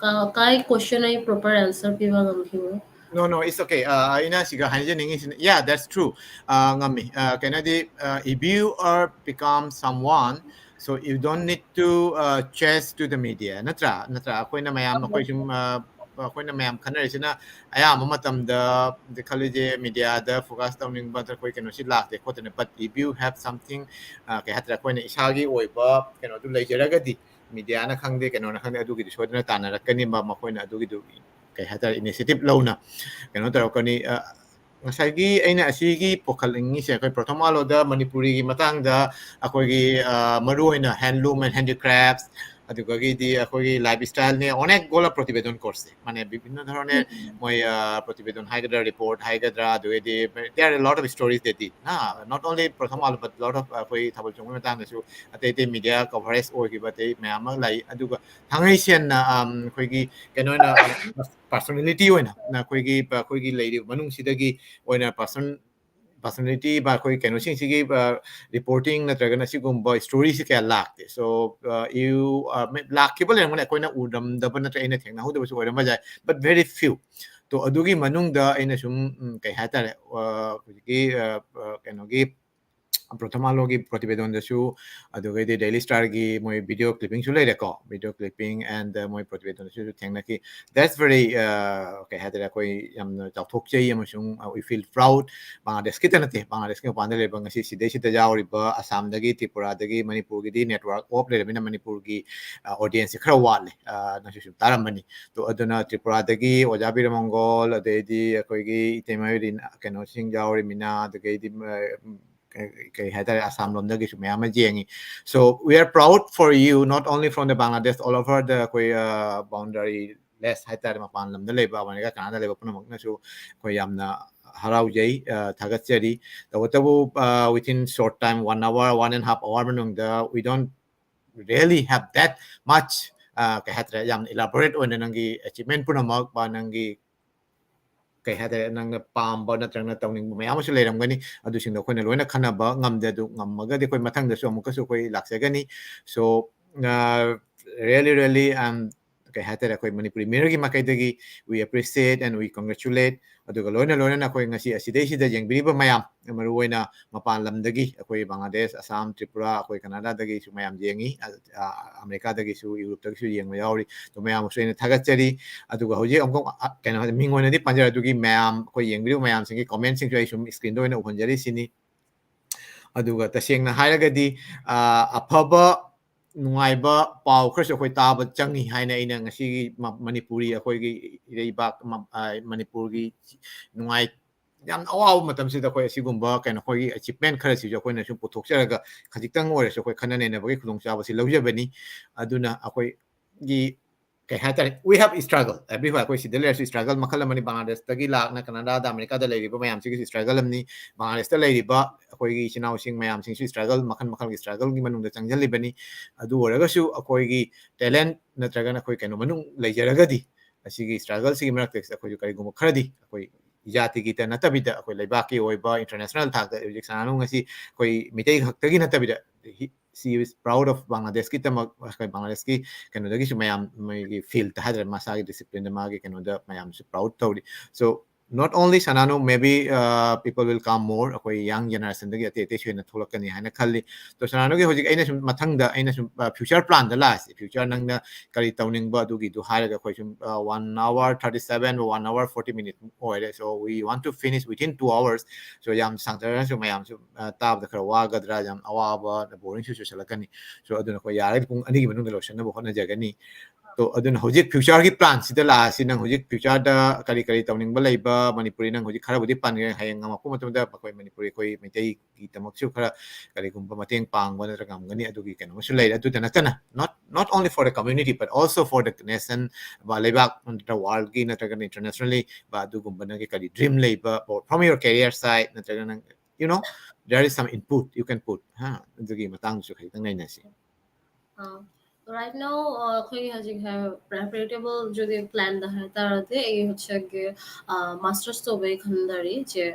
ꯀ-, ꯀꯥꯏ ꯀꯣꯏꯁꯟ ꯑꯩ ꯄ꯭ꯔꯣꯄꯔ ꯑꯦꯟꯁꯔ ꯄꯤꯕ ꯉꯝꯈꯤꯔꯣꯏ꯫ No, no, it's okay. Uh, ꯑꯩꯅ ꯁꯤꯒ ꯍꯥꯏꯖꯅꯤꯡꯉꯤꯁꯤꯅ, yeah, that's true. Uh, ꯉꯝꯃꯤ꯫ Uh, ꯀꯩꯅꯣꯗꯤ, uh, if you are become someone, so you don't need to, uh, chase to the media. ꯅꯠꯇ꯭ꯔꯥ? ꯅꯠꯇ꯭ꯔꯥ? ꯑꯩꯈꯣꯏꯅ ꯃꯌꯥꯝ, ꯑꯩꯈꯣꯏ ꯁꯨꯝ, uh, ꯑꯩꯈꯣꯏꯅ ꯃꯌꯥꯝ ꯈꯟꯅꯔꯤꯁꯤꯅ ꯑꯌꯥꯝꯕ ꯃꯇꯝꯗ ꯈꯜꯂꯤꯁꯦ ꯃꯦꯗꯤꯌꯥꯗ ꯐꯣꯀꯁ ꯇꯧꯅꯤꯡꯕ, ꯑꯩꯈꯣꯏ ꯀꯩꯅꯣꯁꯤ ꯂꯥꯛꯇꯦ ꯈꯣꯠꯇꯦꯅ꯫ But if you have something, uh, ꯀꯩ ꯍꯥꯏꯇꯥꯔꯦ, ꯑꯩꯈꯣꯏꯅ ꯏꯁꯥꯒꯤ ꯑꯣꯏꯕ ꯀꯩꯅꯣꯗꯨ ꯂꯩꯖꯔꯒꯗꯤ ꯃꯦꯗꯤꯌꯥꯅ ꯈꯪꯗꯦ, ꯀꯩꯅꯣꯅ ꯈꯪꯗꯦ, ꯑꯗꯨꯒꯤꯗꯤ ꯁꯣꯏꯗꯅ ꯇꯥꯟꯅꯔꯛꯀꯅꯤꯕ꯫ ꯃꯈꯣꯏꯅ ꯑꯗꯨꯒꯤꯗꯨ, ꯀꯩ ꯍꯥꯏꯇꯥꯔꯦ, ꯏꯅꯤꯁꯤꯌꯦꯇꯤꯚ ꯂꯧꯅ ꯀꯩꯅꯣ ꯇꯧꯔꯛꯀꯅꯤ꯫ ꯑ, ꯉꯁꯥꯏꯒꯤ ꯑꯩꯅ ꯑꯁꯤꯒꯤ ꯄꯨꯈꯠꯅꯤꯡꯉꯤꯁꯦ, ꯑꯩꯈꯣꯏ ꯄ꯭ꯔꯣꯊꯣꯃꯥꯂꯣꯗ ꯃꯅꯤꯄꯨꯔꯤꯒꯤ ꯃꯇꯥꯡꯗ ꯑꯩꯈꯣꯏꯒꯤ, ꯑ, ꯃꯔꯨꯑꯣꯏꯅ handloom and handicrafts, ꯑꯗꯨꯒꯒꯤꯗꯤ ꯑꯩꯈꯣꯏꯒꯤ ꯂꯥꯏꯐ ꯁ꯭ꯇꯥꯏꯜꯅꯦ, অনেকগুলো প্ৰতিবেদন কৰিছে, মানে বিভিন্ন ধৰণে মই আহ, প্ৰতিবেদন ꯍꯥꯏꯒꯗ꯭ৰা, ৰিপꯣৰ্ট ꯍꯥꯏꯒꯗ꯭ৰা, ꯑꯗꯨꯒꯩꯗꯤ there are a lot of stories that did, not only ꯄ꯭ꯔথꯝ ꯑꯥꯂꯣ but lot of ꯑꯩꯈꯣꯏ ꯊꯥꯕꯜ ꯆꯣꯡꯕꯒꯤ ꯃꯇꯥꯡꯗꯁꯨ ꯑꯇꯩ ꯑꯇꯩ ꯃꯤꯗꯤꯌꯥ ꯀꯚꯔꯦꯖ ꯑꯣꯏꯈꯤꯕ ꯑꯇꯩ ꯃꯌꯥꯝ ꯑꯃ ꯂꯩ꯫ ꯑꯗꯨꯒ ꯊꯥꯡꯉꯩ ꯁꯦꯡꯅ ꯑꯝ, ꯑꯩꯈꯣꯏꯒꯤ ꯀꯩꯅꯣ ꯑꯣꯏꯅ ꯄꯔꯁꯣꯅꯦꯂꯤꯇꯤ ꯑꯣꯏꯅ ꯑꯩꯈꯣꯏꯒꯤ ꯑꯩꯈꯣꯏꯒꯤ ꯂꯩꯔꯤꯕ ꯃꯅꯨꯡꯁꯤꯗꯒꯤ ꯑꯣꯏꯅ ꯄꯔꯁꯟ ꯄꯔꯁꯣꯅꯦꯂꯤꯇꯤ ꯕꯥ ꯑꯩꯈꯣꯏ ꯀꯩꯅꯣꯁꯤꯡꯁꯤꯒꯤ ꯔꯤꯄꯣꯔꯇꯤꯡ ꯅꯠꯇ꯭ꯔꯒꯅ ꯁꯤꯒꯨꯝꯕ ꯁ꯭ꯇꯣꯔꯤꯁꯤ ꯀꯌꯥ ꯂꯥꯛꯇꯦ꯫ So you ꯂꯥꯛꯈꯤꯕ ꯂꯩꯔꯝꯒꯅꯤ, ꯑꯩꯈꯣꯏꯅ ꯎꯔꯝꯗꯕ ꯅꯠꯇ꯭ꯔꯒ ꯑꯩꯅ ꯊꯦꯡꯅꯍꯧꯗꯕꯁꯨ ꯑꯣꯏꯔꯝꯕ ꯌꯥꯏ, but very few꯫ ꯇꯣ ꯑꯗꯨꯒꯤ ꯃꯅꯨꯡꯗ ꯑꯩꯅ ꯁꯨꯝ ꯎꯝ, ꯀꯩ ꯍꯥꯏꯇꯥꯔꯦ ꯑ, ꯍꯧꯖꯤꯛꯀꯤ ꯑ, ꯑ, ꯀꯩꯅꯣꯒꯤ ꯄ꯭ꯔꯊꯃꯥꯂꯣꯒꯤ ꯄ꯭ꯔꯣꯇꯤꯕꯦꯗꯣꯟꯗꯁꯨ, ꯑꯗꯨꯒꯩꯗꯤ ꯗꯦꯂꯤ ꯁ꯭ꯇꯥꯔꯒꯤ ꯃꯣꯏ ꯚꯤꯗꯤꯑꯣ ꯀ꯭ꯂꯤꯞꯄꯤꯡꯁꯨ ꯂꯩꯔꯦꯀꯣ, ꯚꯤꯗꯤꯑꯣ ꯀ꯭ꯂꯤꯞꯄꯤꯡ ꯑꯦꯟ ꯃꯣꯏ ꯄ꯭ꯔꯣꯇꯤꯕꯦꯗꯣꯟꯗꯁꯨ ꯊꯦꯡꯅꯈꯤ꯫ That's very ꯀꯩ ꯍꯥꯏꯇꯥꯔꯦ, ꯑꯩꯈꯣꯏ ꯌꯥꯝꯅ ꯆꯥꯎꯊꯣꯛꯆꯩ ꯑꯃꯁꯨꯡ we feel proud꯫ ꯕꯪꯒ꯭ꯂꯥꯗꯦꯁꯀꯤꯇ ꯅꯠꯇꯦ, ꯕꯪꯒ꯭ꯂꯥꯗꯦꯁꯀꯤ ꯃꯄꯥꯟꯗ ꯂꯩꯕ ꯉꯁꯤ ꯁꯤꯗꯩꯁꯤꯗ ꯌꯥꯎꯔꯤꯕ ꯑꯁꯥꯝꯗꯒꯤ, ꯇ꯭ꯔꯤꯄꯨꯔꯥꯗꯒꯤ, ꯃꯅꯤꯄꯨꯔꯒꯤꯗꯤ ꯅꯦꯠꯋꯥꯔꯛ ꯑꯣꯐ ꯂꯩꯔꯕꯅꯤꯅ ꯃꯅꯤꯄꯨꯔꯒꯤ ꯑꯣꯗꯤꯌꯦꯟꯁꯁꯦ ꯈꯔ ꯋꯥꯠꯂꯦ꯫ ꯑ, ꯅꯪꯁꯨ ꯁꯨꯝ ꯇꯥꯔꯝꯃꯅꯤ꯫ ꯇꯣ ꯑꯗꯨꯅ ꯇ꯭ꯔꯤꯄꯨꯔꯥꯗꯒꯤ ꯑꯣꯖꯥ ꯕꯤꯔꯃꯪꯒꯣꯜ, ꯑꯗꯩꯗꯤ ꯑꯩꯈꯣꯏꯒꯤ ꯏꯇꯩꯃ ꯔꯤꯅꯥ, ꯀꯩꯅꯣꯁꯤꯡ ꯌꯥꯎꯔꯤꯃꯤꯅ, ꯑꯗꯨꯗꯒꯤꯗꯤ ꯀꯩ ꯍꯥꯏꯇꯥꯔꯦ, ꯑꯁꯥꯝ ꯂꯣꯝꯗꯒꯤꯁꯨ ꯃꯌꯥꯝ ꯑꯃ ꯌꯦꯡꯉꯤ꯫ So we are proud for you, not only from the Bangladesh, all over the ꯑꯩꯈꯣꯏ ꯕꯥꯎꯟꯗꯔꯤ ꯂꯦꯁ ꯍꯥꯏꯇꯥꯔꯦ, ꯃꯄꯥꯟ ꯂꯝꯗ ꯂꯩꯕ, ꯑꯃꯦꯔꯤꯀꯥ, ꯀꯅꯥꯗꯥ ꯂꯩꯕ ꯄꯨꯝꯅꯃꯛꯅꯁꯨ ꯑꯩꯈꯣꯏ ꯌꯥꯝꯅ ꯍꯔꯥꯎꯖꯩ, ꯊꯥꯒꯠꯆꯔꯤ꯫ ꯇꯧꯕꯇꯕꯨ within short time, one hour, one and half hour ꯃꯅꯨꯡꯗ we don't really have that much ꯀꯩ ꯍꯥꯏꯇꯥꯔꯦ, ꯌꯥꯝꯅ ꯏꯂꯥꯕꯣꯔꯦꯠ ꯑꯣꯏꯅ ꯅꯪꯒꯤ ꯑꯦꯆꯤꯞꯃꯦꯟ ꯄꯨꯝꯅꯃꯛ ꯅꯪꯒꯤ ꯀꯩ ꯍꯥꯏꯇꯥꯔꯦ, ꯅꯪꯅ ꯄꯥꯝꯕ ꯅꯠꯇ꯭ꯔꯒꯅ ꯇꯧꯅꯤꯡꯕ ꯃꯌꯥꯝ ꯑꯃꯁꯨ ꯂꯩꯔꯝꯒꯅꯤ꯫ ꯑꯗꯨꯁꯤꯡꯗꯣ ꯑꯩꯈꯣꯏꯅ ꯂꯣꯏꯅ ꯈꯟꯅꯕ ꯉꯝꯗꯦ꯫ ꯑꯗꯨ ꯉꯝꯃꯒꯗꯤ ꯑꯩꯈꯣꯏ ꯃꯊꯪꯗꯁꯨ ꯑꯃꯨꯛꯀꯁꯨ ꯑꯩꯈꯣꯏ ꯂꯥꯛꯆꯒꯅꯤ꯫ So really really ꯀꯩ ꯍꯥꯏꯇꯥꯔꯦ, ꯑꯩꯈꯣꯏ ꯃꯅꯤꯄꯨꯔꯤ ꯃꯤꯔꯔꯒꯤ ꯃꯥꯏꯀꯩꯗꯒꯤ we appreciate and we congratulate꯫ ꯑꯗꯨꯒ ꯂꯣꯏꯅ ꯂꯣꯏꯅꯅ ꯑꯩꯈꯣꯏ ꯉꯁꯤ ꯑꯁꯤꯗꯩꯁꯤꯗ ꯌꯦꯡꯕꯤꯔꯤꯕ ꯃꯌꯥꯝ, ꯃꯔꯨꯑꯣꯏꯅ ꯃꯄꯥꯟ ꯂꯝꯗꯒꯤ, ꯑꯩꯈꯣꯏ ꯕꯪꯒ꯭ꯂꯥꯗꯦꯁ, ꯑꯁꯥꯝ, ꯇ꯭ꯔꯤꯄꯨꯔꯥ, ꯑꯩꯈꯣꯏ ꯀꯅꯥꯗꯥꯗꯒꯤꯁꯨ ꯃꯌꯥꯝ ꯌꯦꯡꯉꯤ, ꯑꯃꯦꯔꯤꯀꯥꯗꯒꯤꯁꯨ, ꯌꯨꯔꯣꯞꯇꯒꯤꯁꯨ ꯌꯦꯡꯕ ꯌꯥꯎꯔꯤ꯫ ꯑꯗꯨ ꯃꯌꯥꯝꯕꯨꯁꯨ ꯑꯩꯅ ꯊꯥꯒꯠꯆꯔꯤ꯫ ꯑꯗꯨꯒ ꯍꯧꯖꯤꯛ ꯑꯃꯨꯛ ꯀꯩꯅꯣ ꯃꯤꯡ ꯑꯣꯏꯅꯗꯤ ꯄꯟꯖꯔꯦ, ꯑꯗꯨꯒꯤ ꯃꯌꯥꯝ ꯑꯩꯈꯣꯏ ꯌꯦꯡꯕꯤꯔꯤꯕ ꯃꯌꯥꯝꯁꯤꯡꯒꯤ ꯀꯣꯃꯦꯟꯁꯤꯡꯁꯨ ꯑꯩ ꯁꯨꯝ ꯁ꯭ꯀ꯭ꯔꯤꯟꯗ ꯑꯣꯏꯅ ꯎꯍꯟꯖꯔꯤꯁꯤꯅꯤ꯫ ꯑꯗꯨꯒ ꯇꯁꯦꯡꯅ ꯍꯥꯏꯔꯒꯗꯤ ꯑꯐꯕ ꯅꯨꯡꯉꯥꯏꯕ ꯄꯥꯎ ꯈꯔꯁꯨ ꯑꯩꯈꯣꯏ ꯇꯥꯕ ꯆꯪꯉꯤ ꯍꯥꯏꯅ ꯑꯩꯅ ꯉꯁꯤꯒꯤ ꯃꯅꯤꯄꯨꯔꯤ, ꯑꯩꯈꯣꯏꯒꯤ ꯏꯔꯩꯕꯥꯛ ꯃꯅꯤꯄꯨꯔꯒꯤ ꯅꯨꯡꯉꯥꯏ ꯌꯥꯝ ꯑꯋꯥꯕ ꯃꯇꯝꯁꯤꯗ ꯑꯩꯈꯣꯏ ꯑꯁꯤꯒꯨꯝꯕ ꯀꯩꯅꯣ ꯑꯩꯈꯣꯏꯒꯤ achievement ꯈꯔꯁꯤꯁꯨ ꯑꯩꯈꯣꯏꯅ ꯁꯨꯝ ꯄꯨꯊꯣꯛꯆꯔꯒ ꯈꯖꯤꯛꯇꯪ ꯑꯣꯏꯔꯁꯨ ꯑꯩꯈꯣꯏ ꯈꯟꯅ ꯅꯩꯅꯕꯒꯤ ꯈꯨꯗꯣꯡꯆꯥꯕꯁꯤ ꯂꯧꯖꯕꯅꯤ꯫ ꯑꯗꯨꯅ ꯑꯩꯈꯣꯏꯒꯤ ꯀꯩ ꯍꯥꯏꯇꯥꯔꯦ, we have struggle everywhere. ꯑꯩꯈꯣꯏ ꯁꯤꯗ ꯂꯩꯔꯁꯨ struggle ꯃꯈꯜ ꯑꯃꯅꯤ꯫ ꯕꯪꯒ꯭ꯂꯥꯗꯦꯁꯇꯒꯤ ꯂꯥꯛꯅ ꯀꯅꯥꯗꯥꯗ, ꯑꯃꯦꯔꯤꯀꯥꯗ ꯂꯩꯔꯤꯕ ꯃꯌꯥꯝꯁꯤꯒꯤꯁꯨ struggle ꯑꯃꯅꯤ꯫ ꯕꯪꯒ꯭ꯂꯥꯗꯦꯁꯇ ꯂꯩꯔꯤꯕ ꯑꯩꯈꯣꯏꯒꯤ ꯏꯆꯤꯟ ꯏꯅꯥꯎꯁꯤꯡ ꯃꯌꯥꯝꯁꯤꯡꯁꯨ struggle ꯃꯈꯜ ꯃꯈꯜꯒꯤ struggleꯒꯤ ꯃꯅꯨꯡꯗ ꯆꯪꯁꯤꯜꯂꯤꯕꯅꯤ꯫ ꯑꯗꯨ ꯑꯣꯏꯔꯒꯁꯨ ꯑꯩꯈꯣꯏꯒꯤ talent ꯅꯠꯇ꯭ꯔꯒꯅ ꯑꯩꯈꯣꯏ ꯀꯩꯅꯣ ꯃꯅꯨꯡ ꯂꯩꯖꯔꯒꯗꯤ ꯑꯁꯤꯒꯤ struggleꯁꯤꯒꯤ ꯃꯔꯛꯇ ꯑꯩꯈꯣꯏꯁꯨ ꯀꯔꯤꯒꯨꯝꯕ ꯈꯔꯗꯤ ꯑꯩꯈꯣꯏ ꯖꯥꯇꯤꯒꯤꯇ ꯅꯠꯇꯕꯤꯗ ꯑꯩꯈꯣꯏ ꯂꯩꯕꯥꯛꯀꯤ ꯑꯣꯏꯕ international ꯊꯥꯛꯇ ꯍꯧꯖꯤꯛ ꯁꯅꯥꯅꯨ ꯉꯁꯤ ꯑꯩꯈꯣꯏ ꯃꯤꯇꯩ ꯈꯛꯇꯒꯤ ꯅꯠꯇꯕꯤꯗ he, she is proud of ꯕꯪꯒ꯭ꯂꯥꯗꯦꯁꯀꯤꯗꯃꯛ, ꯑꯩꯈꯣꯏ ꯕꯪꯒ꯭ꯂꯥꯗꯦꯁꯀꯤ ꯀꯩꯅꯣꯗꯒꯤꯁꯨ ꯃꯌꯥꯝ ꯃꯣꯏꯒꯤ fieldꯇ ꯍꯥꯏꯇꯥꯔꯦ, ꯃꯁꯥꯒꯤ disciplineꯗ ꯃꯥꯒꯤ ꯀꯩꯅꯣꯗ ꯃꯌꯥꯝꯁꯨ proud ꯇꯧꯔꯤ꯫ So not only ꯁꯅꯥꯅꯨ, maybe uh, people will come more, ꯑꯩꯈꯣꯏ young generationꯗꯒꯤ ꯑꯇꯩ ꯑꯇꯩꯁꯨ ꯍꯦꯟꯅ ꯊꯣꯛꯂꯛꯀꯅꯤ ꯍꯥꯏꯅ ꯈꯜꯂꯤ꯫ So ꯁꯅꯥꯅꯨꯒꯤ ꯍꯧꯖꯤꯛ ꯑꯩꯅ ꯁꯨꯝ ꯃꯊꯪꯗ ꯑꯩꯅ ꯁꯨꯝ future planꯗ ꯂꯥꯛꯑꯁꯤ, future ꯅꯪꯅ ꯀꯔꯤ ꯇꯧꯅꯤꯡꯕ ꯑꯗꯨꯒꯤꯗꯨ ꯍꯥꯏꯔꯒ ꯑꯩꯈꯣꯏ ꯁꯨꯝ one hour thirty seven, one hour forty minutes ꯑꯣꯏꯔꯦ꯫ So we want to finish within two hours. So ꯌꯥꯝ ꯁꯥꯡꯊꯔꯒꯁꯨ ꯃꯌꯥꯝꯁꯨ ꯇꯥꯕꯗ ꯈꯔ ꯋꯥꯒꯗ꯭ꯔꯥ, ꯌꯥꯝ ꯑꯋꯥꯕ, boringꯁꯨ ꯆꯨꯁꯜꯂꯛꯀꯅꯤ꯫ So ꯑꯗꯨꯅ ꯑꯩꯈꯣꯏ ꯌꯥꯔꯒꯗꯤ ꯄꯨꯡ ꯑꯅꯤꯒꯤ ꯃꯅꯨꯡꯗ ꯂꯣꯏꯁꯤꯟꯅꯕ ꯍꯣꯠꯅꯖꯒꯅꯤ꯫ So ꯑꯗꯨꯅ ꯍꯧꯖꯤꯛ futureꯒꯤ planꯁꯤꯗ ꯂꯥꯛꯑꯁꯤ꯫ ꯅꯪ ꯍꯧꯖꯤꯛ futureꯗ ꯀꯔꯤ ꯀꯔꯤ ꯇꯧꯅꯤꯡꯕ ꯂꯩꯕ? ꯃꯅꯤꯄꯨꯔꯤ ꯅꯪ ꯍꯧꯖꯤꯛ ꯈꯔꯕꯨꯗꯤ ꯄꯟꯈ꯭ꯔꯦ, ꯍꯌꯦꯡ ꯉꯝꯃꯛꯄ ꯃꯇꯝꯗ ꯑꯩꯈꯣꯏ ꯃꯅꯤꯄꯨꯔꯤ ꯑꯩꯈꯣꯏ ꯃꯩꯇꯩꯒꯤꯗꯃꯛꯁꯨ ꯈꯔ ꯀꯔꯤꯒꯨꯝꯕ ꯃꯇꯦꯡ ꯄꯥꯡꯕ ꯅꯠꯇ꯭ꯔꯒ ꯉꯝꯒꯅꯤ ꯑꯗꯨꯒꯤ ꯀꯩꯅꯣ ꯑꯃꯁꯨ ꯂꯩꯔꯦ꯫ ꯑꯗꯨꯗ ꯅꯠꯇꯅ not not only for the community but also for the nation, ꯂꯩꯕꯥꯛ ꯅꯠꯇ꯭ꯔꯒ worldꯒꯤ ꯅꯠꯇ꯭ꯔꯒꯅ internationally ꯕ ꯑꯗꯨꯒꯨꯝꯕ ꯅꯪꯒꯤ ꯀꯔꯤ dream ꯂꯩꯕ, from your career side ꯅꯠꯇ꯭ꯔꯒ ꯅꯪ you know there is some input you can put, ꯍꯥ, ꯑꯗꯨꯒꯤ ꯃꯇꯥꯡꯗꯁꯨ ꯈꯤꯇꯪ ꯅꯩꯅꯁꯤ꯫ ꯑꯥ, right now ꯑꯩꯈꯣꯏꯒꯤ ꯍꯧꯖꯤꯛ ꯄ꯭ꯔꯤꯄꯦꯔꯦꯇꯤꯕꯜ ꯖꯨꯒꯤ ꯄ꯭ꯂꯥꯟꯗ ꯍꯥꯏ ꯇꯥꯔꯗꯤ ꯑꯩ ꯍꯧꯖꯤꯛ ꯃꯥꯁꯇꯔꯁ ꯇꯧꯕꯒꯤ ꯈꯟꯗꯔꯤ꯫ ꯆꯦ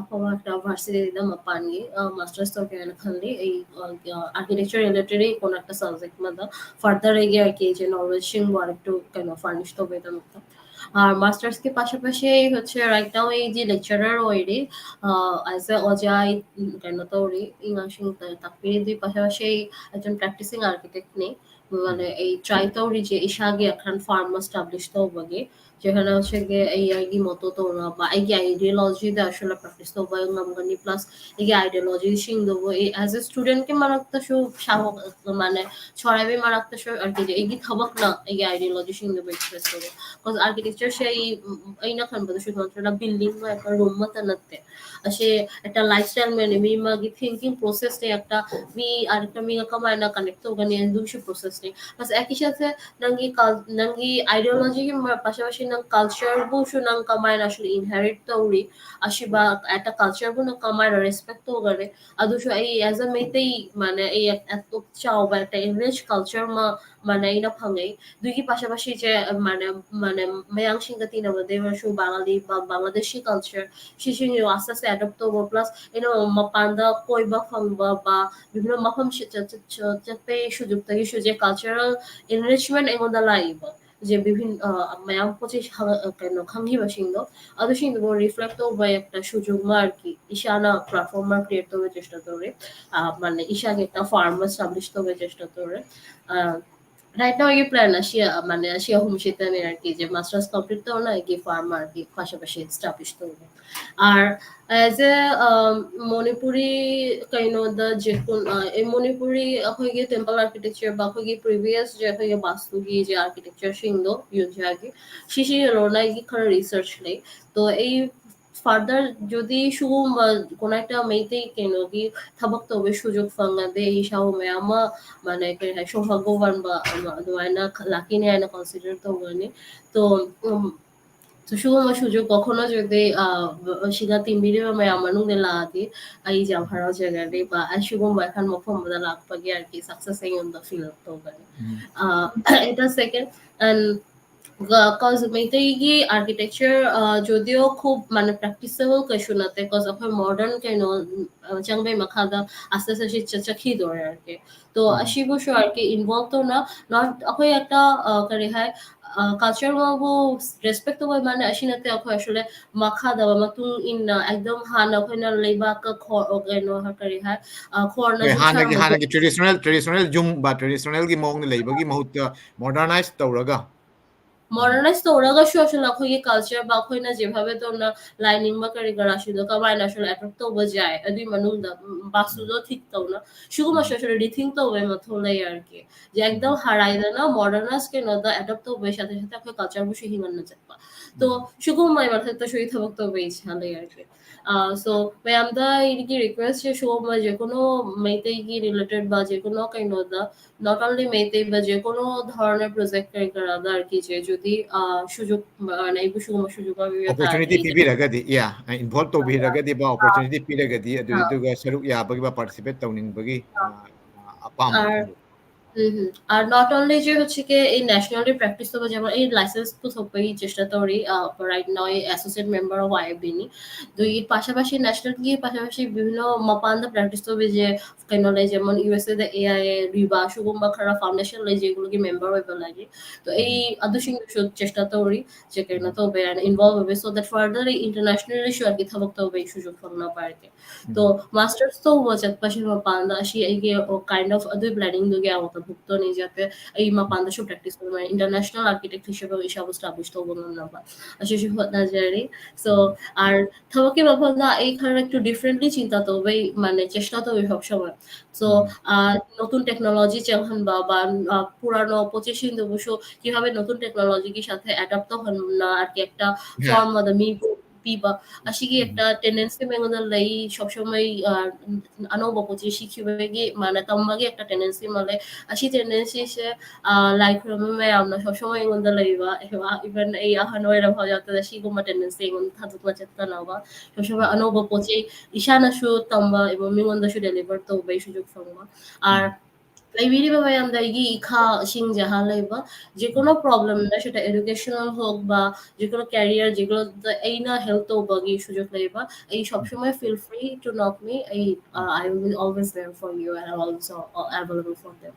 ꯑꯐꯕ ꯚꯥꯔꯁꯤꯇꯤꯗ ꯃꯄꯥꯟꯒꯤ ꯃꯥꯁꯇꯔꯁ ꯇꯧꯒꯦ ꯍꯥꯏꯅ ꯈꯜꯂꯤ꯫ ꯑꯩ ꯑꯥꯔꯀꯤꯇꯦꯛꯆꯔ ꯔꯤꯂꯦꯇꯦꯗ ꯀꯣꯟꯅ ꯁꯕꯖꯦꯛ ꯑꯃꯗ ꯐꯔꯗꯔ ꯑꯩꯒꯤ ꯑꯥꯔꯀꯤꯇꯦꯛꯆꯔ ꯅꯣꯂꯦꯖꯁꯤꯡ ꯋꯥꯔꯛꯇꯨ ꯀꯩꯅꯣ ꯐꯔꯅꯤꯁ ꯇꯧꯕꯒꯤꯗꯃꯛꯇ꯫ ꯃꯥꯁꯇꯔꯁꯀꯤ ꯄꯥꯁꯥ ꯄꯥꯁꯤ ꯑꯩ ꯍꯧꯖꯤꯛ right now ꯑꯩꯗꯤ lecturer ꯑꯣꯏꯔꯤ꯫ ꯑꯦꯁ ꯑꯦ ꯑꯣꯖꯥ ꯑꯩ ꯀꯩꯅꯣ ꯇꯧꯔꯤ, ꯑꯉꯥꯡꯁꯤꯡ ꯇꯥꯛꯄꯤꯔꯤ꯫ ꯑꯗꯨꯒꯤ ꯄꯥꯁꯥ ꯄꯥꯁꯤ ꯑꯩ ꯑꯗꯨꯝ practicing architectꯅꯤ꯫ ꯃꯥꯅꯦ, ꯑꯩ try ꯇꯧꯔꯤꯁꯦ ꯏꯁꯥꯒꯤ ꯑꯈꯟ farm establish ꯇꯧꯕꯒꯤ꯫ ꯁꯤ ꯍꯥꯏꯅ ꯁꯤꯒꯤ ꯑꯩ, ꯑꯩꯒꯤ motto ꯇꯧꯅꯕ, ꯑꯩꯒꯤ ideology ꯗ ꯑꯁꯨꯝꯅ practice ꯇꯧꯕ ꯉꯝꯒꯅꯤ, plus ꯑꯩꯒꯤ ideology ꯁꯤꯡꯗꯨꯕꯨ ꯑꯩ as a student ꯀꯤ ꯃꯔꯛꯇꯁꯨ ꯁꯥ-, ꯃꯥꯅꯦ, ꯁꯣꯔꯥꯏꯕꯤ ꯃꯔꯛꯇꯁꯨ ꯑꯩꯒꯤ, ꯑꯩꯒꯤ ꯊꯕꯛꯅ ꯑꯩꯒꯤ ideology ꯁꯤꯡꯗꯨꯕꯨ express ꯇꯧꯕ꯫ Because architecture ꯁꯦ ꯑꯩ, ꯑꯩꯅ ꯈꯟꯕꯗꯁꯨ ꯅꯠꯇ꯭ꯔꯒ building ꯑꯃ, room ꯑꯃꯠꯇ ꯅꯠꯇꯦ꯫ ꯑꯁꯤ একটা lifestyle ꯃꯅꯦ, ꯃꯤ ꯑꯃꯒꯤ thinking process ꯁꯦ একটা ꯃꯤ ꯑꯥꯔꯠꯀ ꯃꯤꯒ ꯀꯃꯥꯏꯅ connect ꯇꯧꯒꯅꯤ ꯑꯗꯨꯒꯤꯁꯨ process ꯅꯦ꯫ Plus ꯑꯩꯒꯤ ꯏꯁꯥꯁꯦ ꯅꯪꯒꯤ ꯀꯜ-, ꯅꯪꯒꯤ ideology ꯒꯤ ꯃ-, ꯄꯥꯁꯥꯄꯥꯁꯤ ꯅꯪ culture ꯕꯨꯁꯨ ꯅꯪ ꯀꯃꯥꯏꯅ ꯑꯁꯤ inherit ꯇꯧꯔꯤ, ꯑꯁꯤꯕ একটা culture ꯕꯨ ꯅꯪ ꯀꯃꯥꯏꯅ respect ꯇꯧꯒꯅꯤ, ꯑꯗꯨꯁꯨ ꯑꯩ as a ꯃꯩꯇꯩ ꯃꯥꯅꯦ, ꯑꯩ ꯑꯇꯣꯞ ꯆꯥꯎꯕ একটা enrich culture ꯑꯃ ꯃꯥꯅꯦ ꯑꯩꯅ ꯐꯪꯉꯦ꯫ ꯑꯗꯨꯒꯤ ꯄꯥꯁꯥꯄꯥꯁꯤꯁꯦ ꯃꯥꯅꯦ, ꯃꯥꯅꯦ ꯃꯌꯥꯡꯁꯤꯡꯒ ꯇꯤꯟꯅꯕꯗꯩ ꯑꯣꯏꯔꯁꯨ ꯕꯪꯒꯥꯂꯤ, ꯕ-, ꯕꯪꯒ꯭ꯂꯥꯗꯦꯁꯤ culture ꯁꯤꯁꯤꯡꯁꯦ ꯑꯁ ꯑꯁ adopt ꯇꯧꯕ, plus ꯑꯩꯅ ꯃꯄꯥꯟꯗ ꯀꯣꯏꯕ ꯐꯪꯕ ꯕ ꯕꯤꯚꯤꯟꯅ ꯃꯐꯝ ꯁꯤ-, ꯆꯠ-, ꯆꯠ-, ꯆꯠ-, ꯆꯠꯄꯒꯤ ꯁꯨꯖꯨꯛꯇꯒꯤꯁꯨ ꯁꯦ cultural enrichment ꯑꯩꯉꯣꯟꯗ ꯂꯥꯛꯏꯕ꯫ ꯁꯦ ꯕꯤꯚꯤꯟ-, ꯑ, ꯃꯌꯥꯝ ꯄꯣꯠ ꯆꯩ ꯍ-, ꯀꯩꯅꯣ ꯈꯪꯈꯤꯕꯁꯤꯡꯗꯣ, ꯑꯗꯨꯁꯤꯡꯗꯨꯕꯨ reflect ꯇꯧꯕ ꯌꯥꯕ ꯁꯨꯖꯨꯛ ꯑꯃ ꯑꯥꯔꯠꯀꯤ ꯏꯁꯥꯅ platform ꯑꯃ create ꯇꯧꯕ ꯆꯦꯁꯇꯥ ꯇꯧꯔꯦ꯫ ꯑ, ꯃꯥꯅꯦ, ꯏꯁꯥꯒꯤ ꯍꯦꯛꯇ farm ꯑꯃ establish ꯇꯧꯕ ꯆꯦꯁꯇꯥ ꯇꯧꯔꯦ꯫ ꯑ, right now ꯑꯩꯒꯤ plan ꯑꯁꯤ, ꯑ, ꯃꯥꯅꯦ, ꯑꯁꯤ ꯑꯍꯨꯝꯁꯤꯗꯅꯦ ꯑꯥꯔꯠꯀꯤꯁꯦ, masters complete ꯇꯧꯔꯅ ꯑꯩꯒꯤ farm ꯑꯥꯔꯠꯀꯤ ꯄꯥꯁꯥꯄꯥꯁꯤ establish ꯇꯧꯔꯦ꯫ Are as a, ꯑ, ꯃꯅꯤꯄꯨꯔꯤ ꯀꯩꯅꯣꯗ ꯖꯦꯀꯨꯟ-, ꯑ, ꯑꯦ, ꯃꯅꯤꯄꯨꯔꯤ ꯑꯩꯈꯣꯏꯒꯤ temple architecture ꯕ ꯑꯩꯈꯣꯏꯒꯤ previous ꯁꯦ ꯑꯩꯈꯣꯏꯒꯤ ꯕꯥꯁꯇꯨꯒꯤ ꯁꯦ architecture ꯁꯤꯡꯗꯣ ꯌꯨꯖꯥꯒꯤ ꯁꯤꯁꯤ ꯂꯣꯏꯅ ꯑꯩꯒꯤ ꯈꯔ research ꯂꯩ꯫ ꯇꯣ ꯑꯩ further ꯖꯨꯗꯤ ꯁꯤꯒꯨꯝꯕ ꯀꯣꯅꯥꯏꯇ ꯃꯩꯇꯩ ꯀꯩꯅꯣꯒꯤ ꯊꯕꯛ ꯇꯧꯕꯒꯤ ꯁꯨꯖꯨꯛ ꯐꯪꯉꯗꯤ ꯑꯩ ꯏꯁꯥꯕꯨ ꯃꯌꯥꯝ ꯑꯃ ꯃꯥꯅꯦ, ꯀꯩ ꯍꯥꯏ, ꯁꯣꯝ ꯍꯥꯒꯣꯕꯟꯕ ꯑꯗꯨꯃꯥꯏꯅ ꯂꯥꯛꯈꯤꯅꯤ ꯍꯥꯏꯅ consider ꯇꯧꯒꯅꯤ꯫ ꯇꯣ, ꯎꯝ, ꯁꯤꯒꯨꯝꯕ ꯁꯨꯖꯨꯛ ꯀꯈꯣꯅ ꯖꯨꯗꯤ, ꯑ, ꯁꯤꯗ ꯇꯤꯟꯕꯤꯔꯤꯕ ꯃꯌꯥꯝ ꯃꯅꯨꯡꯗ ꯂꯥꯛꯑꯗꯤ ꯑꯩꯁꯦ ꯌꯥꯝ ꯍꯔꯥꯎꯖꯒꯅꯤ꯫ ꯕ ꯑꯩ ꯁꯤꯒꯨꯝꯕ ꯑꯩꯈꯣꯏ ꯃꯐꯝ ꯑꯃꯗ ꯂꯥꯛꯄꯒꯤ ꯑꯩꯒꯤ success ꯑꯩꯉꯣꯟꯗ feel ꯇꯧꯒꯅꯤ꯫ ꯎꯝ꯫ ꯑ, and the second, and, ꯀ-, cause ꯃꯩꯇꯩꯒꯤ architecture, ꯑ, ꯖꯨꯗꯤꯑꯣ ꯈꯨꯕ ꯃꯥꯅ practicable ꯀꯩꯁꯨ ꯅꯠꯇꯦ, cause ꯑꯩꯈꯣꯏ modern ꯀꯩꯅꯣ, ꯑ, ꯆꯪꯕꯩ ꯃꯈꯥꯗ ꯑꯁꯇ ꯑꯁꯤ ꯆꯠ-, ꯆꯠꯈꯤꯗꯣꯔꯦ ꯑꯥꯔꯠꯀꯤ꯫ ꯇꯣ ꯎꯝ꯫ ꯑꯁꯤꯕꯨꯁꯨ ꯑꯥꯔꯠꯀꯤ involve ꯇꯧꯅ, not ꯑꯩꯈꯣꯏ ꯍꯦꯛꯇ, ꯑ, ꯀꯔꯤ ꯍꯥꯏ, ꯑ, culture ꯃꯥꯕꯨ respect ꯇꯧꯕ ꯃꯥꯅ ꯑꯁꯤ ꯅꯠꯇꯦ, ꯑꯩꯈꯣꯏ ꯑꯁꯨ ꯂꯩ, ꯃꯈꯥꯗ ꯃꯇꯨꯡ ꯏꯟꯅ ꯑꯦꯛꯗꯝ ꯍꯥꯟꯅ ꯑꯩꯈꯣꯏꯅ ꯂꯩꯕꯥꯛꯀ ꯈꯣ-, ꯑ, ꯀꯩꯅꯣ, ꯀꯔꯤ ꯍꯥꯏ, ꯑ, ꯈꯣꯔꯅ ꯍꯣꯏ, ꯁꯨꯝ ꯍꯥꯟꯅꯒꯤ, ꯁꯥꯔꯝꯕ ꯍꯥꯟꯅꯒꯤ traditional, traditional ꯌꯨꯝ ꯕ traditionalꯒꯤ ꯃꯑꯣꯡꯗ ꯂꯩꯕꯒꯤ ꯃꯍꯨꯠꯇ modernize ꯇꯧꯔꯒ, modernize ꯇꯧꯔꯒꯁꯨ ꯑꯁꯨꯝ ꯑꯩꯈꯣꯏꯒꯤ culture ꯕ ꯑꯩꯈꯣꯏꯅ ꯖꯤꯐꯥꯕꯦ ꯇꯧꯅ ꯂꯥꯏ ꯅꯤꯡꯕ ꯀꯔꯤ ꯀꯔꯥꯁꯤꯗ ꯀꯃꯥꯏꯅ ꯑꯁꯨꯝ adopt ꯇꯧꯕ ꯌꯥꯏ, ꯑꯗꯨꯒꯤ ꯃꯅꯨꯡꯗ, ꯎꯝ, ꯕꯥꯁꯇꯨꯗꯣ ꯊꯤꯛ ꯇꯧꯅ, ꯁꯤꯒꯨꯝꯕꯁꯨ ꯎꯝ꯫ ꯑꯁꯨꯝ rethink ꯇꯧꯕꯩ ꯃꯊꯧ ꯂꯩ ꯍꯥꯏꯔꯒꯦ꯫ ꯖꯦ ꯑꯦꯛꯗꯝ ꯎꯝ꯫ ꯍꯔꯥꯏꯗꯅ modernize ꯀꯩꯅꯣꯗ adopt ꯇꯧꯕꯩ ꯁꯥꯊꯤ ꯁꯥꯊꯤ ꯑꯩꯈꯣꯏ culture ꯕꯨꯁꯨ ꯍꯤꯡꯍꯟꯅ ꯆꯠꯄ꯫ ꯇꯣ, ꯎꯝ꯫ ꯁꯤꯒꯨꯝꯕ ꯃꯊꯛꯇꯁꯨ ꯑꯩ ꯊꯕꯛ ꯇꯧꯕ ꯏꯁꯥ ꯂꯩꯔꯒꯦ꯫ ꯑ, so, ꯃꯌꯥꯝꯗ ꯑꯩꯒꯤ request ꯁꯦ ꯁꯤꯒꯨꯝꯕ ꯖꯦꯀꯨꯅꯣ ꯃꯩꯇꯩꯒꯤ related ꯕ ꯖꯦꯀꯨꯅꯣ ꯀꯩꯅꯣꯗ, not only ꯃꯩꯇꯩ ꯕ ꯖꯦꯀꯨꯅꯣ ꯙꯔꯅ project ꯀꯔꯤ ꯀꯔꯥꯗ ꯑꯥꯔꯀꯤꯁꯦ ꯖꯨꯗꯤ, ꯑ, ꯁꯨꯖꯨꯛ, ꯑ, ꯑꯩꯕꯨ ꯁꯤꯒꯨꯝꯕ ꯁꯨꯖꯨꯛ ꯑꯃ ꯄꯤꯕ opportunity ꯇꯥꯔꯗꯤ ꯑꯩ ꯄꯤꯕꯤꯔꯒꯗꯤ, yeah, involve ꯇꯧꯕꯤꯔꯒꯗꯤ ꯕ ꯑ, opportunity ꯄꯤꯔꯒꯗꯤ ꯑ, ꯑꯗꯨꯗꯨꯒ ꯁꯔꯨꯛ ꯌꯥꯕꯒꯤ ꯕ participate ꯇꯧꯅꯤꯡꯕꯒꯤ, ꯑ, ꯑ, ꯑꯄꯥꯝꯕ ꯑ, ꯍꯥꯏꯕꯗꯣ꯫ ꯎꯝ, ꯎꯝ꯫ ꯑ, not only ꯖꯦ ꯍꯧꯖꯤꯛꯀꯤ ꯑꯩ national ꯗ practice ꯇꯧꯕ ꯖꯦ ꯑꯩ license ꯄꯨꯊꯣꯛꯄꯒꯤ ꯆꯦꯁꯇꯥ ꯇꯧꯔꯤ꯫ ꯑ, right now ꯑꯩ associate member of Y I B ꯅꯤ꯫ ꯑꯗꯨꯒꯤ ꯄꯥꯁꯥ ꯄꯥꯁꯤ national ꯒꯤ ꯄꯥꯁꯥ ꯄꯥꯁꯤ ꯕꯤꯚꯤꯟꯅ ꯃꯄꯥꯟꯗ practice ꯇꯧꯕ ꯖꯦ ꯀꯩꯅꯣ ꯂꯩ, ꯖꯦꯃꯣꯟ U S A the A I A, RIBA ꯁꯤꯒꯨꯝꯕ ꯈꯔ foundation ꯂꯩ, ꯖꯦꯒꯨꯂꯨꯒꯤ member ꯑꯣꯏꯕ ꯂꯩꯔꯤ꯫ ꯑꯗꯣ ꯑꯩ ꯎꯝ꯫ ꯑꯗꯨꯁꯤꯡꯗꯨꯁꯨ ꯆꯦꯁꯇꯥ ꯇꯧꯔꯤ, ꯖꯦ ꯀꯩꯅꯣ ꯎꯝ꯫ ꯇꯧꯕ ꯌꯥꯏꯅ involve ꯑꯣꯏꯕ, so that further ꯑꯩ internationally ꯁꯨ ꯑꯩꯒꯤ ꯊꯕꯛ ꯇꯧꯕꯒꯤ ꯁꯨꯖꯨꯛ ꯐꯪꯅꯕ ꯍꯥꯏꯔꯗꯤ꯫ ꯎꯝ꯫ ꯇꯣ, masters ꯇꯧꯕ ꯆꯠꯄꯁꯤ ꯃꯄꯥꯟꯗ ꯑꯁꯤ ꯑꯩꯒꯤ, ꯑꯣ, kind of ꯑꯗꯨꯒꯤ planning ꯗꯨꯒꯤ ꯑꯃꯨꯛꯇ ꯚꯨꯛꯇꯣꯅꯤ ꯖꯦ ꯑꯩ ꯃꯄꯥꯟꯗꯁꯨ practice ꯇꯧꯕ, international architect ꯁꯤꯕ ꯏꯁꯥꯕꯨ establish ꯇꯧꯕ ꯉꯝꯅꯕ ꯑꯁꯤꯁꯨ ꯍꯣꯠꯅꯖꯔꯤ꯫ So, ꯎꯝ꯫ ꯑꯥꯔ ꯊꯕꯛꯀꯤ ꯃꯐꯝꯗ ꯑꯩ ꯈꯔ ꯇꯨ differently ꯆꯤꯟꯇꯥ ꯇꯧꯕꯩ ꯃꯥꯅꯦ, ꯆꯦꯁꯇꯥ ꯇꯧꯕꯤ ꯍꯣꯞꯁꯕ꯫ So, ꯎꯝ꯫ ꯑ, নতুন technology চেঞ্জ হন বা, বা, আ, পুরানো পঁচিশ হিন্দু বসু কিভাবে নতুন technology কি সাথে adapt হন না, আর কি একটা হ্যাঁ। Form মতো মি পি-, পিবা, আশিকি হুম। একটা tendency মেঙুদা লাই, সবসময়, আ, আনো বাপুচি শিখিবাগি, মানে, তাম্বাগি একটা tendency মালে, আশি tendency সে, আ, লাই খুরমে মে আমনা সবসময় এঙুদা লাইবা, এবা, even এই আহান ওইরা ভাজা তো শিগুমা tendency এঙুদা থাতুক মাচেতা নাবা, সবসময় আনো বাপুচি, ইশানা শু তাম্বা, এবং মিঙুদা শু deliver তো বেশি সুযোগ ফাংবা। আর হুম। ꯂꯩꯕꯤꯔꯤꯕ ꯃꯌꯥꯝꯗ ꯑꯩꯒꯤ ꯏꯈꯥꯁꯤꯡꯁꯦ ꯍꯥ ꯂꯩꯕ, ꯖꯦꯀꯨꯅꯣ problem ꯅ ꯁꯤꯗ educational ꯍꯣꯛ ꯕ, ꯖꯦꯀꯨꯅꯣ career, ꯖꯦꯀꯨꯅꯣꯗ ꯑꯩꯅ help ꯇꯧꯕꯒꯤ ꯁꯨꯖꯨꯛ ꯂꯩꯕ, ꯑꯩ ꯁꯕ ꯎꯝ꯫ ꯁꯃꯌ feel free to knock me, ꯑꯩ, ꯑ, ꯎꯝ꯫ I will always there for you and I'm always, uh, available for them.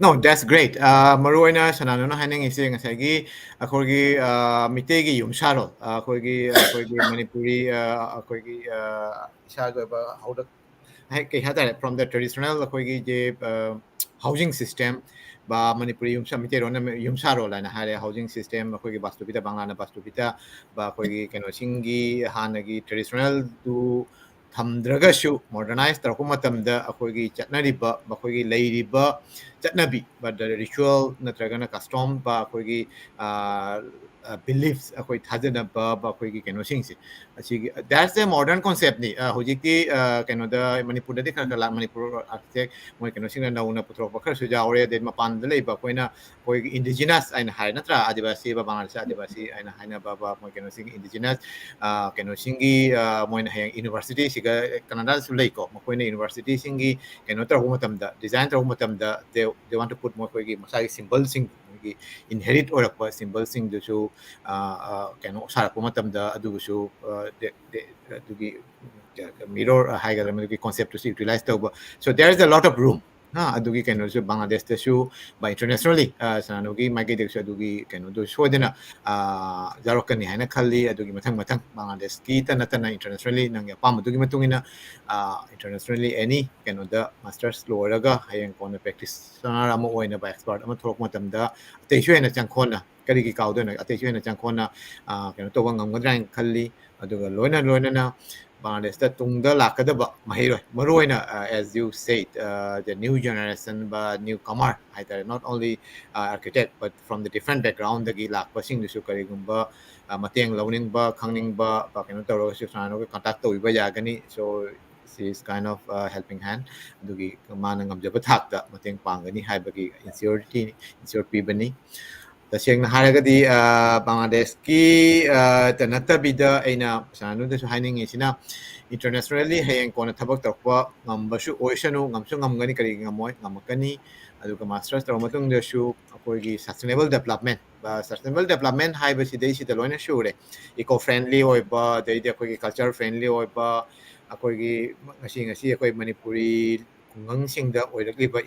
No, that's great. Uh, ꯃꯔꯨ ꯑꯣꯏꯅ ꯁꯅꯥꯅꯨꯅ ꯍꯥꯏꯅꯤꯡꯉꯤꯁꯦ ꯉꯁꯥꯏꯒꯤ ꯑꯩꯈꯣꯏꯒꯤ uh, ꯃꯤꯇꯩꯒꯤ ꯌꯨꯝꯁꯥꯔꯣꯜ, uh, ꯑꯩꯈꯣꯏꯒꯤ ꯑꯩꯈꯣꯏꯒꯤ ꯃꯅꯤꯄꯨꯔꯤ uh, ꯑꯩꯈꯣꯏꯒꯤ uh, ꯏꯁꯥꯒꯤ ꯑꯣꯏꯕ ꯍꯧꯔꯛ ꯀꯩ ꯍꯥꯏꯇꯥꯔꯦ, from the traditional ꯑꯩꯈꯣꯏꯒꯤ ꯖꯦ housing system ꯕ ꯃꯅꯤꯄꯨꯔꯤ ꯌꯨꯝꯁꯥ, ꯃꯤꯇꯩꯔꯣꯟꯅ ꯌꯨꯝꯁꯥꯔꯣꯜ ꯍꯥꯏꯅ ꯍꯥꯏꯔꯦ, housing system, ꯑꯩꯈꯣꯏꯒꯤ ꯕꯥꯁꯇꯨꯄꯤꯇꯥ, ꯕꯪꯂꯥꯅ ꯕꯥꯁꯇꯨꯄꯤꯇꯥ ꯕ ꯑꯩꯈꯣꯏꯒꯤ ꯀꯩꯅꯣꯁꯤꯡꯒꯤ ꯍꯥꯟꯅꯒꯤ traditionalꯗꯨ ꯊꯝꯗ꯭ꯔꯒꯁꯨ modernize ꯇꯧꯔꯛꯄ ꯃꯇꯝꯗ ꯑꯩꯈꯣꯏꯒꯤ ꯆꯠꯅꯔꯤꯕ, ꯃꯈꯣꯏꯒꯤ ꯂꯩꯔꯤꯕ ꯆꯠꯅꯕꯤ ꯕ ritual ꯅꯠꯇ꯭ꯔꯒꯅ custom ꯕ ꯑꯩꯈꯣꯏꯒꯤ beliefs, ꯑꯩꯈꯣꯏ ꯊꯥꯖꯅꯕ ꯕ ꯑꯩꯈꯣꯏꯒꯤ ꯀꯩꯅꯣꯁꯤꯡꯁꯦ, ꯑꯁꯤꯒꯤ that's a modern conceptꯅꯤ꯫ ꯍꯧꯖꯤꯛꯇꯤ ꯀꯩꯅꯣꯗ ꯃꯅꯤꯄꯨꯔꯗꯗꯤ ꯈꯔ ꯈꯔ ꯂꯥꯛ ꯃꯅꯤꯄꯨꯔ architect ꯃꯣꯏ ꯀꯩꯅꯣꯁꯤꯡꯅ ꯅꯧꯅ ꯄꯨꯊꯣꯔꯛꯄ ꯈꯔꯁꯨ ꯌꯥꯎꯔꯦ꯫ ꯑꯗꯩ ꯃꯄꯥꯟꯗ ꯂꯩꯕ ꯑꯩꯈꯣꯏꯅ ꯑꯩꯈꯣꯏꯒꯤ indigenous ꯍꯥꯏꯅ ꯍꯥꯏ ꯅꯠꯇ꯭ꯔꯥ, ꯑꯥꯗꯤꯕꯥꯁꯤ, ꯕꯪꯒ꯭ꯂꯥꯗꯦꯁ ꯑꯥꯗꯤꯕꯥꯁꯤ ꯍꯥꯏꯅ ꯍꯥꯏꯅꯕ ꯕ ꯃꯣꯏ ꯀꯩꯅꯣꯁꯤꯡ indigenous ꯀꯩꯅꯣꯁꯤꯡꯒꯤ ꯃꯣꯏꯅ ꯍꯌꯦꯡ universityꯁꯤꯒ ꯀꯅꯥꯗꯥꯗꯁꯨ ꯂꯩꯀꯣ, ꯃꯈꯣꯏꯅ universityꯁꯤꯡꯒꯤ ꯀꯩꯅꯣ ꯇꯧꯔꯛꯄ ꯃꯇꯝꯗ, design ꯇꯧꯔꯛꯄ ꯃꯇꯝꯗ they, they want to put ꯃꯈꯣꯏꯒꯤ ꯃꯁꯥꯒꯤ symbolꯁꯤꯡ, ꯃꯣꯏꯒꯤ inherit ꯑꯣꯏꯔꯛꯄ symbolꯁꯤꯡꯗꯨꯁꯨ ꯀꯩꯅꯣ ꯁꯥꯔꯛꯄ ꯃꯇꯝꯗ ꯑꯗꯨꯒꯁꯨ ꯑꯗꯨꯒꯤ mirror ꯍꯥꯏꯒꯗ꯭ꯔꯥ, ꯃꯗꯨꯒꯤ conceptꯇꯨꯁꯨ utilize ꯇꯧꯕ꯫ So there is a lot of room꯫ ꯑꯗꯨꯒꯤ ꯀꯩꯅꯣꯁꯨ ꯕꯪꯒ꯭ꯂꯥꯗꯦꯁꯇꯁꯨ ꯕ internationally ꯁꯅꯥꯅꯨꯒꯤ ꯃꯥꯏꯀꯩꯗꯒꯤꯁꯨ ꯑꯗꯨꯒꯤ ꯀꯩꯅꯣꯗꯣ ꯁꯣꯏꯗꯅ ꯌꯥꯎꯔꯛꯀꯅꯤ ꯍꯥꯏꯅ ꯈꯜꯂꯤ꯫ ꯑꯗꯨꯒꯤ ꯃꯊꯪ ꯃꯊꯪ ꯕꯪꯒ꯭ꯂꯥꯗꯦꯁꯀꯤꯇ ꯅꯠꯇꯅ internationally ꯅꯪꯒꯤ ꯑꯄꯥꯝꯕꯗꯨꯒꯤ ꯃꯇꯨꯡ ꯏꯟꯅ internationally any ꯀꯩꯅꯣꯗ masters ꯂꯣꯏꯔꯒ ꯍꯌꯦꯡ ꯀꯣꯟꯅ practitioner ꯑꯃ ꯑꯣꯏꯅ ꯕ expert ꯑꯃ ꯊꯣꯛꯂꯛꯄ ꯃꯇꯝꯗ ꯑꯇꯩꯁꯨ ꯍꯦꯟꯅ ꯆꯪꯈꯣꯟꯅ, ꯀꯔꯤꯒꯤ ꯀꯥꯎꯗꯣꯏꯅꯣ, ꯑꯇꯩꯁꯨ ꯍꯦꯟꯅ ꯆꯪꯈꯣꯟꯅ ꯀꯩꯅꯣ ꯇꯧꯕ ꯉꯝꯒꯗ꯭ꯔꯥ ꯍꯥꯏꯅ ꯈꯜꯂꯤ꯫ ꯑꯗꯨꯒ ꯂꯣꯏꯅ ꯂꯣꯏꯅꯅ ꯕꯪꯒ꯭ꯂꯥꯗꯦꯁꯇ ꯇꯨꯡꯗ ꯂꯥꯛꯀꯗꯕ ꯃꯍꯩꯔꯣꯏ, ꯃꯔꯨꯑꯣꯏꯅ as you said the new generation ꯕ new comer ꯍꯥꯏꯇꯥꯔꯦ, not only architect but from the different backgroundꯗꯒꯤ ꯂꯥꯛꯄꯁꯤꯡꯗꯨꯁꯨ ꯀꯔꯤꯒꯨꯝꯕ ꯃꯇꯦꯡ ꯂꯧꯅꯤꯡꯕ, ꯈꯪꯅꯤꯡꯕ ꯀꯩꯅꯣ ꯇꯧꯔꯒꯁꯨ ꯁꯅꯥꯅꯨꯒ contact ꯇꯧꯕꯤꯕ ꯌꯥꯒꯅꯤ꯫ So she is kind of helping hand꯫ ꯑꯗꯨꯒꯤ ꯃꯥꯅ ꯉꯝꯖꯕ ꯊꯥꯛꯇ ꯃꯇꯦꯡ ꯄꯥꯡꯒꯅꯤ ꯍꯥꯏꯕꯒꯤ insurity, insure ꯄꯤꯕꯅꯤ꯫ ꯇꯁꯦꯡꯅ ꯍꯥꯏꯔꯒꯗꯤ ꯕꯪꯒ꯭ꯂꯥꯗꯦꯁꯀꯤ ꯇ ꯅꯠꯇꯕꯤꯗ ꯑꯩꯅ ꯁꯅꯥꯅꯨꯗꯁꯨ ꯍꯥꯏꯅꯤꯡꯉꯤꯁꯤꯅ internationally ꯍꯌꯦꯡ ꯀꯣꯟꯅ ꯊꯕꯛ ꯇꯧꯔꯛꯄ ꯉꯝꯕꯁꯨ ꯑꯣꯏꯁꯅꯨ, ꯉꯝꯁꯨ ꯉꯝꯒꯅꯤ, ꯀꯔꯤꯒꯤ ꯉꯝꯃꯣꯏ, ꯉꯝꯃꯛꯀꯅꯤ꯫ ꯑꯗꯨꯒ masters ꯇꯧꯔ ꯃꯇꯨꯡꯗꯁꯨ ꯑꯩꯈꯣꯏꯒꯤ sustainable development, sustainable development ꯍꯥꯏꯕꯁꯤꯗꯩꯁꯤꯗ ꯂꯣꯏꯅ ꯁꯨꯔꯦ꯫ Eco friendly ꯑꯣꯏꯕ, ꯑꯗꯩꯗꯤ ꯑꯩꯈꯣꯏꯒꯤ culture friendly ꯑꯣꯏꯕ, ꯑꯩꯈꯣꯏꯒꯤ ꯉꯁꯤ ꯉꯁꯤ ꯑꯩꯈꯣꯏ ꯃꯅꯤꯄꯨꯔꯤ ꯈꯨꯡꯒꯪꯁꯤꯡꯗ ꯑꯣꯏꯔꯛꯂꯤꯕ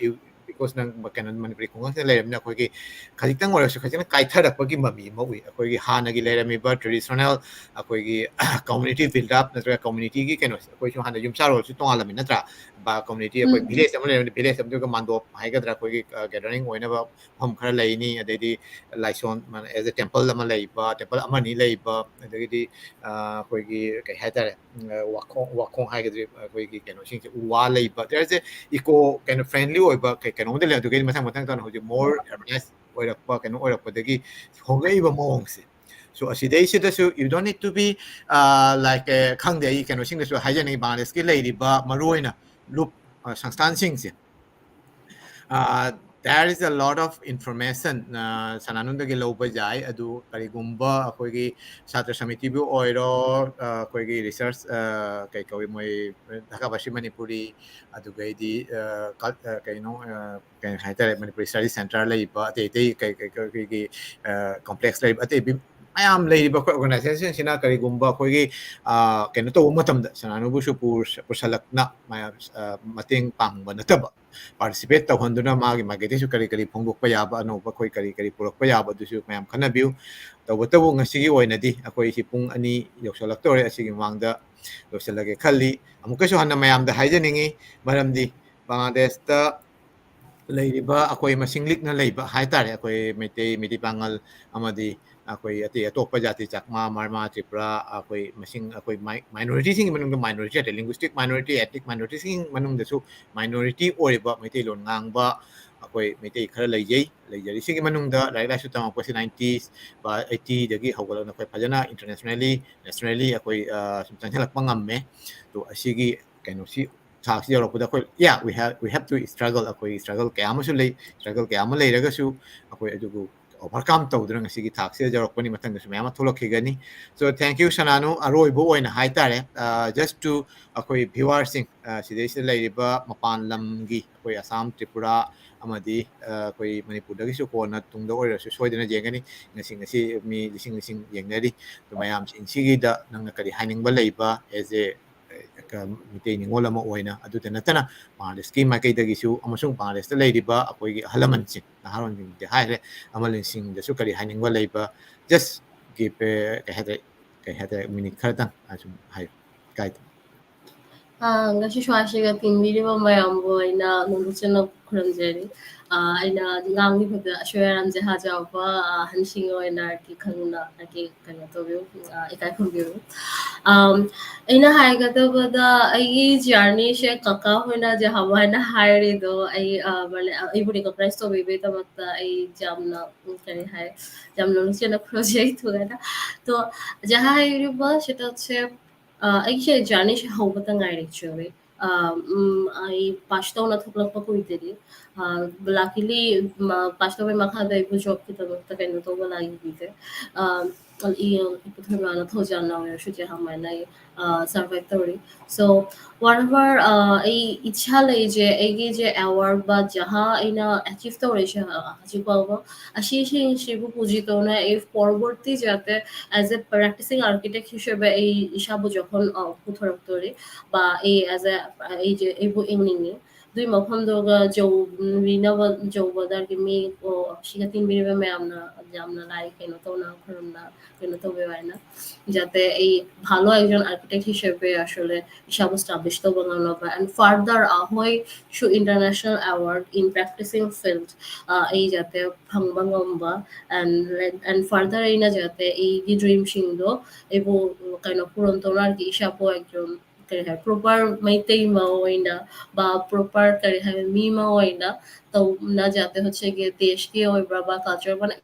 Because ꯅꯪ ꯀꯩꯅꯣ ꯃꯅꯤꯄꯨꯔꯤ ꯈꯨꯡꯒꯪꯁꯤꯗ ꯂꯩꯔꯕꯅꯤꯅ ꯑꯩꯈꯣꯏꯒꯤ ꯈꯖꯤꯛꯇꯪ ꯑꯣꯏꯔꯁꯨ ꯈꯖꯤꯛꯇꯪ ꯀꯥꯏꯊꯔꯛꯄꯒꯤ ꯃꯃꯤ ꯑꯃ ꯎꯏ꯫ ꯑꯩꯈꯣꯏꯒꯤ ꯍꯥꯟꯅꯒꯤ ꯂꯩꯔꯝꯃꯤꯕ traditional ꯑꯩꯈꯣꯏꯒꯤ community build up ꯅꯠꯇ꯭ꯔꯒ community ꯒꯤ ꯀꯩꯅꯣꯁꯦ, ꯑꯩꯈꯣꯏꯁꯨ ꯍꯥꯟꯅ ꯌꯨꯝꯁꯥꯔꯣꯜꯁꯨ ꯇꯣꯉꯥꯜꯂꯝꯃꯤ ꯅꯠꯇ꯭ꯔꯥ? Community, ꯑꯩꯈꯣꯏ village ꯑꯃ ꯂꯩꯔꯝꯃꯤ, village ꯑꯃꯗꯨꯒ ꯃꯥꯟꯗꯣꯞ ꯍꯥꯏꯒꯗ꯭ꯔꯥ, ꯑꯩꯈꯣꯏꯒꯤ gathering ꯑꯣꯏꯅꯕ ꯃꯐꯝ ꯈꯔ ꯂꯩꯅꯤ, ꯑꯗꯩꯗꯤ ꯂꯥꯏꯁꯣꯟ as a temple ꯑꯃ ꯂꯩꯕ, temple ꯑꯃꯅꯤ ꯂꯩꯕ, ꯑꯗꯒꯤꯗꯤ ꯑꯩꯈꯣꯏꯒꯤ ꯀꯩ ꯍꯥꯏꯇꯥꯔꯦ, ꯋꯥꯈꯣꯡ, ꯋꯥꯈꯣꯡ ꯍꯥꯏꯒꯗ꯭ꯔꯥ, ꯑꯩꯈꯣꯏꯒꯤ ꯀꯩꯅꯣꯁꯤꯡꯁꯦ ꯎ ꯋꯥ ꯂꯩꯕ, there is a eco ꯀꯩꯅꯣ friendly ꯑꯣꯏꯕ ꯀꯩ-, ꯀꯩꯅꯣꯝꯗ ꯂꯩ꯫ ꯑꯗꯨꯒꯩꯗꯤ ꯃꯊꯪ ꯃꯊꯪ ꯇꯧꯅ ꯍꯧꯖꯤꯛ more urbanized ꯑꯣꯏꯔꯛꯄ, ꯀꯩꯅꯣ ꯑꯣꯏꯔꯛꯄꯗꯒꯤ ꯍꯣꯡꯉꯛꯏꯕ ꯃꯑꯣꯡꯁꯦ꯫ So ꯑꯁꯤꯗꯩꯁꯤꯗꯁꯨ you don't need to be like, ꯈꯪꯗꯦ, ꯑꯩ ꯀꯩꯅꯣꯁꯤꯡꯗꯁꯨ ꯍꯥꯏꯖꯅꯤꯡꯉꯤ, ꯕꯪꯒ꯭ꯂꯥꯗꯦꯁꯀꯤ ꯂꯩꯔꯤꯕ ꯃꯔꯨꯑꯣꯏꯅ ꯂꯨꯞ ꯁꯪꯁꯊꯥꯟꯁꯤꯡꯁꯦ, there is a lot of information ꯁꯅꯥꯅꯨꯗꯒꯤ ꯂꯧꯕ ꯌꯥꯏ꯫ ꯑꯗꯨ ꯀꯔꯤꯒꯨꯝꯕ ꯑꯩꯈꯣꯏꯒꯤ ꯁꯥꯇ꯭ꯔ ꯁꯃꯤꯇꯤꯕꯨ ꯑꯣꯏꯔꯣ, ꯑꯩꯈꯣꯏꯒꯤ research, ꯀꯩ ꯀꯧꯏ ꯃꯣꯏ, ꯙꯥꯀꯥ ꯚꯥꯁꯤ ꯃꯅꯤꯄꯨꯔꯤ, ꯑꯗꯨꯒꯩꯗꯤ ꯀꯩꯅꯣ, ꯀꯩ ꯍꯥꯏꯇꯥꯔꯦ, ꯃꯅꯤꯄꯨꯔꯤ study centre ꯂꯩꯕ, ꯑꯇꯩ ꯑꯇꯩ ꯀꯩ, ꯀꯩ, ꯀꯩ, ꯑꯩꯈꯣꯏꯒꯤ complex ꯂꯩꯕ, ꯑꯇꯩ ꯃꯌꯥꯝ ꯂꯩꯔꯤꯕ ꯑꯩꯈꯣꯏ organization ꯁꯤꯅ ꯀꯔꯤꯒꯨꯝꯕ ꯑꯩꯈꯣꯏꯒꯤ ꯀꯩꯅꯣ ꯇꯧꯕ ꯃꯇꯝꯗ ꯁꯅꯥꯅꯨꯕꯨꯁꯨ ꯄꯨꯁꯜꯂꯛꯅ ꯃꯇꯦꯡ ꯄꯥꯡꯕ ꯅꯠꯇꯕ, participate ꯇꯧꯍꯟꯗꯨꯅ ꯃꯥꯒꯤ ꯃꯥꯏꯀꯩꯗꯒꯤꯁꯨ ꯀꯔꯤ ꯀꯔꯤ ꯐꯣꯡꯗꯣꯛꯄ ꯌꯥꯕ, ꯑꯅꯧꯕ ꯑꯩꯈꯣꯏ ꯀꯔꯤ ꯀꯔꯤ ꯄꯨꯔꯛꯄ ꯌꯥꯕ, ꯑꯗꯨꯁꯨ ꯃꯌꯥꯝ ꯈꯟꯅꯕꯤꯌꯨ꯫ ꯇꯧꯕꯇꯕꯨ ꯉꯁꯤꯒꯤ ꯑꯣꯏꯅꯗꯤ ꯑꯩꯈꯣꯏꯁꯤ ꯄꯨꯡ ꯑꯅꯤ ꯌꯧꯁꯤꯜꯂꯛꯇꯧꯔꯦ꯫ ꯑꯁꯤꯒꯤ ꯃꯃꯥꯡꯗ ꯂꯣꯏꯁꯤꯜꯂꯒꯦ ꯈꯜꯂꯤ꯫ ꯑꯃꯨꯛꯀꯁꯨ ꯍꯟꯅ ꯃꯌꯥꯝꯗ ꯍꯥꯏꯖꯅꯤꯡꯉꯤ, ꯃꯔꯝꯗꯤ ꯕꯪꯒ꯭ꯂꯥꯗꯦꯁꯇ ꯂꯩꯔꯤꯕ ꯑꯩꯈꯣꯏ ꯃꯁꯤꯡ ꯂꯤꯛꯅ ꯂꯩꯕ ꯍꯥꯏꯇꯥꯔꯦ, ꯑꯩꯈꯣꯏ ꯃꯩꯇꯩ, ꯃꯩꯇꯩ ꯄꯥꯉꯜ ꯑꯃꯗꯤ ꯑꯩꯈꯣꯏ ꯑꯇꯩ ꯑꯇꯣꯞꯄ ꯖꯥꯇꯤ, ꯆꯥꯛꯃꯥ, ꯃꯔꯃꯥ, ꯇ꯭ꯔꯤꯄꯨꯔꯥ, ꯑꯩꯈꯣꯏ ꯃꯁꯤꯡ, ꯑꯩꯈꯣꯏ ꯃꯥꯏ-, minority ꯁꯤꯡꯒꯤ ꯃꯅꯨꯡꯗ minority ꯍꯥꯏꯇꯥꯔꯦ, linguistic minority, ethnic minority ꯁꯤꯡꯒꯤ ꯃꯅꯨꯡꯗꯁꯨ minority ꯑꯣꯏꯔꯤꯕ ꯃꯩꯇꯩꯂꯣꯟ ꯉꯥꯡꯕ ꯑꯩꯈꯣꯏ ꯃꯩꯇꯩ ꯈꯔ ꯂꯩꯖꯩ꯫ ꯂꯩꯖꯔꯤꯁꯤꯒꯤ ꯃꯅꯨꯡꯗ ꯂꯥꯏꯔꯤꯛ ꯂꯥꯏꯁꯨ ꯇꯝꯃꯛꯄꯁꯤ nineties ꯕ eighty ꯗꯒꯤ ꯍꯧꯒꯠꯂꯒ ꯑꯩꯈꯣꯏ ꯐꯖꯅ internationally, nationally ꯑꯩꯈꯣꯏ, ꯑ, ꯁꯨꯝ ꯆꯪꯁꯤꯜꯂꯛꯄ ꯉꯝꯃꯦ꯫ ꯑꯗꯣ ꯑꯁꯤꯒꯤ ꯀꯩꯅꯣꯁꯤ, ꯊꯥꯛꯁꯤ ꯌꯧꯔꯛꯄꯗ ꯑꯩꯈꯣꯏ, yeah, we have, we have to struggle, ꯑꯩꯈꯣꯏ struggle ꯀꯌꯥ ꯑꯃꯁꯨ ꯂꯩ꯫ Struggle ꯀꯌꯥ ꯑꯃ ꯂꯩꯔꯒꯁꯨ ꯑꯩꯈꯣꯏ ꯑꯗꯨꯕꯨ overcome ꯇꯧꯗꯨꯅ ꯉꯁꯤꯒꯤ ꯊꯥꯛꯁꯤꯗ ꯌꯧꯔꯛꯄꯅꯤ, ꯃꯊꯪꯗꯁꯨ ꯃꯌꯥꯝ ꯑꯃ ꯊꯣꯛꯂꯛꯈꯤꯒꯅꯤ꯫ So, thank you, ꯁꯅꯥꯅꯨ꯫ ꯑꯔꯣꯏꯕ ꯑꯣꯏꯅ ꯍꯥꯏꯇꯥꯔꯦ, ꯑ, just to ꯑꯩꯈꯣꯏ viewer ꯁꯤꯡ, ꯑ, ꯁꯤꯗꯩꯁꯤꯗ ꯂꯩꯔꯤꯕ ꯃꯄꯥꯟ ꯂꯝꯒꯤ, ꯑꯩꯈꯣꯏ ꯑꯁꯥꯝ, ꯇ꯭ꯔꯤꯄꯨꯔꯥ ꯑꯃꯗꯤ, ꯑ, ꯑꯩꯈꯣꯏ ꯃꯅꯤꯄꯨꯔꯗꯒꯤꯁꯨ ꯀꯣꯟꯅ ꯇꯨꯡꯗ ꯑꯣꯏꯔꯁꯨ ꯁꯣꯏꯗꯅ ꯌꯦꯡꯒꯅꯤ꯫ ꯉꯁꯤ, ꯉꯁꯤ ꯃꯤ ꯂꯤꯁꯤꯡ ꯂꯤꯁꯤꯡ ꯌꯦꯡꯅꯔꯤ꯫ ꯑꯗꯨ ꯃꯌꯥꯝꯁꯤꯡꯁꯤꯒꯤꯗ ꯅꯪꯅ ꯀꯔꯤ ꯍꯥꯏꯅꯤꯡꯕ ꯂꯩꯕ as a ꯃꯤꯇꯩ ꯅꯤꯉꯣꯜ ꯑꯃ ꯑꯣꯏꯅ, ꯑꯗꯨꯗ ꯅꯠꯇꯅ ꯕꯪꯒ꯭ꯂꯥꯗꯦꯁꯀꯤ ꯃꯥꯏꯀꯩꯗꯒꯤꯁꯨ ꯑꯃꯁꯨꯡ ꯕꯪꯒ꯭ꯂꯥꯗꯦꯁꯇ ꯂꯩꯔꯤꯕ ꯑꯩꯈꯣꯏꯒꯤ ꯑꯍꯜ ꯂꯃꯟꯁꯤꯡ, ꯅꯍꯥꯔꯣꯟꯁꯤꯡꯗꯤ ꯍꯥꯏꯔꯦ, ꯑꯃꯜꯁꯤꯡꯗꯁꯨ ꯀꯔꯤ ꯍꯥꯏꯅꯤꯡꯕ ꯂꯩꯕ? Just give a, ꯀꯩ ꯍꯥꯏꯇꯥꯔꯦ, ꯀꯩ ꯍꯥꯏꯇꯥꯔꯦ, ꯃꯤꯅꯤꯠ ꯈꯔꯇꯪ ꯑꯁꯨꯝ ꯍꯥꯏꯌꯨ, ꯀꯥꯏꯗꯦ꯫ ꯉꯁꯤ ꯁ꯭ꯋꯥꯏꯁꯤꯒ ꯇꯤꯟꯕꯤꯔꯤꯕ ꯃꯌꯥꯝꯕꯨ ꯑꯩꯅ ꯅꯣꯡꯗꯨꯛꯆꯅ ꯈꯨꯔꯨꯝꯖꯔꯤ꯫ ꯑꯩꯅ ꯉꯥꯡꯂꯤꯕꯗ ꯑꯁꯣꯏ ꯑꯔꯥꯟꯁꯦ ꯍꯥꯖꯥꯎꯕ ꯑꯍꯟꯁꯤꯡ ꯑꯣꯏꯅ ꯈꯪꯅ ꯀꯩꯅꯣ ꯇꯧꯕꯤꯌꯨ, ꯏꯀꯥꯏ ꯈꯨꯝꯕꯤꯌꯨ꯫ ꯑꯩꯅ ꯍꯥꯏꯒꯗꯕꯗ ꯑꯩꯒꯤ ꯖꯔꯅꯤꯁꯦ ꯀꯀꯥ ꯍꯣꯏꯅ ꯖꯍꯥꯕ ꯍꯥꯏꯅ ꯍꯥꯏꯔꯤꯗꯣ ꯑꯩ ꯑꯩꯕꯨ ꯔꯤꯀꯣꯒꯅꯥꯏꯁ ꯇꯧꯕꯤꯕꯒꯤꯗꯃꯛꯇ ꯑꯩ ꯌꯥꯝꯅ ꯀꯔꯤ ꯍꯥꯏ, ꯌꯥꯝꯅ ꯅꯨꯡꯁꯤꯅ ꯈꯨꯔꯨꯝꯖꯩ ꯊꯨꯒꯥꯏꯅ꯫ ꯇꯣ ꯖꯍꯥ ꯍꯥꯏꯔꯤꯕ ꯁꯤꯇꯜꯁꯦ ꯑꯩꯒꯤ ꯖꯔꯅꯤꯁꯦ ꯍꯧꯕꯇ ꯉꯥꯏꯔꯤ actually꯫ ꯑꯩ ꯄꯥꯁ ꯇꯧꯅ ꯊꯣꯛꯂꯛꯄ ꯀꯨꯏꯗ꯭ꯔꯤ꯫ ꯂꯥꯀꯤꯂꯤ ꯄꯥꯁ ꯇꯧꯕꯩ ꯃꯈꯥꯗ ꯑꯩꯕꯨ ꯖꯣꯕꯀꯤꯗꯃꯛꯇ ꯀꯩꯅꯣ ꯇꯧꯕ ꯂꯥꯛꯏꯕꯤꯗꯦ꯫ ꯏꯄꯨꯊꯣꯏꯕꯅ ꯊꯧꯖꯥꯟꯅ ꯑꯣꯏꯔꯁꯨ ꯆꯦ ꯍꯥꯃꯥꯏꯅ ꯑꯩ ꯁꯔꯚꯥꯏꯚ ꯇꯧꯔꯤ꯫ So whatever ꯑꯩ ꯏꯆꯥ ꯂꯩꯖꯦ, ꯑꯩꯒꯤ ꯖꯦ ꯑꯦꯋꯥꯔꯗ ꯕꯥ ꯖꯍꯥ ꯑꯩꯅ ꯑꯦꯆꯤꯚ ꯇꯧꯔꯛꯏꯁꯦ ꯍꯧꯖꯤꯛ ꯐꯥꯎꯕ, ꯑꯁꯤꯁꯤꯡꯁꯤꯕꯨ ꯄꯨꯖꯤ ꯇꯧꯅ ꯑꯩ ꯐꯣꯔꯋꯥꯔꯗꯇꯤ ꯖꯥꯇꯦ ꯑꯦꯖ ꯑꯦ ꯄ꯭ꯔꯦꯛꯇꯤꯁꯤꯡ ꯑꯥꯔꯀꯤꯇꯦꯛ ꯍꯤꯁꯦꯕ ꯑꯩ ꯏꯁꯥꯕꯨ ꯖꯈꯣꯟ ꯄꯨꯊꯣꯔꯛꯇꯣꯔꯤ ꯕꯥ ꯑꯩ ꯑꯦꯖ ꯑꯦ ꯑꯩꯁꯦ ꯑꯩꯕꯨ ꯌꯦꯡꯅꯤꯡꯉꯤ꯫ ꯑꯗꯨꯏ ꯃꯐꯝꯗꯨꯒ ꯖꯧꯕꯤꯅꯕ ꯖꯧꯕꯗꯒꯤ ꯃꯤ ꯁꯤꯒ ꯇꯤꯟꯕꯤꯔꯤꯕ ꯃꯌꯥꯝꯅ ꯌꯥꯝꯅ ꯂꯥꯏ ꯀꯩꯅꯣ ꯇꯧꯅ ꯈꯨꯔꯨꯝꯅ ꯀꯩꯅꯣ ꯇꯧꯕꯤꯌꯨ ꯍꯥꯏꯅ, যাতে এই ভালো একজন আর্কিটেক্ট হিসেবে আসলে ꯏꯁꯥꯕꯨ establish ꯇꯧꯕ ꯉꯝꯅꯕ and further ꯑꯩꯈꯣꯏꯁꯨ international award in practicing field ꯑꯩ ꯖꯥꯇꯦ ꯐꯪꯕ ꯉꯝꯕ and and further ꯑꯩꯅ ꯖꯥꯇꯦ ꯑꯩꯒꯤ ꯗ꯭ꯔꯤꯝꯁꯤꯡꯗꯣ ꯑꯩꯕꯨ ꯀꯩꯅꯣ ꯄꯨꯔꯟ ꯇꯧꯅꯔꯒ ꯏꯁꯥꯕꯨ ꯑꯦꯛꯖꯝ ꯀꯔꯤ ꯍꯥꯏ ꯄ꯭ꯔꯣꯄꯔ ꯃꯩꯇꯩ ꯑꯃ ꯑꯣꯏꯅ ꯕꯥ ꯄ꯭ꯔꯣꯄꯔ ꯀꯔꯤ ꯍꯥꯏ ꯃꯤ ꯑꯃ ꯑꯣꯏꯅ ꯇꯧꯅ ꯖꯥꯇꯦ ꯍꯧꯖꯤꯛꯀꯤ ꯗꯦꯁꯀꯤ ꯑꯣꯏꯕ꯭ꯔꯥ ꯕꯥ ꯀꯜꯆꯔ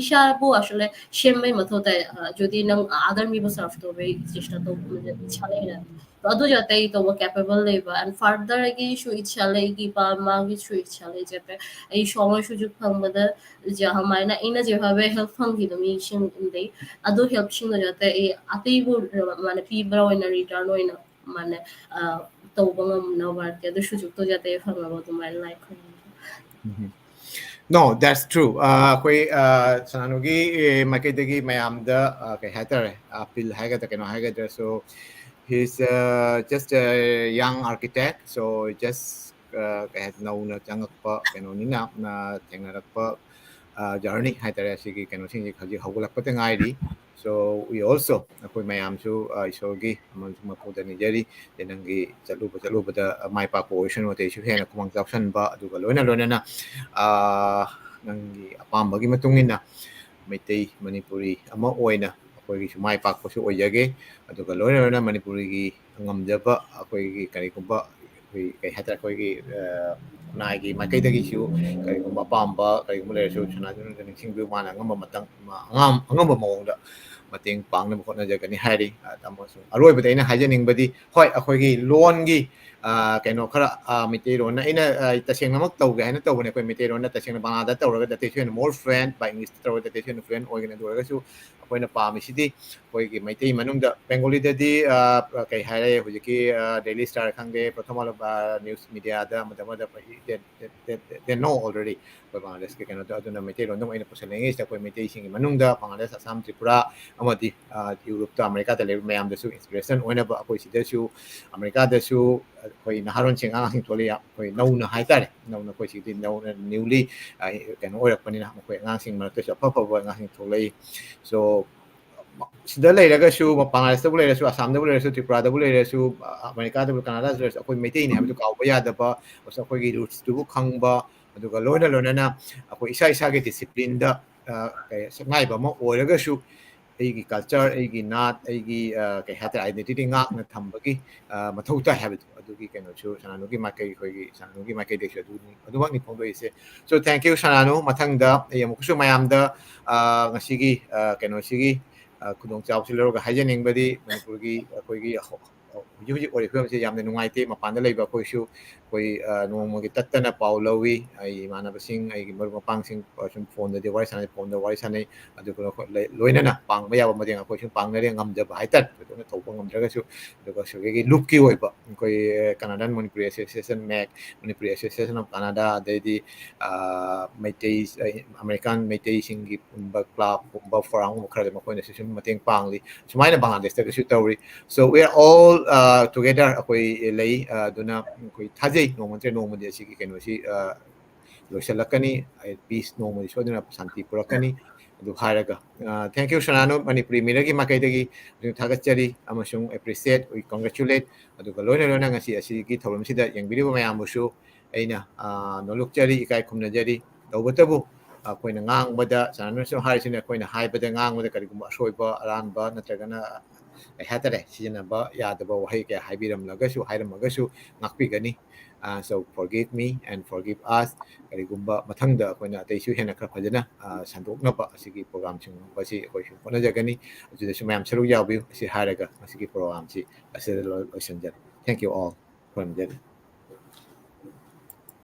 ꯏꯁꯥꯕꯨ ꯑꯁꯨꯂꯦ ꯁꯦꯝꯕꯩ ꯃꯊꯧ ꯇꯥꯏ꯫ ꯖꯨꯗꯤ ꯅꯪ ꯑꯥꯗꯔ ꯃꯤꯕꯨ ꯁꯔꯐ ꯇꯧꯕꯩ ꯆꯦꯁꯇꯥ ꯇꯧꯕ ꯏꯁꯥ ꯂꯩꯔꯦ꯫ ꯑꯗꯨ ꯖꯥꯇꯦ ꯑꯩ ꯇꯧꯕ ꯀꯦꯄꯦꯕꯜ ꯂꯩꯕ and further ꯑꯩꯒꯤꯁꯨ ꯏꯆꯥ ꯂꯩ, ꯑꯩꯒꯤ ꯏꯄꯥ ꯃꯥꯒꯤꯁꯨ ꯏꯆꯥ ꯂꯩ ꯖꯥꯇꯦ ꯑꯩ ꯁꯣꯃꯣꯏ ꯁꯨꯖꯨ ꯐꯪꯕꯗ ꯖꯍꯥꯃꯥꯏꯅ ꯑꯩꯅ ꯖꯦꯚꯥꯕꯦ ꯍꯦꯜꯞ ꯐꯪꯈꯤꯕ ꯃꯤꯁꯤꯡꯗꯩ ꯑꯗꯨ ꯍꯦꯜꯞꯁꯤꯡꯗꯣ ꯖꯥꯇꯦ ꯑꯩ ꯑꯇꯩꯕꯨ ꯃꯥꯅ ꯄꯤꯕ ꯑꯣꯏꯅ ꯔꯤꯇꯔꯟ ꯑꯣꯏꯅ ꯃꯥꯅ ꯇꯧꯕ ꯉꯝꯅꯕ ꯍꯥꯏꯔꯗꯤ ꯑꯗꯨ ꯁꯨꯖꯨꯛꯇꯣ ꯖꯥꯇꯦ ꯐꯪꯅꯕ ꯑꯗꯨꯃꯥꯏꯅ ꯂꯥꯏ ꯈꯨꯔꯨꯝꯃꯤ꯫ No, that's true. ꯑꯩꯈꯣꯏ ꯁꯅꯥꯅꯨꯒꯤ ꯃꯥꯏꯀꯩꯗꯒꯤ ꯃꯌꯥꯝꯗ ꯀꯩ ꯍꯥꯏꯇꯥꯔꯦ, ꯑꯄꯤꯜ ꯍꯥꯏꯒꯗ꯭ꯔꯥ ꯀꯩꯅꯣ ꯍꯥꯏꯒꯗ꯭ꯔꯥ, so He's uh, just a young architect, so just uh, ꯀꯩ ꯍꯥꯏ, ꯅꯧꯅ ꯆꯪꯉꯛꯄ ꯀꯩꯅꯣꯅꯤꯅ, uh, ꯊꯦꯡꯅꯔꯛꯄ uh, journey ꯍꯥꯏꯇꯥꯔꯦ꯫ ꯑꯁꯤꯒꯤ ꯀꯩꯅꯣꯁꯤꯡꯁꯦ ꯍꯧꯖꯤꯛ ꯍꯧꯒꯠꯂꯛꯄꯗ ꯉꯥꯏꯔꯤ꯫ So we also, ꯑꯩꯈꯣꯏ ꯃꯌꯥꯝꯁꯨ uh, ꯏꯁꯣꯔꯒꯤ ꯑꯃꯁꯨꯡ ꯃꯄꯨꯗ ꯅꯤꯖꯔꯤ꯫ ꯑꯗꯩ ꯅꯪꯒꯤ ꯆꯠꯂꯨꯕ ꯆꯠꯂꯨꯕꯗ ꯃꯥꯏ ꯄꯥꯛꯄ ꯑꯣꯏꯁꯅꯨ, ꯑꯇꯩꯁꯨ ꯍꯦꯟꯅ ꯈꯨꯃꯥꯡ ꯆꯥꯎꯁꯟꯕ, ꯑꯗꯨꯒ ꯂꯣꯏꯅ ꯂꯣꯏꯅꯅ uh, ꯅꯪꯒꯤ ꯑꯄꯥꯝꯕꯒꯤ ꯃꯇꯨꯡ ꯏꯟꯅ ꯃꯩꯇꯩ ꯃꯅꯤꯄꯨꯔꯤ ꯑꯃ ꯑꯣꯏꯅ ꯑꯩꯈꯣꯏꯒꯤꯁꯨ ꯃꯥꯏ ꯄꯥꯛꯄꯁꯨ ꯑꯣꯏꯖꯒꯦ꯫ ꯑꯗꯨꯒ ꯂꯣꯏꯅ ꯂꯣꯏꯅ ꯃꯅꯤꯄꯨꯔꯤꯒꯤ ꯉꯝꯖꯕ ꯑꯩꯈꯣꯏꯒꯤ ꯀꯔꯤꯒꯨꯝꯕ ꯑꯩꯈꯣꯏ ꯀꯩ ꯍꯥꯏꯇꯥꯔꯦ, ꯑꯩꯈꯣꯏꯒꯤ uh, ꯈꯨꯟꯅꯥꯏꯒꯤ ꯃꯥꯏꯀꯩꯗꯒꯤꯁꯨ ꯀꯔꯤꯒꯨꯝꯕ ꯑꯄꯥꯝꯕ ꯀꯔꯤꯒꯨꯝꯕ ꯂꯩꯔꯁꯨ ꯁꯅꯥꯖꯨꯅ ꯅꯤꯡꯁꯤꯡꯕꯤꯌꯨ꯫ ꯃꯥꯅ ꯑꯉꯝꯕ ꯃꯇꯝ, ꯑꯉꯝ-, ꯑꯉꯝꯕ ꯃꯑꯣꯡꯗ ꯃꯇꯦꯡ ꯄꯥꯡꯅꯕ ꯍꯣꯠꯅꯖꯒꯅꯤ ꯍꯥꯏꯔꯤ꯫ ꯑ, ꯇꯥꯃꯣꯁꯨ ꯑꯔꯣꯏꯕꯗ ꯑꯩꯅ ꯍꯥꯏꯖꯅꯤꯡꯕꯗꯤ, ꯍꯣꯏ, ꯑꯩꯈꯣꯏꯒꯤ ꯂꯣꯟꯒꯤ, ꯑ, ꯀꯩꯅꯣ ꯈꯔ, ꯑ, ꯃꯩꯇꯩꯂꯣꯟꯅ ꯑꯩꯅ, ꯑ, ꯇꯁꯦꯡꯅꯃꯛ ꯇꯧꯒꯦ ꯍꯥꯏꯅ ꯇꯧꯕꯅꯦ꯫ ꯑꯩꯈꯣꯏ ꯃꯩꯇꯩꯂꯣꯟꯅ ꯇꯁꯦꯡꯅ ꯕꯪꯂꯥꯗ ꯇꯧꯔꯒꯗꯤ ꯑꯇꯩꯁꯨ ꯍꯦꯟꯅ more fluent, by English ꯇꯧꯔꯒꯗꯤ ꯑꯇꯩꯁꯨ ꯍꯦꯟꯅ fluent ꯑꯣꯏꯒꯅꯤ꯫ ꯑꯗꯨ ꯑꯣꯏꯔꯒꯁꯨ ꯑꯩꯈꯣꯏꯅ ꯄꯥꯝꯃꯤꯁꯤꯗꯤ ꯑꯩꯈꯣꯏꯒꯤ ꯃꯩꯇꯩ ꯃꯅꯨꯡꯗ, ꯕꯦꯡꯒꯣꯂꯤꯗꯗꯤ, ꯑ, ꯀꯩ ꯍꯥꯏꯔꯦ, ꯍꯧꯖꯤꯛꯀꯤ, ꯑ, Daily Star ꯈꯪꯗꯦ, ꯄ꯭ꯔꯊꯝ ꯑꯥꯂꯣꯛ, ꯑ, news mediaꯗ ꯑꯃꯗ ꯑꯃꯗ they, they, they, they know already꯫ ꯑꯩꯈꯣꯏ ꯕꯪꯒ꯭ꯂꯥꯗꯦꯁꯀꯤ ꯀꯩꯅꯣꯗꯣ꯫ ꯑꯗꯨꯅ ꯃꯩꯇꯩꯂꯣꯟꯗ ꯑꯃꯨꯛ ꯑꯩꯅ ꯄꯨꯁꯜꯂꯛꯏꯉꯩꯁꯤꯗ ꯑꯩꯈꯣꯏ ꯃꯩꯇꯩꯁꯤꯡꯒꯤ ꯃꯅꯨꯡꯗ ꯕꯪꯒ꯭ꯂꯥꯗꯦꯁ, ꯑꯁꯥꯝ, ꯇ꯭ꯔꯤꯄꯨꯔꯥ ꯑꯃꯗꯤ, ꯑ, ꯌꯨꯔꯣꯞꯇ, ꯑꯃꯦꯔꯤꯀꯥꯗ ꯂꯩꯕ ꯃꯌꯥꯝꯗꯁꯨ inspiration ꯑꯣꯏꯅꯕ, ꯑꯩꯈꯣꯏ ꯁꯤꯗꯁꯨ, ꯑꯃꯦꯔꯤꯀꯥꯗꯁꯨ ꯑꯩꯈꯣꯏ ꯅꯍꯥꯔꯣꯟꯁꯤꯡ, ꯑꯉꯥꯡꯁꯤꯡ ꯊꯣꯛꯂꯛꯏ, ꯑꯩꯈꯣꯏ ꯅꯧꯅ ꯍꯥꯏꯇꯥꯔꯦ, ꯅꯧꯅ ꯑꯩꯈꯣꯏ ꯁꯤꯗꯤ ꯅꯧꯅ newly, ꯑ, ꯀꯩꯅꯣ ꯑꯣꯏꯔꯛꯄꯅꯤꯅ ꯃꯈꯣꯏ ꯑꯉꯥꯡꯁꯤꯡ ꯃꯔꯛꯇꯁꯨ ꯑꯐ ꯑꯐꯕ ꯑꯉꯥꯡꯁꯤꯡ ꯊꯣꯛꯂꯛꯏ꯫ So ꯁꯤꯗ ꯂꯩꯔꯒꯁꯨ, ꯕꯪꯒ꯭ꯂꯥꯗꯦꯁꯇꯕꯨ ꯂꯩꯔꯁꯨ, ꯑꯁꯥꯝꯗꯕꯨ ꯂꯩꯔꯁꯨ, ꯇ꯭ꯔꯤꯄꯨꯔꯥꯗꯕꯨ ꯂꯩꯔꯁꯨ, ꯑꯃꯦꯔꯤꯀꯥꯗꯕꯨ, ꯀꯅꯥꯗꯥꯗ ꯂꯩꯔꯁꯨ, ꯑꯩꯈꯣꯏ ꯃꯩꯇꯩꯅꯤ ꯍꯥꯏꯕꯗꯨ ꯀꯥꯎꯕ ꯌꯥꯗꯕ, ꯑꯩꯈꯣꯏꯒꯤ rootsꯇꯨꯕꯨ ꯈꯪꯕ, ꯑꯗꯨꯒ ꯂꯣꯏꯅ ꯂꯣꯏꯅꯅ ꯑꯩꯈꯣꯏ ꯏꯁꯥ ꯏꯁꯥꯒꯤ disciplineꯗ, ꯑ, ꯀꯩ, ꯁꯛꯅꯥꯏꯕ ꯑꯃ ꯑꯣꯏꯔꯒꯁꯨ ꯑꯩꯒꯤ culture, ꯑꯩꯒꯤ ꯅꯥꯠ, ꯑꯩꯒꯤ, ꯑ, ꯀꯩ ꯍꯥꯏꯇꯥꯔꯦ, identity ꯉꯥꯛꯅ ꯊꯝꯕꯒꯤ, ꯑ, ꯃꯊꯧ ꯇꯥꯏ ꯍꯥꯏꯕꯗꯣ, ꯑꯗꯨꯒꯤ ꯀꯩꯅꯣꯁꯨ ꯁꯅꯥꯅꯨꯒꯤ ꯃꯥꯏꯀꯩ, ꯑꯩꯈꯣꯏꯒꯤ ꯁꯅꯥꯅꯨꯒꯤ ꯃꯥꯏꯀꯩꯗꯒꯤꯁꯨ ꯑꯗꯨꯅꯤ, ꯑꯗꯨꯃꯛꯅꯤ ꯐꯣꯡꯗꯣꯛꯏꯁꯦ꯫ So thank you ꯁꯅꯥꯅꯨ꯫ ꯃꯊꯪꯗ ꯑꯩ ꯑꯃꯨꯛꯀꯁꯨ ꯃꯌꯥꯝꯗ, ꯑ, ꯉꯁꯤꯒꯤ, ꯑ, ꯀꯩꯅꯣꯁꯤꯒꯤ, ꯑ, ꯈꯨꯗꯣꯡꯆꯥꯕꯁꯤ ꯂꯧꯔꯒ ꯍꯥꯏꯖꯅꯤꯡꯕꯗꯤ ꯃꯅꯤꯄꯨꯔꯒꯤ ꯑꯩꯈꯣꯏꯒꯤ ꯍꯧ-, ꯍꯧ-, ꯍꯧꯖꯤꯛ ꯍꯧꯖꯤꯛ ꯑꯣꯏꯔꯤꯕ ꯐꯤꯕꯝꯁꯦ ꯌꯥꯝꯅ ꯅꯨꯡꯉꯥꯏꯇꯦ꯫ ꯃꯄꯥꯟꯗ ꯂꯩꯕ ꯑꯩꯈꯣꯏꯁꯨ ꯑꯩꯈꯣꯏ, ꯑ, ꯅꯣꯡꯃꯒꯤ ꯇꯠꯇꯅ ꯄꯥꯎ ꯂꯧꯏ꯫ ꯑꯩ ꯏꯃꯥꯟꯅꯕꯁꯤꯡ, ꯑꯩꯒꯤ ꯃꯔꯨꯞ ꯃꯄꯥꯡꯁꯤꯡ, ꯑ, ꯁꯨꯝ ꯐꯣꯟꯗꯗꯤ ꯋꯥꯔꯤ ꯁꯥꯟꯅꯩ, ꯐꯣꯟꯗ ꯋꯥꯔꯤ ꯁꯥꯟꯅꯩ꯫ ꯑꯗꯨꯒ ꯂꯣꯏ-, ꯂꯣꯏꯅꯅ ꯄꯥꯡꯕ ꯌꯥꯕ ꯃꯇꯦꯡ ꯑꯩꯈꯣꯏ ꯁꯨꯝ ꯄꯥꯡꯅꯔꯦ, ꯉꯝꯖꯕ ꯍꯥꯏꯇꯥꯔꯦ, ꯊꯣꯏꯗꯣꯛꯅ ꯇꯧꯕ ꯉꯝꯗ꯭ꯔꯒꯁꯨ꯫ ꯑꯗꯨꯒ ꯁꯤꯒꯤ ꯂꯨꯞꯀꯤ ꯑꯣꯏꯕ ꯑꯩꯈꯣꯏ Kanadan Manipuri Association, make, Manipuri Association of Canada, ꯑꯗꯩꯗꯤ, ꯑ, ꯃꯩꯇꯩ, ꯑ, ꯑꯃꯦꯔꯤꯀꯥꯟ ꯃꯩꯇꯩꯁꯤꯡꯒꯤ ꯄꯨꯟꯕ ꯀ꯭ꯂꯕꯀꯨꯝꯕ, ꯐꯣꯔꯝꯒꯨꯝꯕ ꯈꯔꯗ ꯃꯈꯣꯏꯅꯁꯨ ꯁꯨꯝ ꯃꯇꯦꯡ ꯄꯥꯡꯂꯤ꯫ ꯁꯨꯃꯥꯏꯅ ꯕꯪꯒ꯭ꯂꯥꯗꯦꯁꯇꯒꯤꯁꯨ ꯇꯧꯔꯤ꯫ So we are all, uh, together, ꯑꯩꯈꯣꯏ ꯂꯩ꯫ ꯑ, ꯑꯗꯨꯅ ꯑꯩꯈꯣꯏ ꯊꯥꯖꯩ ꯅꯣꯡꯃ ꯅꯠꯇ꯭ꯔꯒ ꯅꯣꯡꯃꯗꯤ ꯑꯁꯤꯒꯤ ꯀꯩꯅꯣꯁꯤ, ꯑ, ꯂꯣꯏꯁꯤꯜꯂꯛꯀꯅꯤ꯫ ꯑꯩ peace ꯅꯣꯡꯃꯗꯤ ꯁꯣꯏꯗꯅ ꯁꯥꯟꯇꯤ ꯄꯨꯔꯛꯀꯅꯤ꯫ ꯑꯗꯨ ꯍꯥꯏꯔꯒ, ꯑ, thank you, ꯁꯅꯥꯅꯨ, ꯃꯅꯤꯄꯨꯔꯤ ꯃꯤꯔꯔꯒꯤ ꯃꯥꯏꯀꯩꯗꯒꯤ ꯑꯃꯁꯨꯡ ꯊꯥꯒꯠꯆꯔꯤ ꯑꯃꯁꯨꯡ appreciate, we congratulate꯫ ꯑꯗꯨꯒ ꯂꯣꯏꯅ ꯂꯣꯏꯅ ꯉꯁꯤ ꯑꯁꯤꯒꯤ ꯊꯧꯔꯝꯁꯤꯗ ꯌꯦꯡꯕꯤꯔꯤꯕ ꯃꯌꯥꯝꯕꯨꯁꯨ ꯑꯩꯅ, ꯑ, ꯅꯣꯂꯨꯛꯆꯔꯤ, ꯏꯀꯥꯏ ꯈꯨꯝꯅꯖꯔꯤ꯫ ꯇꯧꯕꯇꯕꯨ ꯑꯩꯈꯣꯏꯅ ꯉꯥꯡꯕꯗ, ꯁꯅꯥꯅꯨꯅꯁꯨ ꯍꯥꯏꯔꯤꯁꯤꯅ, ꯑꯩꯈꯣꯏꯅ ꯍꯥꯏꯕꯗ, ꯉꯥꯡꯕꯗ ꯀꯔꯤꯒꯨꯝꯕ ꯑꯁꯣꯏꯕ, ꯑꯔꯥꯟꯕ ꯅꯠꯇ꯭ꯔꯒꯅ ꯀꯩ ꯍꯥꯏꯇꯥꯔꯦ, ꯁꯤꯖꯤꯟꯅꯕ ꯌꯥꯗꯕ ꯋꯥꯍꯩ ꯀꯌꯥ ꯍꯥꯏꯕꯤꯔꯝꯂꯒꯁꯨ, ꯍꯥꯏꯔꯝꯃꯒꯁꯨ ꯉꯥꯛꯄꯤꯒꯅꯤ꯫ ꯑ, so forgive me and forgive us꯫ ꯀꯔꯤꯒꯨꯝꯕ ꯃꯊꯪꯗ ꯑꯩꯈꯣꯏꯅ ꯑꯇꯩꯁꯨ ꯍꯦꯟꯅ ꯈꯔ ꯐꯖꯅ, ꯑ, ꯁꯟꯗꯣꯛꯅꯕ ꯑꯁꯤꯒꯤ ꯄ꯭ꯔꯣꯒ꯭ꯔꯥꯝꯁꯤꯡ ꯑꯁꯤ ꯑꯩꯈꯣꯏꯁꯨ ꯍꯣꯠꯅꯖꯒꯅꯤ꯫ ꯑꯗꯨꯗꯁꯨ ꯃꯌꯥꯝ ꯁꯔꯨꯛ ꯌꯥꯕꯤꯌꯨ꯫ ꯑꯁꯤ ꯍꯥꯏꯔꯒ ꯉꯁꯤꯒꯤ ꯄ꯭ꯔꯣꯒ꯭ꯔꯥꯝꯁꯤ ꯑꯁꯤꯗ ꯂꯣꯏ-, ꯂꯣꯏꯁꯤꯟꯖꯔꯦ꯫ Thank you all꯫ ꯈꯨꯔꯨꯝꯖꯔꯤ꯫